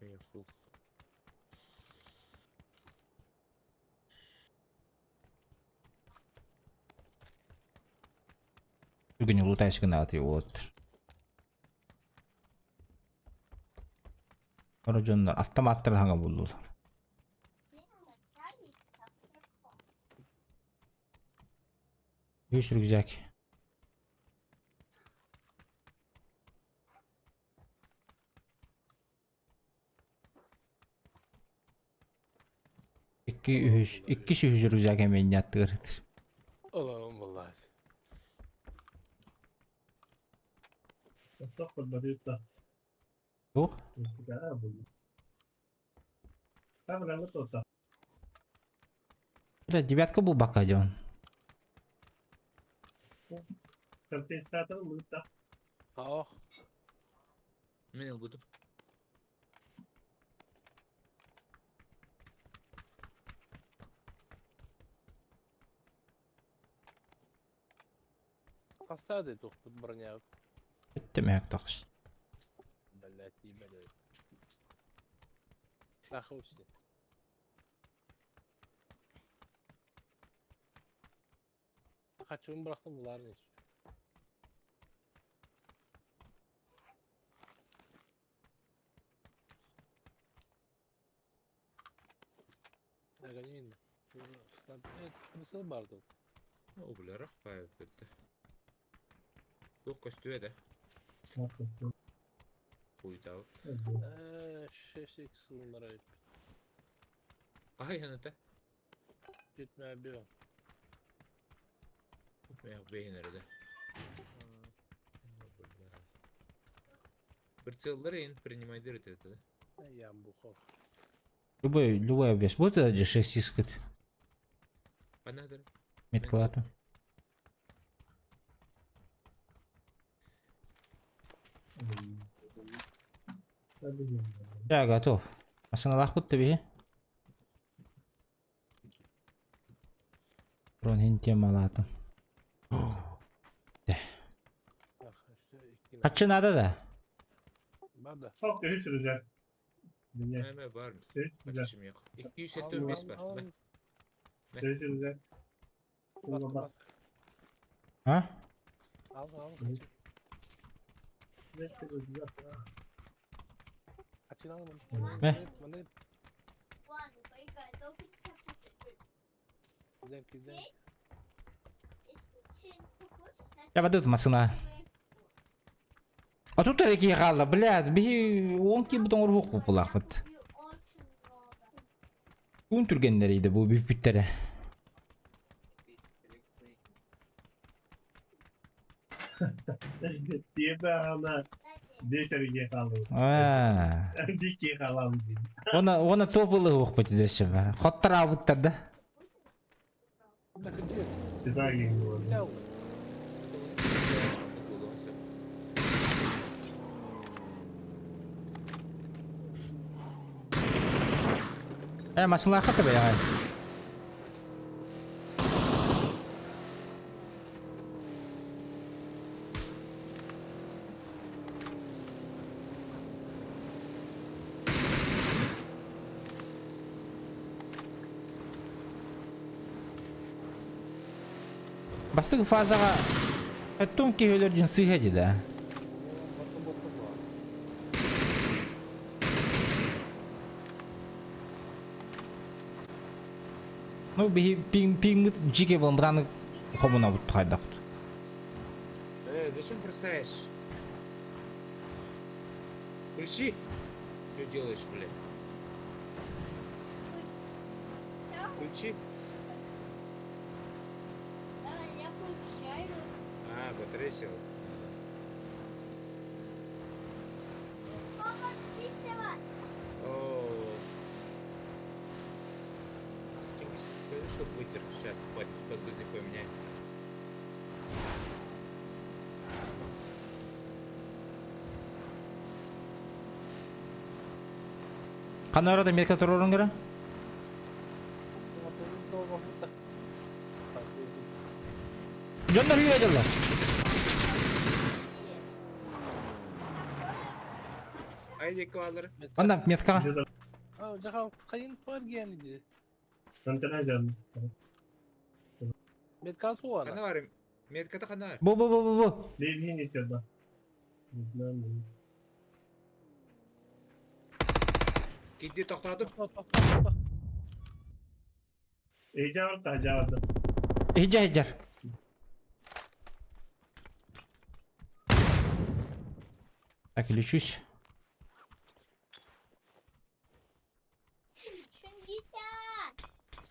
Э, фу. Бүгүн улутайсы гынааты уолаттар. Ора дьоннор автоматтар хаҥа буллулар. Үс рюкзак. Икки үһүс, иккис үһүс рюкзак эмиэ аттыгар сытар. Ылабын буллаат. Туох? Бля, девятка булбакка дьон. Ах. Мен ылбытым. Хаста да тухпут броня. Бүттүм тохс. Блять, ебать. Нахуй все. Kaçımı bıraktım bunların hiç. Mısır vardı. Обулярах баар Туох көстүө да. Хуйтаабыт. 6x numara. Хаһай ханата? Gitme bir. Бэйин эрэ да. Прицеллары ин принимайдыр это да. Я бухов. Любой, любой обвес. Вот это же 6 искать. Ханна Метклата. Я готов. Асаналах бит. Рон темалатым. Хачы надо да? Бар да. Үс рюкзак. Эме бар. Үс рюкзак. Хачым yok. 275 бар. Үс рюкзак. Баска баска. А? Ал ал. Хачын ал. Мэ. Кидем кидем. Я воды масына. А тут такие қалды, блядь, би он ки бутон урбук бу булакпыт. Күн түргеннер иде бу бүпүттере. Тиба ана бесерге қалды. А. Дикке қаламыз дейді. Оны оны топылы оқпыт десе бар. Хоттар албыттар да. Сюда келген болады. Э, масына хаты бе ягай. Бастык фазаға Әттон кейөлөрдүн сыйха да. Ну, би пинг пинг жике болон бутаны хомуна бут хайдак. Зачем бросаешь? Включи. Что делаешь, блядь? Включи. Я включаю. А, батарея села. Папа, чистила. О. Скажи, чтобы вытер. Сейчас подгузник поменяй. Кандай арада метка турорун кера? Жоннор үйө жылдар. Айди квадр. Анда меткага. А, жаха кайын бар гемди. Метка суана. Хана бар. Метката хана бар. Бу бу бу бу бу. Кидди токтотуп. Хиджа хиджар. Так, лечусь.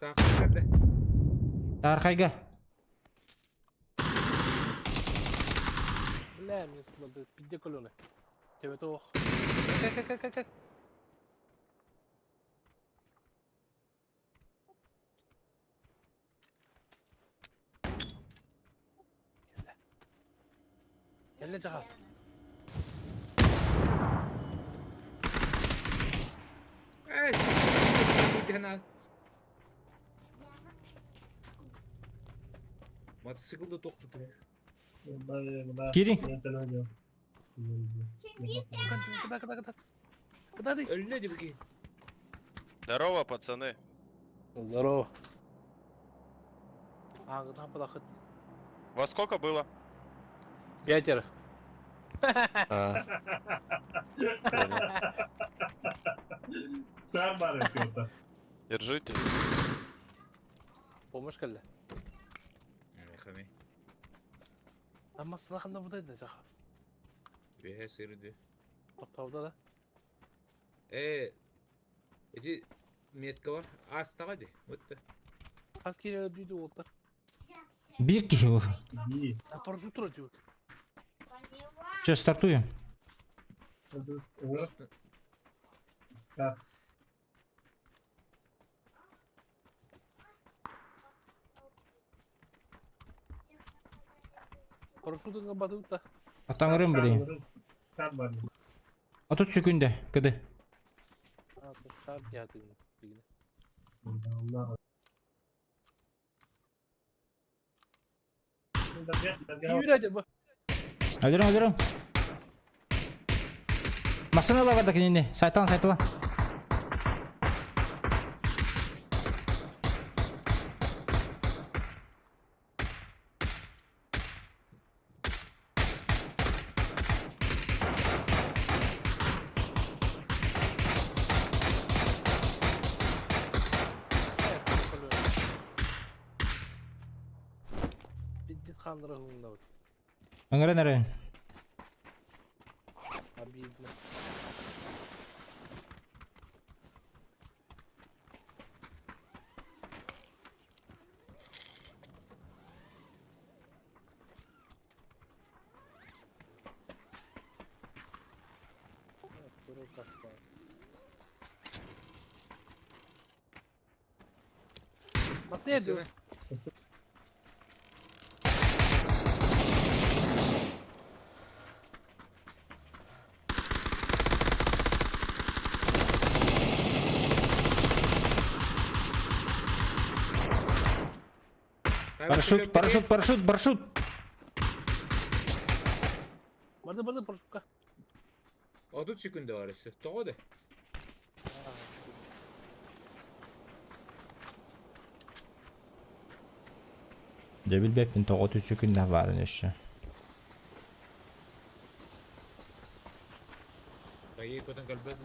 Саахар да. Тархайга. Бля, мне надо пизде колёны. Тебе то ох. Как, как, как, как, как? Кэллэ дьаҕа. Эй, диэн Мотоциклды тоқтатып. Кири. Куда, куда, куда? Куда ты? Өллө дебики. Здорово, пацаны. Здорово. А, куда подоход? Во сколько было? Пятеро. А, Шар бар это. Держите. Помощь кэллэ. Мехами. Amma сылахында бұдайды жақа. Бэһэ сырды. Тоқтауда да. Э, эти метка бар. Астаға де. Вот. Қас келе дүйді олтар. Биир киһи ол. А парашют тұра дейді. Че, стартуем? Парашютыңа бадыбыт да. Атаңырым блин. Шар бар. А тут секунда, кыды. А, то шар дияды. Күйір бу. Өлөрүм, өлөрүм. Машина лаварда кинини. Сайталан, сайталан. Биддит хандыра хыңда бут. Ыңырын эрен. Обидно. Последуй. Парашют, парашют, парашют, парашют. Барды, барды, парашютка. 30 секунда бар өссө. Тоҕо да. Дьэ билбэппин тоҕо түсүкүн баарын өссө. Байы көтөн кэлбэт.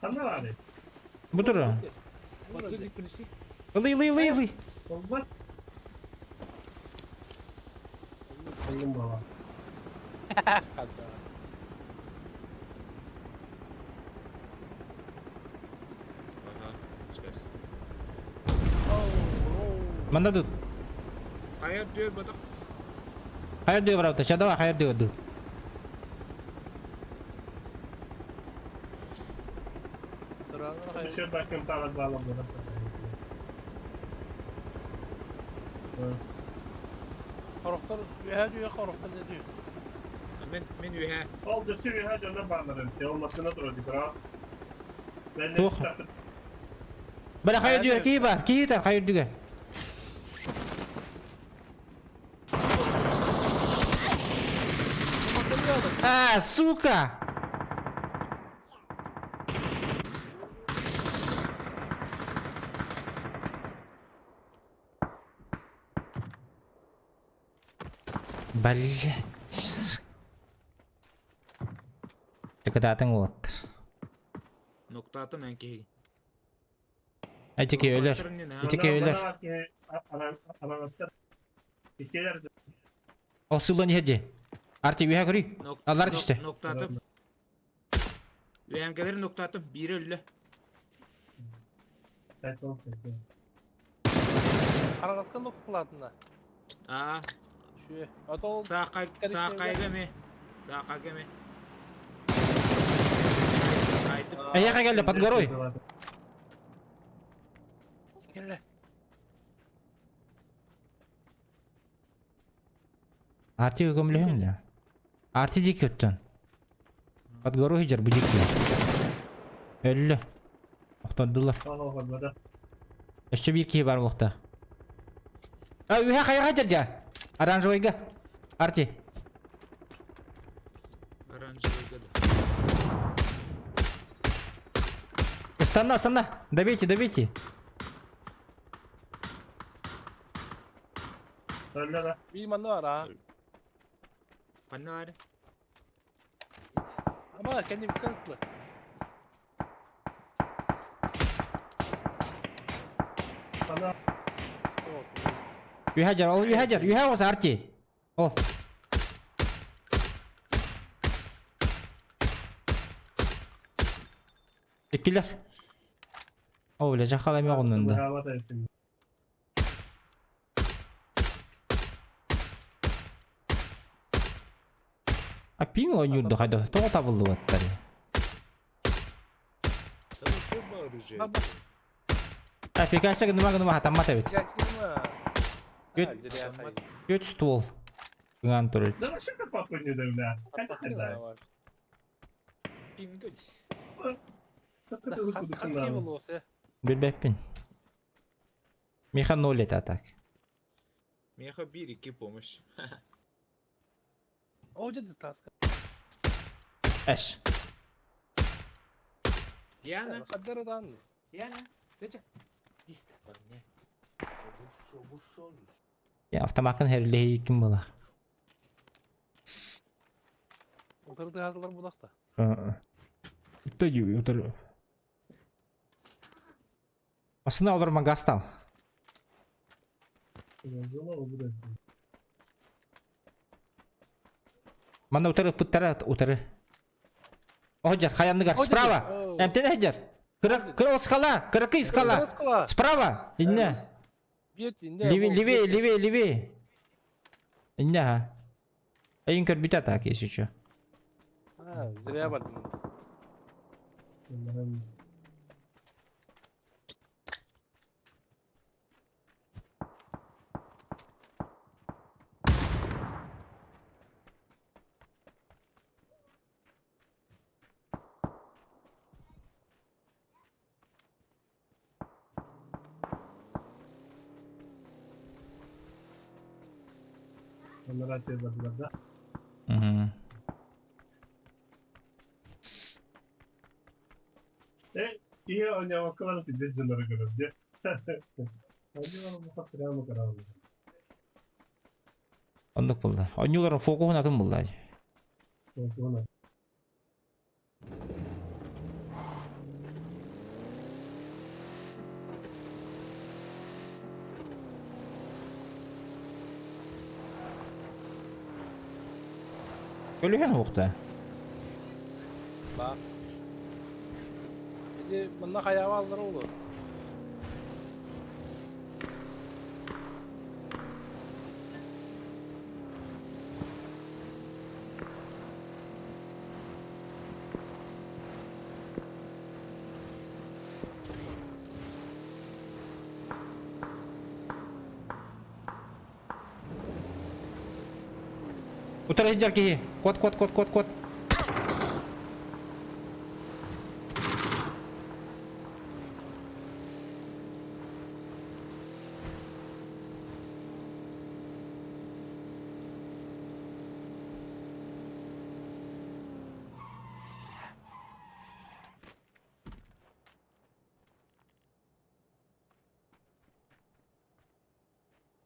Ханна бар. Бу тура. Батты дикпинси. Ылый, ылый, ылый, ылый. Olmaz. Oğlum baba. Хада. Ага, сейчас. Манна тут. Хайыр дүйөр батақ. Хайыр диyor брат, ча давай хайыр диyor. Еще bakın para bağlam Хорохтор үһә дүйә хорохтор не дүйә. Мен мен үйә. Oldu sürü her canına bağlarım. Olmasına durdu bro. Ben de Туох. Бля хайыр диyor, кии бар, кии тар хайыр диyor. А, сука! Блять. Ты когда ты вот. Ноктаты мен кеһи. Айтеке өлөр. Итике өлөр. Ол сылдан иһэрди. Арти үһэ көрүй. Аллар түстэ. Ноктаты. Үйәнгелер ноктаты бири өллө. Хараҕаска нукталаатына. Аа. Үчүгэй. А то ол Саахай саахайга ме. Саахайга ме. Эйиэхэ кэллэ под горой. Кэллэ. Арти көмөлөһүҥ да. Арти диэки өттөн. Под горой сылдьар бу диэки. Өллө. Охтордулар. Өссө биир киһи баар буолуохтаах. А, үһэ хайаҕа дьардьа. Оранжевайга. Арти. Оранжевайга да. Станна, станна. Добейте, добейте. Биир манна бар аа. Ханна бар? Ама кэннибиттэн ыттылар. Үһэ дьар, ол үһэ дьар, үһэ оҕус Арти. Ол. Иккилэр. О, бля, жахал эме оҕуннун да. А пин оонньуур хайда тоҕо табыллыбаттар? А пикача гыныма гыныма хатаммат эбит. Үт ствол. Кыҥаан турар. Да вообще то папа не да, бля. Билбэппин. Миха ноль это так. Миэхэ биир икки помощь. О, дьэ таска. Эш. Диана. Хаддарыдан. Диана. Дече. Я автомакын херлеһи ким була. Утары булакта. Утары утары. Масына олор магастал. Манна утары ыппыттара утары. Оһдьар, хайанныгар, справа. Эмтэн эһдьэр. Кыра, кыра ол скала, кыракый скала. Справа, инне. Левее, левее, левее, левее. Инне, ха. Эйин көрбүтэ так, если что. А, зря бардым. Угу. Ийэ оонньообокколор пиздец дьоннору көрөр дии. Оонньообокко прямо көрөҕүн. Оннук буолла. Оонньууларын фокуһун атын булла. Фокуһун Өлүһэн уохта. Баар. Ити манна хайаҕа аллара олор. Утары сылдьар киһи. Кот, кот, кот, кот, кот.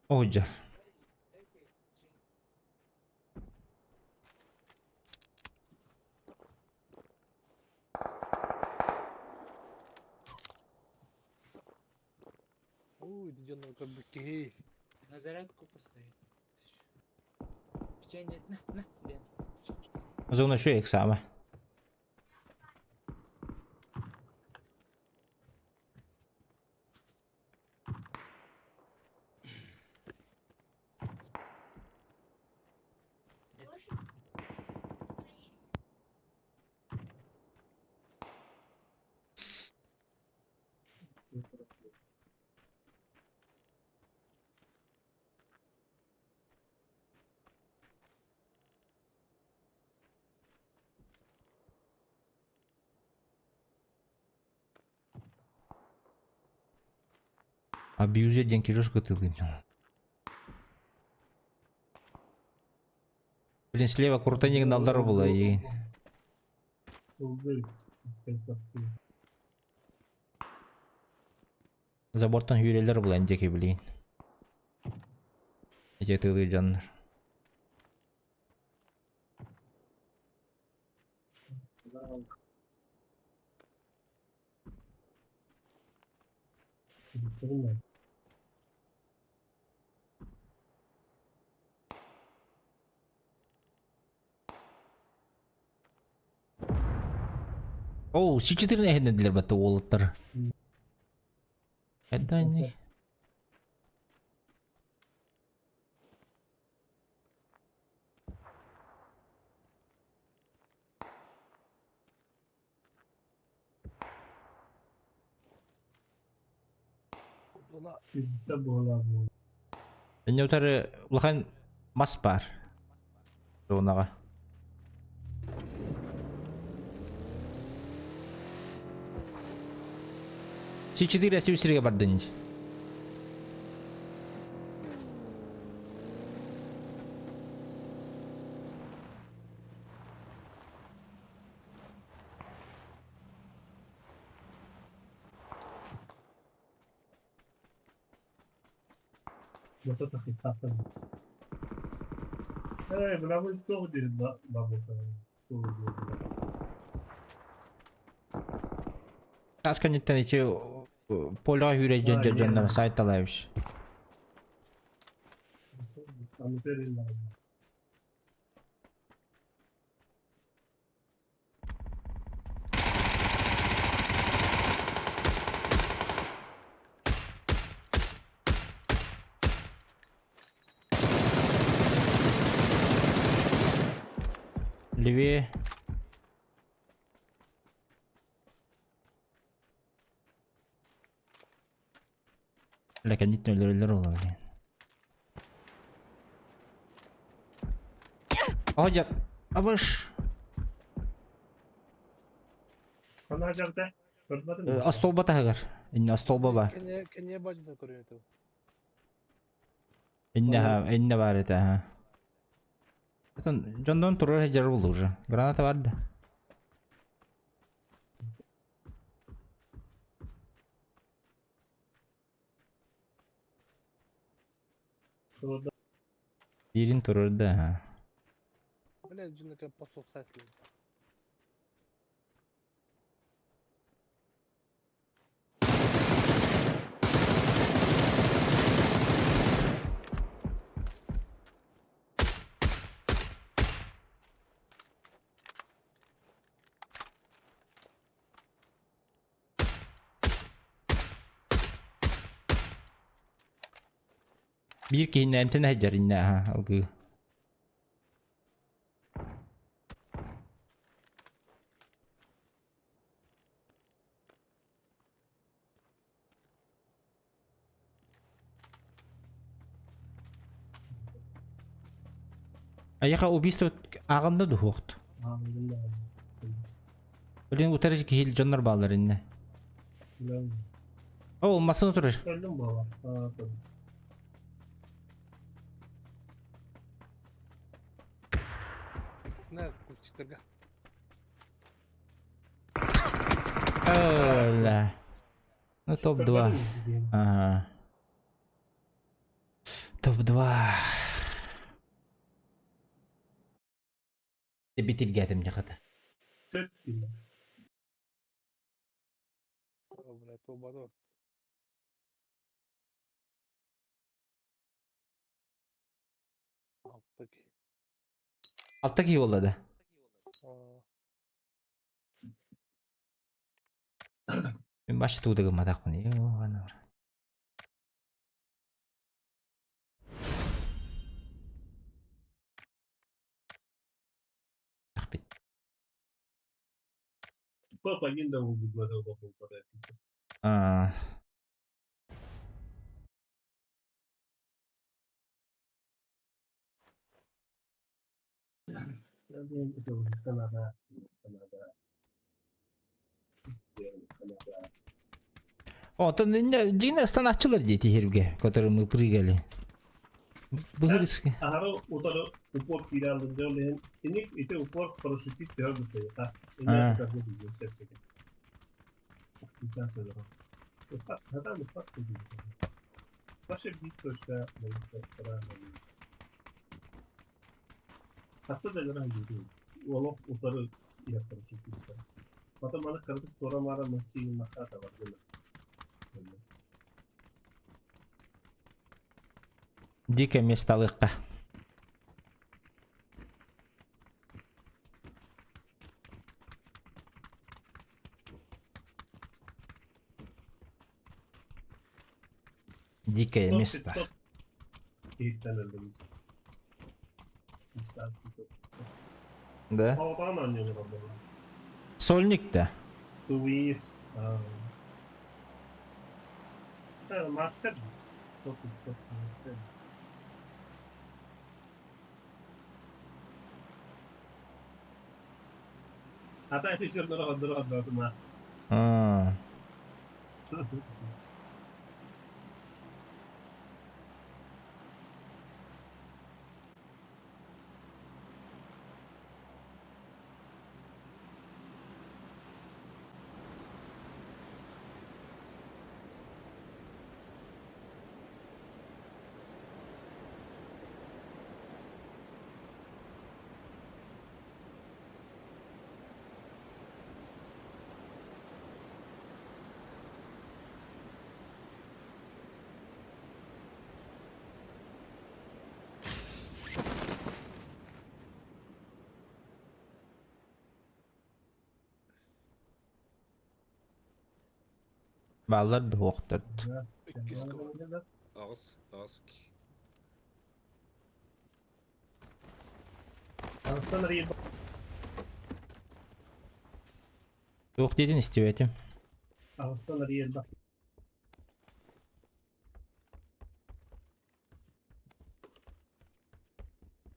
Оһдьар. Ой, дьоннор көрбүт киһи. На зарядку поставить. Печенье, на, на, Дэн. Зона үчүгэй эксаама. Абьюзер диэн кирюшка тылым. Блин, слева крутаник налдар була и. Забортан hüyreler була индеки блин. Эти тылы дьоннор. Оу, С4 эһиннэдилэр батта уолаттар. Это не... Инне утары улахан мас бар. Зонаға. С4 сирге бардын. Тас кэнниттэн ити поле хүрэ дьон дьоннор сайталаабыш. Левее. Ләкәнниттен өлөрөлөр ола блин. Ожар. Абыш. Остолба таһыгар. Инне остолба бар. Кене бажына көрүнөт. Инне ха, инне бар это ха. Это жондон турар жар булду уже. Граната бар да. Бирин турар да ха. Бля, жинеке посол сайт. Биир киһиннэ энтэн хajjar инне ха алгы. Аяха убийство ағында духуқт. Блин, утары киһил дьоннор баалар инне. Ол масын турар. Не, кустиктерге. Ола. Ну топ-2. Ага. Топ-2. Битилгәтем жаката. Бля, то Alttaki. Алта кии болла да. Мен башы туудыгым матакпын. Йо, ана. Аа. Онтон дьиҥэ станааччылар дии тиһиргэ, которые мы прыгали. Быһырыска. Аһары утары упор киирэ алдым дьэ ол иһин иник ити упор парашютист түһэр бутайыта. Инне тутарга билген сепчеке. Сейчас это. Хатан упак Ваша бит точка Хаста да гынан диир. Олох утары иһэр парашютистар. Потом аны кыратык туора-маара массыына бар гына. Дикое место алыахха. Дикое место. Иһиттэн өллүм. Да? Соҕотоҕун оонньуулар буолла. Сольник да? Туис. Мастер. Мастер. Ата ити А. Бааллар да суохтар. Иккис Аҕыс, аҕыс. Туох диэтин истибэтим.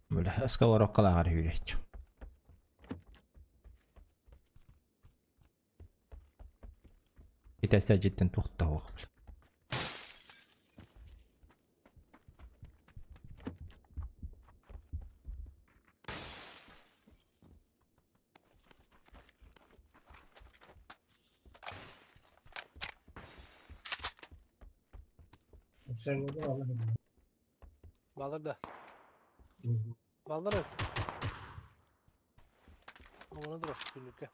Бля, сковородкалааҕар үүрээччи. Итэ садьыттан туохта суох. Балар да. Балар. Ону да күнүккэ.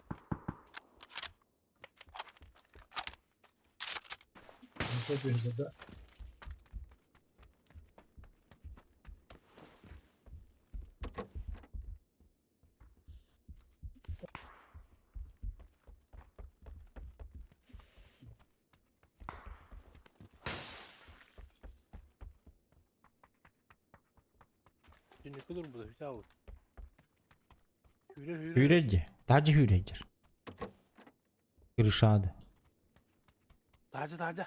Түнүккэ турбута үтэ алыс. Hüre hüre. Hüreji. Тажы hüreджер. Крышады. Тажы тажы.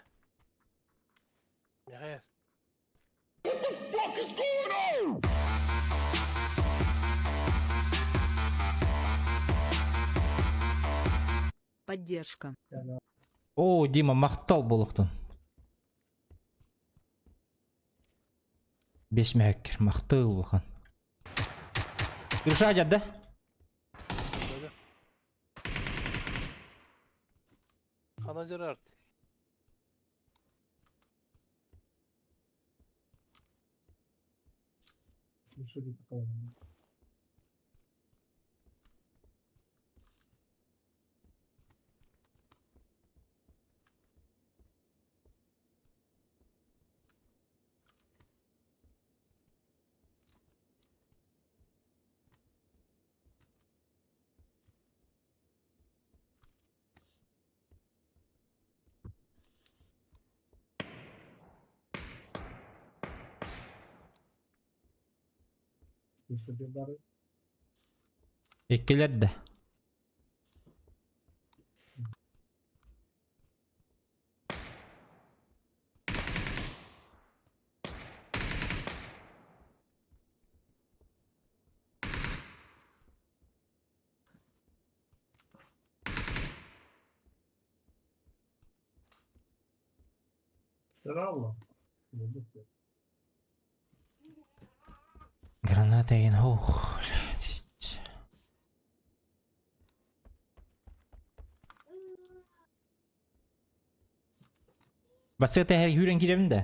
Мягер. Поддержка. О, Дима, махтал болохтун. Бес мәккер, махтал булхан. Крыша да? Хана Жерард. Иккилер да. Здорово. Граната ин ох, блядь. Бассыга тэһэр үүрэн киирэбин да?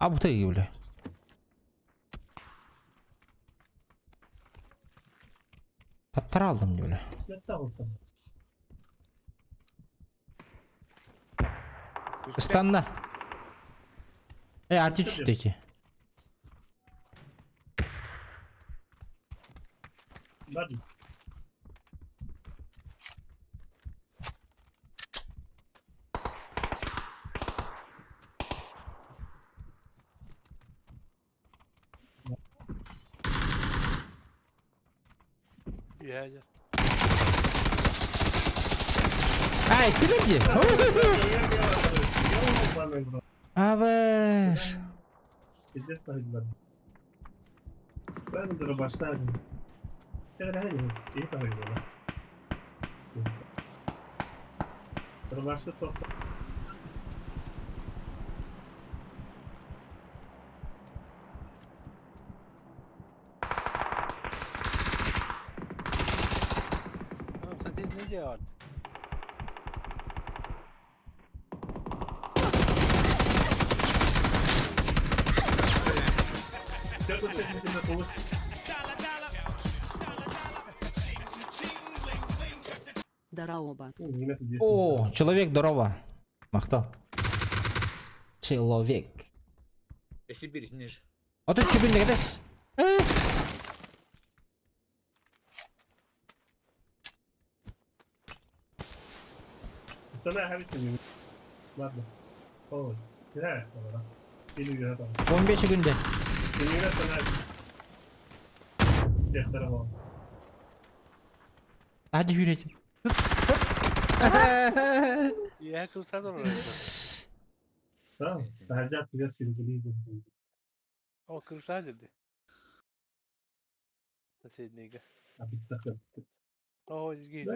А бутыги, бля. Таптара алдым бля. Ыстанна. Э, арти түстэ ити. Я, я. Ай, ты где? Абыш. Кстати, не делать. Дараоба. О, человек, здорово. Махтал. Человек. Сибирь, ниже. А тут тебе не дас. 15 günde. Hadi yürü. Я курсадор. О, курсадор. Соседнийга. О, здесь.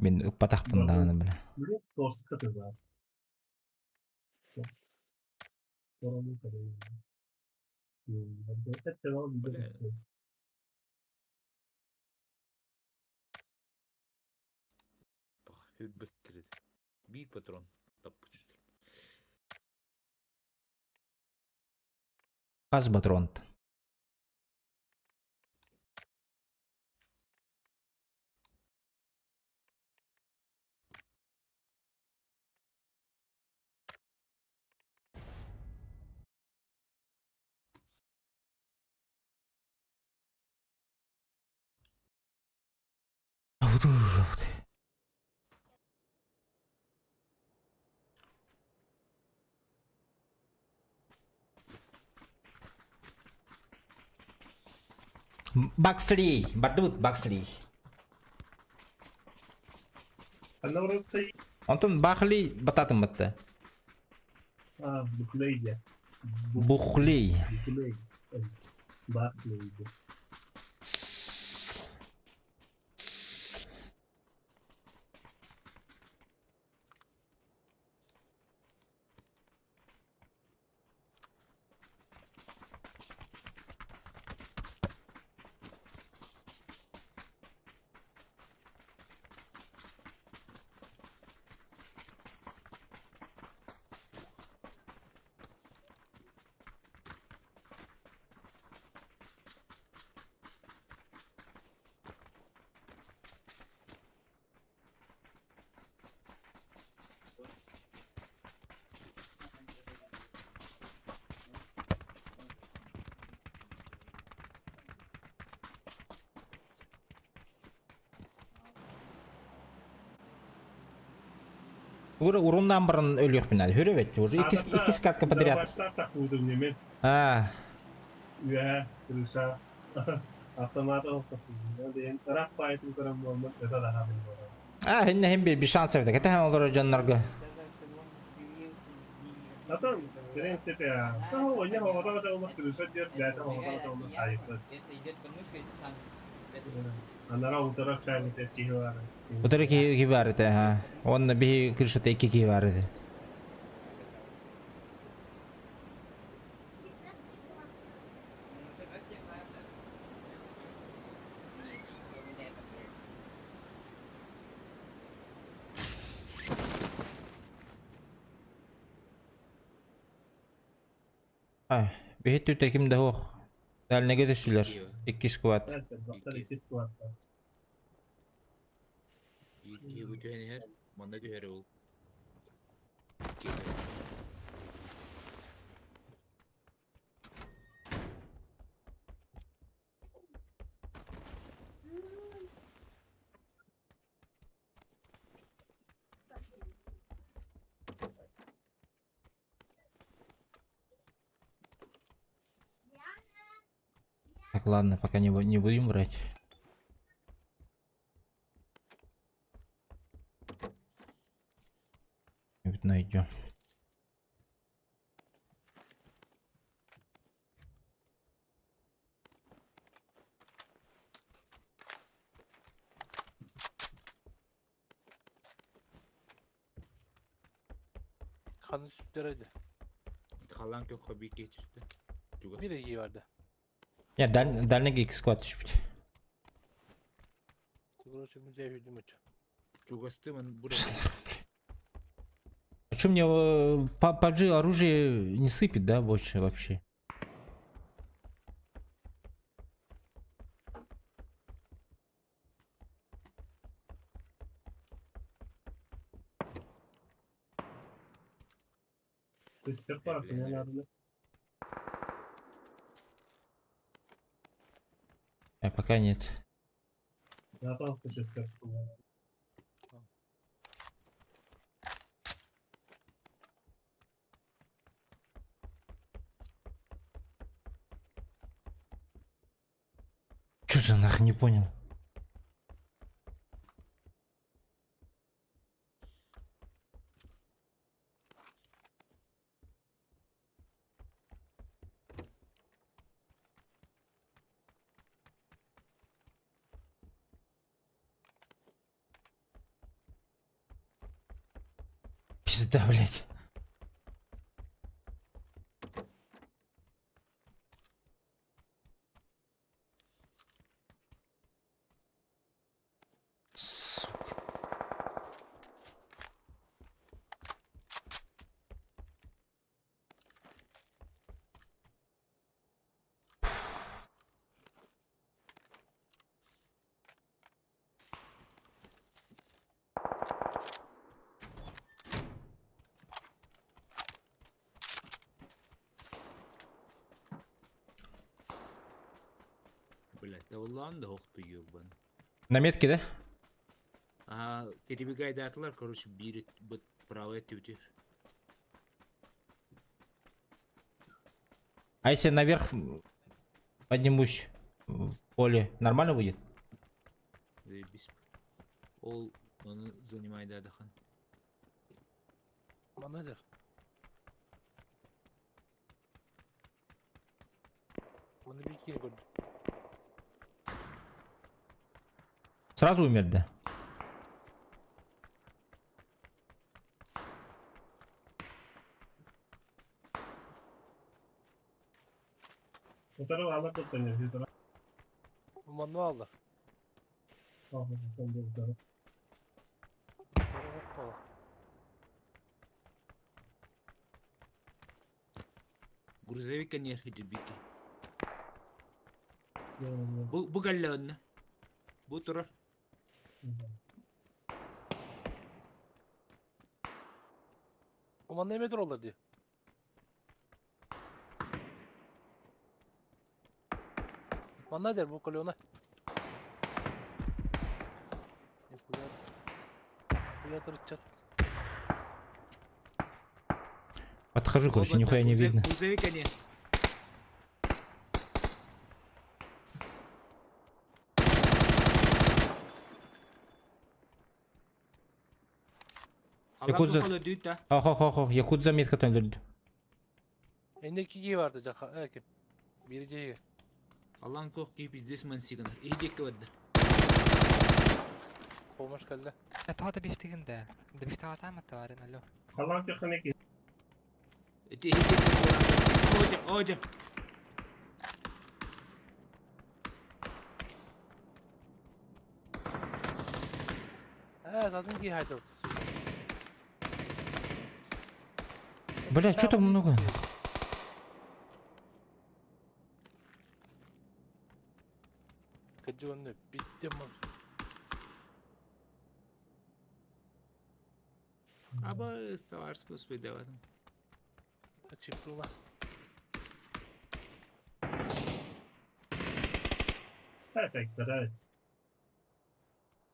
Мин ыкпатахпын даҕаны бile. Бит патрон. Хас патронт. Баксли, бардыбыт Баксли. Онтон Бахли бататын батты. Бухлей. Ура уруннаан баран өлүөхпүн наада. Хүрэ уже иккис иккис катка подряд. Баштаах тахпытым немен. А, Үөһэ, крыша. Автомат оһохтохпун. Диэн ыраах баайтын көрөн буолмут өтө даһабын буолар. А, хинне хин bir шанс эбит. Кэтэһэн олорор дьоннорго. Потом, в принципе, ну, не оҕото да олох крыша диэт, бэйэтэ оҕото да олох сайыппыт. Анара утара общаемся киһи бар. Утары киһи бар этэ, ха. Онно биһи крышата икки киһи бар этэ. Ай, биһи түтэ ким да суох. Дальнеге түсүлэр. Икки сквад. Икки сквад. Икки бу түһэн иһэр, манна түһэр ол. Так, ладно, пока не будем брать. Нибудь найдем. Kanı sütlere Халан көххө биир киһи түстэ. Чугас. Bir iyi vardı. Ya дальнеге икки сквад түспүт. Короче, музей hücum uç. Чугасты ман бу А чё мне PUBG оружие не сыпет, да, больше вообще? Все парк, не надо. А пока нет. Я там хочу все. Чё за нах, не понял. Пизда, блядь. Сука. Блядь, тавлан да охту ёбан. На метке, да? Ага, перебегай датылар, короче, биир быт правая түтүр. А если наверх поднимусь в поле, нормально будет? Заебись. Ол оны занимай дадахан. Manazır. Bunu bir kere gördüm. Сразу умер, да? Утары алар да не Bu manuallar. Утары. Hoppala. Грузовик не бики. Бу бу галлонна. Бу турар. Bu manna metro olur diye. Manna der bu kolona. Куятыр чат. Подхожу, короче, нихуя не видно. Грузовик они. Якудза. Хо-хо-хо, якудза метка өлөрдү. Энде киги барды жака. Э, ким? Бири жеге. Аллан кох ки пиздец мансигана. Иһдекке бадда. Помощь келди. Это бифтигин да. Да бифтагатама товарин, алло. Халан көхөнеки. Эти иһдекке Оджа, оджа. Э, zaten ki hayda. Бля, что так много? Кыжы биттем. Аба товар способен. Чиптула. Сектор, evet.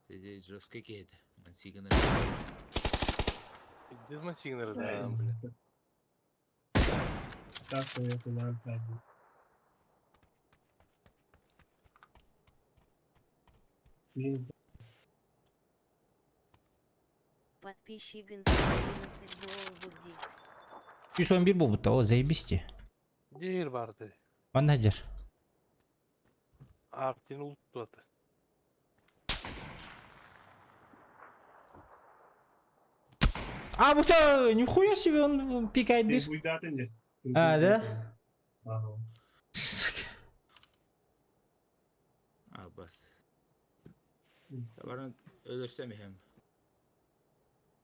Сизи жестко киһи. Мансигана. Биттем сигнал да, бля. Так, я туда. Подписчик 11 Буди. 111 болбут, о, заебись. Жер барды. Манна жер. Артин улутту аты. А, бутя, нихуя себе он пикает дыр. А, да? Ага. Сука. Абас. Товарын өлөрсөм иһем.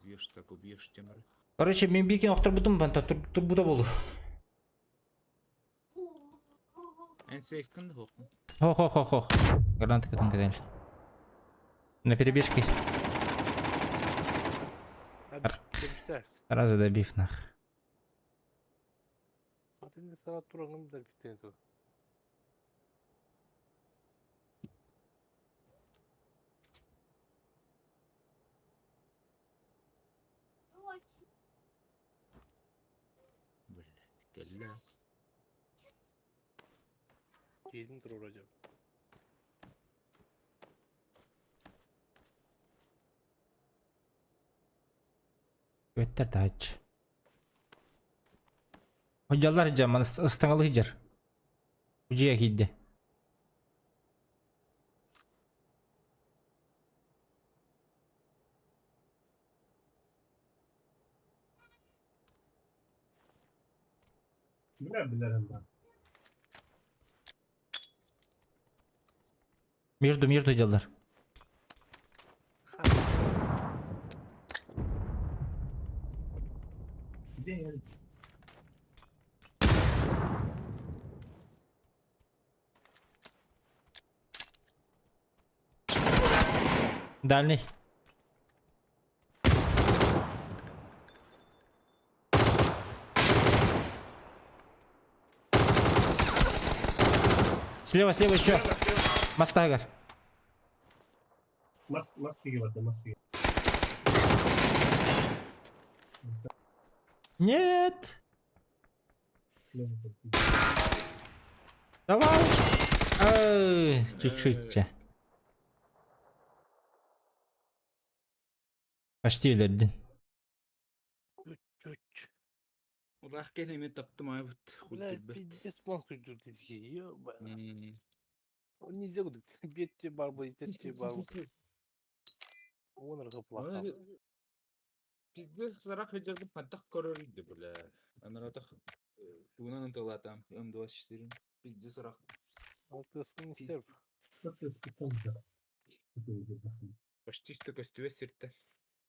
Убьешь так убьешь темір. Короче, мен бикен охтор бутум банта турбуда болду. Эн сейф кынды хоқын. Хо-хо-хо-хо. Гранаты потом кидали. На перебежке. Сразу добив нах. Zaten sana тураңым да биттен ту. Блядь, кэллэ. Кийдин турур hocam. Өттер тач. Ходжалар жаман ыстаңалы хижар. Ужия кийди. Билер билерим ben. Между ходжалар. Где Дальний. Слева, слева еще. Мастагар. Мас маски var, маски. Нет. Давай. Ай, чуть-чуть. Почти өлөрдүн. Чүч. Урах кене таптым айбыт. Бля, пиздец план күйдүр деди. Ёба. Нельзя гудик. Бетте бар бу, итетте бар бу. Оныр кыплак. Пиздец сарак хыджарды пантах көрөрүдү, бля. Анаратах тугунан ынтылатам. М24. Пиздец сарак. Алтысын истер. Почти что көстүбө сиртте.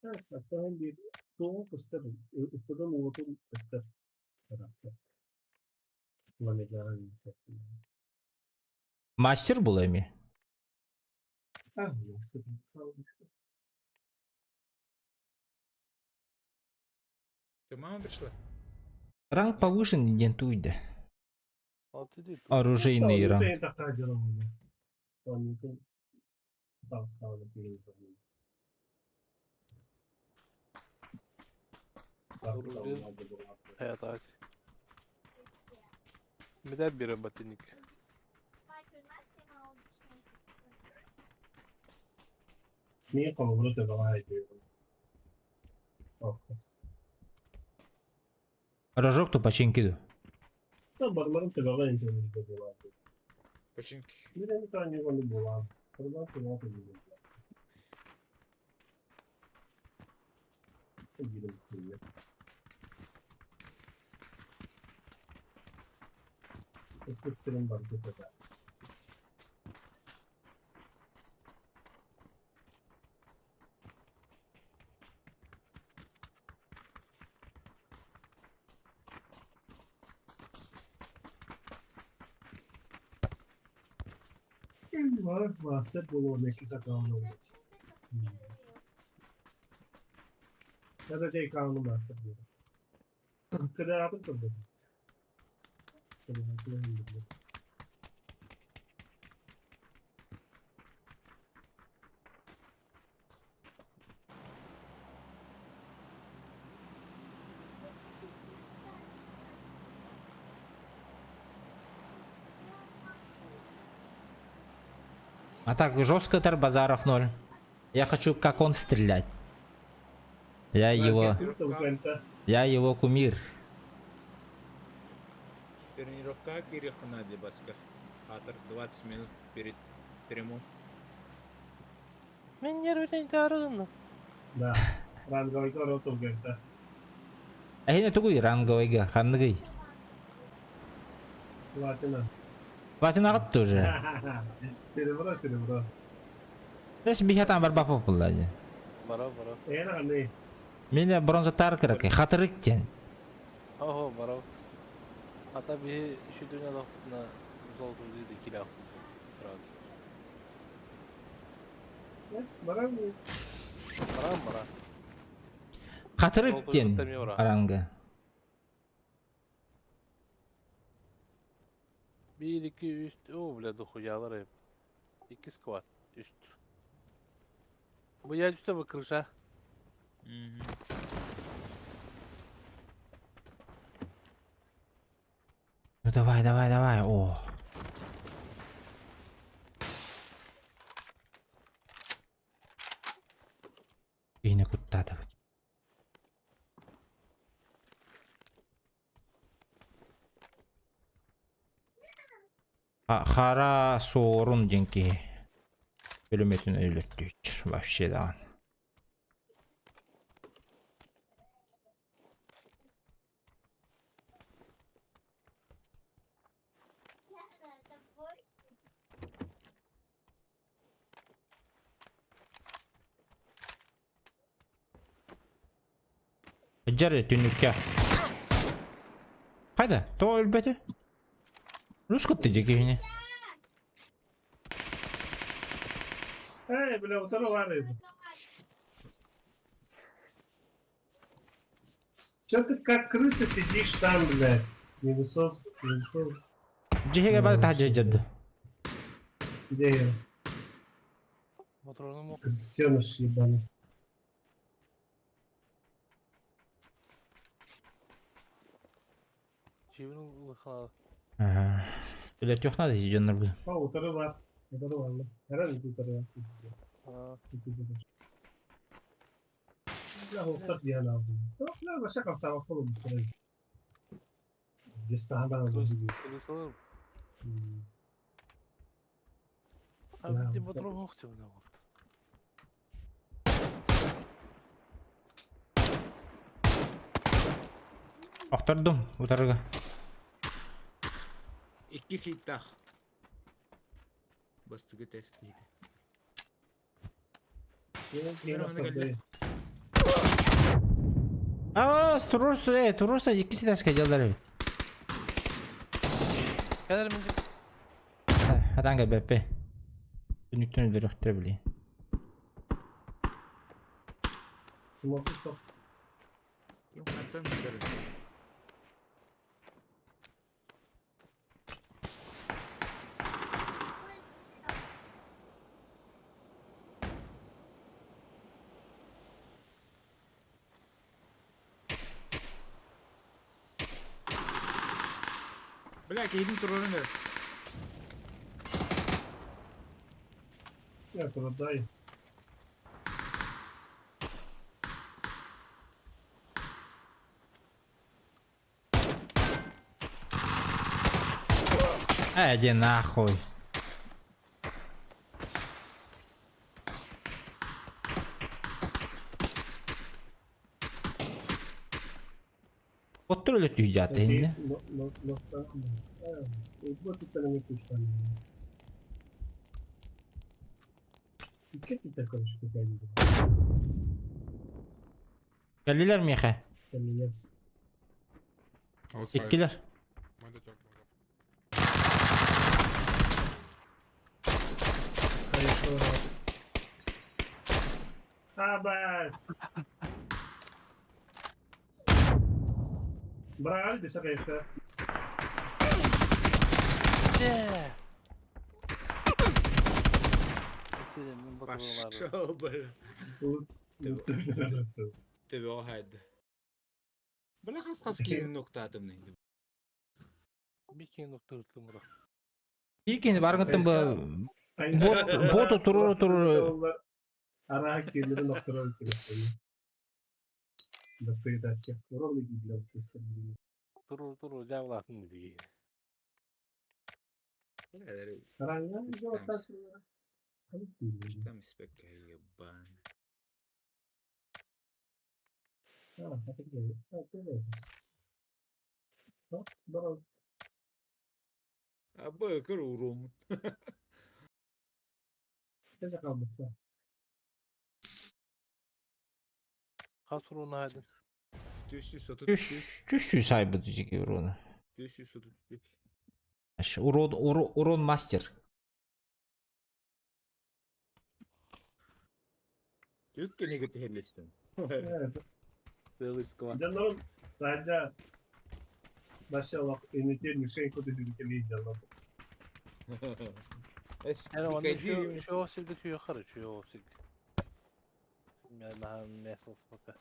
Hatta bir doğu göster, Ufadan uğradan göster tarafta. Kullanacağını hissettim. Мастер был эми. Ah, nasıl? Ты мама пришла? Ранг повышен ден туйда. Алты дейт. Оружейный ранг. Hayat ağaç. Медаль берем ботинник. Мин холобура төбөҕө айдыыбын. Оккос. Рожок то починки ду. Барыларын төбөҕө интеллигенция буолааты. Починки. Мин эми таанньыганы буолаан. Барылар төбөҕө төлүүрүм. Билим киирэ. Өттүк сирин барыта төбө. Var, буолуон икки сакаалын. Я да кааны мастер буолуо. Кыдаатын көрбөтүм. А так жестко тар базаров ноль. Я хочу как он стрелять. Я его кумир. Тренировка кириэххэ баска. Атыр 20 минут перед стримом. Мен нервитен таарыгынна. Да. Ранговойга роту кэнтэ. Эһине тугуй ранговойга ханныгый? Платина. Платина тоже. Серебро, серебро. Дес бихатан бар бапа буллади. Бара, бара. Эн аны. Меня бронза тар кыракай хатырык тен. Ого, бара. Ата би шүдүнө на золото диди киля сразу. Эс бара. Бара, бара. Хатырык тен ранга. 1, 2, 3, о, бля, дохуялар hep. 2 сквад, 3. Бу я что бы крыша. Ну давай, давай, давай. О. И не куда Хара сорун деньги. Бөлүмөтүн өлөттүч вообще да. Жары түнүккә. Кайда? То өлбөтө. Рускутты жекене. Эй, бля, утары бар edi. Чё ты как крыса сидишь там, блядь? Не высос, не высос. Жеге бар та жеджерди. Где я? Патрону мог. Крысёныш ебаный. Чивин улыхала. Ага. Бля, тёх надо жеденнер бу. О, утары бар. Утары бар. Эрен утары бар. Бля, уктап диэн алдым. Бля, вообще красава колум. Здесь саһадан Крысалар. А где патрон мог сегодня вот? Охтордум утарга. Икки хиттах. Бастыгы тест дейді. Аа, турус, туруса иккиси таска жалдар. Кәдер мен Хатанга бепе. Түнүктөн өлөрөхтөр били. Смоку соқ. Ким хантан көрөр. Бля, киһитин турарын эрэ. Я продай. Иди нахуй. Оттор өлө түһдьаата инне. Кэллилэр миэхэ. Иккилэр. Абас! Брали, десятка. Пошел, бля. Төбөҕө хайда. Бля, хас-хас киһини нуктаатым нейди. Bir киһи нуктууртум бро. Икини баргыттан бу боту туруру туруру Араа киирдэрин охторон киирдэрин. Бастыгытаска. Ровно киирдилэр Туру туру дьаабылаатын дии. Там испекка ебан. А быкыр урум. Хас уруна хайдын. Түс сотут Түс түс сайбы дижики урона. Түс сотут Урон урон мастер. Түк кene көтөһөрлөстүм. Целый склад. Дьоннорум таһырдьа Башалах инитер мишень куда бүлүкэлии дьоннор. Yani onu şu şu silgi tüyü karı şu silgi. Я на мясо пока.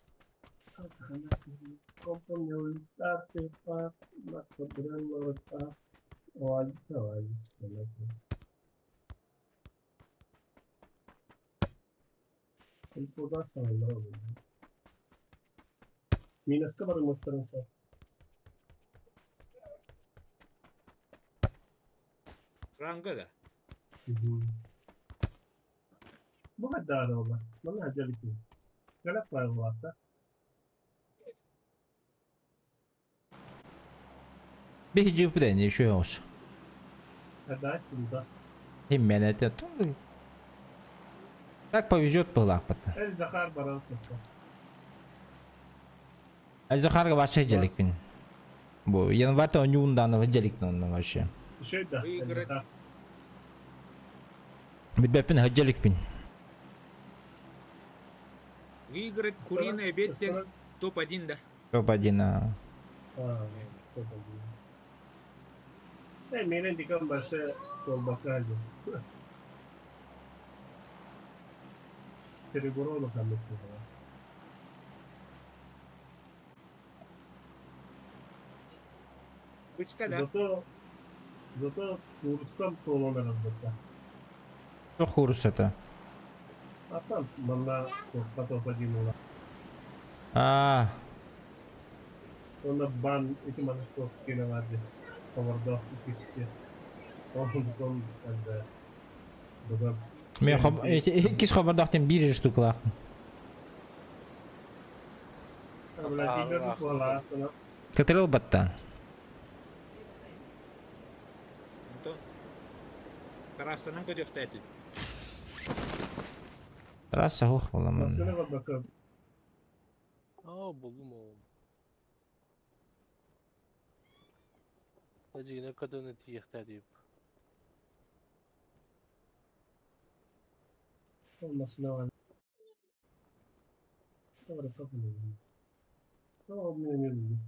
Ранга да. Бу хаддаара ола. Манна дьаликин. Кэлэх баар Bir жипден еще olsun. Хаддааччын да. Именно это. Так повезет было потом. Эл Захар баран туппа. А Захарга вообще деликпин. Бу январь-то он не делик он вообще. Үшөй да. Выиграть. Захар. Беппин хаджаликпин. Выиграть куриная беттен топ-1 да. Топ-1. А, топ-1. Э, менен дикан башы колбакалю. Серебро хамыт. Бычка да. Зато зато курсам толонар албата. Что хурус это? Атан манна топ-1 ола. А, Онна бан эти манна топ кене барды. Товарда икиске. Он он когда Бада мен хоб икис хабардахтен бир штука. Владимир Куаласана. Катрил баттан. Тарастанан көтөхтәтү. Трасса хух буламын. Насына бака. Aa buldum oğlum. Hacı ne kadar net yiyekler deyip. Насына. Добре, как он? О, мне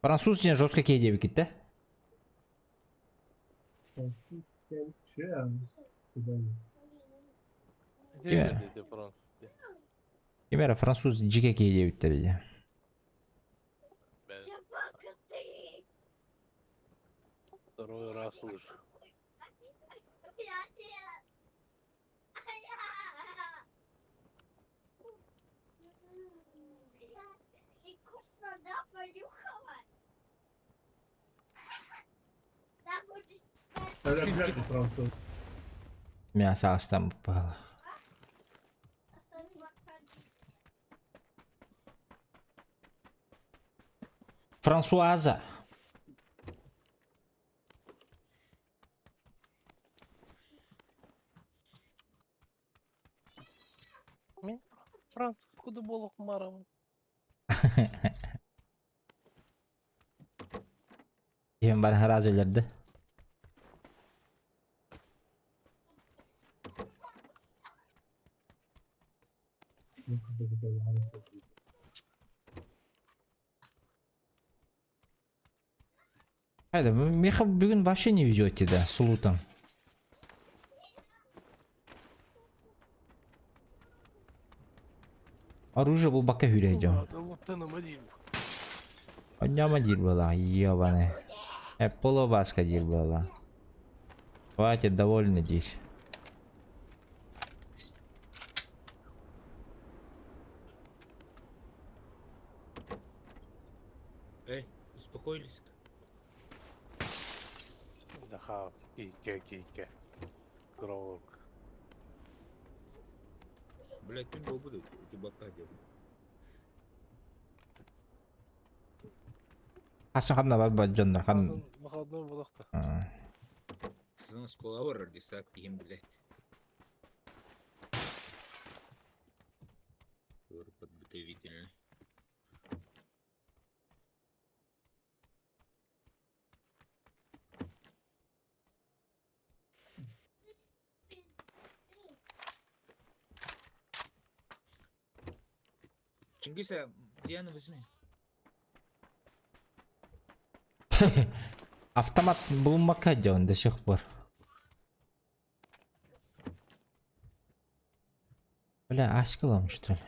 Француз ден жестко кейде бекет, да? Француз Dedi Fransız. Кемера француз жеке кейде бит дейді. Второй раз слышу. Мясо астам было. Франсуаза. Мен Французскую болок марабын. Ким бар харазы өлөрдү. Хайда, меха бүгүн вообще не ведете, да, с лутом. Оружие был бака хүрэ Ладно, луттаным один. Онньомо диир буолла, ебаный. Полубаска диир буолла. Хватит, довольно здесь. Эй, успокоились? Даха, кийке, кийке. Здорово. Блять, ты был буду, эти бока делать. Хасан ханна бар бар дьоннор хан. Выходной булакта. Сезон школа бар, десак, киһим, блять. Подготовительный. Чингиса, Диану возьми. Автомат булмакка дьон до сих пор. Бля, аськалам что ли?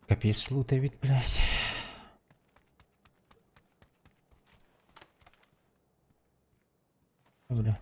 Капец лута ведь, блядь. Бля.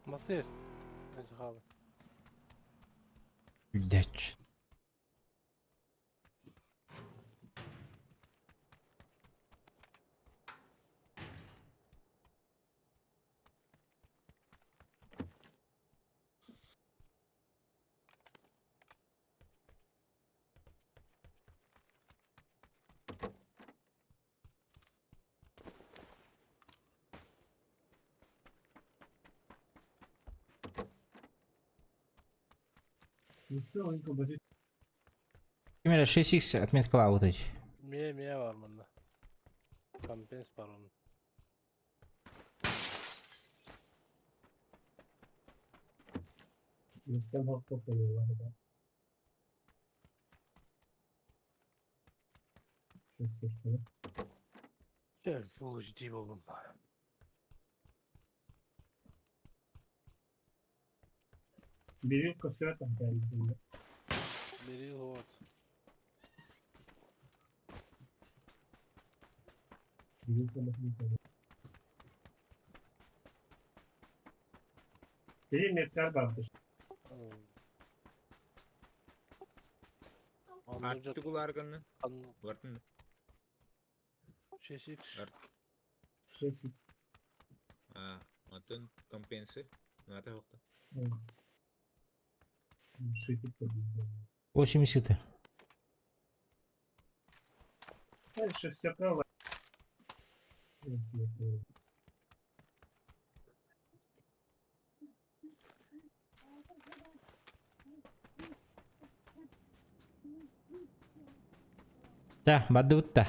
Мастер. Хаlı. Блядь. Примерно 6х отметка вот эти. Мие мие бар мында. Компенс бар onun. Gel full HD buldum. Бери костер там. Бери вот. Бери меткар бардыр. Артикуларганы. Бартын. 6x. 6x. А, атын компенсы. Ната хокта. 80. Шестерка. Да, бардыбыт да.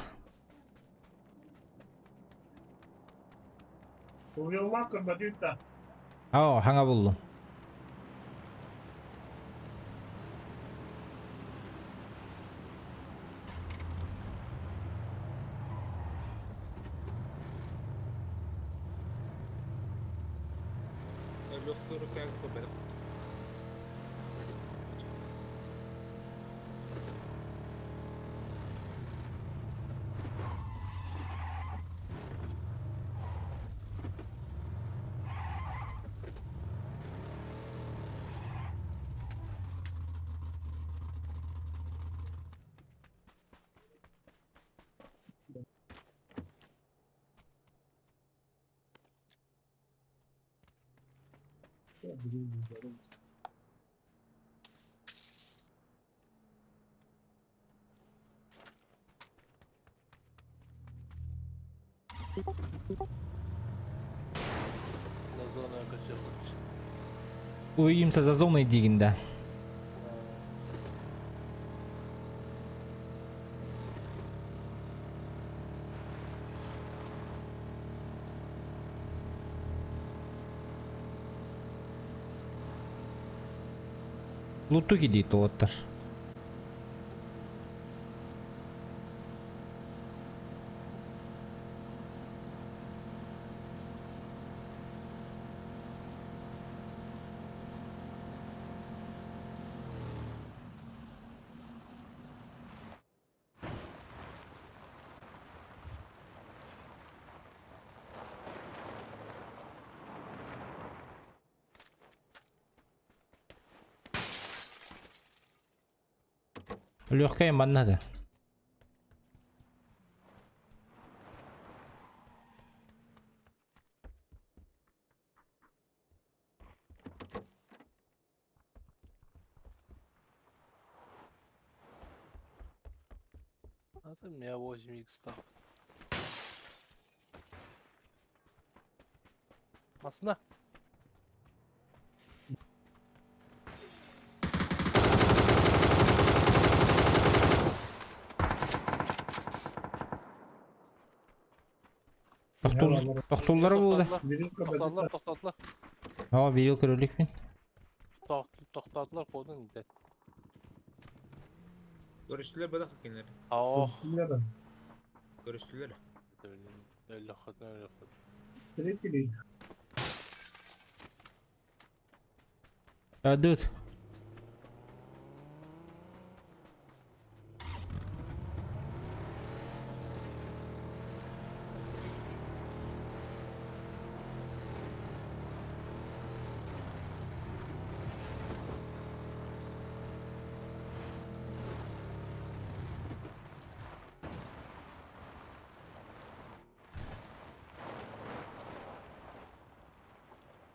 Увелмакыр бадюта. О, хаңа буллум. Лөхтөрү кәг көбер. На зону косер. Увидимся за зоной дигин да. Луту кидит оттар. Легкая манна да. А ты меня 8 стал. Масна. Тохтуллары булды. Тоқтадылар, тоқтадылар. Aa, video көрөлүк мин. Тоқтадылар, қолдан деді. Көрүштүлөр бадак экенлер. Ох. Көрүштүлөр. Встретили их. Адыт.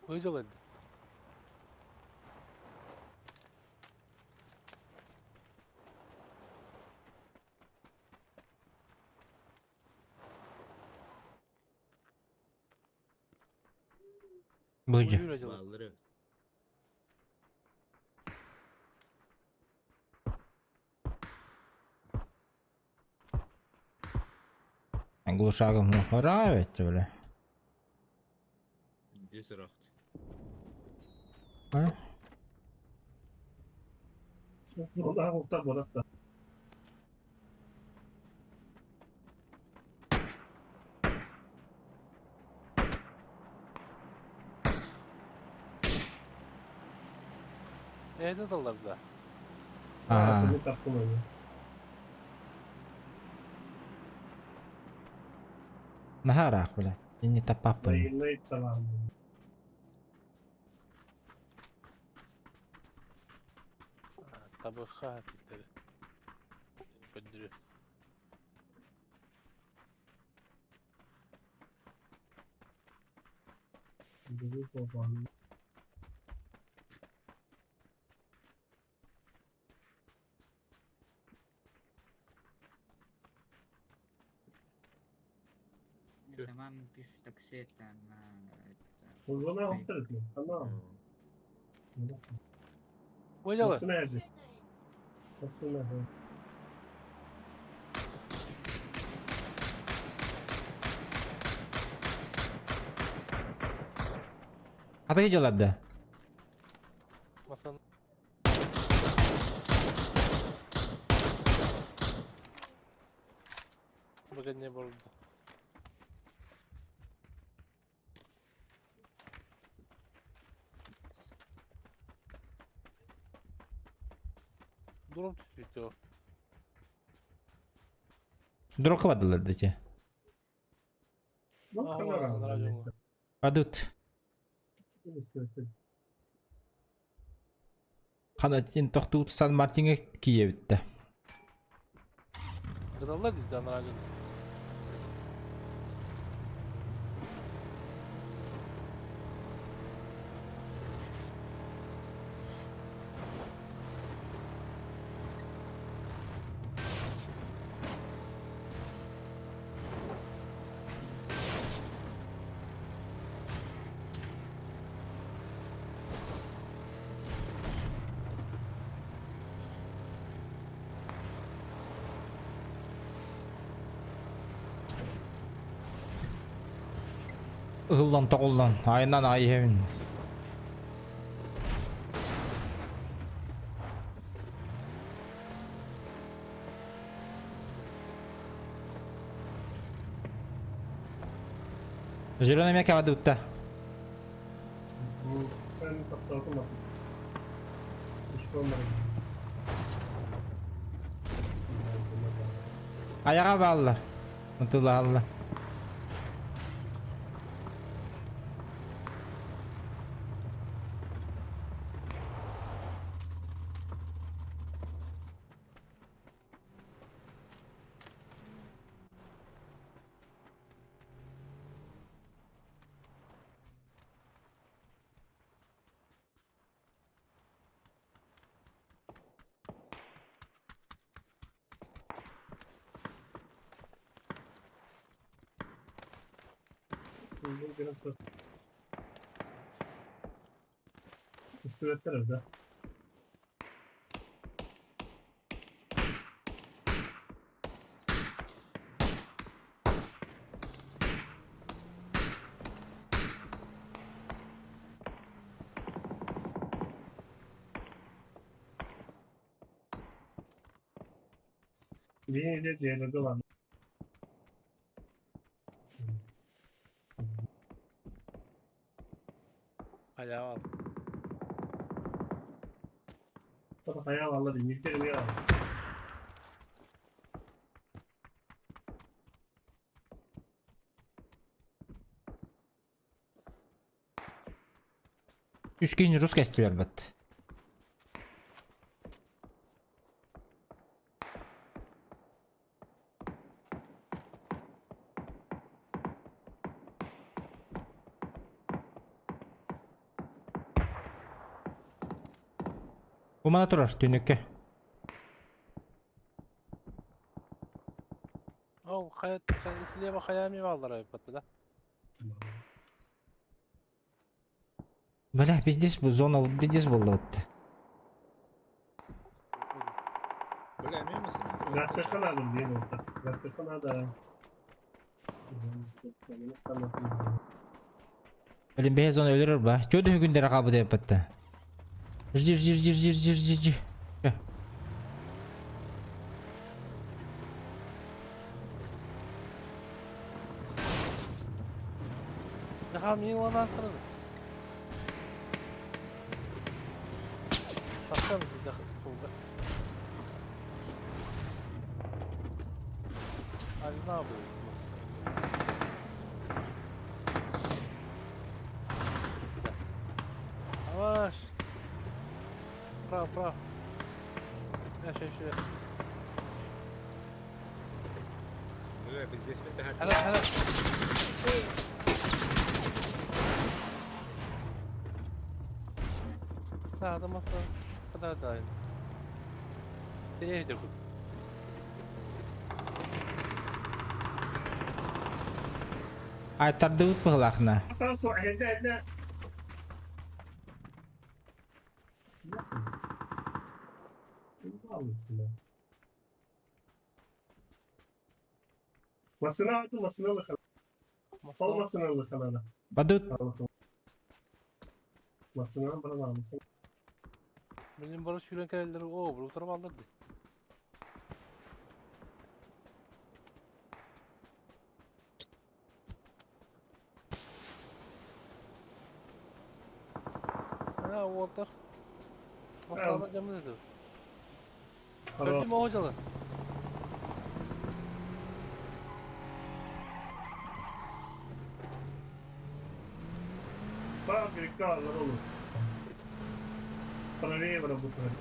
Выжил это. Быдьа. Баллары. Глушагым нравится, бля. Жүз рахт. А? Зона алта баракта. Эһэтин талларда. Ага. Наһаа ыраах, бля. Не таппаппын. Табыха титтери. Көндүрү. Мама пишет такси это на Поняла? Хата дьаларда. Масан. Бүгін не болды? Дуром түспүттү. Дрока бардылар дече. Адут. Ханатын тохтуут Сан Мартинге киебитте. Гыналар дейді анара жон. Ыһыллан тоҕуллан айынан айыһабын. Зеленый мека бадыбытта. Аяға баллар. Мытылалла. Ayağı al. Үскейін рус кәстілер бат. Умана турар түнүккэ. Ол хаят слева хаями баллар айыппатты да. Бля, пиздец бу зона пиздец болды вот. Бля, мимо Блин, бэйэ зона өлөрөр ба. Чөдө күндер кабы деп батты. Жди, жди, жди, жди, жди, жди, жди. Э. Daha мин лана астырды. Там солга. Ali ne yapıyor? Yavaş. Bravo bravo. Ya şey şey. Бля, пиздец, мен тахар. Helal helal. Sağda masa kadar da aynı. Değil de bu. Ай тардыбыт быһылаахна. Masına aldı, masına bakalım. Ol masına bakalım. Бадут. Masına bana aldı. Benim barış yürüyen kaleleri o bu tarafa aldı. Ha Walter. Masada camı dedi. Gördün mü hocalar? Фабрика olur. Правее работает.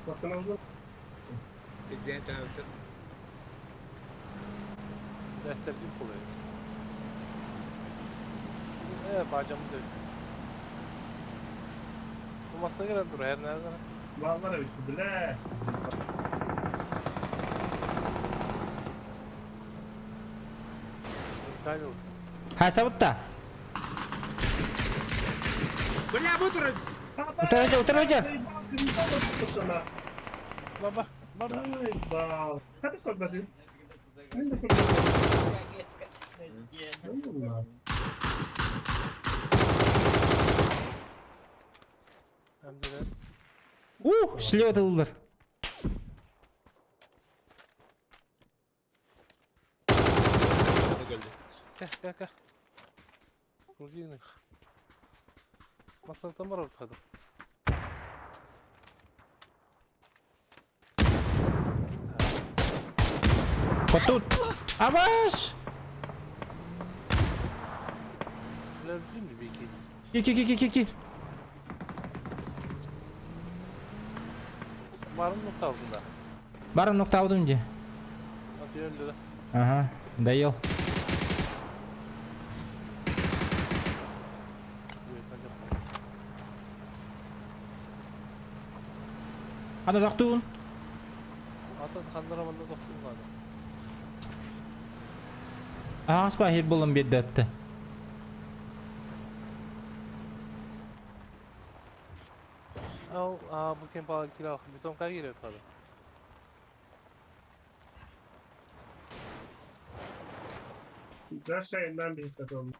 Masına aldı. Пиздец, тахар. Destek bir oluyor. Evet bacamı dedi. Bu masaya gelen dur her nereden? Vallahi bitti bile. Kayboldu. Хасабытта. Бля, бутер! Утарыжа, утарыжа. Baba, baba. Hadi koymadın. Hem de Ух, слет ыллар. Gel gel gel. Kurgini. Masada tam var ortada. Хотут. Абаш! Bilebilir mi bir iki? Ки ки ки ки ки. Varın nokta altında. Барын нокта алдым де. Atıyor öldü. Ага, доел. Ана тохтуун. Atan kandıramanda toktun vardı. Аас бахир болон бирдетти. Al, aa bu kempa kira beton kay giriyor tabi. Даша bir katılım.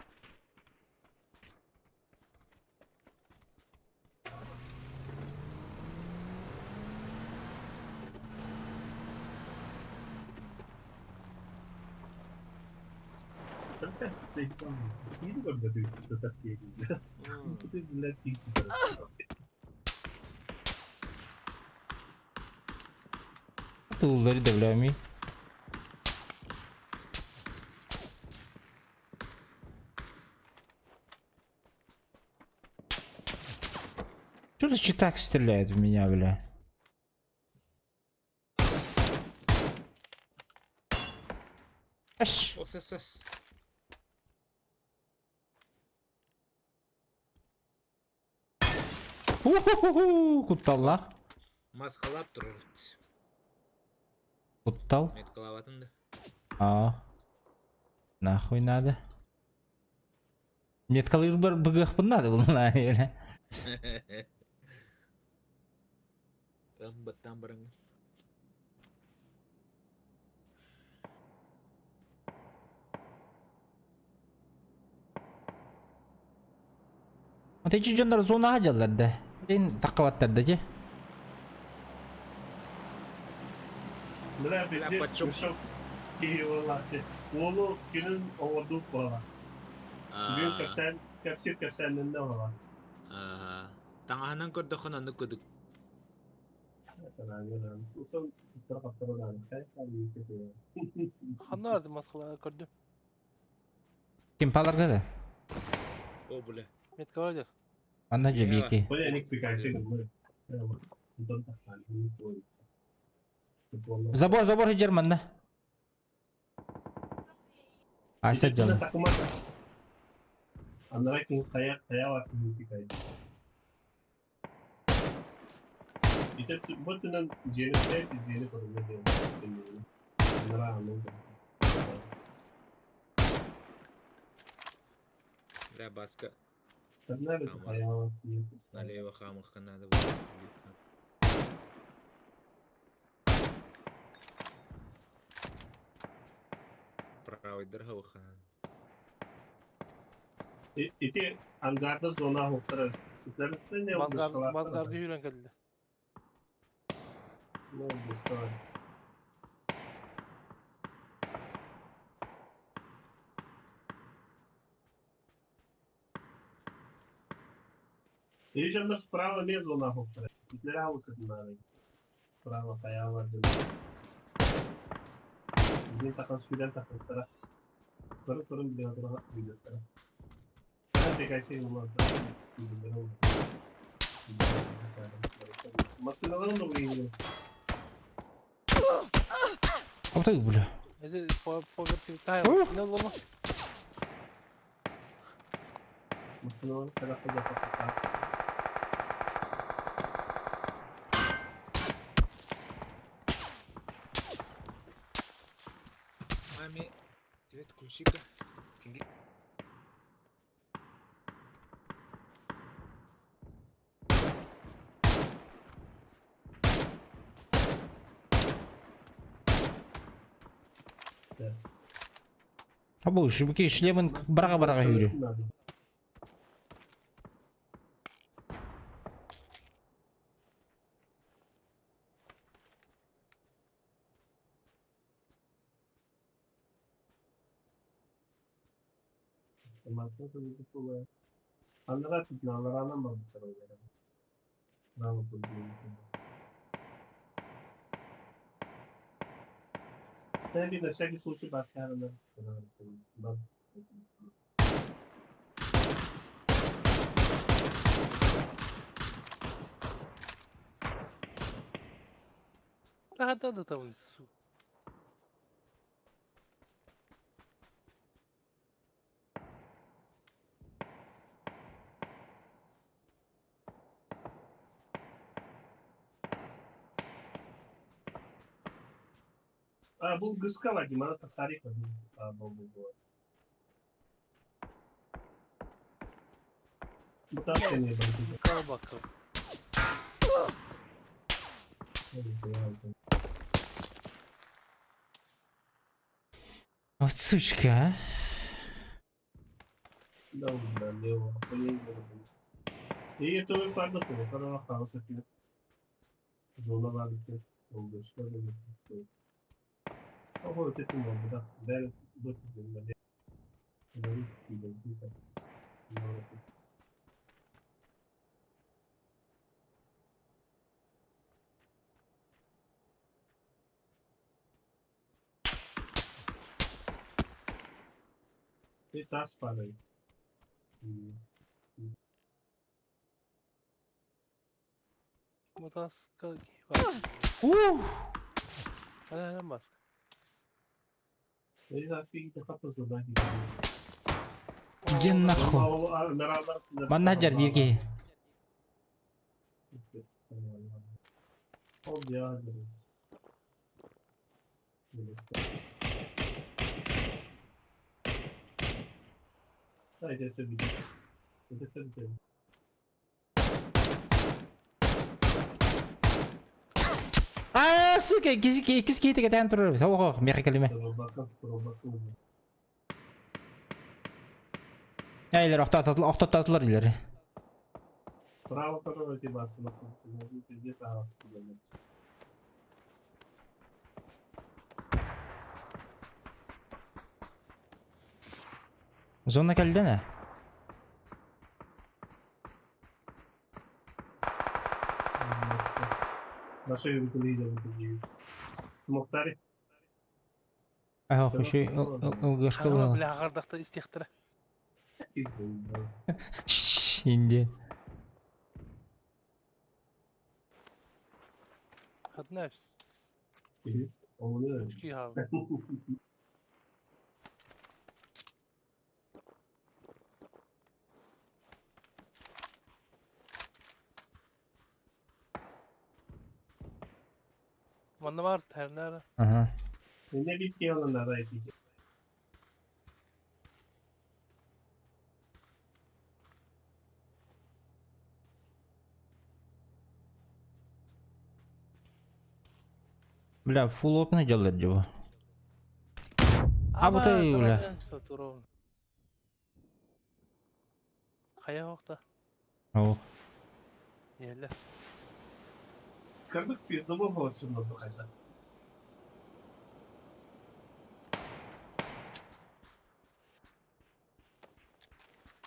Опять сейфан. Или когда ты Ты, блядь, Туллары давлями. Что за читак стреляет в меня, бля? Аш! Ос, ос, ос. Уху-ху-ху! Кутталлах. Маскалап турар. Куттал. Меткалабатын да. А. Нахуй надо. Меткалыр бар быгых надо было на, бля. Ым баттан барың. Вот эти дьоннор зона дьаллар да. Ден таккабаттар да же. Бля, Бля, пиздец, почем? мешок Киева Уолу күнүн оңордук буола. Бүгүн кэпсээн, кэпсир кэпсээннэнне буола. Ага. Таҥаһынан көрдөххүнэ оннук курдук. Ханна барды маскалары көрдүм. Ким паларга да? О, бля. Метка бар дьэ. Анна же бики. Забор, забор хиджер манна. Айса дьон. Анара кин хайа хайа бар кин Ити бу өттүнэн дьиэни дьиэни көрүҥҥэ диэн анараа аанын Да, Баска. Ханна эбит хайаҕа Налево хаамыахха наада буолла. Правыйдар хабыхаан. Ити ангарда зона оһуктара Бангарга үүрэн кэллэ. Ити дьоннор справа эмиэ зона оһуктара. Итилэр аһылыккытыннаары. Справа хайаалар дьон. Билин тахан сүүрэн тахсыбыттара. Көрө-көрөн билиотраҕа билиоттара. Массыыналарын да выиграл. Отой бля. Эти по по вертикали. Не лома. Массыыналарын тарахта да Маме, привет, ключика. Абу, шибики шлемын бараға-бараға юри. На всякий случай Да, да, там. А, был гыска Вадим, она тахсарик Вадим. А, был, был, был. Бутаска не был. Калбаков. Вот сучка, а. Да, да, лево. И это вы парда по хаоса Зона варите. Ол гыска Ого, это можно, да. Да, И тас падает. Маска. Ух! Ана маска. Иди нахуй. Манна жар бирге. А, сука, иккис киһи кэтээн турар. Соҕох, миэхэ кэлимэ. Эйлер охтотатылар илери. Право которого ты бас, пиздец, ага, Зона кэлдэнэ. Наша юбилей Смоктари. Ага, еще ЛГшка была. Бля, ағардақта истехтірі. Инде. Хатнаш. Манна бар тэрнэр. Ага. Ne bir yalanlar aytacak. Бля, full open делает его. А вот и, бля. Хайа оқта. О. Еле. Кырдык пизда болсын хайда.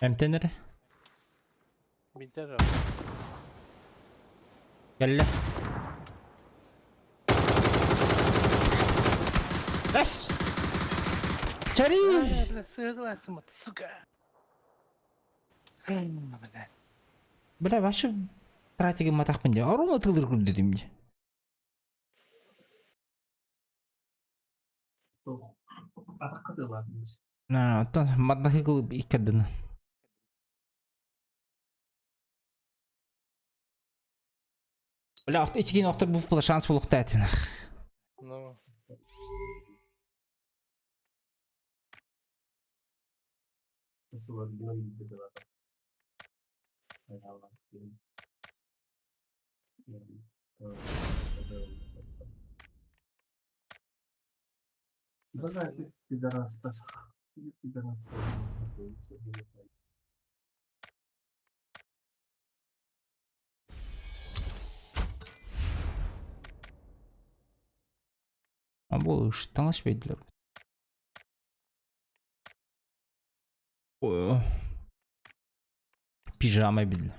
Эмтенер. Бинтер. Кэллэ. Эс! Чари! Бля, сырыласың, сука. Бля, вообще тратиге матахпын де. Арума тылыр күрдү дим. Атаққа На, оттон маднахы кылып иккердин. Бля, ичкин оқтыр буф була шанс булук тәтин. Ну. Пидорастар. Пидорастар. А бу таҥас бейдилер. Ой. Пижама бил.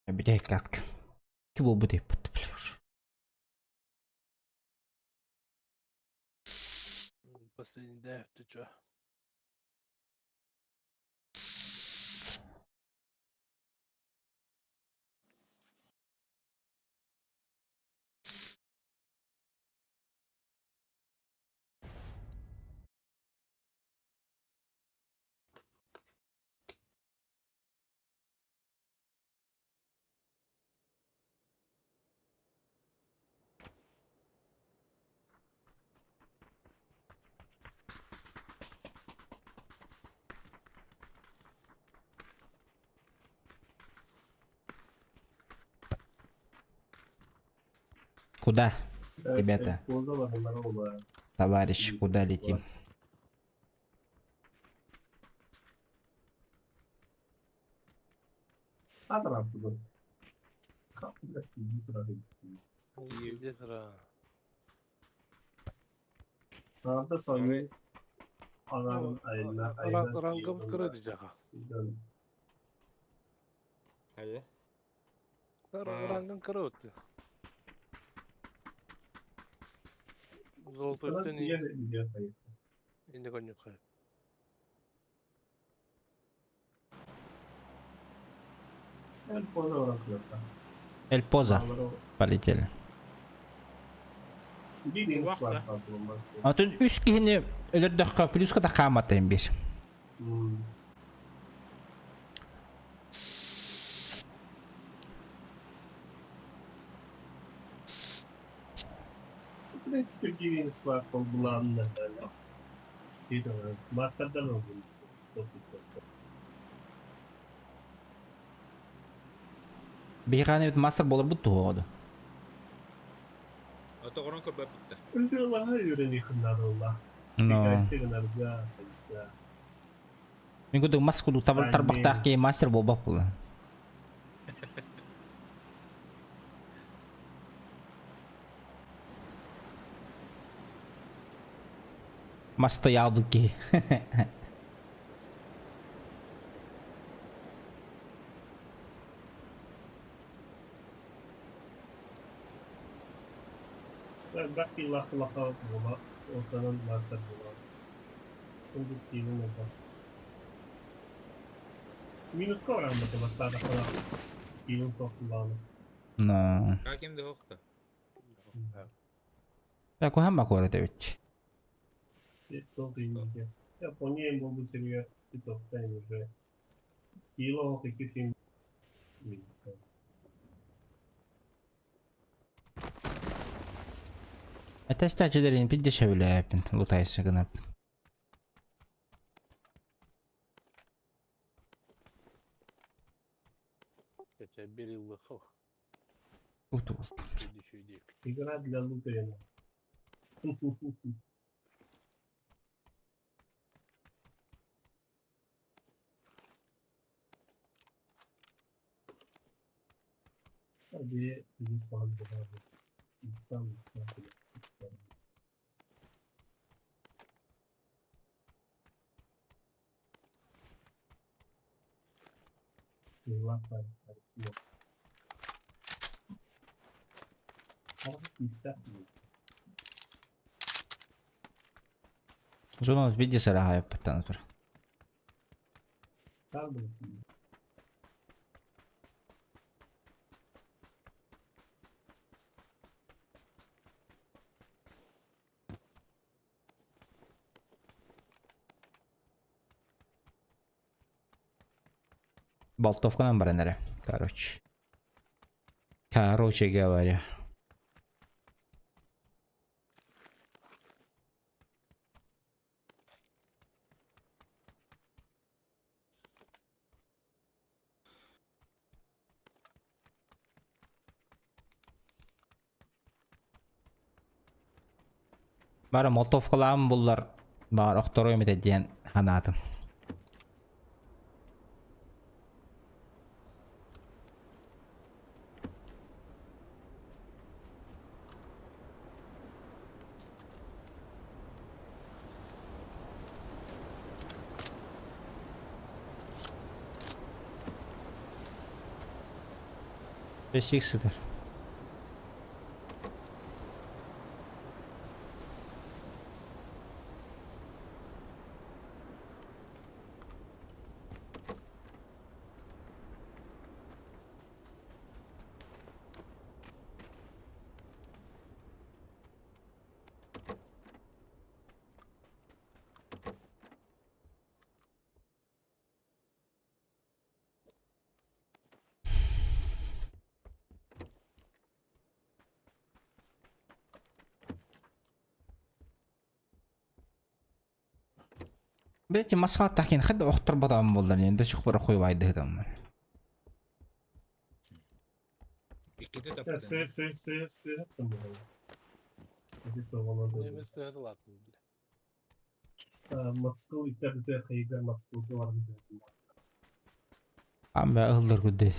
Бүтэй катка. Ки бу бүтэй пат плюс. Последний да, ты чё? Куда, ребята? Товарищ, куда летим? Рангын кыра өттү. Золотой инде конюк. Эль Поза. Полетели. А тут үс киһини өлөрдөхкө плюска да хааматайын бир. В принципе, Master'dan oldu. Биһиэхэ бит мастер болор бут туһуоду. Ото орон көрбөт бутта. Но. Мен кудук мас кудук табыр тарбахтаах киһи мастер буолбат була. Мастоялбыт киһи. Элбэх киилээх кулаха буола, ол санан мастер буолар. Курдук киилин элбэх. Минуска бараммыта бастаатаххына киилин суох булааны. Но. Каким да охта. Куһаҕан куорат эбит. Япония буолбут сиригэр тохтоон уже кило икки Этестээчилэрин пидде сөбүлээппин, лутайсы гынап. Кече bir yıllık o. Уту Игра для лутерина. Hadi biz falan Tamam. Зона види сараһайыппыттан тур. Болтовканан баран эрэ, короче. Короче говоря. Бары молотовкалаам буллар баар охторуом этэ диэн санаатым. Бесик сытар. Бэти масхалаттах кин хадда охтор батам болдар енді чух бар хуйвайды хыдам. Икките Сö сö сö сö Мотоцикл итәрде хайгар мотоциклы бар Амба ылдыр күдде.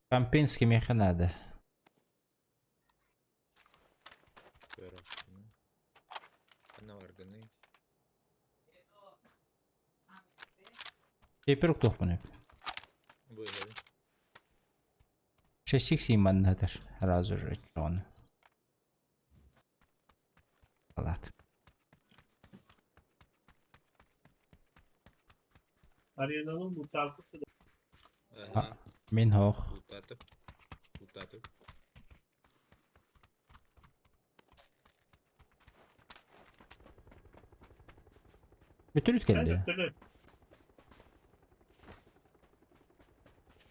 Кампинский меха надо. Теперь уктуохпун Шестик симаннатыр. Сразу же он. Алат. Аренанын bu tarafı Мин хох. Утатып. Утатып. Бүтүрүт келди.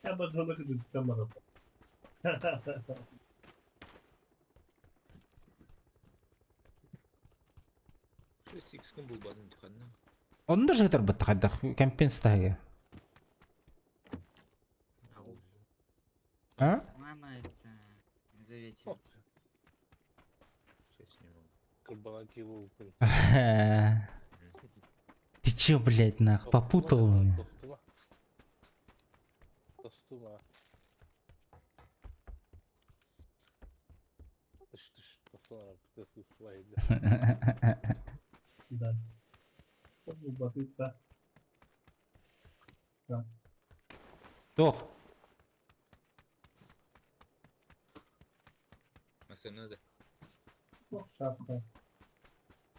Я базалык дүттен Сикскин булбадым диханна. Онда жытыр бытты хайдах компенстаге. А? Мама это зовите. Ты чё, блядь, нах, попутал меня? Достума. Да. Батыта. Да. Туох. Масына да. Шапка.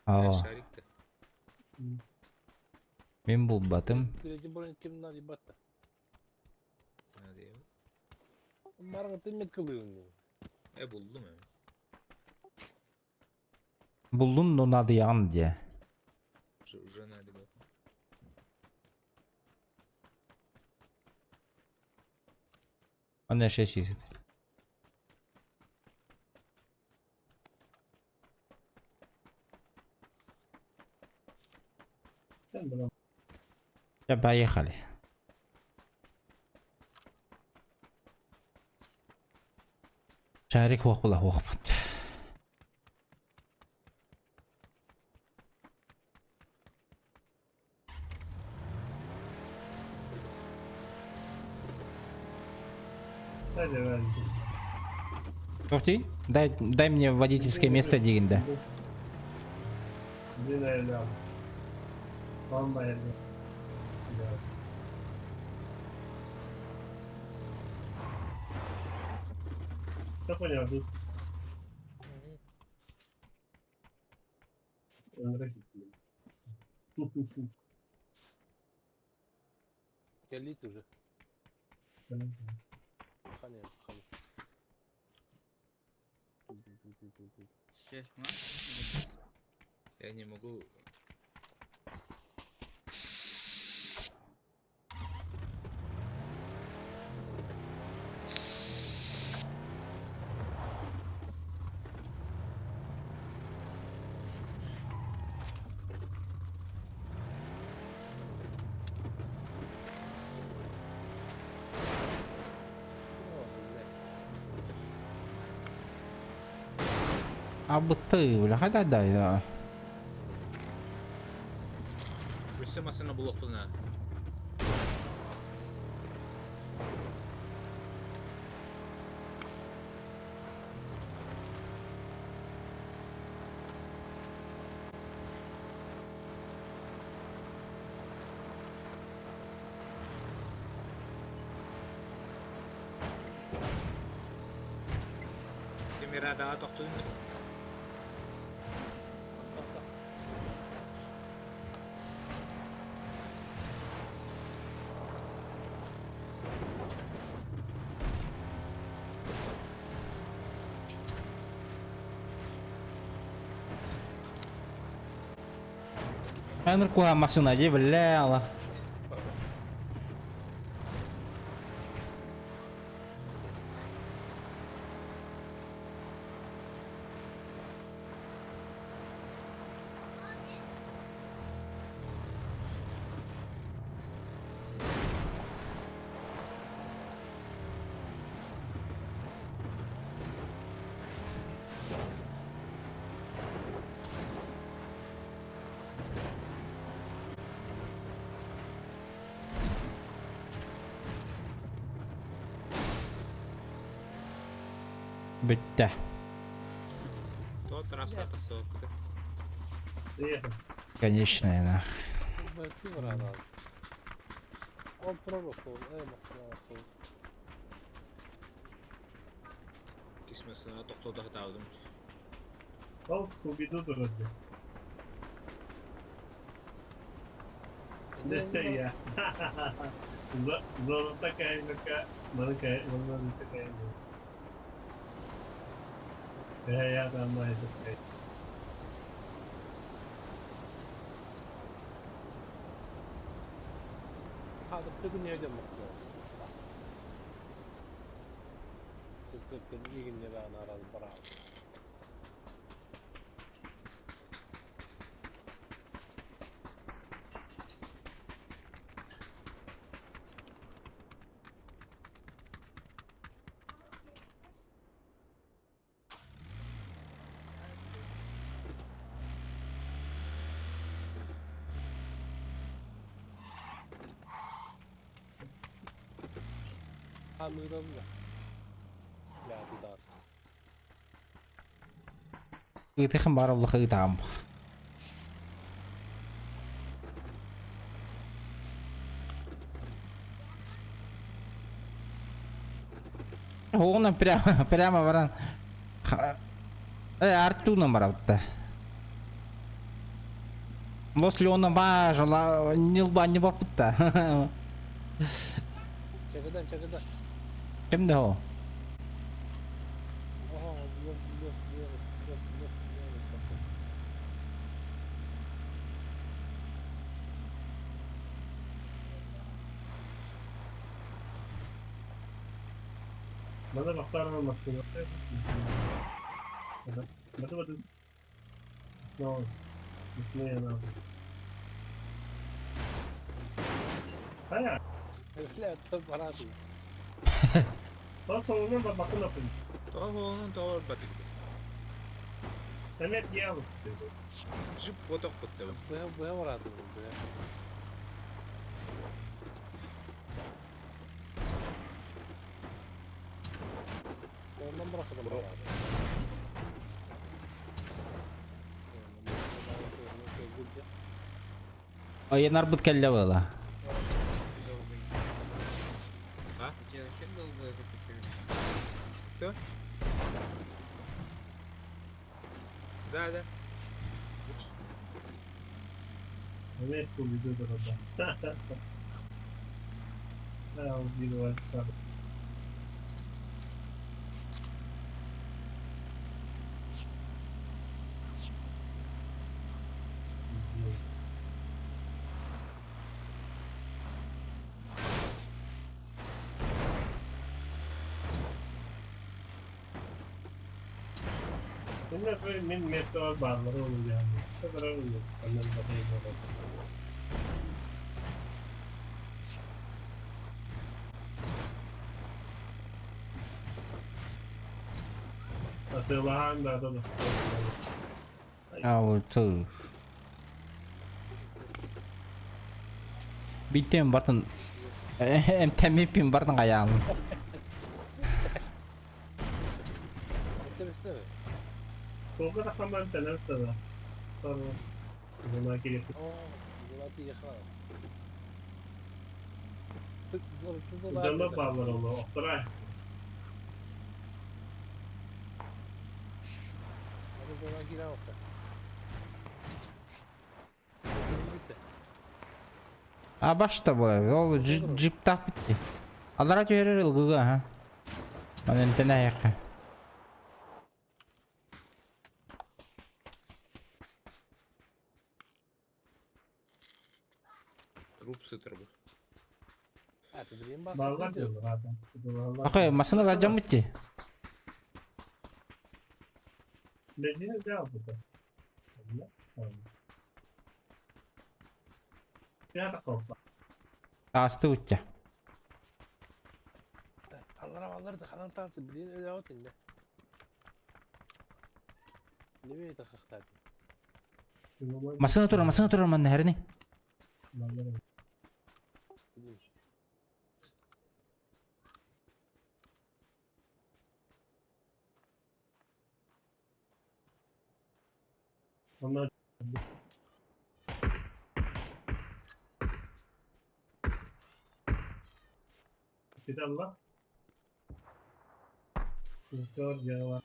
Aa, Шарик да. мин булбатым. Э булдум э. Булдун но надо яган де. Уже надо было. Ана 6 исит. Да, поехали. Шарик хуах була хуах бут. Тоқти, дай, дай мне водительское место дегенде. Келит уже. Честно? Я не могу. А ты, бля, хайда дай, да. Өссө масына булуохпуна. Кемера тохтуун. Аныр куа машина де, бля, ала. Бүтті. То трасса тахсыбыккыт. Конечно, нах. Кисмесына тохтода хатаабытым. Ол Скуби-Ду дұрады. Десе я. Золота каймака, манка, манка каймака. Я там найду. هذا بدون يدم مصنوع صح. تدقيق أنا راس براو. Хамырым да. Ыытыхын баар оллаха ыытаам. Оҕунан прямо, прямо баран Артуна барабытта. Лос Леона баажала нилба не баппытта. Чакыдан, чакыдан. Ким да о? Bana baklar masına. Баты баты. Снова. Снова. Хайа. Бля, это бараты. Бас онун да bakın atın. Тоҕо тоҕо батык. Demek ya. Джип поток подтабын. Быһа быһа бараты быһа. Ondan bırakalım barаты. Айынарбыт кэллэ была. А? У тебя вообще голубой какой-то? Кто? Да, да. Neyse bu videoda da. Ha, o bir var. Bunlar böyle min metro bağları olur yani. Ne kadar olur. Annem bakayım orada. Atılağın da da. Алты. Биттен бартын. Эмтемиппин бартын каялым. Солга da kaman tener da. Tamam. Buna gerek. Uzanma bağlar oldu. Oktay. А башта болар. Ол джип так битти. Алара төһөрөр ылгыга ха. Манан тена яка. Труп сытырбы. Bağlar diyorlar zaten. Акай, машина жам битти. Benzini de aldı. Tamam. Bir dakika. Асты утя. Аллара аллара да ханан танцы билин öyle ot indi. Ne bir takıklar. Машина турар, машина турар манна хәрни. Onlar Bir Allah. Doktor cevap.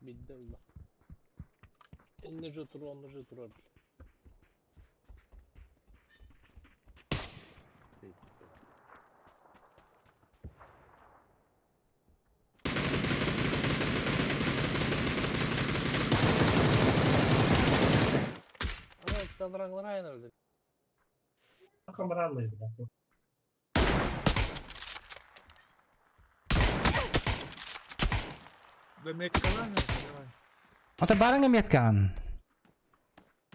Bildi Allah. Enlerce tur onlarca tur abi. Ama işte aynen öyle. Kameralaydı. Да меткалана, давай. Ата барыңа меткан.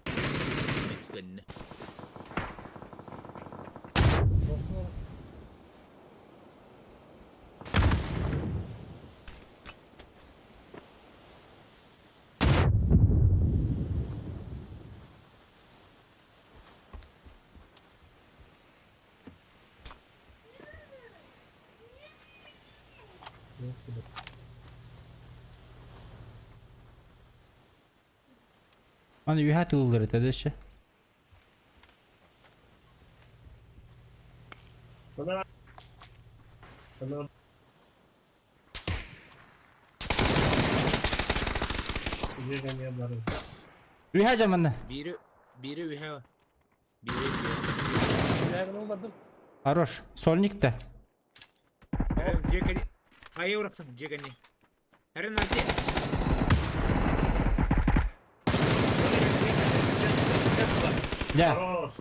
Меткенне. Аны үһэ тыллар этэ дөссө. Она... Она... Дьиэ бары. Үһэ дьаманна. Биири, биири үһэ. Биири Бэйэҕин улардым. Хорош. Сольник да. Дьиэ кэнни. Хайа урактым дьиэ кэнни. Эрин арти. Дьэ. Хорош.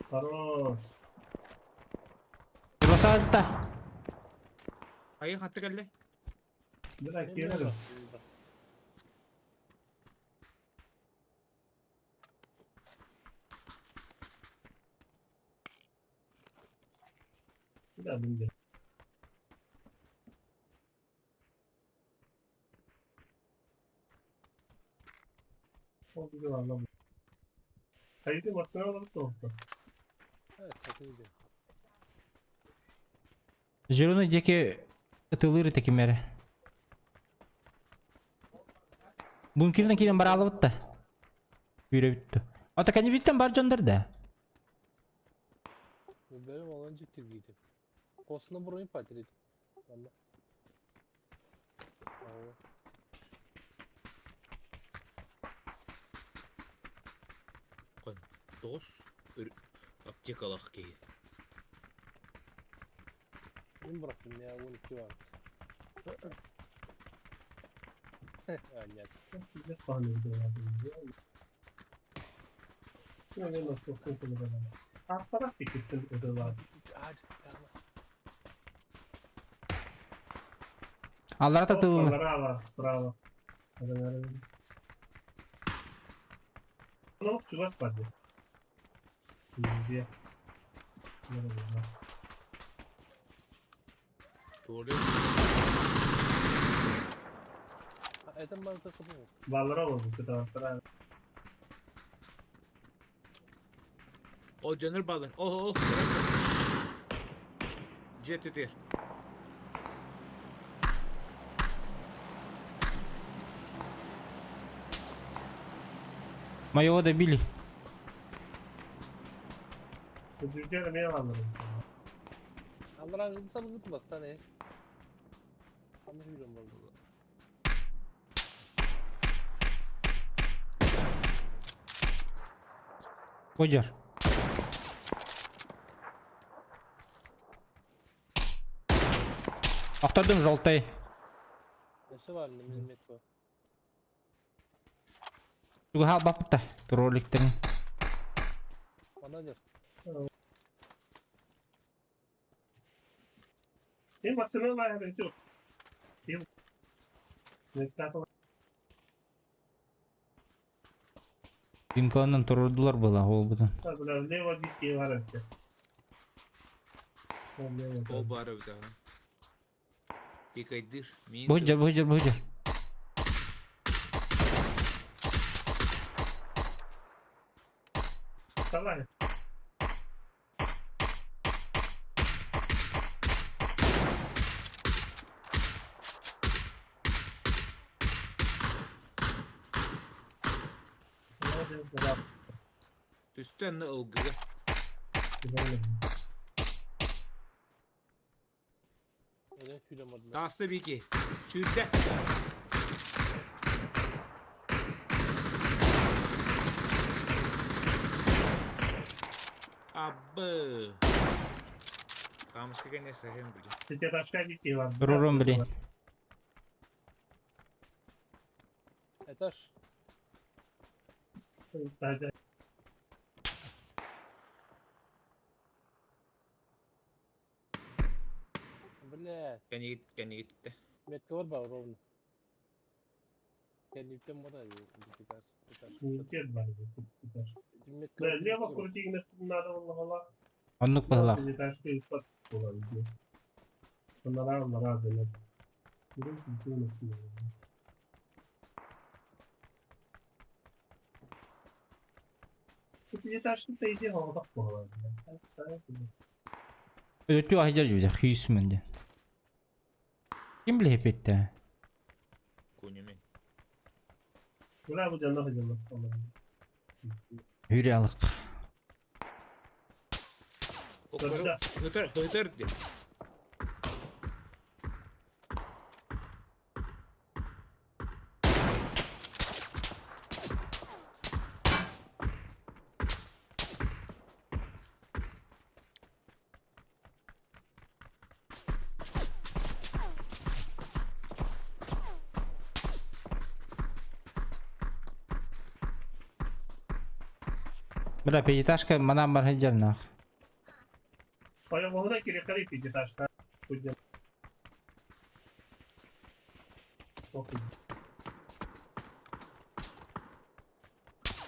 Хорош. Росалта. Хайа хатты кэллэ. Бля, киирэр. Бля, блин. Ол бигэ барла. Хайды масына алып тоқты. Evet, sakın yiyeceğim. Зеленый диэки ытылыыр этэ кимэрэ. Бункерынан киирэн бараалыбыт да. Үүрэ бүттü. Ата кэннибиттэн бар дьоннор да. Benim olan ciddi giydim. Kosuna burayı patrit. Valla. Aa. Тоҕус аптекалаах киһи. Ben bıraktım ya 12 var. Aynen. Без памяти. Ağaç. Аллара татылы. Справа, справа. Ну, чего спать? Где? Туоле. Этен bana takılıyor. Баллара oldu, это справа. Ол дьонор баалар. Ол ол. Дьиэ түтүөр. Моего добили. Türkiye'de ne yalanları? Allah razı olsun gitmez tane. Anlaşılıyor biliyorum vallahi. Кодер. Охтордум желтый. Nesi var ne millet var. Туга бапта. Тролликтерин. Bana der. Им басына yok. Им. Димкаланан турурдулар была ол бутун. Лево дикие var öte. Ол баара эбит аҕа. Пикайдыр. Миин Бухджар, бухджар, бухджар. Давай. Түстэ анны ылгыга. Öyle hülemedim. Тааста бики. Сүүрдэ. Абы. Камышка кэннэ саһын билин. Турурум, блин. Этаж. Бля. Кэнигит кэнигиттэ. Метка var bak ровно. Kendimden bana Лево крути надо было. Оннук баһылаах. Өтүү ахжар жибде хүйсмэн де. Ким биле хепетте? Кунюмен. Куда будет она ходила? Hüryalık. Hıtır, hıtır di. Бля, пятиэтажка манан бар сылдьар Ойоҕоһунан кириэххэ пятиэтажка.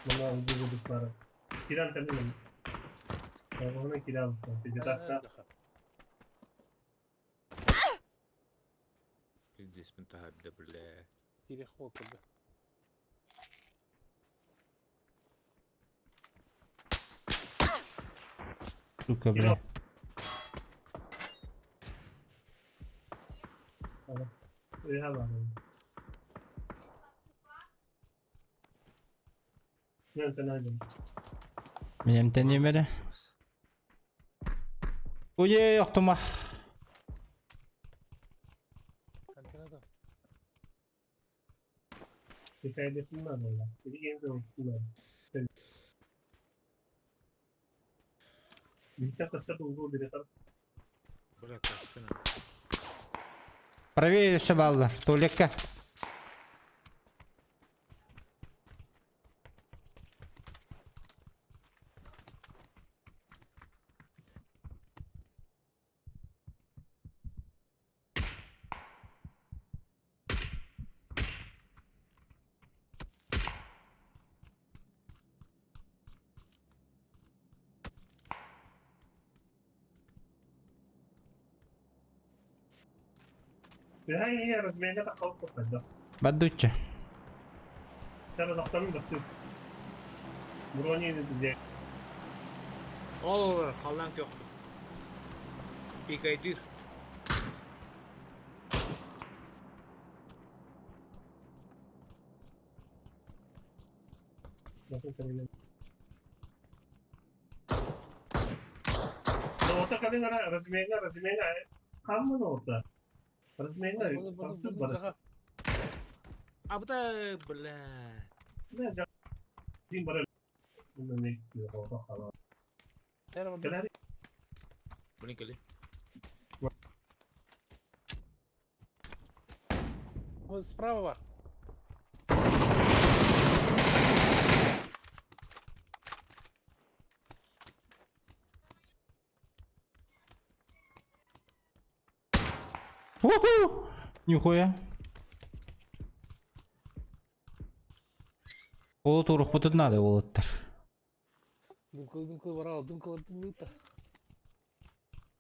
Мына убугудуктары. Киран тәнен. Ойоҕоһунан киран пятиэтажка. Пиздец, мен таһырда, бля. Кириэх буолтурда. Сука, бля. Ыһа бар. Мен тәнәдім. Мен эмтением эрэ. Уе, охтума. Антенна Хикаятын бар. Биһиттэн көстөр улуу бири Бля, каскана. Правее все баллар. Туалекка. هاي هي رزمينة قوة قدر Бадучча. ترى ضغطان بس брони زي Ол олар, халлан кök. Пикайдыр. نقطة كلنا رزمينا رزمينا كم نقطة رزمينا خمسة برا Абда, бля. لا جا دين برا كلاري Блин, кали. Вот справа бар. Уху! Нихуя. Ол турух бутут надо болоттар. Дымкыл дымкыл бар ал, дымкыл дымылта.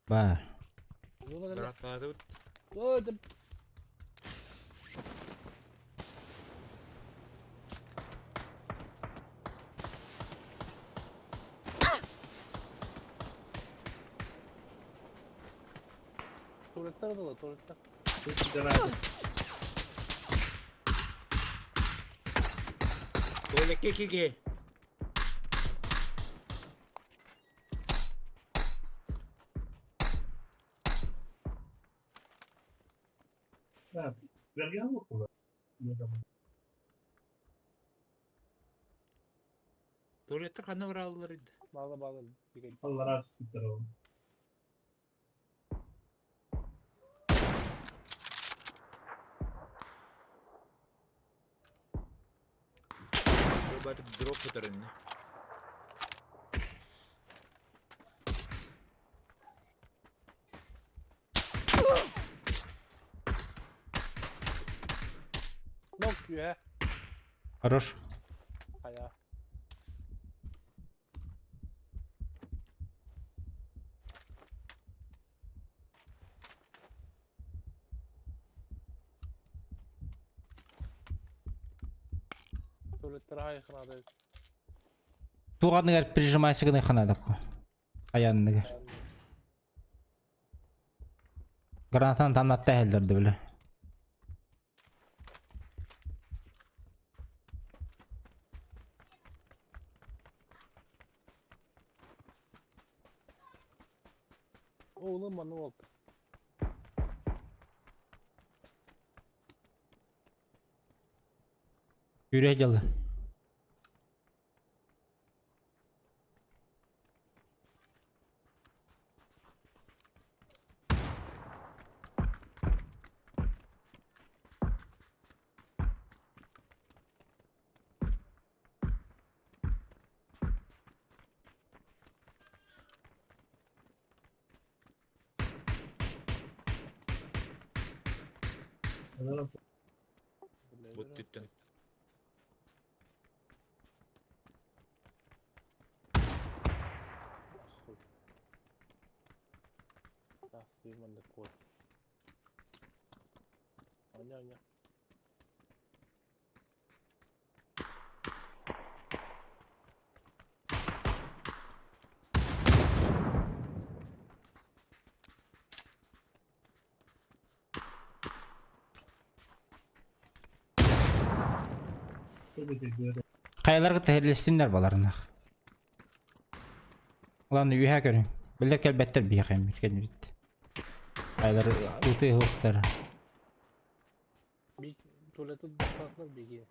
Бар. Брат, тут. Ой, да Туалеттер было, туалеттер. Туалекке киге. Туалеттер ханна бар алылар иди. Bağlı bağlı. الله راس ترى Батып дроп көтөрүннө. Нок я. Хорош. Ая. Туалеттер хай ханада. Туғаныгар прижимайся гына ханадакку. Аянныгар. Гранатан тамнатта хелдерди биле. Оğlum bana oldu. Yürüye дьалы. Бу түттен. Хайаларга тэһэллэстиннэр баларынах. Ладно, үөһэ көрүҥ. Биллэр кэлбэттэр биһиэхэ эммит кэлбит. Хайалар ытыы уһуктар. Bir tuvalete baklar bilgi.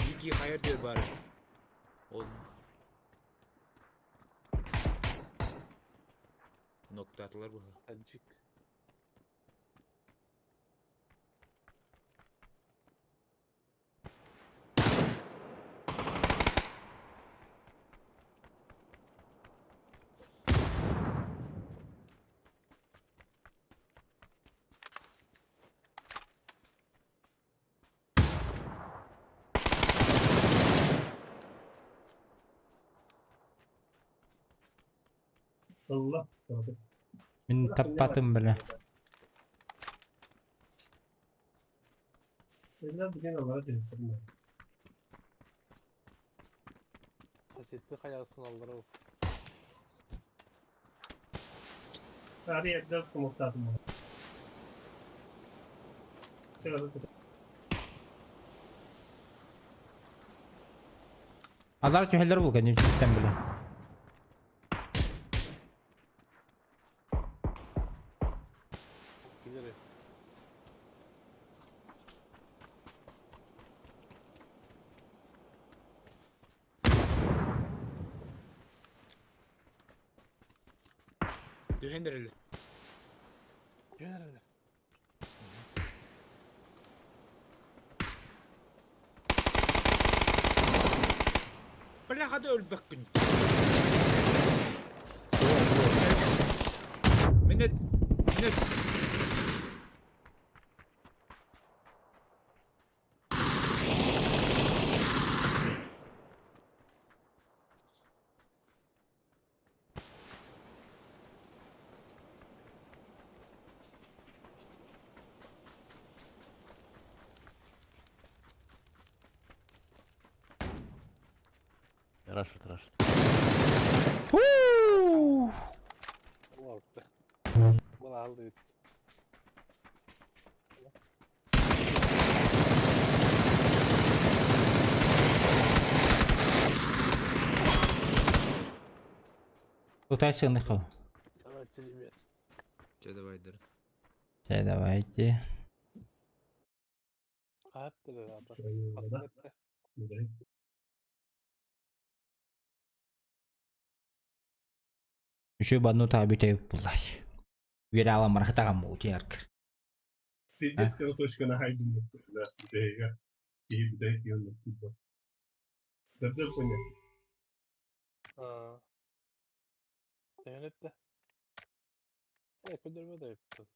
Вики хайыр диир баар. Ол Ноктаатылар быһа. Acık. Allah. Мин таппатым бile. Сосетти хайасын алдыр ол. Алар түһэллэр булган үтүттэн бile. Килер. Түһэн эрэллэр. Yöneldi. Бля, хада өлбөккүн. Минет. Минет. Рашит, рашит. Уу! Oldu. Bunu aldı. Тутай сыгыныхов. Давайте, ребят. Че давай дыр. Чэ, давайте. Хаттı da Aslında Үшө банну та бүтэ буллай. Үөрэ алан барахтагам утиарк. Пиздец, картошка на хайду. Да, Да, понял. Ha. Evet de. Evet, de yaptı.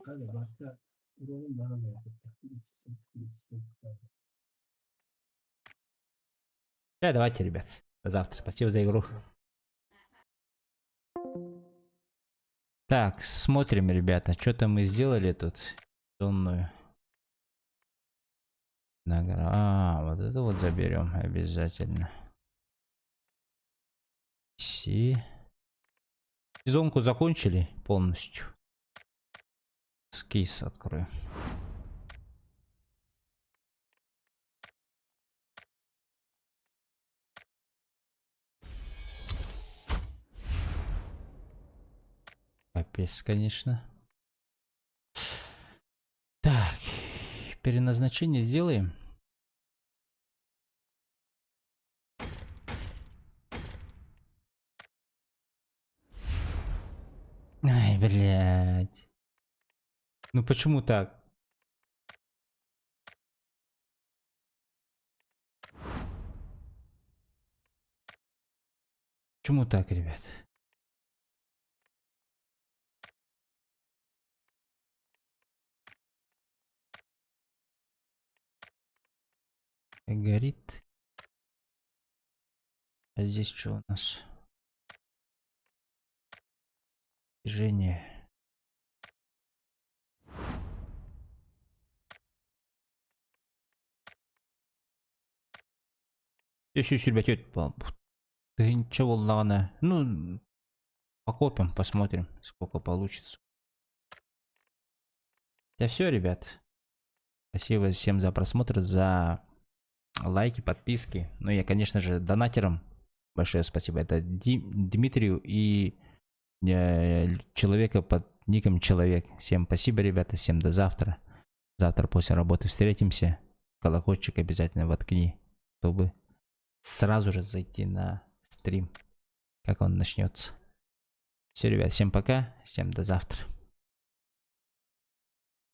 Kanka başka buranın bana ne yaptı? Чэ, давайте, ребят. До завтра. Спасибо за игру. Так, смотрим, ребята. Что-то мы сделали тут. Сонную. Награ- А, вот это вот заберем обязательно. Си. Сезонку закончили полностью. Скейс открою. Капец, конечно. Так, переназначение сделаем. Ай, блядь. Ну почему так? Почему так, ребят? Горит. А здесь что у нас? Движение. Еще ребят, Тыһыынча буоллаҕына, ну, покопим, посмотрим, сколько получится. Да все, ребят. Спасибо всем за просмотр, за лайки, подписки. Ну, я, конечно же, донатерам большое спасибо. Это Ди Дмитрию и э, человека под ником Человек. Всем спасибо, ребята. Всем до завтра. Завтра после работы встретимся. Колокольчик обязательно воткни, чтобы сразу же зайти на стрим, как он начнется. Все, ребят, всем пока, всем до завтра.